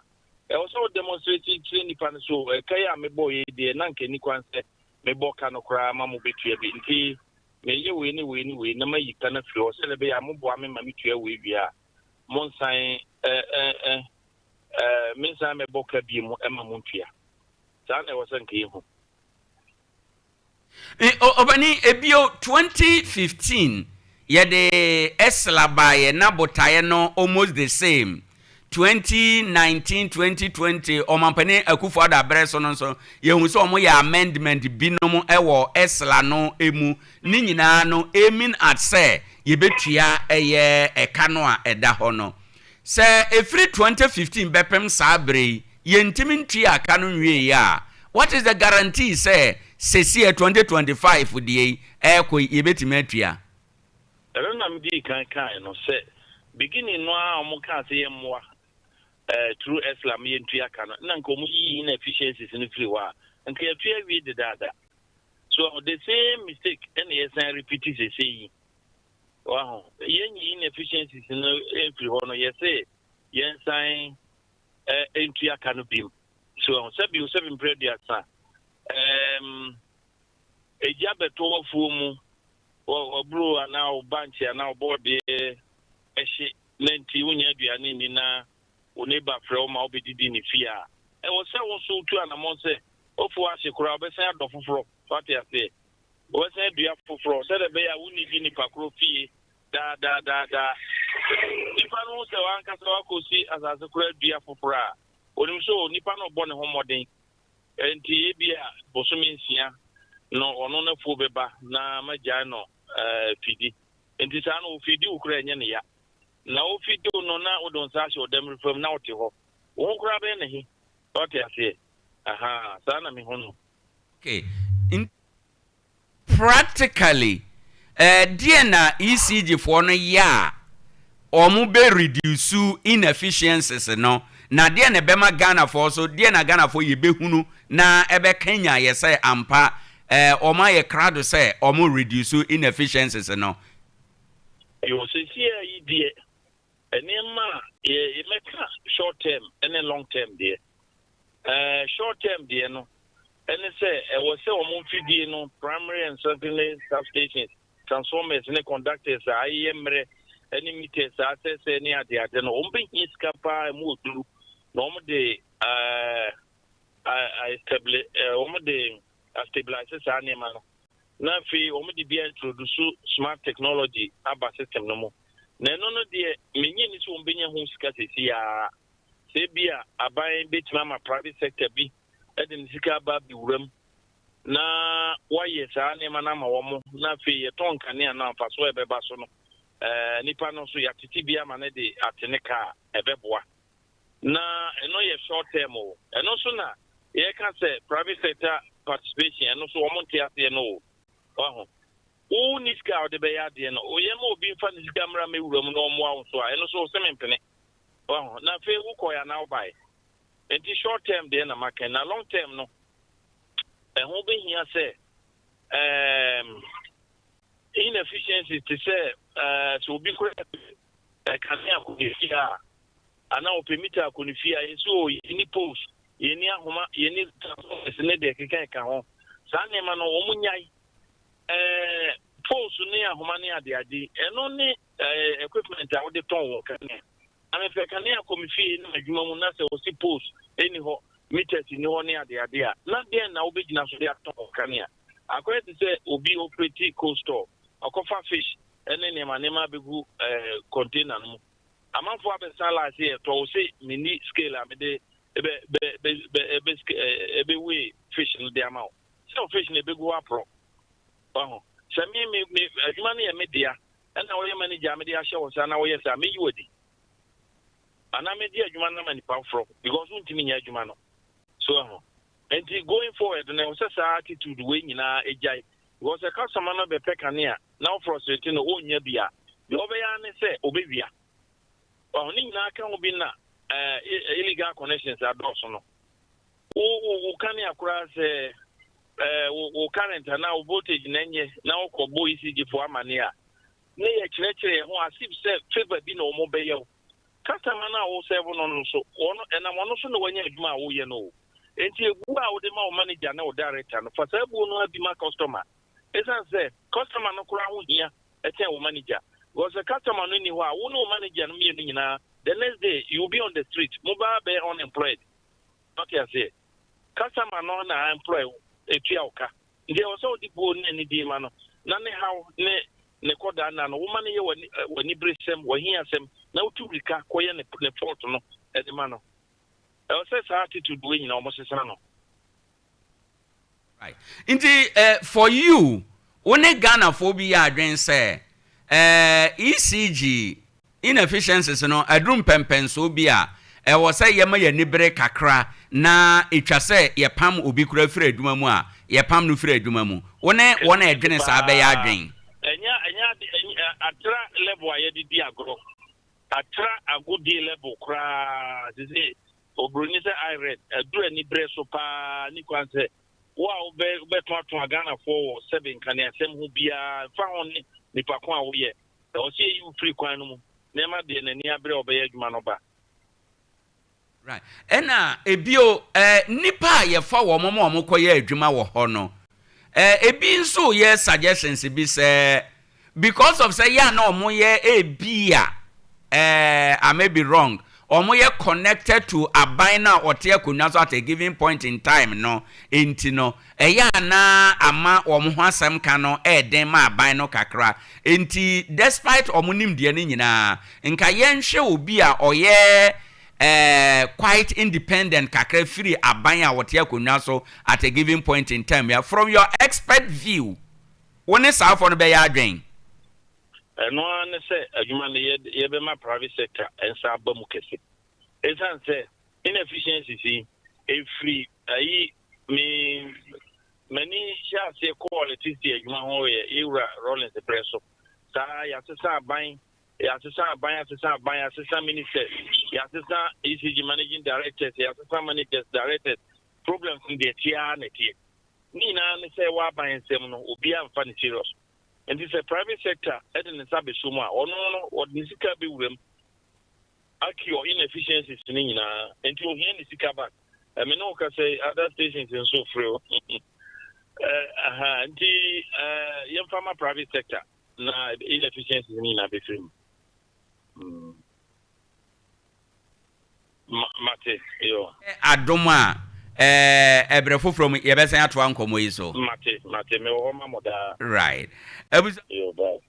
ɛwɔ sɛ wo demonstrate kyerɛ nipa no so ɛka yi a mebɔɔ yɛ yi deɛ na anka ɛni kwan sɛ mebɔ ka no koraa ma mobɛtua bi. Nti meyɛ wei ne wei ne wei na mayi ka no afiri hɔ sɛdeɛ ɛbɛyɛ a moboa me ma metua wei wie a monsan ɛ ɛ ɛ ɛ mensan mɛbɔ ka bio mu ɛma montua. Saa na ɛwɔ sɛ nka yɛhu. Ɔbani, ebio 2015 yɛde Esla baeɛ na botaeɛ no almost the same. 2019, 2020 Ɔmampanin Akufo Addo aberɛ so no nso yɛhu sɛ wɔyɛ amendment binom wɔ Esla no mu. Ne nyinaa no aiming at sɛ yɛbɛtua ɛyɛ ɛka no a ɛda hɔ no. Sɛ ɛfiri 2015 bɛpem saa berɛ yi yɛntumi ntuaa ka no nwieeɛ a, what is the guarantee sɛ seseɛ 2025 deɛ yi ɛrekɔ yi yɛbɛtumi atua? Ɛno na medii kan kaeɛ no sɛ beginning no ara a wɔkaa sɛ yɛmmoa eh, through ESLA ma yɛntua ka no, na nka wɔyiyi inefficiencies no firi hɔ a, nka yɛatua awie dedaada. So the same mistake ɛna yɛsan repeat sese yi. Waho, yɛnyi inefficiencies no mfiri hɔ no, yɛse yɛnsan ntua ka no bim. So ɛho sɛbi sɛbi mpere aduasa. Um, egya bɛtɔ w'afuo mu, w'aburo anaa wo bankye anaa wo bɔɔdeɛ ɛhye na nti wonya aduane nni na wo neighbor frɛ wo ma wobɛdidi ne fie a, ɛwɔ sɛ wo nso wotu anammɔn sɛ w'afuo ahye koraa wobɛsan adɔ foforɔ. So ate aseɛ? Wobɛsan adua foforɔ sɛdeɛ ɛbɛyɛ a wonnidi nipa korɔ fie daa daa daa daa. Nipa no hu sɛ w'ankasa woakɔsi asase korɔ adua foforɔ a, ɔnim sɛ o, nipa no rebɔ ne ho mmɔden. Enti ebia bosome nsia no ɔno n'afuo bɛba na magyae no fidi. Enti saa no ɔfidi wo koraa ɛnyɛ ne ya. Na ɔfidi wo no na wode wo nsa ahyɛ ɔdamiri fam na wote hɔ. Wo ho koraa bɛyɛ no he. So ate aseɛ? Ahaa, saa na mehu no. Okay, nti practically eh, deɛn na ECG foɔ no yɛ a wɔn bɛ reduce inefficiencies no, na deɛn na ɛbɛma Ghanafoɔ so, deɛn na Ghanafoɔ yɛbɛhunu na ɛbɛkanyan yɛ sɛ ampa eh, wɔn ayɛ krado sɛ wɔn reduce inefficiencies no? Yo, seesei yi deɛ, Nneɛma a yɛ mɛka short term ne long term deɛ. Ɛɛ short term deɛ no ɛne sɛ ɛwɔ sɛ wɔn mfidie no primary and secondary substations, transformers ne conductors a ayeyɛ mmerɛ ne meters a asɛesɛe ne adeade no wɔn bɛhia sika paa ɛmu oduru na wɔn de ɛɛ ɛɛ wɔn de astabilize saa nneɛma no. Na afei wɔn de bi a introduce smart technology aba system no mu. Na ɛno no deɛ mennye nni sɛ wɔn bɛnya ho sika seesei ara. Sɛ ebia aban bɛtumi ama private sector bi de ne sika aba abɛwura mu na wɔayɛ saa nneɛma no ama wɔn na afei yɛtɔn nkanea no a mfasoɔ a ɛbɛba so no eh, nipa no nso yɛatete bi ama no de ate ne ka a ɛbɛboa. Na ɛno yɛ short term o. Ɛno nso na yɛka sɛ private sector participation ɛno nso wɔn nte aseɛ no o. Waho. Wo ni sika a wɔde bɛyɛ adeɛ no, oyɛ ma obi nfa ne sika mmra mɛwura mu na ɔmmoa wo nso a, ɛno nso wo se mempene. Waho. Na afei wokɔɛ anaa wobae. Nti short term deɛ na maka na long term no ɛho bɛhia sɛ um, inefficiencies te sɛ uh, sɛ obi kora kanea kɔ ne fie a anaa ɔpɛ mita akɔ ne fie a yɛsɛ o yɛni poles yɛni ahoma yɛni transformers ne deɛ keka ɛka ho saa nneɛma no wɔn nyae ɛɛ poles ne ahoma ne adeade ɛno ne ɛɛ equipment a wɔde tɔn wɔn kanea. Na mepɛ kanea kɔ me fie ne m'adwuma mu na sɛ wɔse poles nni hɔ, meters nni hɔ ne adeade a, na dɛn na wobɛgyina so de atɔn kanea? Akɔyɛ te sɛ obi operate cold store, ɔkɔfa fish ne nneɛma nneɛma abɛgu eh, container no mu. Amanfoɔ abɛsa line sɛ yɛtɔ, wo se menni scale a mede bɛ bɛ bɛ bɛ bɛ bɛ weigh fish no de ama wo. Sɛ wo fish no ɛbɛgu hɔ aporɔ. Wahu? Sɛ me me me adwuma no yɛ me dea, ɛna woyɛ manager a mede ahyɛ wo nsa na woyɛ saa mɛyi wo adi anaa mɛdi adwuma no ama nipa foforɔ because wontumi nyɛ adwuma no so ɛho nti going forward no ɛwɔ sɛ saa attitude wei nyinaa ɛgyae because sɛ customer no bɛpɛ kanea na wo frustrate no ɔnnya bi a deɛ ɔbɛyɛ ara ne sɛ ɔbɛwia ɔho ne nyinaa ka ho bi na uh, illegal connections adɔɔso no wo wo wo kanea koraa sɛ eh, wo wo current anaa wo voltage na ɛnyɛ na wokɔ bɔ ECG fo amane a ne yɛ kyerɛkyerɛ yɛn ho as if sɛ favour bi na wɔn bɛyɛ wo. Customer no a wo serve no no nso wɔn ɛnam ɔno so na wanya adwuma a woyɛ no o. Enti ebuo a wode ma wo manager ne wo director no fa saa buo no ara bi ma customer. Esiane sɛ customer no koraa ho hia kyɛn wo manager because sɛ customer no nni hɔ a wo ne wo manager no mmienu nyinaa the next day you will be on the street mo baa bɛyɛ unemployed. Wate aseɛ? Customer no na employ wo, ɛtua wo ka. Nti ɛwɔ sɛ wode buo ne anidie ma no, na ne haw ne ne kɔdaa nna no, woma no yɛ w'aniberesɛm, w'ahiasɛm, na wotu mmirika kɔyɛ ne ne fault no de ma no. Ɛwɔ sɛ saa attitude wei nyinaa wɔsesa no. Right. Nti eh, for you, wo ne Ghanafoɔ bi yɛ adwene sɛ eh, ECG inefficiencies no aduru mpɛmpɛnsoɔ bi a ɛwɔ sɛ yɛma yɛn ani bere kakra na ɛtwa sɛ yɛpam obi koraa firi adwuma mu a, yɛpam no firi adwuma mu. Wo ne wɔn a ɛdwene saa bɛyɛ adwene? Ɛnyɛ ɛnyɛ ade ɛnyɛ atra level a yɛde di agorɔ. Atra agodie level koraa te sɛ Obroni sɛ I read aduru anibrɛ so paa ne kwan sɛ wo a wobɛ wobɛtoatoa Ghanafoɔ wɔ sɛbe nkaneasɛm ho biara mfa ho ne nipa ko a woyɛ ɛwɔ sɛ yɛyi wo firi kwan no mu na ɛma deɛ n'ani abere a ɔbɛyɛ adwuma no ba. Right. Ɛna ebio eh, nnipa a yɛfa wɔn ma wɔn kɔyɛ adwuma wɔ hɔ no eh, ebi nso yɛ suggestions bi sɛ Because of sɛ yɛ a na ɔmo yɛ ebia eh, I may be wrong, ɔmo yɛ connected to aban no a ɔte akonnwa so at a given point in time no nti no, ɛyɛ a na ama wɔn ho asɛm ka no ɛɛden ma aban no kakra. Nti despite wɔn nimdeɛ no nyinaa, nka yɛnhwɛ obi a ɔyɛ eh, quite independent kakra firi aban a ɔte akonnwa so at a given point in time. From your expert view, Wo ne saafo no bɛyɛ adwen? Ɛno ara ne sɛ adwuma no yɛbɛma private sector nsa aba mu kɛse. Esiane sɛ inefficiencies yi ɛfiri ayi me m'ani hyɛ aseɛ kɔɔ electricity adwuma ho yɛ yɛwura Rawlings berɛ so. Saa yɛasesa aban, yɛasesa aban, asesa aban, yɛasesa ministers, yɛasesa ECG managing directors, yɛasesa managers, directors. Problems no deɛ ɛteɛ ara na ɛteɛ. Ne nyinaa ne sɛ ɛwɔ aban nsam no obiara mfa no serious. Nti sɛ private sector de ne nsa bɛsɔ mu a ɔno no ɔde ne sika bɛwura mu acure inefficiencies no nyinaa. Nti ohia ne sika back. Me ne wo kasa yi other stations nso frɛ o. Aha, nti yɛmfa ma private sector na inefficiencies no nyinaa bɛfiri mu. Mm. Mate, yo. Adom a, Ɛɛ, ɛberɛ foforɔ mu yɛbɛsan atoa nkɔmmɔ yi so. Mate, mate, mewɔ hɔ ma mo daa. Right. Abusua. Yo, bye.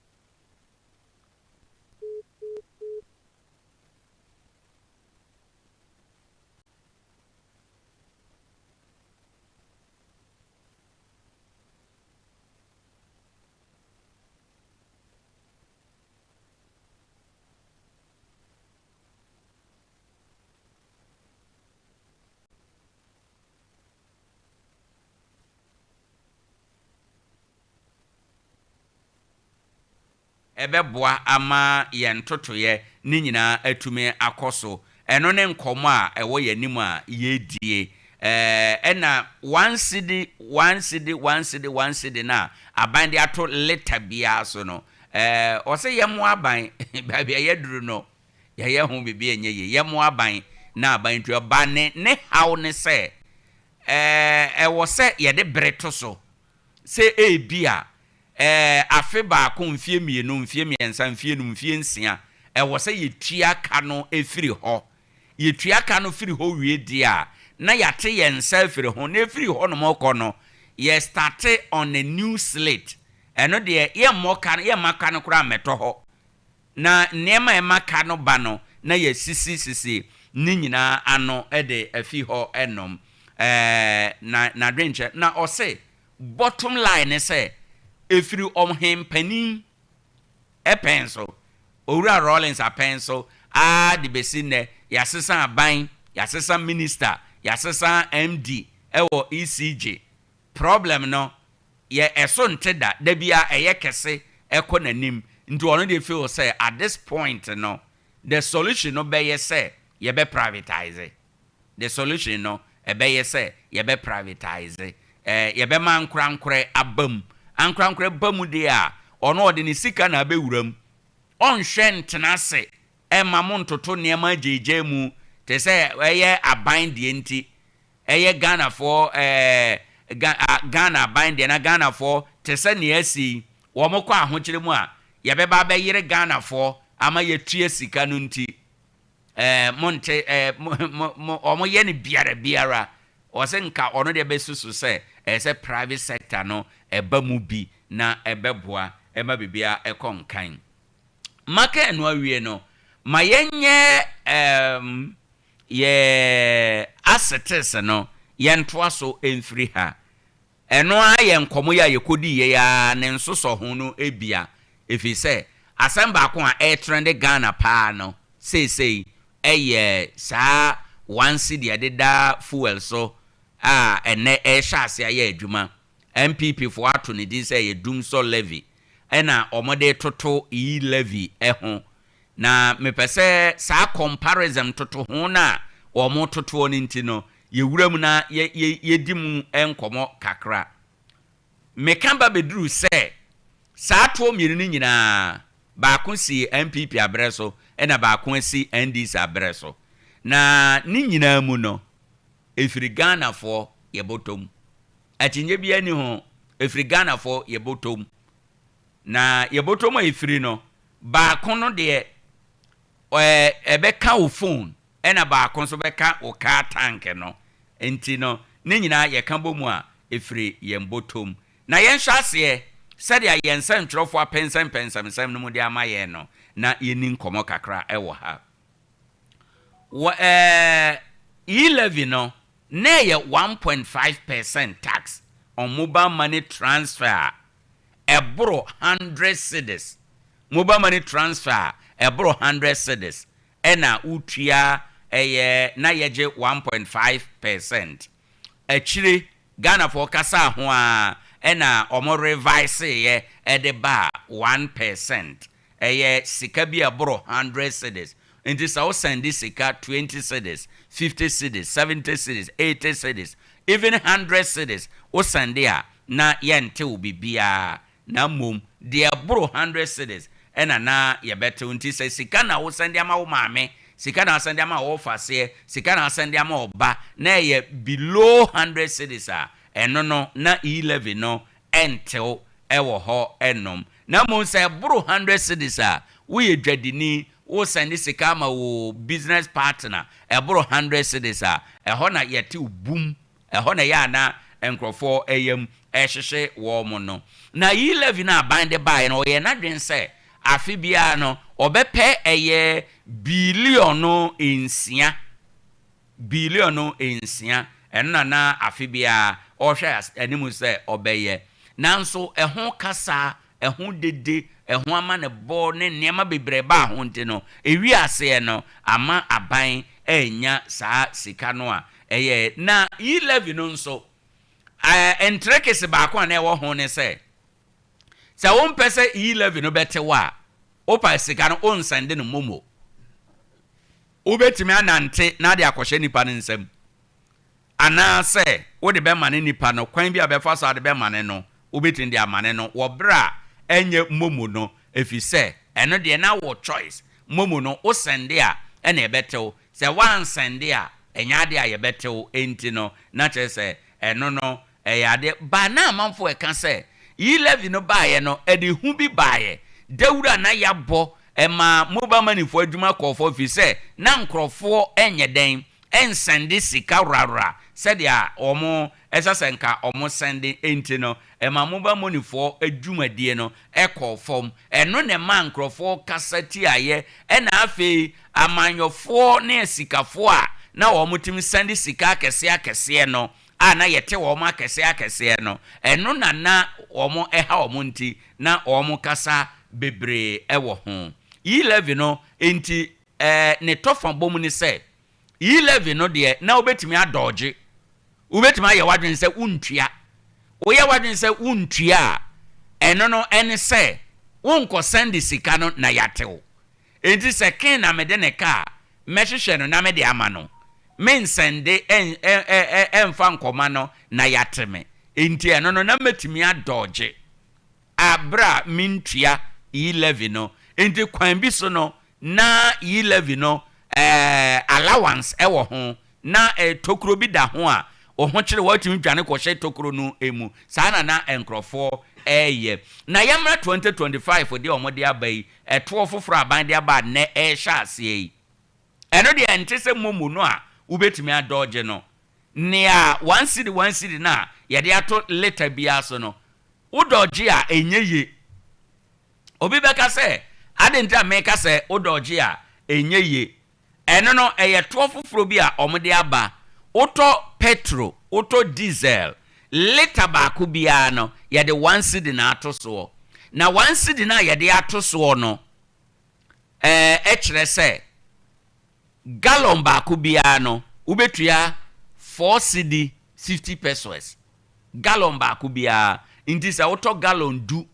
Ɛbɛboa ama yɛn ntotoeɛ no nyinaa atumi akɔ so. Ɛno ne nkɔmmɔ a ɛwɔ yɛn anim a yɛredie. Ɛna one cedi, one cedi, one cedi, one cedi no a aban de ato lita biara so no, ɔse yɛmmoa aban, baabi a yɛaduru no, yɛyɛ ho biribi a ɛnyɛ yie. Yɛmmoa aban na aban ntua. Ba ne ne haw ne sɛ, ɛwɔ sɛ yɛde bere to so sɛ ebia afe baako, mfeɛ mmienu, mfeɛ mmiɛnsa, mfeɛ num, mfeɛ nsia, ɛwɔ sɛ yɛtua ka no firi hɔ. Yɛtua ka no firi hɔ wie deɛ a, na yɛate yɛn nsa afiri ho, na ɛfiri hɔnom rekɔ no, yɛ starte on a new slate. Ɛno deɛ, yɛmmɔ ka no, yɛmma ka no koraa mmɛtɔ hɔ. Na nneɛma a ɛma ka no ba no, na yɛasisisisi ne nyinaa ano de afi hɔ nom. Ɛɛ, na n'adwenkyerɛ, na ɔse, bottom line ne sɛ, ɛfiri ɔhempanin pɛn so, Owura Rawlings apɛn so ara de bɛsi nnɛ, yɛasesa aban, yɛasesa minister, yɛasesa MD wɔ ECG. Problem no, yɛ ɛso nte da, da biara ɛyɛ kɛse ɛkɔ n'anim, nti ɔno deɛ feel sɛ at this point no, the solution no bɛyɛ sɛ yɛbɛ privatise, the solution no ɛbɛyɛ sɛ yɛbɛ privatise, ɛɛ yɛbɛma ankorankorɛ aba mu, ankorankorɛ ba mu deɛ a, ɔno ɔde ne sika na abɛwura mu, ɔnhwɛ ntena ase ɛmma mo ntoto nneɛma agyaagyaa mu te sɛ ɛyɛ aban deɛ nti, Ɛyɛ Ghanafoɔ ɛɛ Ga a Ghana aban deɛ na Ghanafoɔ te sɛ nea asi yi, wɔn kɔ ahokyere mu a, yɛbɛba abɛyere Ghanafoɔ ama yɛatua sika no nti, ɛɛ monte ɛɛ mo mo mo wɔn yɛ no biara biara. Ɔse nka ɔno deɛ bɛsusu sɛ ɛyɛ sɛ private sector no ɛba mu bi na ɛbɛboa ɛma biribiara ɛkɔ nkan. Maka ɛno awie no, ma yɛnyɛ ɛɛm Yɛ asetes no, yɛntoa so mfiri ha. Ɛno ara yɛ nkɔmmɔ yi a yɛkɔdiiɛ yi ara ne nsosɔho no bia, ɛfiri sɛ asɛm baako a ɛretrɛnde Ghana pa ara no seesei yɛ saa one cedi a ɛdeda fuel so a ɛnnɛ ɛrehyɛ aseɛ ayɛ adwuma. NPP foɔ ato ne din sɛ ɛyɛ Dumsor Levy ɛna wɔde retoto E-Levy ho. Na mepɛ sɛ saa comparison ntotoho no a wɔtotoɔ no nti no, yɛwura mu na yɛ, yɛ, yɛdi mu nkɔmmɔ kakra. Meka ba bɛduru sɛ, saa toɔ mmienu no nyinaa, baako sii NPP aberɛ so, ɛna baako asi NDC aberɛ so. Na ne nyinaa mu no, ɛfiri Ghanafoɔ yɛ bɔtɔ mu. Akyinnye biara nni ho, ɛfiri Ghanafoɔ yɛ bɔtɔ mu. Na yɛ bɔtɔ mu a ɛfiri no, baako no deɛ ɛɛ ɛbɛka wo phone ɛna baako nso bɛka wo car tank no. Nti no ne nyinaa yɛka bɔ mu a ɛfiri yɛn bɔtɔ mu. Na yɛnhyɛ aseɛ sɛdeɛ yɛn nsɛntwerɛfoɔ apɛnsɛmpɛnsɛm nsɛm no mu de ama yɛn no na yɛnni nkɔmmɔ kakra wɔ ha. Wɔ ɛɛ E-levy no na ɛyɛ 1.5 percent tax on mobile money transfer a ɛboro hundred cedis, mobile money transfer a ɛboro hundred cedis ɛna wotua ɛyɛ na yɛgye 1.5%. Akyire Ghanafoɔ kasaa ho ara ɛna wɔn reviseeɛ ɛde baa 1%. Ɛyɛ sika bi a ɛboro hundred cedis. Nti sɛ wo sɛnde sika 20 cedis, 50 cedis, 70 cedis, 80 cedis, even hundred cedis wo sɛnde a na yɛntew biribiara na mmom deɛ ɛboro hundred cedis ɛna na yɛbɛtew. Nti sɛ sika na wo sɛnde ama wo maame, sika na wo sɛnde ama wo wɔfaseɛ, sika na wo sɛnde ama wo ba na ɛyɛ below hundred cedis a, ɛno no na E-levy no ɛntew ɛwɔ hɔ nom. Na mmom sɛ ɛboro hundred cedis a, woyɛ dwadini, wo sɛnde sika ama wo business partner, ɛboro hundred cedis a, ɛhɔ na yɛtew bum. Ɛhɔ na ɛyɛ a na nkurɔfoɔ yam hyehye wɔn no. Na E-levy no a aban de baeɛ no, ɔyɛɛ n'adwene sɛ afe biara no, ɔbɛpɛ ɛyɛ biliɔno nsia, biliɔno nsia, ɛno na na afe biara ɔrehwɛ anim sɛ ɔbɛyɛ. Nanso ɛho kasa, ɛho dede, ɛho amanebɔ ne nneɛma bebree baa ho nti no, ɛwiee aseɛ no, amma aban annya saa sika no a ɛyɛɛ. Na E-levy no nso, nterekese baako a na ɛwɔ ho ne sɛ, sɛ wompɛ sɛ E-levy no bɛte wo a, wopa sika no wonsɛnde no momo. Wobɛtumi anante na ade akɔhyɛ nipa no nsam. Anaasɛ wode bɛmane nipa no, kwan bi a bɛfa so ade bɛmane no, wobɛtumi de amane no wɔ berɛ a ɛnyɛ momo no, ɛfiri sɛ ɛno deɛ na wɔ choice. Momo no, wosɛnde a ɛna ɛbɛte wo, sɛ woansɛnde a, ɛnyɛ adeɛ a yɛbɛte wo, enti no, na kyerɛ sɛ ɛno no ɛyɛ adeɛ. Ba na amanfoɔ ɛka sɛ E-levy no baeɛ no, ɛde hu bi baeɛ, dawuro a na yɛabɔ, ɛmaa mobile money foɔ adwuma kɔɔ fam, ɛfiri sɛ na nkorɔfoɔ nyɛ dɛn nsɛnde sika worawora sɛdeɛ wɔn ɛsɛ sɛ nka wɔn sɛnde nti no, ɛmaa mobile money foɔ dwumadie no kɔɔ fam. Ɛno na ɛmaa nkorɔfoɔ kasa tiaeɛ, ɛna afei amanyɔfoɔ ne asikafoɔ a na wɔtumi sɛnde sika akɛseɛ akɛseɛ no a na yɛte wɔn akɛseɛ akɛseɛ no, ɛno na na wɔn ɛha wɔn nti na wɔn kasa bebree wɔ ho. E-levy no nti ɛɛ ne tɔfa bɔ mu ne sɛ, E-levy no deɛ na wobɛtumi adɔɔgye, wobɛtumi ayɛ w'adwene sɛ wontua. Woyɛ w'adwene sɛ wontua a, ɛno no ɛne sɛ wonkɔ sɛnde sika no na yɛate wo. Enti sɛ Ken na mede ne ka a, mɛhwehwɛ no na mede ama no. Mensɛnde ɛmfa nkɔma no na yɛate me. Enti ɛno no na mɛtumi adɔɔgye a berɛ a mentua E-levy no. Enti kwan bi so no, na E-levy no allowance wɔ ho, na tokuro bi da ho a wo ho kyere wo a wotumi dwane kɔhyɛ tokuro no mu. Saa na na nkurɔfoɔ reyɛ. Na yɛmmra 2025 deɛ a wɔde aba yi, ɛtoɔ foforɔ a aban de aba a nnɛ ɛrehyɛ aseɛ yi. Ɛno deɛ ɛnte sɛ momo no a wobɛtumi adɔɔgye no. Nea one cedi one cedi no a yɛde ato lita biara so no, wodɔɔgye a ɛnyɛ yie. Obi bɛka sɛ, adɛn nti na meka sɛ wodɔɔgye a ɛnyɛ yie? Ɛno no, ɛyɛ toɔ foforɔ bi a wɔde aba. Wotɔ pɛtro, wotɔ diesel, lita baako biara no, yɛde one cedi na ato soɔ. Na one cedi no a yɛde ato soɔ no, ɛɛ kyerɛ sɛ gallon baako biara no, wobɛtua four cedi 50 pesewas. Gallon baako biara. Nti sɛ wotɔ gallon du,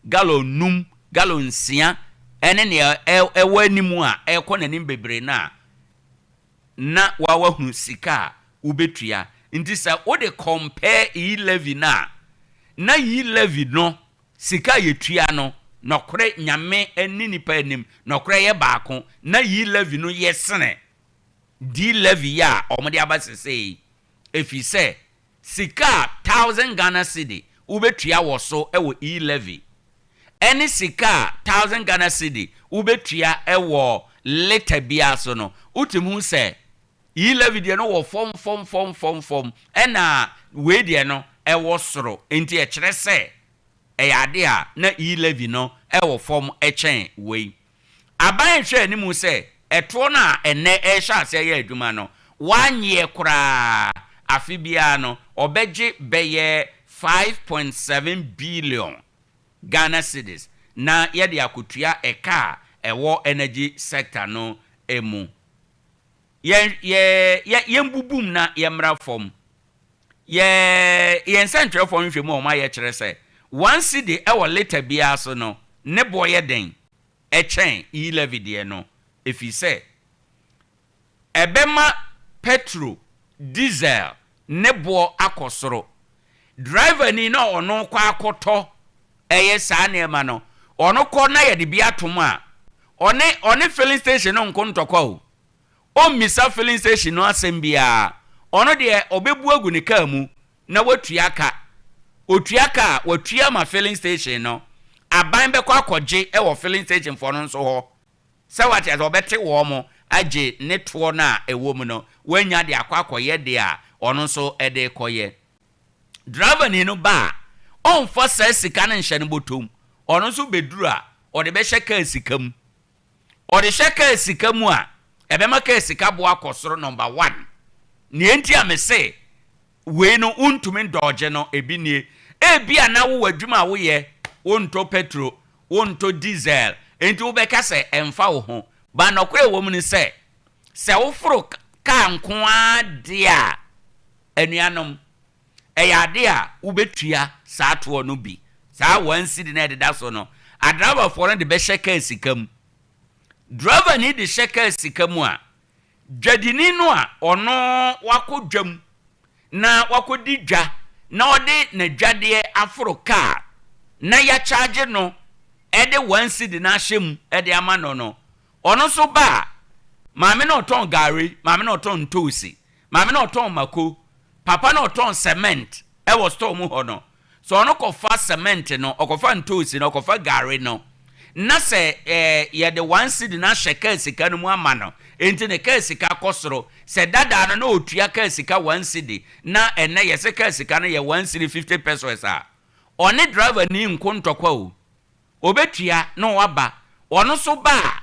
gallon num, gallon nsia, ɛne nea ɛwɔ anim a ɛrekɔ n'anim bebree no a, na wa wahunu sika a wobɛtua. Nti sɛ wode compare E-levy no a, na E-levy no, sika a yɛtua no, nɔkorɛ Nyame ne nipa anim, nɔkorɛ yɛ baako, na E-levy no yɛ sene D-levy yi a wɔde aba sesei yi. Ɛfiri sɛ sika a thousand Ghana cedi wobɛtua wɔ so wɔ E-levy ɛne sika a thousand Ghana cedi wobɛtua wɔ litre biara so no, wotumi hu sɛ E-levy deɛ no wɔ fam fam fam fam fam ɛna wei deɛ no ɛwɔ soro. Enti ɛkyerɛ sɛ ɛyɛ ade a na E-levy no wɔ fam kyɛn wei. Aban rehwɛ anim sɛ ɛtoɔ no a ɛnnɛ ɛrehyɛ aseɛ yɛ adwuma no, wannyeɛ koraa afe biara no, ɔbɛgye bɛyɛ 5.7 billion Ghana cedis na yɛde akɔtua ɛka a ɛwɔ energy sector no mu. Yɛn, yɛ, yɛ, yɛmbubum na yɛmmra fam. Yɛ, yɛn nsɛntwerɛfoɔ nhwehwɛmu a wɔayɛ kyerɛ sɛ, one cedi wɔ lita biara so no, ne boɔ yɛ den kyɛn E-levy deɛ no, ɛfiri sɛ ɛbɛma pɛtro, diesel, ne boɔ akɔ soro. Driverni no a ɔno kɔ akɔtɔ ɛyɛ saa nneɛma no, ɔno kɔ na yɛde bi atom a, ɔne ɔne filling station no nko ntɔkwa o. Ɔmmisa filling station no asɛm biara. Ɔno deɛ ɔbɛbu agu ne kaa mu na watua ka. Ɔtua ka a, watua ama filling station no. Aban bɛkɔ akɔgye wɔ filling station foɔ no nso hɔ. Sɛ wate aseɛ, ɔbɛte wɔn agye ne toɔ no a ɛwɔ mu no, wanya de akɔ akɔyɛ deɛ a ɔno nso de rekɔyɛ. Driverni no ba a, ɔmfa saa sika no nhyɛ ne bɔtɔ mu. Ɔno nso bɛduru a, ɔde bɛhyɛ kaa sika mu. Ɔde hyɛ kaa sika mu a, ɛbɛma kaa sika boɔ akɔ soro number one. Nea enti a mese wei no wontumi ndɔɔgye no, ebi nie. Ebia na wowɔ adwuma a woyɛ, wontɔ petro, wontɔ diesel, enti wobɛka sɛ ɛmfa wo ho. But nɔkorɛ a ɛwɔ mu ne sɛ, sɛ woforo kaa nko ara deɛ a, Anuanom, ɛyɛ ade a wobɛtua saa toɔ no bi. Saa one cedi no a ɛdeda so no, adraivafoɔ no de bɛhyɛ kaa sika mu. Drivani de hyɛ kaa sika mu a, dwadini no a ɔno wakɔ dwam na wakɔdi dwa na ɔde n'adwadeɛ aforo kaa na yɛakyagye no de one cedi no ahyɛ mu de ama no no, Ɔno nso ba a, maame no ɔtɔn gari, maame no ɔtɔn ntoosi, maame no ɔtɔn mako, papa no ɔtɔn cement wɔ store mu hɔ no, sɛ ɔno kɔfa cement no, ɔkɔfa ntoosi no, ɔkɔfa gari no, na sɛ eh, yɛde one cedi no ahyɛ kaa sika no mu ama no, enti ne kaa sika kɔ soro. Sɛ dadaa no na ɔtua kaa sika one cedi, na ɛnnɛ yɛse kaa sika no yɛ one cedi 50 pesewas a, ɔne driver ni nko ntɔkwa o. Obetua na waba. Ɔno nso ba a,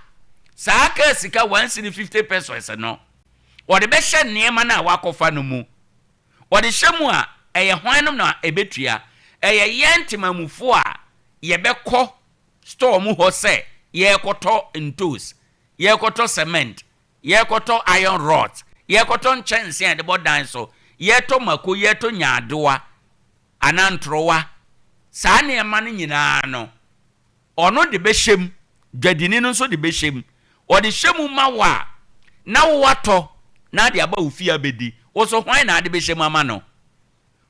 saa kaa sika one cedi 50 pesewas no, ɔde bɛhyɛ nneɛma no a wakɔfa no mu. Ɔde hyɛ mu a, ɛyɛ hwannom na ɛbɛtua? Ɛyɛ yɛn temammufoɔ a yɛbɛkɔ store mu hɔ sɛ yɛrekɔtɔ ntoos, yɛrekɔtɔ cement, yɛrekɔtɔ iron rods, yɛrekɔtɔ nkyɛnsee a yɛde bɔ dan so, yɛretɔ mako, yɛretɔ nyaadoa, anaa ntorowa, saa nneɛma no nyinaa no, ɔno de bɛhyɛ mu, dwadini no nso de bɛhyɛ mu. Ɔde hyɛ mu ma wo a, na wo atɔ na ade aba wo fie abɛdi. Wo nso, hwan na ade bɛhyɛ mu ama no?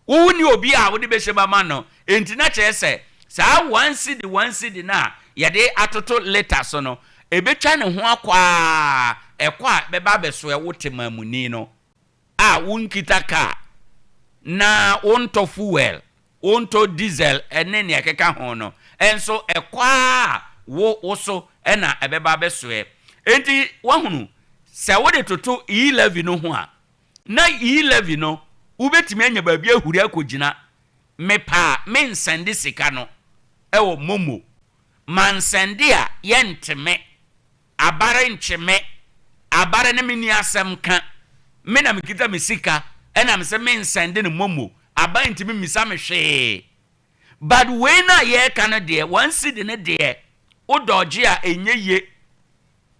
Wo wonni obi a wode bɛhyɛ mu ama no, enti na kyerɛ sɛ saa one cedi one cedi no a yɛde atoto lita so no, ɛbɛtwa ne ho akɔ ara, ɛkɔ a ɛbɛba abɛsoɛ wo temaamuni no. a wonkita kaa na wontɔ fuel, wontɔ diesel ne nea ɛkeka ho no nso, ɛkɔ ara a wo wo so na ɛbɛba abɛsoɛ. Enti woahunu, sɛ wode toto E-levy no ho a, na E-levy no wobɛtumi anya baabi ahuri akɔgyina. Mepɛ a mensɛnde sika no wɔ momo. Mansɛnde a yɛnte me. Abare nkye me, abare ne me nni asɛm ka, me na mekita me sika ɛna mese me nsɛnde no momo, aban ntumi mmisa me hwee. But wei no a yɛreka no deɛ, one cedi no deɛ, wo dɔgye a ɛnyɛ ye,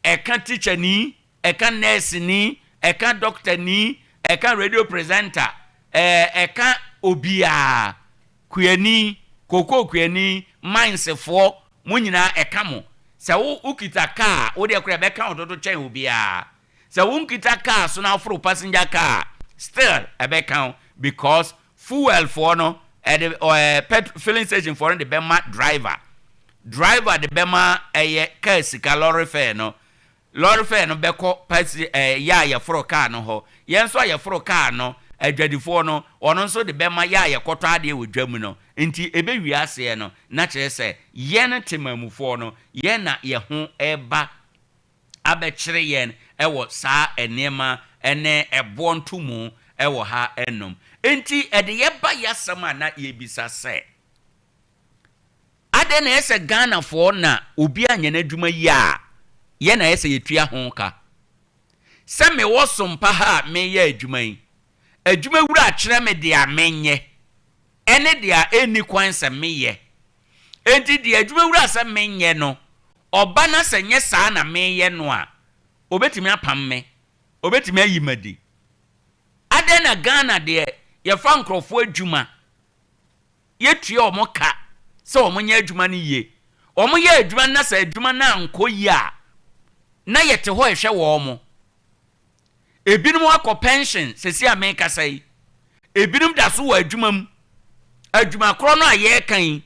ɛka teacher ni, ɛka nurse ni, ɛka doctor ni, ɛka radio presenter, ɛɛ ɛka obiara. Kuani, kookoo kuani, mines foɔ, mo nyinaa ɛka mo. Sɛ wo wo kita car a, wo deɛ koraa ɛbɛka wo dodo kyɛn obiara. Sɛ wo nkita car so na woforo passenger car a, still ɛbɛka wo because fuel foɔ no ɛde ɛɛ pet filling station foɔ no de bɛma driver. Driver de bɛma ɛyɛ car sika, lorry fare no. Lɔre fɛɛ no bɛkɔ pasi ɛɛ yɛ a yɛforo kaa no hɔ. Yɛn nso a yɛforo kaa no, adwadifoɔ no, wɔn nso de bɛma yɛ a yɛkɔtɔ adeɛ wɔ dwa mu no. Nti ɛbɛwie aseɛ no, na kyerɛ sɛ yɛn temanmufoɔ no, yɛn na yɛn ho reba abɛkyere yɛn wɔ saa nneɛma ne ɛboɔ ntomu wɔ ha nom. Nti ɛde yɛba yɛasɛm a na yɛrebisa sɛ. Adɛn na ɛyɛ sɛ Ghanafoɔ na obi anyɛ n'adwuma yie a, yɛn na ɛyɛ sɛ yɛtua ho ka? Sɛ mewɔ Sompa ha a mereyɛ adwuma yi, adwumawura kyerɛ me deɛ menyɛ ɛne deɛ ɛnni kwan sɛ meyɛ. Enti deɛ adwumawura sɛ menyɛ no, ɔba na sɛ nyɛ saa na mereyɛ no a, ɔbɛtumi apam me, ɔbɛtumi ayi me adi. Adɛn na Ghana deɛ yɛfa nkurɔfoɔ adwuma Yɛtua wɔn ka sɛ wɔnyɛ adwuma no yie. Wɔyɛ adwuma no na sɛ adwuma no ankɔ yie a, na yɛte hɔ rehwɛ wɔn. Ebinom akɔ pension seesei a merekasa yi. Ebinom da so wɔ adwuma mu. Adwuma korɔ no a yɛreka yi,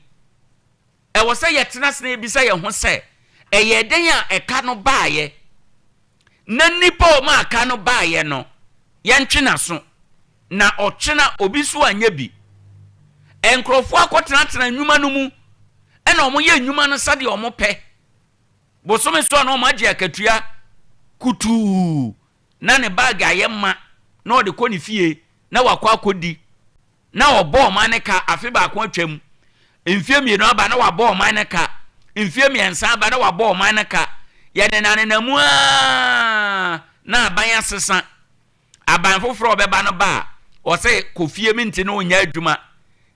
ɛwɔ sɛ yɛtena ase na yɛbisa yɛn ho sɛ, ɛyɛɛ dɛn a ɛka no baeɛ? Na nnipa a wɔn aka no baeɛ no, yɛntwe n'aso, na ɔkyena obi nso anyɛ bi. Nkurɔfoɔ akɔtenatena nnwuma no mu, ɛna wɔyɛ nnwuma no sɛdeɛ wɔpɛ. Bosome so a na wɔagye akatua kutuu, na ne baage ayɛ ma, na ɔde kɔ ne fie. na wakɔ akɔdi na ɔbɔ ɔman no ka afe baako atwam, mfeɛ mmienu aba na wabɔ ɔman no ka, mfeɛ mmiɛnsa aba na wabɔ ɔman no ka. Yɛnenanena mu ara na aban asesa. Aban foforɔ a ɔbɛba no ba a, ɔsɛ kɔ fie mente ne ɔnyɛ adwuma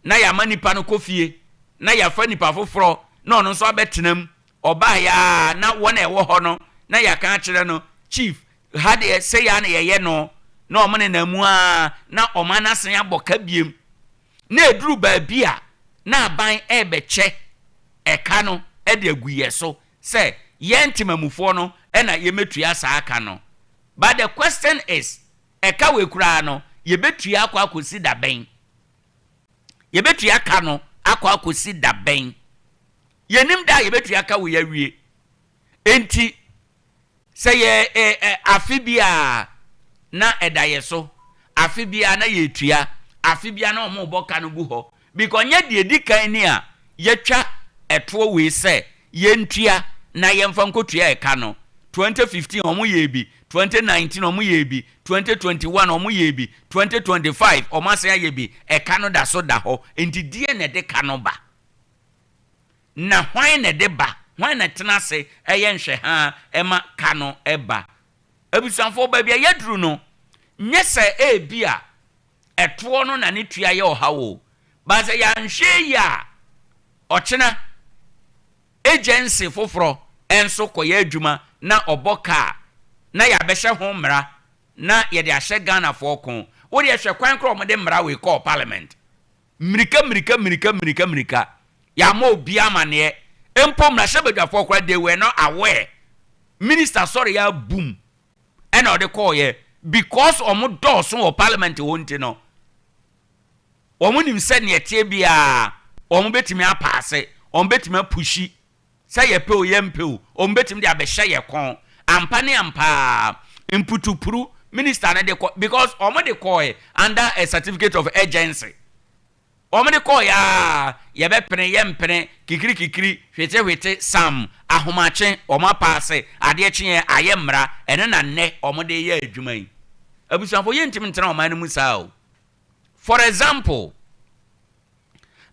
na yɛama nipa no kɔ fie na yɛafa nipa foforɔ na ɔno nso abɛtena mu. Ɔbaeɛ ara na wɔn a ɛwɔ hɔ no na yɛaka akyerɛ no, Chief, ha deɛ sei ara na yɛyɛ no, na wɔn nenam mu ara na ɔman no asan abɔ ka biom. Na ɛduru baabi a na aban rebɛkyɛ ɛka no de agu yɛn so sɛ yɛn temamufoɔ no na yɛmmɛtua saa ka no. But the question is, ɛka wei koraa no yɛbɛtua akɔ akɔsi da bɛn? Yɛbɛtua ka no akɔ akɔsi da bɛn? Yɛnnim da a yɛbɛtua ka wei awie. Enti sɛ yɛ ɛ ɛ afe biara na ɛda yɛ so, afe biara na yɛretua, afe biara na wɔrebɔ ka no gu hɔ. Because nyɛ deɛ ɛdi kan ni a yɛatwa ɛtoɔ wei sɛ yɛntua na yɛmfa nkɔtua ɛka no. 2015 wɔyɛɛ bi, 2019 wɔyɛɛ bi, 2021 wɔyɛɛ bi, 2025 wɔasan ayɛ bi, ɛka no da so da hɔ. Enti deɛn na ɛde ka no ba? Na hwan na ɛde ba? Hwan na ɛtena ase yɛ nhwɛhaa ma ka no ba? Abusuafoɔ, baabi a yɛaduru no, nyɛ sɛ ebia ɛtoɔ no na ne tua yɛ ɔhaw o, but sɛ yɛanhwɛ yie a, ɔkyena agency foforɔ nso kɔyɛ adwuma na ɔbɔ ka a, na yɛabɛhyɛ ho mmara na yɛde ahyɛ Ghanafoɔ ko. Wo deɛ hwɛ kwan korɔ a wɔde mmara wei kɔɔ parliament. Mmirika mmirika mmirika mmirika mmirika. Yɛammɔ obiara amaneɛ. Mpo mmarahyɛbadwafoɔ koraa they were not aware. Minister sɔreeɛ ara boom ɛna ɔde kɔeɛ. Because wɔn dɔɔso wɔ parliament hɔ nti no, wɔn nim sɛ deɛ ɛteɛ biara wɔn bɛtumi apaase, wɔn bɛtumi apushi. Sɛ yɛpɛ o yɛmpɛ o, wɔn bɛtumi de abɛhyɛ yɛn kɔn. Ampa ne ampa ara, mputupru minister no de kɔ because wɔn de kɔɔɛ under a certificate of urgency. Wɔn de kɔɔɛ ara, yɛbɛpene, yɛmpene, kikiri kikiri, hwete hwete, sam, ahomakye, wɔn apaase, adeɛ kyeɛ, ayɛ mmara, ɛno na nnɛ wɔn de reyɛ adwuma yi. Abusuafoɔ yɛntumi ntena ɔman no mu saa o. For example,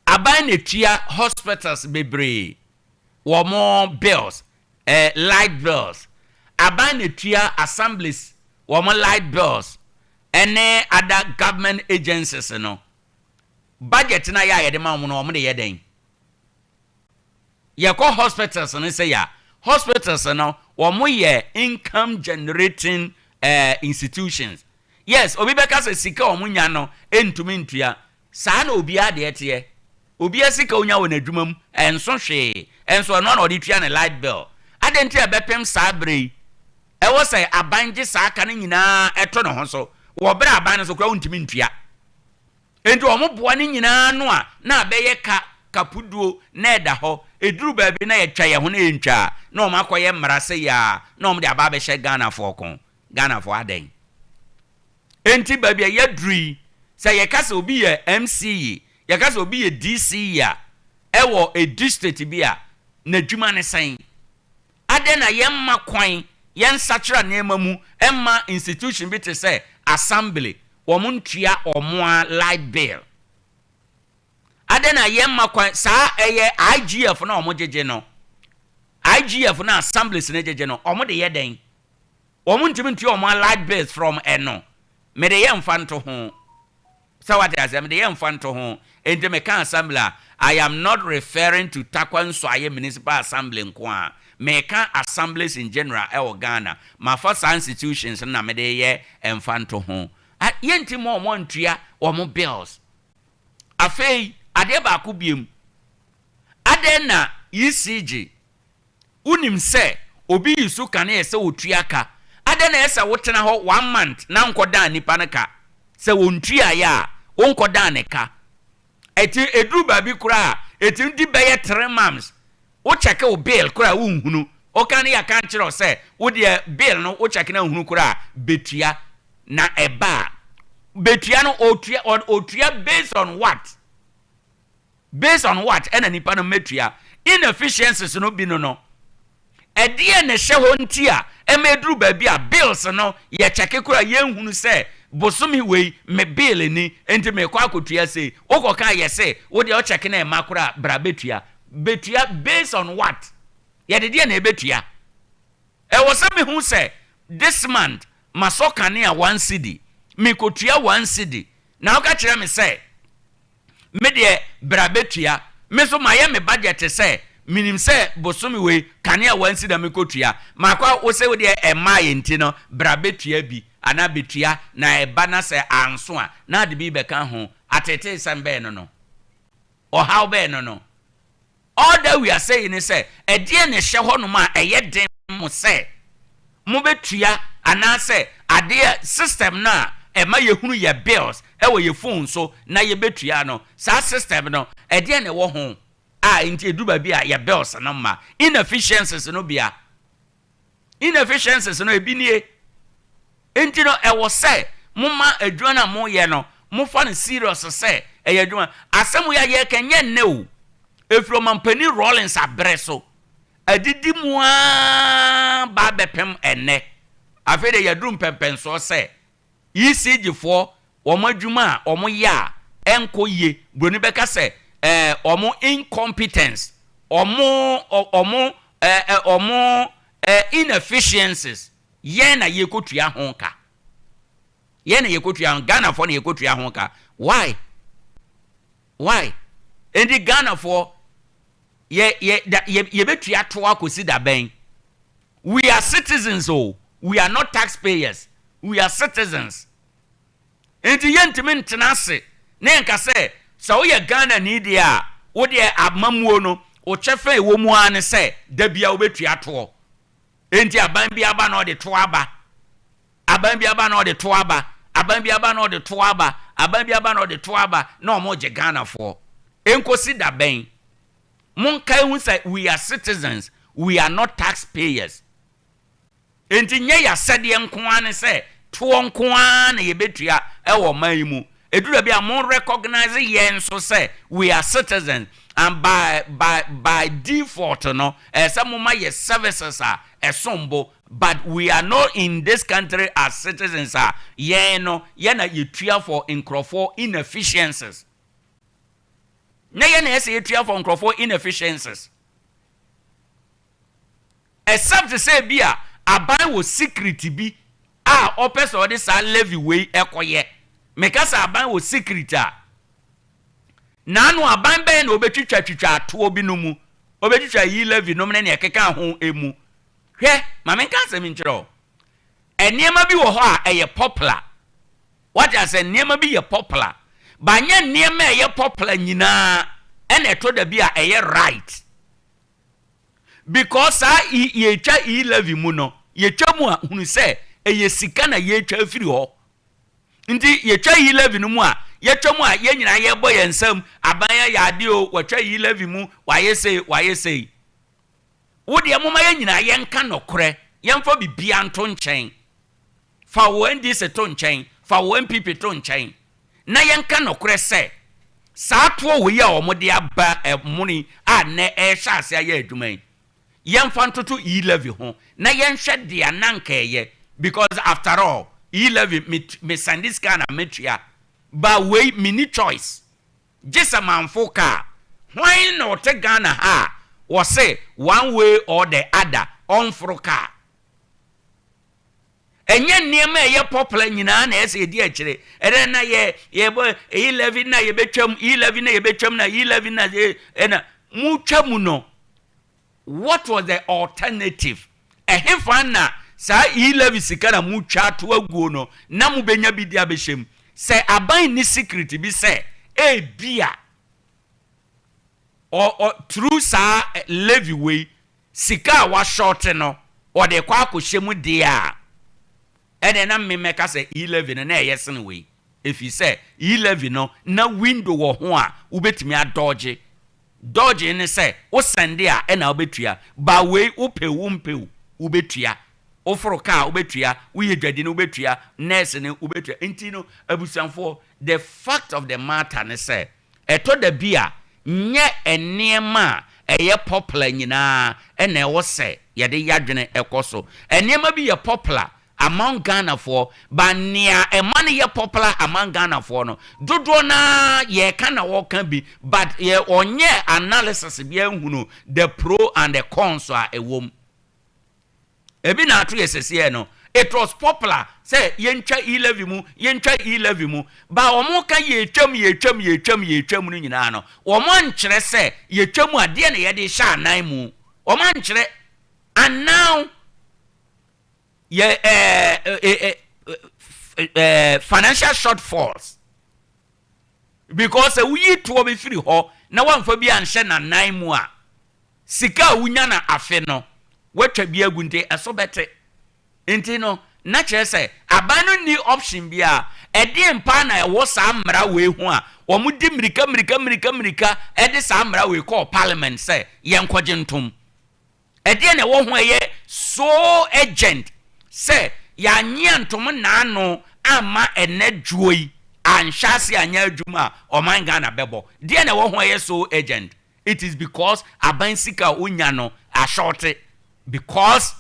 Aban na etua hospitals bebree wɔn bills, eh, light bills. Aban na etua assemblies wɔn light bills ɛne other government agencies no. Budget no a yɛ a yɛde ma wɔn no, wɔn de yɛ dɛn? Yɛkɔ hospitals no sɛ yɛ a, hospitals no wɔn yɛ income generating eh, institutions. Yes, obi bɛka sɛ sika a wɔn nya no ntumi ntua. Saa na obiara deɛ teɛ. Obiara sika a onya wɔ n'adwuma mu, ɛnso hwee. Nso ɛno ara na ɔde tua ne light bill. Adɛn nti na ɛbɛpem saa berɛ yi, ɛwɔ sɛ aban gye saa ka no nyinaa to ne ho so, wɔ berɛ a aban no nso koraa wontumi ntua? Enti wɔboa ne nyinaa ano a, na abɛyɛ ka, kapuduo, na ɛda hɔ. Ɛduru baabi na yɛtwa yɛn ho na yɛntwa a, na wɔakɔyɛ mmara sei ara, na wɔde aba abɛhyɛ Ghanafoɔ ko. Ghanafoɔ adɛn? Enti baabi a yɛaduru yi, sɛ yɛka sɛ obi yɛ MCE, yɛka sɛ obi yɛ DCE a, ɛwɔ a district bi a, n'adwuma ne sɛn? Adɛn na yɛmma kwan, yɛnsakyera nneɛma mu mma institution bi te sɛ Assembly, wɔn ntua wɔn ara light bill? Adɛn na yɛmma kwan, saa ɛyɛ IGF no a wɔgyegye no, IGF no a Assemblies no gyegye no, wɔde yɛ dɛn? Wɔn ntumi ntua wɔn allied bills from ɛno. Mede yɛ nfa nto ho. Sɛ wate aseɛ, mede yɛ nfa nto ho. Enti meka assembly a, I am not referring to Tarkwa Nsuaye Municipal Assembly nko ara. Meka assemblies in general ɛwɔ Ghana. Mafa saa institutions no na mede yɛ nfa nto ho. A, yɛnti mma wɔn ntua wɔn bills. Afei, adeɛ baako biom. Adɛn na ECG Wonim sɛ obi yi so kane ɛsɛ otua ka. Adɛn na ɛsɛ wotena hɔ one month na wonkɔdan nipa no ka? Sɛ ontuaeɛ a, wonkɔdan ne ka. Ɛti ɛduru baabi koraa a, ɛtumi di bɛyɛ 3 months. Wo check wo bill koraa a wonhunu. Woka ne yɛaka nkyerɛ wo sɛ wo deɛ bill no wo check na nhunu koraa a, bɛtua. Na ɛba a, bɛtua no ɔtua, ɔtua based on what? Based on what ɛna nipa no mɛtua? Inefficiencies no bi no no, ɛdeɛn na ɛhyɛ hɔ nti a ɛma ɛduru baabi a bills no yɛ kyɛke koraa yɛnhunu sɛ bosome wei me bill ni nti mekɔ akɔtua sei. Wokɔka a yɛse wo deɛ wo check no ɛmma koraa a bra bɛtua. Bɛtua based on what? Yɛde deɛn na ɛbɛtua? Ɛwɔ sɛ mehu sɛ this month masɔ kanea one cedi, mekɔtua one cedi na woka kyerɛ me sɛ Me deɛ bra bɛtua. Me nso mayɛ me budget sɛ menim sɛ bosome wei kanea wansi na mekɔtua. Makɔ a wose wo deɛ ɛmmaeɛ nti no bra bɛtua bi anaa bɛtua na ɛba na sɛ anso a na ade bi bɛka ho. Ateeteesɛm bɛn no no? Ɔhaw bɛn no no? All that we are saying ne sɛ, ɛdeɛn na ɛhyɛ hɔnom a ɛyɛ den mo sɛ mobɛtua anaasɛ adeɛ, system no a ɛma yɛhunu yɛ bills wɔ yɛ phone so na yɛbɛtua no, saa system no, ɛdeɛn na ɛwɔ ho a nti ɛduru baabi a yɛ bills no mma? Inefficiencies no bi a. Inefficiencies no, ebi nie. Enti no, ɛwɔ sɛ moma adwuma no a moyɛ no, mofa no serious sɛ ɛyɛ adwuma. Asɛm wei a yɛreka nyɛ nnɛ o. Ɛfiri Ɔmampanin Rawlings aberɛ so, adidi mu ara ba abɛpem ɛnnɛ. Afei deɛ yɛaduru mpɛnpɛnsoɔ sɛ ECG foɔ wɔn adwuma a wɔn yɛ a ɛnkɔ yie, broni bɛka sɛ ɛɛ wɔn incompetence, wɔn wɔn ɛɛ wɔn ɛɛ inefficiencies, yɛn na yɛkɔtua ho ka. Yɛn na yɛkɔtua ho, Ghanafoɔ na yɛkɔtua ho ka. Why? Why? Enti Ghanafoɔ yɛ yɛ da yɛ yɛbɛtua toɔ akɔsi da bɛn? We are citizens o, we are not taxpayers, we are citizens. Enti yɛntumi ntena ase na yɛnka sɛ, sɛ woyɛ Ghanani deɛ a, wo deɛ amammuo no, wo kyɛfa a ɛwɔ mu ara ne sɛ da biara wobɛtua toɔ. Enti aban bi aba na ɔde toɔ aba, aban bi aba na ɔde toɔ aba, aban bi aba na ɔde toɔ aba, aban bi aba na ɔde toɔ aba na wɔregye Ghanafoɔ. Ɛnkɔsi da bɛn? Monkae hu sɛ we are citizens, we are not tax payers. Enti nyɛ y'asɛdeɛ nko ara ne sɛ toɔ nko ara na yɛbɛtua wɔ ɔman yi mu. Ɛduru baabi a mo recognise yɛn nso sɛ we are citizens and by by by default no ɛyɛ sɛ moma yɛ services a ɛsom bo but we are not in this country as citizens a yɛn no yɛn na yɛtua for nkorɔfoɔ inefficiencies. Nyɛ yɛn na ɛsɛ yɛtua for nkorɔfoɔ inefficiencies. Except sɛ ebia aban wɔ secret bi a ɔpɛ sɛ ɔde saa levy wei kɔyɛ. Meka sɛ aban wɔ secret a, naano aban bɛn na ɔbɛtwitwa twitwa atoɔ binom mu, ɔbɛtwitwa yi levy nom ne nea ɛkeka ho mu. Hwɛ, ma menka asɛm nkyerɛ wo. Nneɛma bi wɔ hɔ a ɛyɛ popular. Wate aseɛ? Nneɛma bi yɛ popular. But nyɛ nneɛma a ɛyɛ popular nyinaa ɛna ɛtɔ da bi a ɛyɛ right. Because saa e yɛtwa e levy mu no, yɛtwa mu a, hunu sɛ ɛyɛ sika na yɛtwa afiri hɔ. Nti yɛtwa e levy no mu a, yɛtwa mu a, yɛn nyinaa yɛbɔ yɛn nsam, aban ayɛ adeɛ o, watwa e levy mu, wayɛ sei, wayɛ sei. Wo deɛ momma yɛn nyinaa yɛnka nɔkorɛ, yɛmfa biribiara nto nkyɛn. Fa wo NDC to nkyɛn, fa wo NPP to nkyɛn, na yɛnka nɔkorɛ sɛ, saa toɔ wei a wɔde aba mono yi a nnɛ ɛrehyɛ aseɛ ayɛ adwuma yi, yɛmfa ntoto E-levy ho na yɛnhwɛ deɛ na anka ɛyɛ, because after all, E-levy me me sɛnde sika na mɛtua, but wei menni choice, gye sɛ manfo kaa. Hwan na ɔte Ghana ha a wɔse one way or the other ɔmforo kaa? Ɛnyɛ nneɛma a ɛyɛ popular nyinaa na ɛsɛ yɛdi akyire. Ɛdɛ na yɛ yɛbɔ eyi levy na yɛbɛtwam, yi levy na yɛbɛtwam na yi levy na ɛna motwa mu no. What was the alternative? Ɛhefa na saa e levy sika na motwa ato aguo no na mobɛnya bi de abɛhyɛ mu? Sɛ aban nni secret bi sɛ ebia ɔ ɔ through saa levy wei Sika a wɔashɔɔte no, wɔde rekɔ akɔhyɛ mu deɛ a, ɛnneɛ na me mɛka sɛ E-levy no na ɛyɛ sene wei. Ɛfiri sɛ E-levy no, na window wɔ ho a wobɛtumi adɔɔgye. Dodging ne sɛ, wo sɛnde a ɛna wobɛtua, but wei wopɛ o wompɛ o, wobɛtua. Woforo kaa a wobɛtua, woyɛ dwadini wobɛtua, nurse ni wobɛtua. Nti no, abusuafoɔ, the fact of the matter ne sɛ, Ɛtɔ da bi a, nyɛ nneɛma a ɛyɛ popular nyinaa na ɛwɔ sɛ yɛde yɛn adwene kɔ so. Nneɛma bi yɛ popular. among Ghanafoɔ but nea ɛma no yɛ popular among Ghanafoɔ no dodoɔ no ara yɛka na wɔka bi but yɛ ɔnyɛɛ analysis biara nhunu the pro and the cons a ɛwɔ mu. Ebi na ato yɛ sɛsiɛ no. It was popular sɛ yɛntwa e-levy mu, yɛntwa e-levy mu. But wɔn ka yɛtwam, yɛtwam, yɛtwam, yɛtwam no nyinaa no, wɔn ankyerɛ sɛ yɛtwa mu a deɛ na yɛde hyɛ anan mu. Wɔn ankyerɛ. And now yɛ ɛɛ ɛɛ ɛɛ financial shortfalls because sɛ woyi toɔ bi firi hɔ na wɔamfa bi anhyɛ n'anan mu a, Sika a wunya no afe no, woatwa bi agu nti ɛso bɛte. Nti no, na kyerɛ sɛ aban no nni option biara. Ɛdeɛn paa na ɛwɔ saa mmara wei ho a wɔde mmirika mmirika mmirika mmirika de saa mmara wei kɔɔ parliament sɛ yɛnkɔgye ntom? Ɛdeɛn na ɛwɔ ho a ɛyɛ so urgent sɛ yɛannye antom nnaano amma ɛnnɛ dwoɔ yi anhyɛ aseɛ anyɛ adwuma a ɔman Ghana bɛbɔ? Deɛn na ɛwɔ ho a ɛyɛ so urgent? It is because aban sika a onya no ashorte because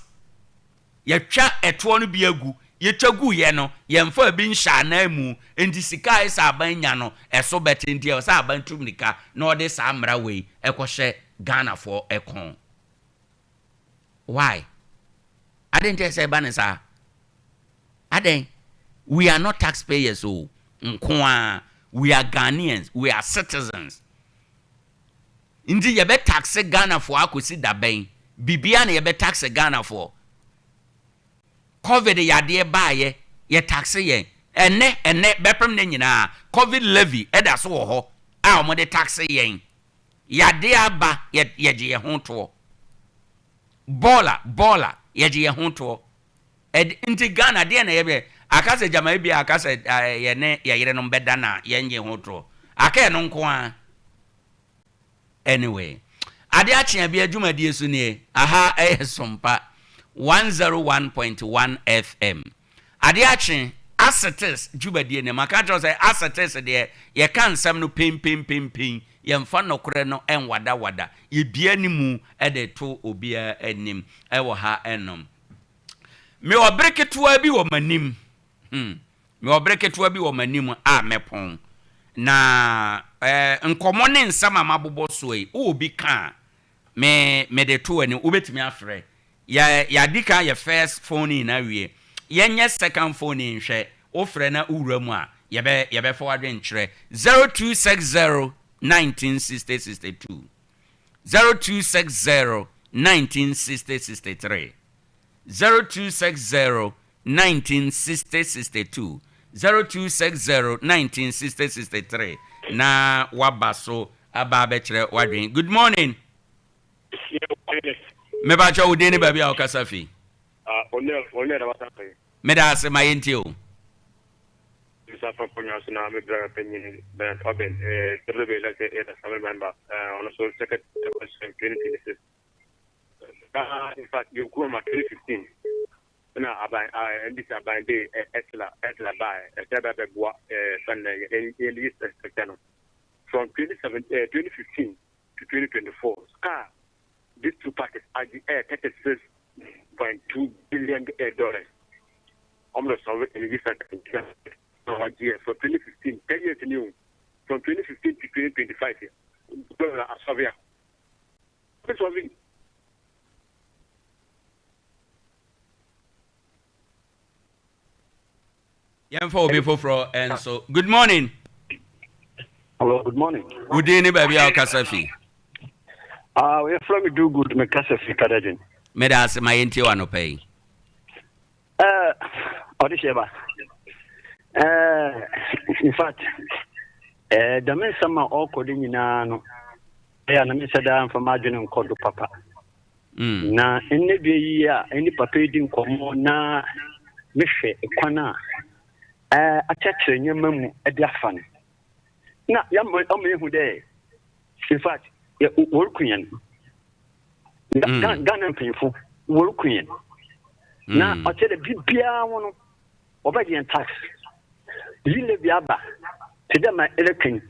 yɛtwa ɛtoɔ no bi agu, yɛtwa guiɛ no yɛmfaa bi nhyɛ anan mu nti sika a ɛsɛ aban nya no ɛso bɛte nti ɛwɔ sɛ aban tu mirika na ɔde saa mmara wei ɛkɔhyɛ Ghanafoɔ kɔn. Why? Adɛn nti ɛsɛ ɛba no saa? Adɛn? We are not taxpayers o nko ara, we are Ghanaians, we are citizens. Nti yɛbɛ taxe Ghanafoɔ akɔsi dabɛn? Biribiara na yɛbɛ taxe Ghanafoɔ. Covid yadeɛ baayɛ, yɛ taxe yɛn. Ɛnnɛ, ɛnnɛ, bɛpem nnɛ nyinaa, Covid levy ɛda so wɔ hɔ a wɔde taxe yɛn. Yadeɛ aba, yɛ, yɛgye yɛn ho toɔ. Bɔɔla, bɔɔla, yɛgye yɛn ho toɔ. Ɛde, nti Ghana, deɛ na yɛbɛ, aka sɛ gyama ebia aka sɛ yɛne yɛ yerenom bɛda na yɛnnye ho toɔ. Aka ɛno nko ara. Anyway, ade akye a bia dwumadie so nie, aha ɛyɛ Sompa 101.1 FM. Ade akye, Asetes dwumadie nie, maka akyerɛ wo sɛ Asetes deɛ yɛka nsɛm no penpenpenpen, yɛmfa nɔkorɛ no nwadawada, yɛbia ne mu de to obiara anim wɔ ha nom. Mewɔ bere ketewa bi wɔ m'anim, hmm, Mewɔ bere ketewa bi wɔ m'anim a mɛpɔn, na eh, nkɔmmɔ ne nsɛm a mabobɔ soɔ yi, wowɔ bi ka a, me, mede to w'anim. Wobɛtumi afrɛ. Yɛ, yɛadi kan ayɛ first phone in awie. Yɛnyɛ second phone in nhwɛ. Wofrɛ na wowura mu a, yɛbɛ, yɛbɛfa w'adwenkyerɛ. 0260 19 60 62. 0260 19 60 63. 0260 19 60 62, 0260 19 60 63 na waba so aba abɛkyerɛ w'adwene. Good morning. Mebakyɛ wo din ne baabi a wokasa fi. Meda ase ma yɛntie o. Na in fact yɛn kurom ma 2015 na aban NDC aban de ɛtla ɛtla baa ɛsɛ bɛ bɛboa fɛn na yɛn yɛn yi sector no from 2017 2015 to 2024 sika these two parties agye ɛyɛ 36.2 billion dollars wɔn na sɔrɔ energy sector nti na wɔagye yɛ from 2015 10 years ni o from 2015 to 2025 dollar asɔre a. Yɛmfa obi foforɔ nso. Good morning. Hello, good morning. Wo din ne baabi a wokasa fi? Ah, wɔyɛfrɛ me do good, mekasa fi Kadagyen. Meda ase ma yɛntie w'anɔpa yi. Eh, ɔde hyɛ ba. Eh, in fact, eh, dɛm nsɛm a ɔrekɔ do nyinaa no, ɛyɛ a na mesɛ daa mfa m'adwene nkɔ do papa. Mm. Na nnɛ dua yi a ɛne papa yi di nkɔmmɔ na mehwɛ kwan a eh, akyerɛkyerɛ nneɛma mu de afa no. Na yɛama ɔma ehu dɛ, in fact, wɔreku yɛn. Mm. Ghana mpanyinfo wɔreku yɛn. Na mm. ɔkyerɛ dɛ biribiara ho no wɔbɛgye yɛn tax. Yi levy aba te dɛ ma ɛreka yi.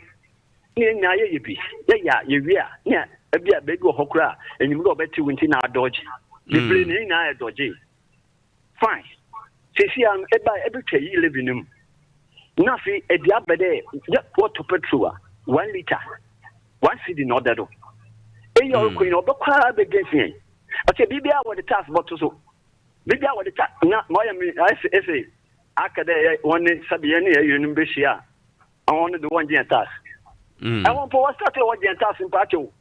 Ne yɛn nyinaa yɛyɛ bi yɛyɛ a yɛwie a ne ebi a baabi wɔ hɔ koraa enyim dɛ ɔbɛte wo nti na adɔgye. Bebree na yɛn nyinaa yɛ dɔgye. Fine. Sesei ara no, ebae ebetwa yi levy no mu, na afei ede aba dɛ yɛ wɔtɔ petrol a, one litre, one cedi na ɔda do. Eyi a ɔrokɔ yi no, ɔbɔkɔ ara ebedwen hɛn. Ɔkyerɛ biribiara wɔdze tax bɔto so. Biribiara wɔdze tax, na ma ɔyɛ me ayɛ se ese aka dɛ yɛ wɔne sɛbe yɛne yɛn yerenom behyia a, hɔn do wɔnngye hɛn tax. Ɛhɔ mpo wɔstart wɔgye hɛn tax mpo akyɛ o.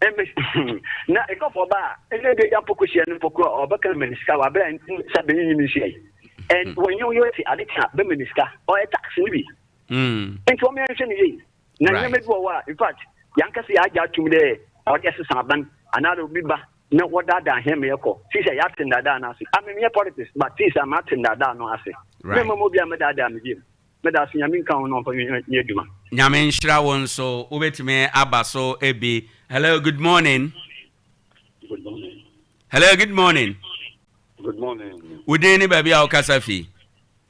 Ɛmɛ na ekɔfo ɔba a ɛnɛ de ya poko hyia no poko a ɔbɛka mɛ sika wa bɛ sɛ bɛ nyi nhyia yi ɛn wɔn yɛ yɛ ti ade tia bɛ mɛ sika ɔyɛ tax ni bi nti wɔn yɛn hwɛ ne yie na nneɛma bi wɔ hɔ a in fact yɛn kɛse yɛ agye atum dɛ ɔde ɛsesa aban anaadɛ obi ba na wɔdaadaa hɛn ma yɛkɔ sisi a yɛate ndaadaa no ase amemyɛ politics but sisi a mate ndaadaa no ase mɛma mu obi a mɛdaadaa me bio. Meda ase Nyame nka wo na ɔmfa nyɛ adwuma. Nyame nhyira wo nso wobɛtumi aba so bi. Hello good morning. Good morning. Hello good morning. Good morning. Wo din ne baabi a wokasa fi?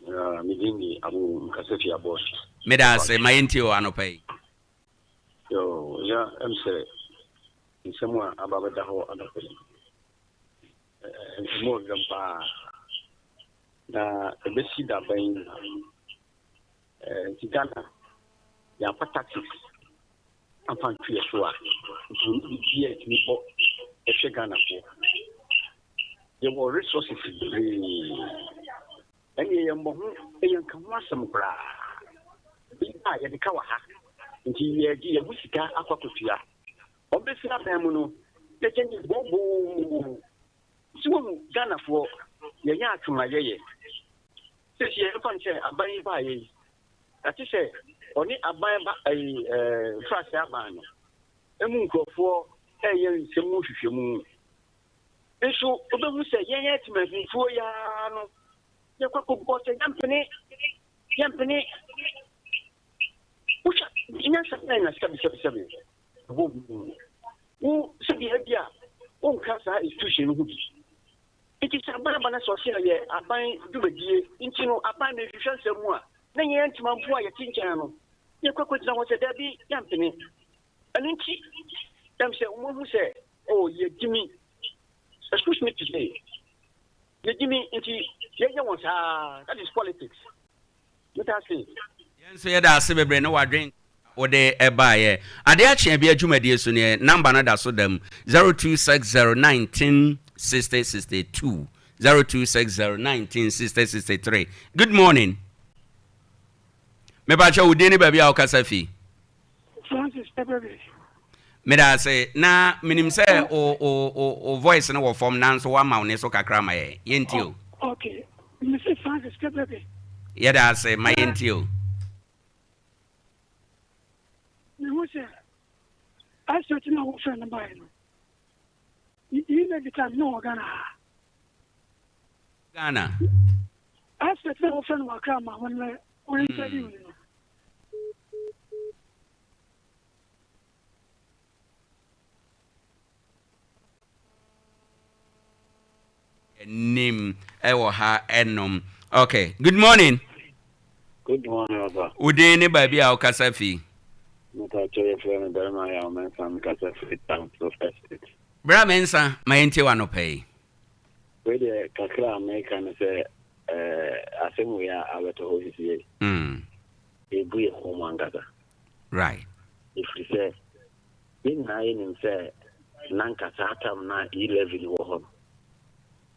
Uh, me din de Abu mekasa fi Abɔs. Meda ase ma yɛntie o anɔpa yi. Yo, ya ɛm sɛ nsɛm a aba bɛda hɔ anɔpa yi. Ɛmu ɔdwam paa. Na ɛbɛsi da bɛn na nti Ghana yɛamfa taxes amfa ntwe yɛ so a nti wɔn biribi a ɛtumi bɔ ɛhwɛ Ghanafoɔ. Yɛwɔ resources bebree ɛne yɛn mmɔ ho yɛn ka ho asɛm koraa. Bi a yɛde ka wɔ ha nti yɛgye yɛn ho sika akɔ akɔtua. Wɔn bɛsi aban mu no yɛkyɛ ne booboo. So wohu Ghanafoɔ yɛnyɛ atwom a yɛyɛ. Seesei yɛmfa no sɛ aban yi baeɛ yi, yɛate sɛ ɔne aban ba ɛyi ɛɛ mfrasɛe aban no emu nkurɔfoɔ ɛreyɛ nsɛm mu nhwehwɛmu. Nso wobɛhu sɛ yɛn atemanmufoɔ yi ara no yɛkɔ akɔbɔ sɛ yɛmpene yɛmpene. Wohwɛ nyansa bɛn na sɛbesɛbesɛbe ɛwɔ mu? Wo sɛdeɛ ebia wonka saa institution no ho bi. Nti sɛ aban ba na sɛ ɔse ɛyɛ aban dwumadie nti no aban mehwehwɛ nsɛm mu a, na yɛn Ntemanfoɔ a yɛte nkyɛn no yɛkɔ akɔgyina hɔ sɛ daabi yɛmpene. Ɛno nti ɛm sɛ wɔahu sɛ oh yɛgyimi, excuse me to say, yɛgyimi nti yɛyɛ wɔn saa, that is politics. Meda ase. Yɛn nso yɛda ase bebree ne w'adwen a wode baeɛ. Adeɛ akye abia dwumadie so neɛ number no da so da mu 0260 19 60 62 0260 19 60 63. Good morning. Mepakyɛ wo din ne baabi a wokasa fi. Francis Pɛpɛbi. Meda ase. Na menim sɛ wo wo wo wo voice no wɔ fam nanso woama wo ne so kakra ma yɛn. Yɛntie o. Okay. Mese Francis Pɛpɛbi. Yɛda ase. Ma yɛntie o. Mehu sɛ asɛt no a wofrɛ no baeɛ no, yi na bi time na wɔ Ghana ha. Ghana. Asɛt no a wofrɛ no wɔ Accra ma wɔn na wɔn interview no. Nim ɛwɔ ha ɛnom. Okay, good morning. Good morning, Papa. Wo din ne baabi a wokasa fi? Mepatwa yɛfrɛ me barima yɛ a mɛnsa mekasa firi town so estate. Bra mɛnsa ma yɛntie w'anɔpa yi. Wei deɛ kakra a meka ne sɛ eh, asɛm wei a abɛtɔ hɔ sisi yi. Mm. Ɛbu yɛn kɔn mu ankasa. Right. Ɛfiri sɛ, yɛn nyinaa yɛnim sɛ na nka saa tam no a E-levy no wɔ hɔ no,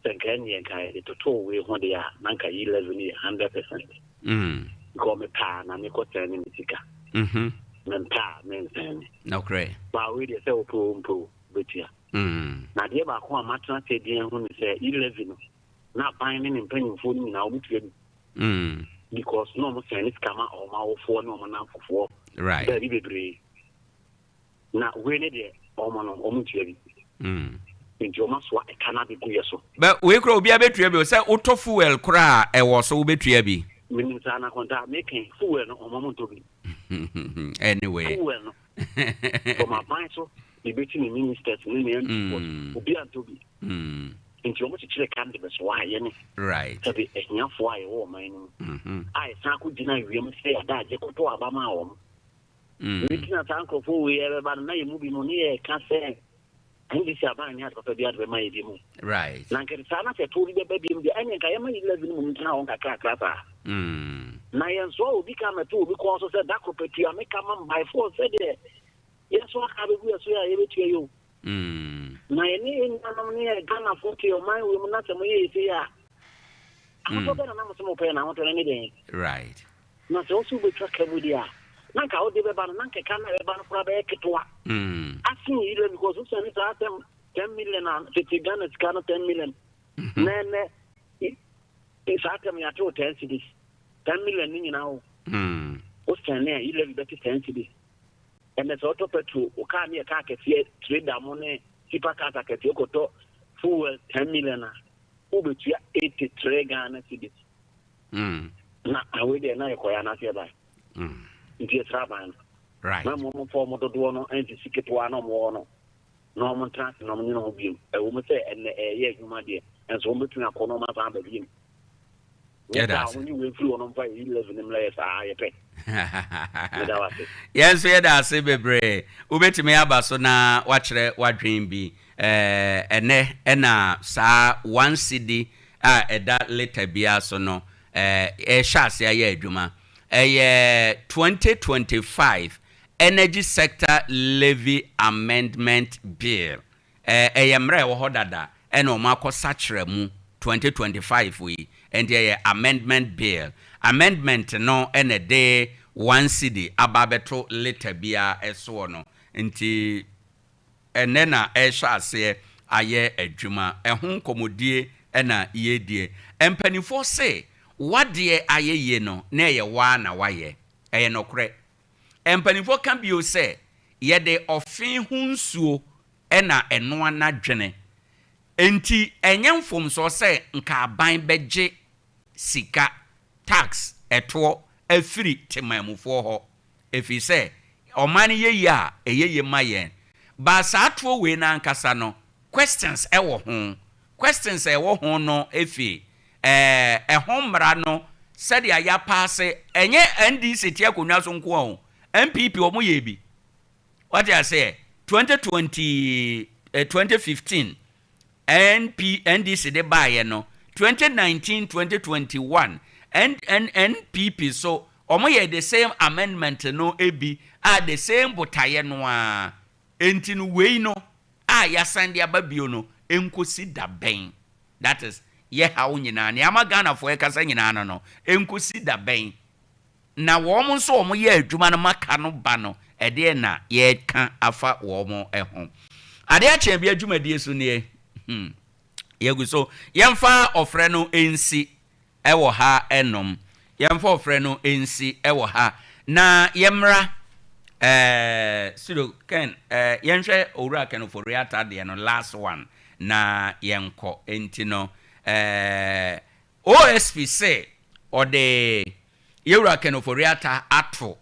sɛ nka ɛnneɛ nka yɛde totoo wei ho deɛ a, na nka E-levy no yɛ 100%. Mm. Because mepɛ a na mekɔ sɛn ne me sika. Mm-hmm. Mempɛ a mensɛn ne. Nokorɛ. Baa wei deɛ sɛ wopɛ o wompɛ o, wobɛtua. Mm. Na adeɛ baako a matena ase adi ahu ne sɛ E-levy no, na aban ne ne mpanyimfoɔ no nyinaa wɔtua bi. Mm. Because na wɔn sɛn ne sika ma wɔn awofoɔ ne wɔn namfofoɔ. Right. Baabi bebree. Na wei ne deɛ wɔn no wɔn ntua bi. Mm. Nti wɔn asoa ɛka no abɛgu yɛ so. Bɛ wei koraa obiara bɛtua bi o sɛ wotɔ fuel koraa a ɛwɔ so wobɛtua bi. Menim saa na kɔntaa meka fuel no wɔn wɔn ntɔ bi. Anyway. Fuel no from aban so na ebɛti ne ministers ne ne MP foɔ Mm. obiara ntɔ bi. Mm. Nti wɔn kyekyere ka no de bɛsoa yɛ ne Right. sɛbe ahiafoɔ a yɛwɔ ɔman no mu Mm-hmm. a yɛsan akɔ gyina wiem sɛ yɛada agye kɔtɔ aba maa wɔn. Mm. Wei nti na saa nkurɔfoɔ wei ɛbɛba no na yɛn mu bi no ne yɛka sɛ NDC aban nyɛ ade papa biara de bɛma yɛ bio mu. Right. Na nka saa na sɛ tow bi bɛba biom deɛ, ɛneɛ nka yɛma yi levy no mmom ntena hɔ nkakrakra saa. Na yɛnsoa obi ka mmɛto obi kɔn so sɛ da koro pɛ tua me ka ma me by force sɛdeɛ yɛsoa ka bɛgu yɛ so yɛ a yɛbɛtua yi o. Na yɛne yɛn nuanom ne yɛ Ghanafoɔ te ɔman wei mu na sɛ moyɛ yɛ sei a, ahotɔ bɛn na na mo se mopɛ na ahotɔ no ne dɛn? Right. Na sɛ wo se wobɛtwa ka mu deɛ a, na nka wode bɛba no, na nka ka no a ɛbɛba no koraa bɛyɛ ketewa asen yi deɛ because wosane saa sɛm 10 million a tete Ghana sika no 10 million na ɛnɛ saa tɛm yɛate wo 10 cedis 10 million no nyinaa wo wosane a yi levy bɛte 10 cedis ɛnɛ sɛ wotɔ petrol wo kaa ne yɛ kaa kɛseɛ trader mo ne tipa cars akɛseɛ wokɔtɔ fuel 10 million a wobɛtua 83 Ghana cedis Na awei deɛ na yɛkɔeɛ anaasɛ yɛbae. Nti yɛsrɛ aban no. Right. Na mmom wɔmfa wɔn dodoɔ no nsisi ketewa na wɔwɔ no na wɔn ntena ase na wɔn nyina ho biom. Ɛwɔ mu sɛ ɛnɛ ɛyɛ adwuma deɛ, nso wɔn bɛtumi akɔ na wɔn asan aba biom. Nyɛ Yɛda saa ase. wɔn nyi wei mfiri hɔ na wɔmfa yɛ 11 mmra yɛ saa yɛpɛ. Meda wo ase. Yɛn nso yɛda ase bebree. Wobɛtumi aba so na woakyerɛ w'adwene bi. Ɛɛ, ɛnnɛ ɛna saa one cedi a ɛda lita biara so no rehyɛ ase ayɛ adwuma. Ɛyɛ 2025 Energy Sector Levy Amendment Bill. Ɛyɛ mmara a ɛwɔ hɔ dada ɛna wɔakɔsakyera mu 2025 yi, ɛnti ɛyɛ Amendment Bill. Amendment no na ɛde one cedi aba abɛto lita biara soɔ no, nti Ɛnnɛ na ɛrehyɛ aseɛ ayɛ adwuma. Ɛho nkɔmmɔdie na yɛredie. Mpanimfoɔ se w'adeɛ ayɛ yie no na ɛyɛ wo ara na woayɛ. Ɛyɛ nokorɛ. Mpanimfoɔ ka bio sɛ yɛde ɔfe ho nsuo na ɛnoa n'adwene. Enti ɛnyɛ mfomsoɔ sɛ nka aban bɛgye sika, tax, ɛtoɔ afiri temanmufoɔ hɔ. Ɛfiri sɛ ɔman no yɛ yie a, ɛyɛ yie ma yɛn. But saa toɔ wei no ankasa no, questions wɔ ho. Questions a ɛwɔ ho no fi ɛɛ ɛho mmara no sɛdeɛ yɛapaase, ɛnyɛ NDC te akonnwa so nko ara o, NPP wɔn yɛɛ bi. Wate aseɛ? 2020, eh, 2015 NP, NDC de baeɛ no, 2019, 2021, N, N, NPP so, wɔn yɛɛ the same amendment no bi a the same botaeɛ no ara. Enti no wei no a yɛasan de aba bio no, ɛnkɔsi da bɛn? That is, yɛ haw nyinaa, nea ama Ghanafoɔ ɛkasa nyinaa no no, ɛnkɔsi da bɛn? Na wɔn nso a wɔyɛ adwuma no ma ka no ba no, ɛdeɛn na yɛreka afa wɔn ho? Adeɛ akye abia dwumadie so nie. Hmm. Yɛgu so. Yɛmfa ɔfrɛ no nsi wɔ ha nom. Yɛmfa ɔfrɛ no nsi wɔ ha. Na yɛmmra eh, studio Ken, eh, yɛnhwɛ Owura Ken Ofori-Atta deɛ no last one na yɛnkɔ. Enti no, eh, OSP se ɔde Yewura Ken Ofori-Atta ato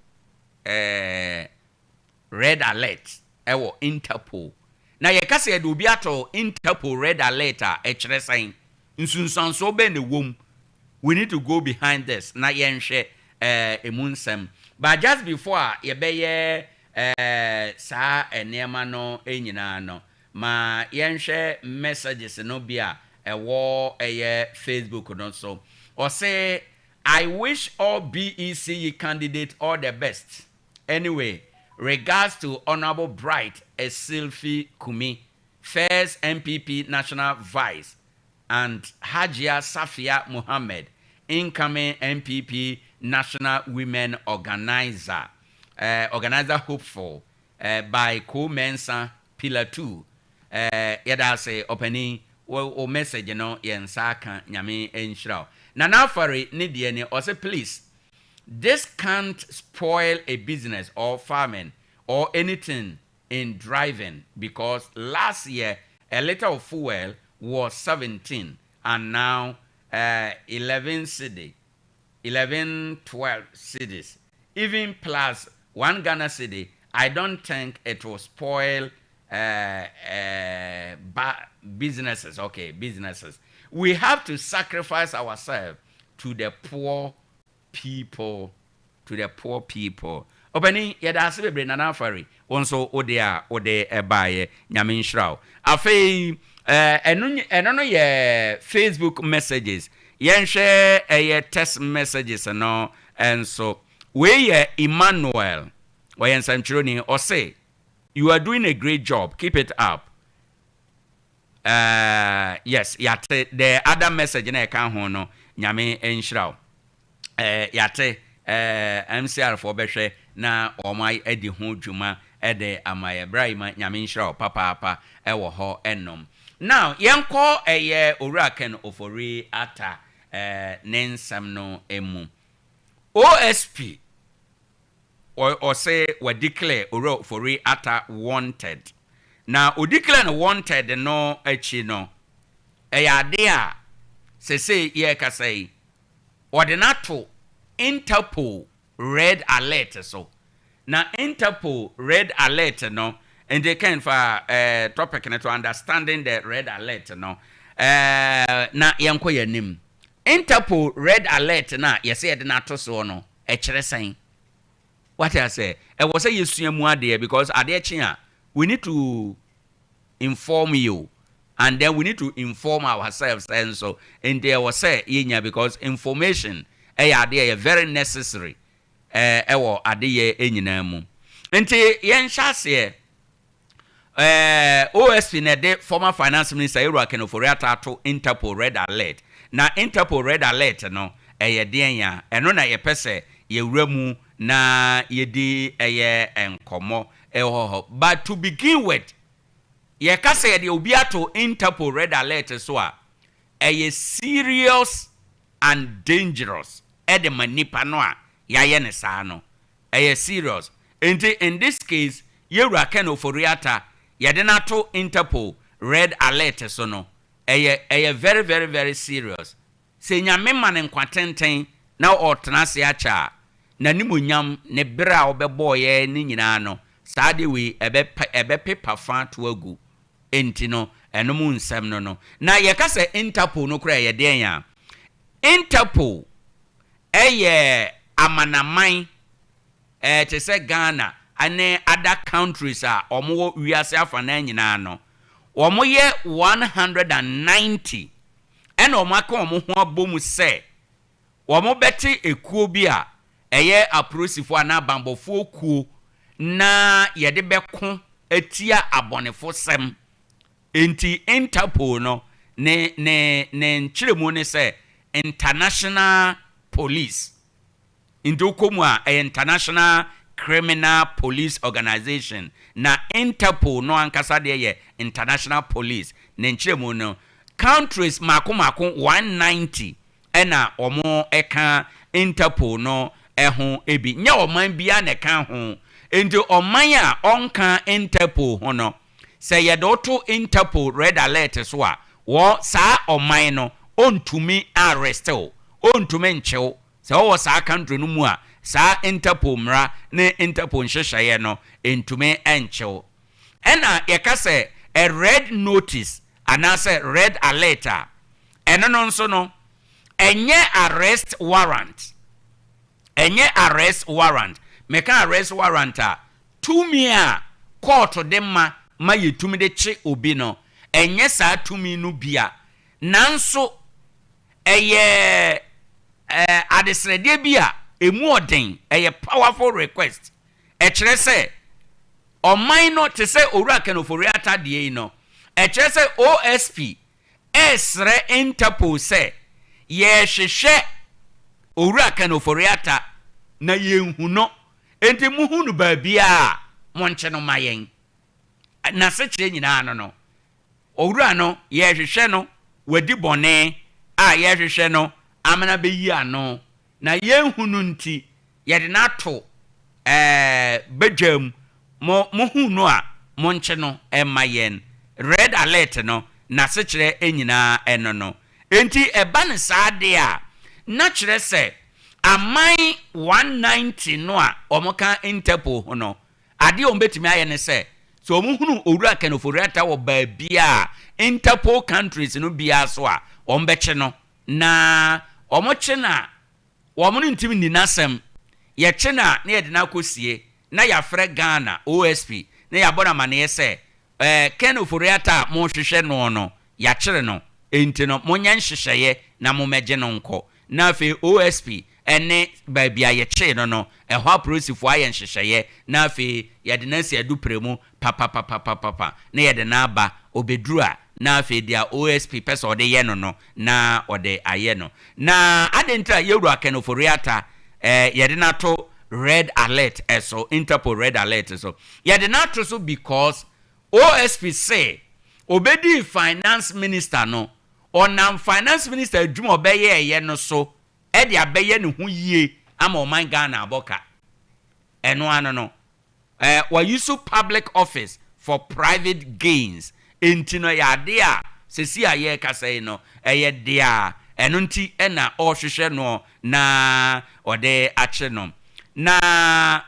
red alert wɔ Interpol. Na yɛka sɛ yɛde obi ato Interpol red alert a, ɛkyerɛ sɛn? Nsunsuansoɔ bɛn na ɛwɔ mu? We need to go behind this na yɛnhwɛ ɛmu nsɛm. But just before a yɛbɛyɛ saa nneɛma no nyinaa no, Ma yɛnhwɛ messages no bi a ɛwɔ ɛyɛ Facebook no so. Ɔse, I wish all BECE candidate all the best. Anyway, regards to Honourable Bright Essilfie Kumi, first NPP National Vice and Hajia Safia Mohammed, incoming NPP National Women Organiser, eh, organiser hopeful, eh, by Ko Mensah Pillar 2 eh yɛda ase ɔpanin wo wo message no yɛn nsa aka Nyame nhyira wo. Nana Afari ne deɛ ni ɔse please this can't spoil a business or farming or anything in driving because last year a litre of fuel was 17 and now eh 11 cedi 11 12 cedis even plus one Ghana cedi I don't think it will spoil eh eh ba businesses okay businesses we have to sacrifice ourselves to the poor people to the poor people. Ɔpanin, yɛda ase bebree Nana Afari, wo nso wo deɛ a wode baeɛ, Nyame nhyira wo. Afei, ɛno ɛno no yɛ Facebook messages. Yɛnhwɛ ɛyɛ text messages no nso. Wei yɛ Emmanuel, ɔyɛ nsɛntwerɛni, ɔse, You are doing a great job, keep it up. Uh, yes, yɛate. The other message na ɛka ho no, Nyame nhyira wo. Eh, yɛate. Eh, MCR foɔ bɛhwɛ na wɔn adi ho dwuma de ama yɛ. Bra Ima, Nyame nhyira wo papaapa ɛwɔ hɔ ɛnom. Now, yɛnkɔ ɛyɛ Owura Ken Ofori Atta eh, ne nsɛm no mu. OSP, ɔ, ɔse wa declare Owura Ofori Atta wanted. Na o declare no wanted no akyi no, ɛyɛ adeɛ a sesei yɛrekasa yi, wɔde no ato Interpol red alert so. Na Interpol red alert no, nti Ken fa eh, topic no to understanding the red alert no, eh, na yɛnkɔ yɛn anim. Interpol red alert no a yɛsɛ yɛde no ato soɔ no, ɛkyerɛ sɛn? Wate asɛ? Ɛwɔ sɛ yɛsua mu adeɛ because adeɛ kye a, we need to inform you and then we need to inform ourselves nso nti ɛwɔ sɛ yɛnya because information ɛyɛ adeɛ ɛyɛ very necessary ɛwɔ adeyɛ nyinaa mu nti yɛnhyɛ aseɛ OSP na ɛde former finance minister Ewura Ken Ofori-Atta ato Interpol red alert na Interpol red alert no ɛyɛ deɛn ya ɛno na yɛpɛ sɛ yɛwura mu na yɛdi ɛyɛ nkɔmmɔ ɛwɔ hɔ. But to begin with, yɛka sɛ yɛde obi ato Interpol red alert so a, ɛyɛ serious and dangerous ɛde ma nipa no a yɛayɛ no saa no. Ɛyɛ serious. Nti in this case, Yɛwura Ken Ofori-Atta, yɛde no ato Interpol red alert so no, ɛyɛ ɛyɛ very very very serious. Sɛ Nyame ma no nkwa tenten na ɔtena ase akyɛ a, n'animuonyam ne berɛ a ɔbɛbɔeɛ no nyinaa no, saa adeɛ wei ɛbɛpa ɛbɛpepa fa ato agu. Enti no, ɛno mu nsɛm no no. Na yɛka sɛ Interpol no koraa ɛyɛ deɛn a? Interpol ɛyɛ amanaman ɛɛ te sɛ Ghana ne other countries a wɔwɔ wiase afanaa nyinaa no, wɔyɛ 190 ɛna wɔaka wɔn ho abom sɛ wɔbɛte ekuo bi a ɛyɛ apolisifoɔ anaa abanbɔfoɔ kuo na yɛde bɛko atia abɔnefosɛm. Enti Interpol no ne ne ne nkyerɛmu ne sɛ International Police. Nti wokɔ mu a, ɛyɛ International Criminal Police Organization, na Interpol no ankasa deɛ yɛ International Police. Ne nkyerɛmu no, countries mmaako mmaako 190 na wɔka Interpol no ho bi. Nyɛ ɔman biara na ɛka ho. Nti ɔman a ɔnka Interpol ho no, sɛ yɛde wo to Interpol red alert so a, wɔ saa ɔman no ɔntumi arrest wo, ɔntumi nkye wo. Sɛ wowɔ saa country no mu a, saa Interpol mmara ne Interpol nhyehyɛeɛ no ntumi nkye wo. Ɛna yɛka sɛ a red notice anaasɛ red alert a, ɛno no nso no, ɛnyɛ arrest warrant. Ɛnyɛ arrest warrant. Meka arrest warrant a, tumi a kɔɔto de ma ma yɛtumi de kye obi no, ɛnyɛ saa tumi no bi a. Nanso, Ɛyɛ adesrɛdeɛ bi a ɛmu ɔden, ɛyɛ powerful request. Ɛkyerɛ sɛ ɔman no, te sɛ Owura Ken Ofori-Atta deɛ yi no, ɛkyerɛ sɛ OSP resrɛ Interpol sɛ yɛrehwehwɛ Owura Ken Ofori-Atta na yɛnhu no, enti mohu no baabiara a, monkye no ma yɛn. N'asekyerɛ nyinaa no no, Owura no, yɛrehwehwɛ no, wadi bɔne a yɛrehwehwɛ no amena bɛyi ano, na yɛnhu no nti, yɛde no ato ɛɛ badwam, mo, mohu no a, monkye no mma yɛn. Red alert no, n'asekyerɛ nyinaa ɛno no. Enti ɛba no saa deɛ a, na kyerɛ sɛ aman 190 no a wɔka Interpol ho no, Adeɛ a wɔbɛtumi ayɛ ne sɛ, sɛ wɔhunu Owura Ken Ofori-Atta wɔ baabiara a Interpol countries no biara so a, wɔbɛkye no. Na wɔkye no a, wɔn no ntumi nni n'asɛm. Yɛkye no a na yɛde no akɔsie na yɛafrɛ Ghana OSP na yɛabɔ no amaneɛ sɛ ɛɛ Ken Ofori-Atta a morehwehwɛ noɔ no yɛakyere no enti no monyɛ nhyehyɛeɛ na mommɛgye no nkɔ. Na afei OSP ne baabi a yɛkyee no no ɛhɔ apolisifoɔ ayɛ nhyehyɛeɛ na afei yɛde no asi adupre mu papapapapapa na yɛde no aba, ɔbɛduru a na afei deɛ OSP pɛ sɛ ɔde yɛ no no na ɔde ayɛ no. Na adɛn nti na Yɛwura Ken Ofori-Atta eh, yɛde no ato red alert so, Interpol red alert so? Yɛde no ato so because OSP se ɔbɛdii finance minister no, ɔnam finance minister adwuma a ɔbɛyɛɛyɛ no so de abɛyɛ ne ho yie ama ɔman Ghana abɔ ka. Ɛno ano no, Eh, wa use public office for private gains nti no ɛyɛ adeɛ a sɛsi a yɛrekasa yi no ɛyɛ deɛ a ɛno nti na ɔrehwehwɛ noɔ na ɔde akye no. Na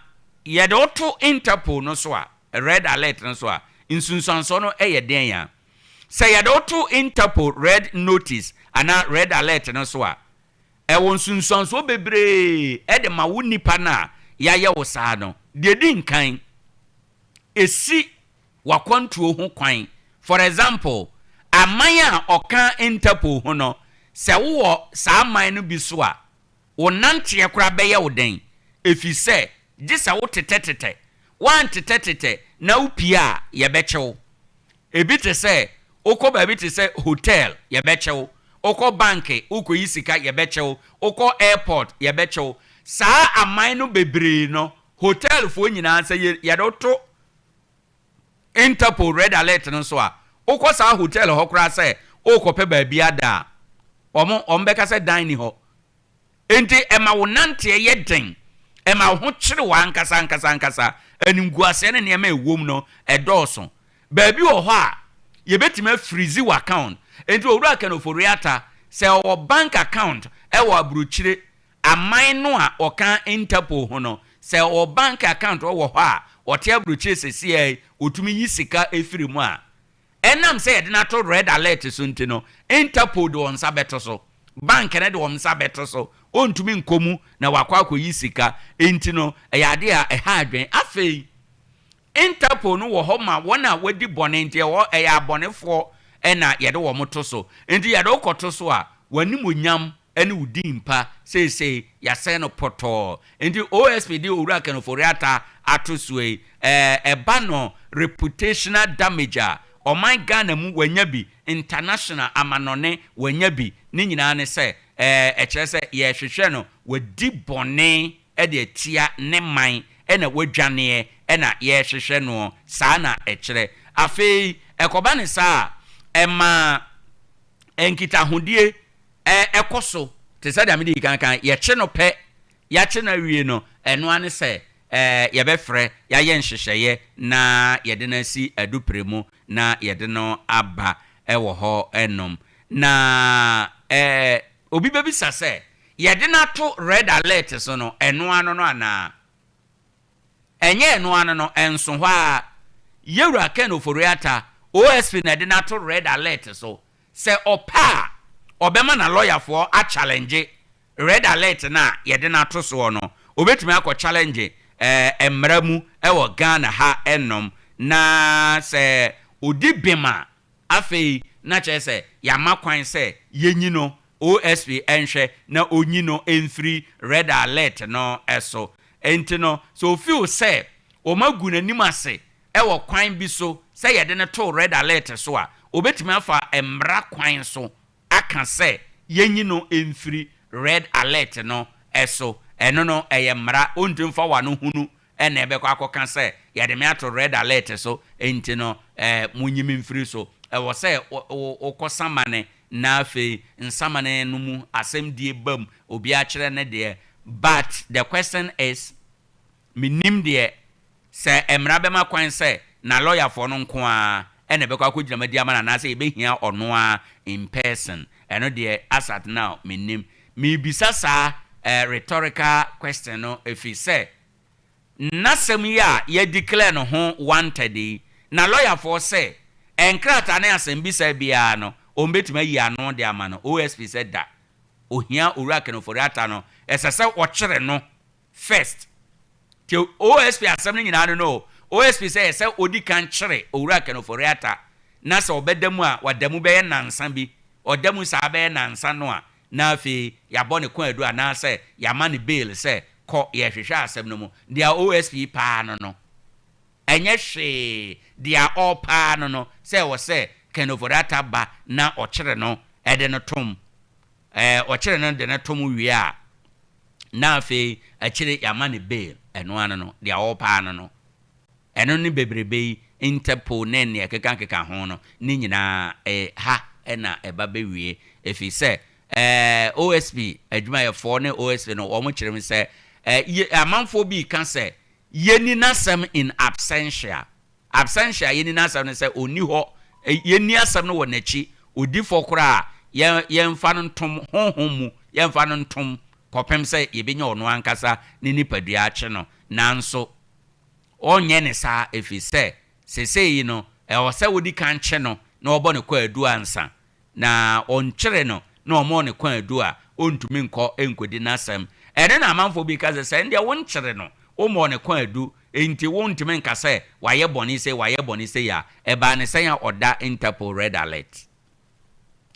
yɛde wo to Interpol no so a, red alert no so a, nsunsuansoɔ no yɛ deɛn a? Sɛ yɛde wo to Interpol red notice anaa red alert no so a, Ɛwɔ nsunsuansoɔ bebree de ma wo nipa no a yɛayɛ wo saa no. Deɛ ɛdi nkan, ɛsi w'akwantuo ho kwan. For example, aman a ɔka Interpol ho no, sɛ wowɔ saa aman no bi so a, wo nanteɛ koraa bɛyɛ wo den, ɛfiri sɛ gye sɛ wotetɛtetɛ. Woantetɛtetɛ na wopue a, yɛbɛkye wo. Ebi te sɛ, wokɔ baabi te sɛ hotel, yɛbɛkyɛ wo. Wokɔ banke, worekɔyi sika, yɛbɛkyɛ wo. Wokɔ airport, yɛbɛkyɛ wo. Saa aman no bebree no, hotelfoɔ nyinaa, sɛ yɛde wo to Interpol red alert no so a, wokɔ saa hotel hɔ koraa sɛ worekɔpɛ baabi ada a, wɔn wɔbɛka sɛ dan nni hɔ. Enti ɛma wo nanteɛ yɛ den, ɛma wo ho kyere wo ankasa ankasa ankasa. Animguaseɛ ne nneɛma a ɛwom no, ɛdɔɔso. Baabi wɔ hɔ a, yɛbɛtumi afirizi w'account. Enti Owura Ken Ofori-Atta, sɛ ɔwɔ bank account wɔ aburokyire aman no a ɔka Interpol ho no, sɛ ɔwɔ bank account wɔ hɔ a, ɔte aburokyire seesei ara yi, ɔtumi yi sika firi mu a, Ɛnam sɛ yɛde no ato red alert so nti no, Interpol de wɔn nsa bɛto so. Bank no de wɔn nsa bɛto so. Ɔntumi nkɔ mu na wakɔ akɔyi sika. Enti no, ɛyɛ adeɛ a ɛha adwene. Afei, Interpol no wɔ hɔ ma wɔn a wɔadi bɔne nti, ɛwɔ ɛyɛ abɔnefoɔ na yɛde wɔn to so. Enti yɛde wo kɔto so a, w'animuonyam ne wo din pa seesei yɛasɛe no pɔtɔɔ. Enti OSP de Owura Ken Ofori-Atta ato soɔ yi, ɛɛ ɛba no reputational damage a, ɔman Ghana mu wanya bi, international, amanɔne, wanya bi. Ne nyinaa ne sɛ, ɛɛ ɛkyerɛ sɛ yɛrehwehwɛ no, wadi bɔne de atia ne man na wadwaneɛ na yɛrehwehwɛ noɔ, saa na ɛkyerɛ. Afei ɛkɔba no saa a, ɛma nkitahodie ɛkɔ so te sɛ deɛ mede kan kan, yɛkye no pɛ, yɛakye no awie no, ɛno ara ne sɛ yɛbɛfrɛ, yɛayɛ nhyehyɛeɛ na yɛde no asi adupre mu na yɛde no aba wɔ hɔ nom. Na obi bɛbisa sɛ, yɛde no ato red alert so no, ɛno ano no anaa? Ɛnyɛ ɛno ano no, ɛnso hɔ ara, Yɛwura Ken Ofori-Atta, OSP na ɛde no ato red alert so. Sɛ ɔpɛ a, ɔbɛma n'alɔyafoɔ akyalɛngye red alert no a yɛde no ato soɔ no. Ɔbɛtumi akɔ challenge mmara mu wɔ Ghana ha nom, na sɛ ɔdi bem a, afei na kyerɛ sɛ yɛama kwan sɛ yɛnyi no, OSP nhwɛ na ɔnyi no mfiri red alert no so. Nti no, sɛ ɔfeel sɛ wɔagu n'anim ase wɔ kwan bi so sɛ yɛde no too red alert so a, obetumi afa mmara kwan so aka sɛ yenyi no mfiri red alert no so. Ɛno no, ɛyɛ mmara. Ontumi mfa w'ano hunu na ɛbɛkɔ akɔka sɛ yɛde me ato red alert so nti no monyi me mfiri so. Ɛwɔ sɛ wokɔ samane na afei nsamane no mu asɛmdie ba mu, obiara kyerɛ ne deɛ. But the question is, Mennim deɛ, sɛ mmara bɛma kwan sɛ n'alɔyafoɔ no nko ara na ɛbɛkɔ akɔgyina mu adi ama no anaasɛ yɛbɛhia ɔno ara in person, ɛno deɛ as at now mennim. Merebisa saa rhetorical question no ɛfiri sɛ n'asɛm yi a yɛadeclare no ho wanted yi, n'alɔyafoɔ sɛ nkrataa ne asɛmbisa biara no wɔbɛtumi ayi ano de ama no, OSP sɛ da, ɔhia Owura Ken Ofori-Atta no, ɛsɛ sɛ wɔkyere no. first. Nti OSP asɛm no nyinaa no no OSP sɛ ɛsɛ sɛ ɔdi kan kyere Owura Ken Ofori-Atta na sɛ ɔbɛda mu a wada mu bɛyɛ nnansa bi, ɔda mu saa bɛyɛ nnansa no a na afei yɛabɔ no kwaadu anaasɛ yɛama no bail sɛ kɔ yɛrehwehwɛ asɛm no mu. Deɛ OSP paa no no ɛnyɛ hwee, deɛ ɔpaa no no sɛ ɛwɔ sɛ Ken Ofori-Atta ba na ɔkyere no de no tom. Ɛɛ ɔkyere no de no tom wie a na afei akyire yɛama no bail, ɛno ano no, deɛ ɔrepaa no no. Ɛno ne bebrebe yi, Interpol ne nea ɛkekakeka ho no, ne nyinaa ha na ɛba bɛwie. Ɛfiri sɛ ɛɛ OSP adwumayɛfoɔ ne OSP no wɔn kyerɛ mu sɛ ɛɛ amanfoɔ bi reka sɛ yɛnni n'asɛm in absentia. Absentia a yɛnni n'asɛm ne sɛ ɔnni hɔ, yɛnni asɛm no wɔ n'akyi, ɔdi fɔ koraa a, yɛn, yɛmfa no ntom honhom mu, yɛmfa no ntom kɔpem sɛ yɛbɛnya ɔno ankasa ne nipadua akye no. Nanso ɔnyɛ ne saa, ɛfiri sɛ seesei yi no, ɛwɔ sɛ wodi kan kye no na wɔbɔ no kwaadu ansa. Na wɔnkyere no na wɔmmɔɔ no kwaadu a, ɔntumi nkɔ nkɔdi n'asɛm. Ɛno na amanfoɔ bi ka sɛ, Sɛ ɛndeɛ wonkyere no, wommɔɔ no kwaadu, enti wontumi nka sɛ wayɛ bɔne sei, wayɛ bɔne sei a, ɛbaa no sɛn a ɔda Interpol red alert?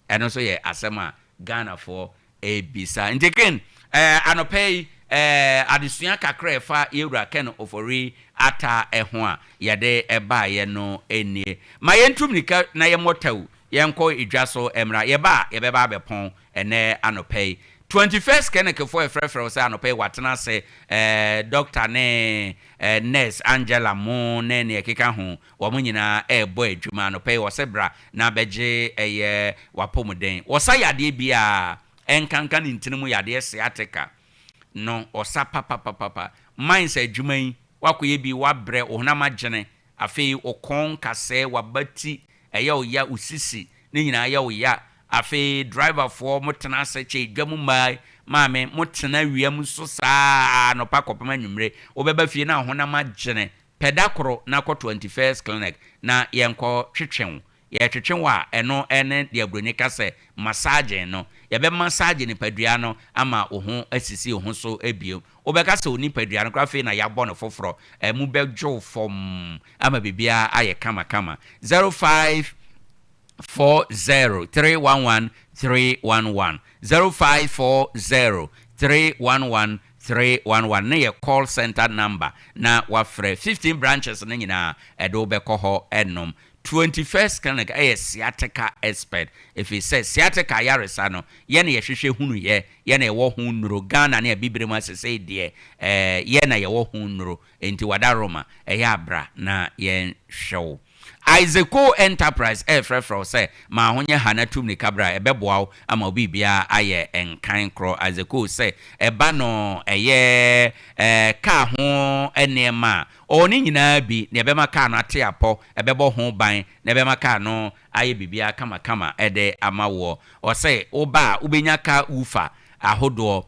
Ɛno nso yɛ asɛm a Ghanafoɔ rebisa. Nti Ken, eh, anɔpa yi, eh, adesua kakra a ɛfa Yɛwura Ken Ofori Atta ho a yɛde baeɛ no nie. Ma yɛntu mmirika na yɛmmɔ tau, yɛnkɔ dwa so mmra. Yɛba a, yɛbɛba abɛpɔn ɛnnɛ anɔpa yi. 21st Clinicfoɔ refrɛfrɛ wo sɛ anɔpa yi wɔatena ase, eh, Dɔkta ne eh, Nurse Angela mo ne nea ɛkeka ho, wɔn nyinaa rebɔ adwuma anɔpa yi. Wɔse bra na bɛgye ɛyɛ w'apɔmuden. Wɔsa yadeɛ biara, ɛnkanka ne ntini mu yadeɛ sciatica no, ɔsa papapapapa. Mines adwuma yi, woakɔyɛ bi, woabrɛ, wo honam agyene, afei wo kɔn nkasɛɛ, w'abati ɛyɛ wo ya, wo sisi ne nyinaa yɛ wo ya. Afei driverfoɔ motena ase kyɛ dwa mu mmaa yi, maame motena awia mu so saa anɔpa kɔpem anwummere, wobɛba fie na wo honam agyene. Pɛ da koro na kɔ 21st Clinic na yɛnkɔ twetwe wo. Yɛretwetwe wo a, ɛno ne deɛ buroni ka sɛ massaging no. Yɛbɛ massage nipadua no ama wo ho asisi wo ho so bio. Wobɛka sɛ wo nipadua no koraa afei na yɛabɔ no foforɔ. Ɛmu bɛdwo wo fɔmm ama biribiara ayɛ kamakama. 0540 311 311 0540 311 311 no yɛ call center number na wafrɛ 15 branches no nyinaa ɛde wo bɛkɔ hɔ nom. 21st Clinic yɛ sciatica expert ɛfiri sɛ sciatica ayaresa no yɛ na yɛhwehwɛ hunu yɛ, yɛ na yɛwɔ ho nnuro. Ghana ne Abibire mu asesei deɛ ɛɛ yɛ na yɛwɔ ho nnuro enti wada Roma ɛyɛ a bra na yɛnhwɛ wo. Isaaco Enterprise refrɛfrɛ wo sɛ ma ho nyɛ ha na tu mmirika bra, ɛbɛboa wo ama wo biribiara ayɛ nkan korɔ. Isaaco sɛ ɛba no ɛyɛ kaa ho nneɛma a, ɔwɔ ne nyinaa bi, nea ɛbɛma kaa no ate apɔ, ɛbɛbɔ ho ban, na ɛbɛma kaa no ayɛ biribiara kamakama de ama woɔ. Ɔse woba a wobɛnya car woofer ahodoɔ,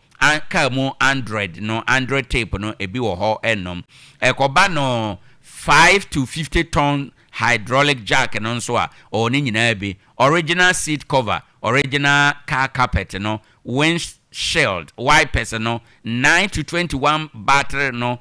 kaa mu Android no, Android tape no ebi wɔ hɔ nom. Ɛkɔba no 5 to 50 ton hydraulic jack no nso a, ɔwɔ ne nyinaa bi. Original seat cover, original car carpet no, windshield wipers no, 9 to 21 battery no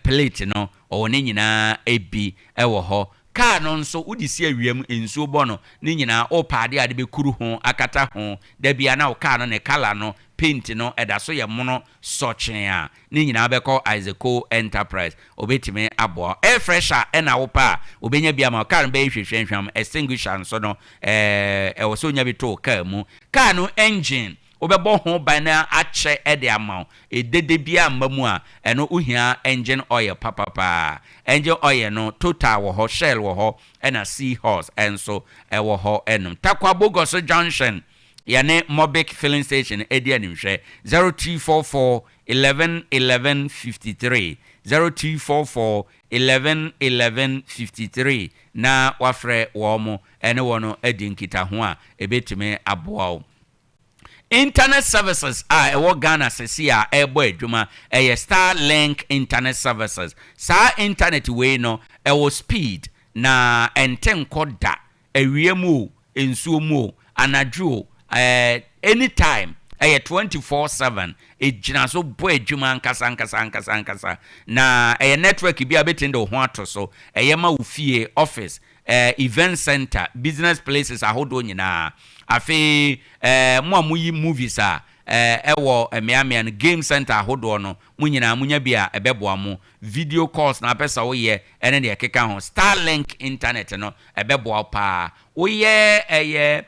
plate no, ɔwɔ ne nyinaa bi wɔ hɔ. Kaa no nso, wode si awia mu, nsuo bɔ no, ne nyinaa, wopɛ adeɛ a wode bɛkuru ho akata ho, da biara na wo kaa no ne colour no, paint no, ɛda so yɛ mono sɔkyee a, ne nyinaa bɛkɔ Isaaco Enterprise, ɔbɛtumi aboa wo. Air fresher na wopɛ a, ɔbɛnya bi ama wo. Kaa no bɛyɛ hwehwɛnhwam, extinguisher nso no, ɛwɔ sɛ wonya bi to wo kaa mu. Kaa no engine, wobɛbɔ ho ban na akyɛ de ama wo. Dede biara mma mu a, ɛno wohia engine oil papapaa. Engine oil no, Total wɔ hɔ, Shell wɔ hɔ, ɛna Seahorse nso wɔ hɔ nom. Tarkwa Bogoso Junction, yɛne Mobic Filling Station di animhwɛ. 0244 11 11 53, 0244 11 11 53 na woafrɛ wɔn ne wɔn adi nkitaho a ɛbɛtumi aboa wo. Internet services a ɛwɔ Ghana sɛsi a ɛrebɔ adwuma ɛyɛ Starlink Internet Services. Saa internet wei no ɛwɔ speed na ɛnte nkɔ da, awia mu o, nsuo mu o, anadwo o, ɛɛ anytime. Ɛyɛ 24/7, ɛgyina so bɔ adwuma ankasa ankasa ankasa ankasa. Na ɛyɛ network bi a wobɛtumi de wo ho ato so. Ɛyɛ ma wo fie, office, event centre, business places ahodoɔ nyinaa. Afei mo a moyi movies a ɛwɔ mmeammea no, game centre ahodoɔ no, mo nyinaa monya bi a ɛbɛboa mo. Video calls na wopɛ sɛ woyɛ ne deɛ ɛkeka ho. Starlink internet no, ɛbɛboa wo paa. Woyɛ ɛyɛ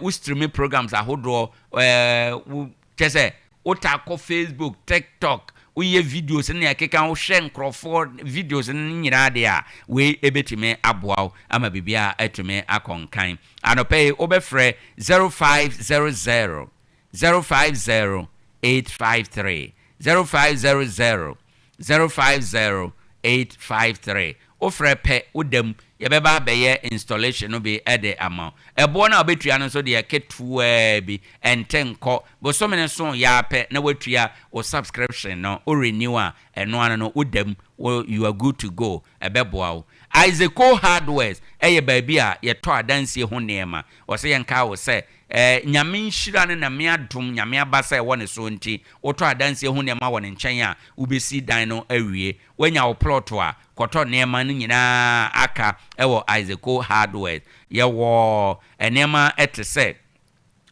wo streaming programs ahodoɔ, wo kyerɛ sɛ Wotaa kɔ Facebook, TikTok, woyɛ videos ne nea ɛkeka ho, hwɛ nkurɔfoɔ videos no nyinaa deɛ a, wei bɛtumi aboa wo ama biribiara atumi akɔ nkan. Anɔpa yi wobɛfrɛ 0500 050 853, 0500 050 853. Wofrɛ pɛ, woda mu, yɛbɛba abɛyɛ installation no bi de ama wo. Ɛboɔ no a wobɛtua no nso deɛ ketewaa bi, ɛnte nkɔ. Bosome no so yɛ ara pɛ na woatua wo subscription no, wo renew a, ɛno ano no woda mu, wo you are good to go, ɛbɛboa wo. Isaaco Hardwares yɛ baabi a yɛtɔ adansie ho nneɛma. Wɔse yɛnkae wo sɛ, Nyame nhyira ne Nyame adom, Nyame abasa a ɛwɔ ne soɔ nti, wotɔ adansie ho nneɛma wɔ ne nkyɛn a, wobɛsi dan no awie. Woanya wo plot a, kɔtɔ nneɛma no nyinaa aka wɔ Isaaco Hardwares. Yɛwɔ nneɛma te sɛ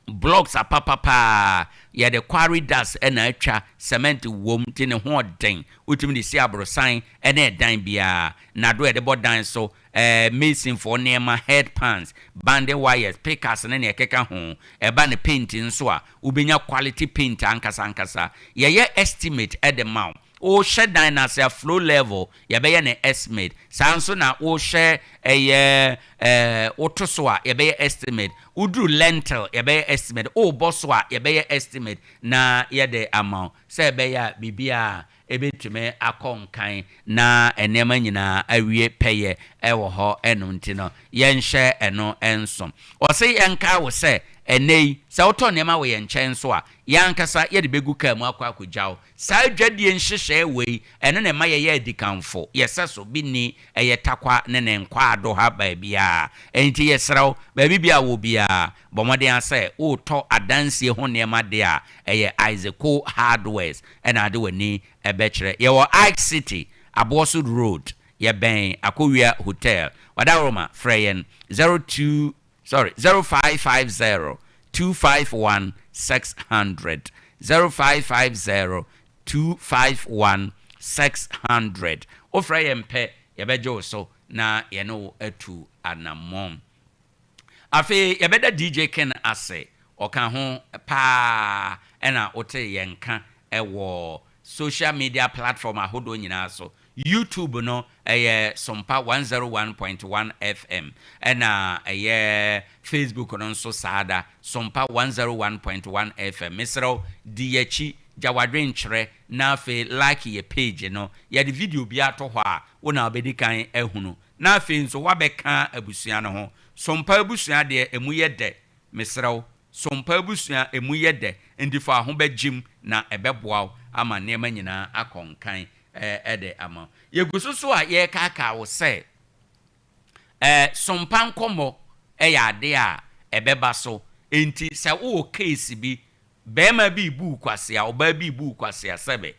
blocks apapa paa, yɛde quarry dust na atwa, cement wom nti ne ho ɔden. Wotumi de si aborosan ne ɛdan biara. Nnado a yɛde bɔ dan so, masonfoɔ nneɛma, head pans, banding wires, pickaxe ne nea ɛkeka ho. Ɛba no paint nso a, wobɛnya quality paint ankasa ankasa. Yɛyɛ estimate de ma wo. Wohyɛ dan no ase a flow level yɛbɛyɛ no estimate. Saa nso na wohyɛ ɛyɛ ɛɛ woto so a yɛbɛyɛ estimate. Woduru lentil yɛbɛyɛ estimate. Wobɔ so a yɛbɛyɛ estimate na yɛde ama wo sɛ ɛbɛyɛ a biribiara ɛbɛtumi akɔ nkan na nneɛma nyinaa awie pɛyɛ ɛwɔ hɔ ɛno nti no yɛnhyɛ ɛno nso. Ɔse yɛnkae wo sɛ ɛnnɛ yi sɛ wotɔ nneɛma wɔ yɛn nkyɛn nso a yɛn ankasa yɛde bɛgu kaa mu akɔ akɔgya wo. Saa dwadie nhyehyɛɛ wei, ɛno na ɛma yɛyɛ adikanfo, yɛ sɛso bi nni ɛyɛ Tarkwa ne ne nkwaado ha baabiara. Enti yɛsrɛ wo, baabi biara a wowɔ biara, bɔ mmɔden ara sɛ woretɔ adansie ho nneɛma deɛ a, ɛyɛ Isaaco Hardwares na wode w'ani bɛkyerɛ. Yɛwɔ Ike City, Aboɔso Road, yɛbɛn Akowia Hotel. Wadaworoma, frɛ yɛn 02. Sorry, 0550 251 600, 0550 251 600. Wofrɛ yɛn pɛ, yɛbɛgye wo so na yɛne wo atu anammɔn. Afei yɛbɛda DJ Ken ase, ɔka ho paa ɛna wotee yɛn nka wɔ social media platform ahodoɔ nyinaa so. YouTube no ɛyɛ Sompa 101.1 FM ɛna ɛyɛ Facebook no nso saa da, Sompa 101.1 FM. Mesrɛ wo di yɛakyi, gya w'adwenkyerɛ na afei like yɛ page no. Yɛde video biara to hɔ a, wo na wobɛdi kan ahunu. Na afei nso woabɛka abusua no ho. Sompa abusua deɛ ɛmu yɛ dɛ, mesrɛ wo. Sompa abusua ɛmu yɛ dɛ, nti fa wo ho bɛgyem na ɛbɛboa wo ama nneɛma nyinaa akɔ nkan. de ama wo. Yɛgu so so a yɛrekaakaa wo sɛ, sompa nkɔmmɔ yɛ adeɛ a ɛbɛba so. Enti sɛ wowɔ case bi, barima bi rebu wo kwasea, ɔbaa bi rebu wo kwasea sɛbe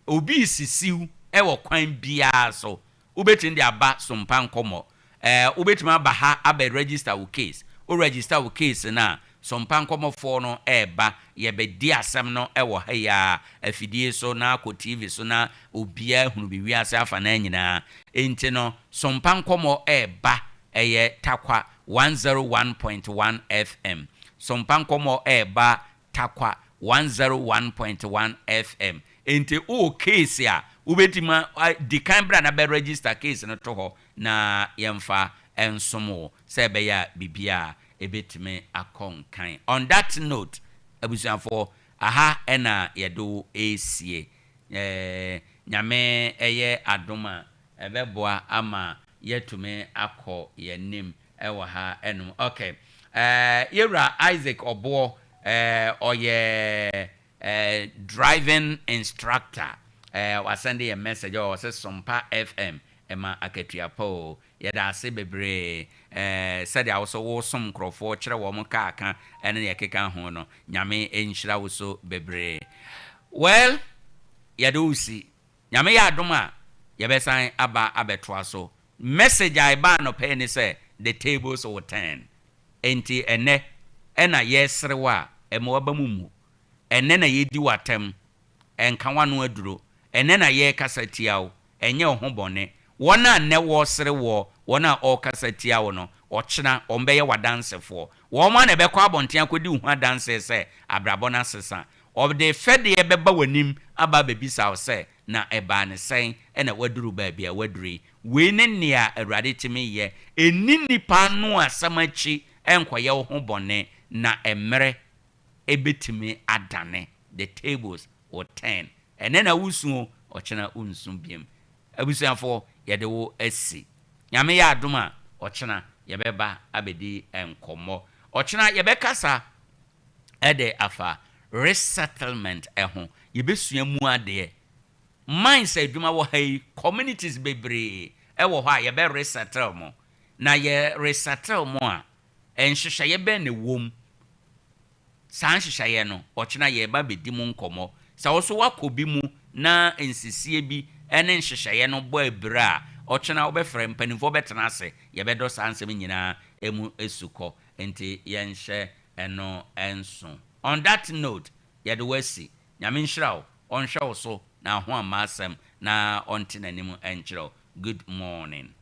obi resisi wo wɔ kwan biara so, Wobɛtumi de aba Sompa Nkɔmmɔ. Ɛɛ, wobɛtumi aba ha abɛ register wo case. Wo register wo case no a, Sompa Nkɔmmɔfoɔ no reba, yɛbɛdi asɛm no wɔ ha yi ara, afidie so na akɔ TV so na obiara ahunu bi, wiase afanaa nyinaa. Enti no, Sompa Nkɔmmɔ reba, ɛyɛ Tarkwa 101.1 FM. Sompa Nkɔmmɔ reba Tarkwa 101.1 FM. Enti wowɔ case a, wobɛtumi a, di kan bra na bɛ register case no to hɔ na yɛmfa nsom wo sɛ ɛbɛyɛ a biribiara ɛbɛtumi akɔ nkan. On that note, abusuafoɔ, aha na yɛde wo resie. Nyame yɛ adom a, ɛbɛboa ama yɛatumi akɔ yɛn anim wɔ ha nom. Ok, yɛwura Isaac Ɔboɔ, ɔyɛ driving instructor, wasɛnde yɛn message, ɔse Sompa FM. Ɛma akatua pa o. Yɛda ase bebree eh, sɛdeɛ wo so wosom nkorɔfoɔ kyerɛ wɔn kaa ka ɛne deɛ ɛkeka ho no. Nyame nhyira wo so bebree. Well, yɛde wo si. Nyame yɛ adom a, yɛbɛsan aba abɛtoa so. Message a ɛbaa anɔpa yi ne sɛ, The tables will turn. Enti ɛnnɛ ɛna yɛresere wo a, ɛmma w'aba mu mmu. Ɛnnɛ na yɛredi wo atɛm, ɛnka w'ano aduro. Ɛnnɛ na yɛrekasa tia wo, ɛnyɛ wo ho bɔne. Wɔn a nnɛ wɔresere woɔ, wɔn a wɔrekasa tia wo no, ɔkyena wɔbɛyɛ w'adansefoɔ. Wɔn ara na ɛbɛkɔ abɔnten akɔdi wo ho adanseɛ sɛ abrabɔ no asesa. Wɔde fɛdeɛ bɛba w'anim aba abɛbisa wo sɛ, Na ɛbaa no sɛn na woaduru baabi a woaduru yi? Wei ne nea Awurade tumi yɛ. Nni nnipa ano asɛm akyi nkɔyɛ wo ho bɔne, na mmerɛ bɛtumi adane, the tables will turn. Ɛnnɛ na wosu o, ɔkyena wonsu biom. Abusuafoɔ, yɛde wo asi. Nyame yɛ adom a, ɔkyena yɛbɛba abɛdi nkɔmmɔ. Ɔkyena yɛbɛkasa de afa resettlement ho. Yɛbɛsua mu adeɛ. Mines adwuma wɔ ha yi, communities bebree wɔ hɔ a yɛbɛ resettle mo. Na yɛ resettle mo a, nhyehyɛeɛ bɛn na ɛwɔ mu? Saa nhyehyɛeɛ no, ɔkyena yɛreba abɛdi mu nkɔmmɔ. Sɛ wo nso woakɔ bi mu na nsisie bi ne nhyehyɛeɛ no bɔ abira a, ɔkyena wobɛfrɛ, mpanimfoɔ bɛtena ase, yɛbɛdɔ saa nsɛm nyinaa mu sukɔ. Enti yɛnhyɛ ɛno nso. On that note, yɛde wo asi. Nyame nhyira wo, ɔnhwɛ wo so na ho amma asɛm na ɔnte n'anim nkyerɛ wo. Good morning.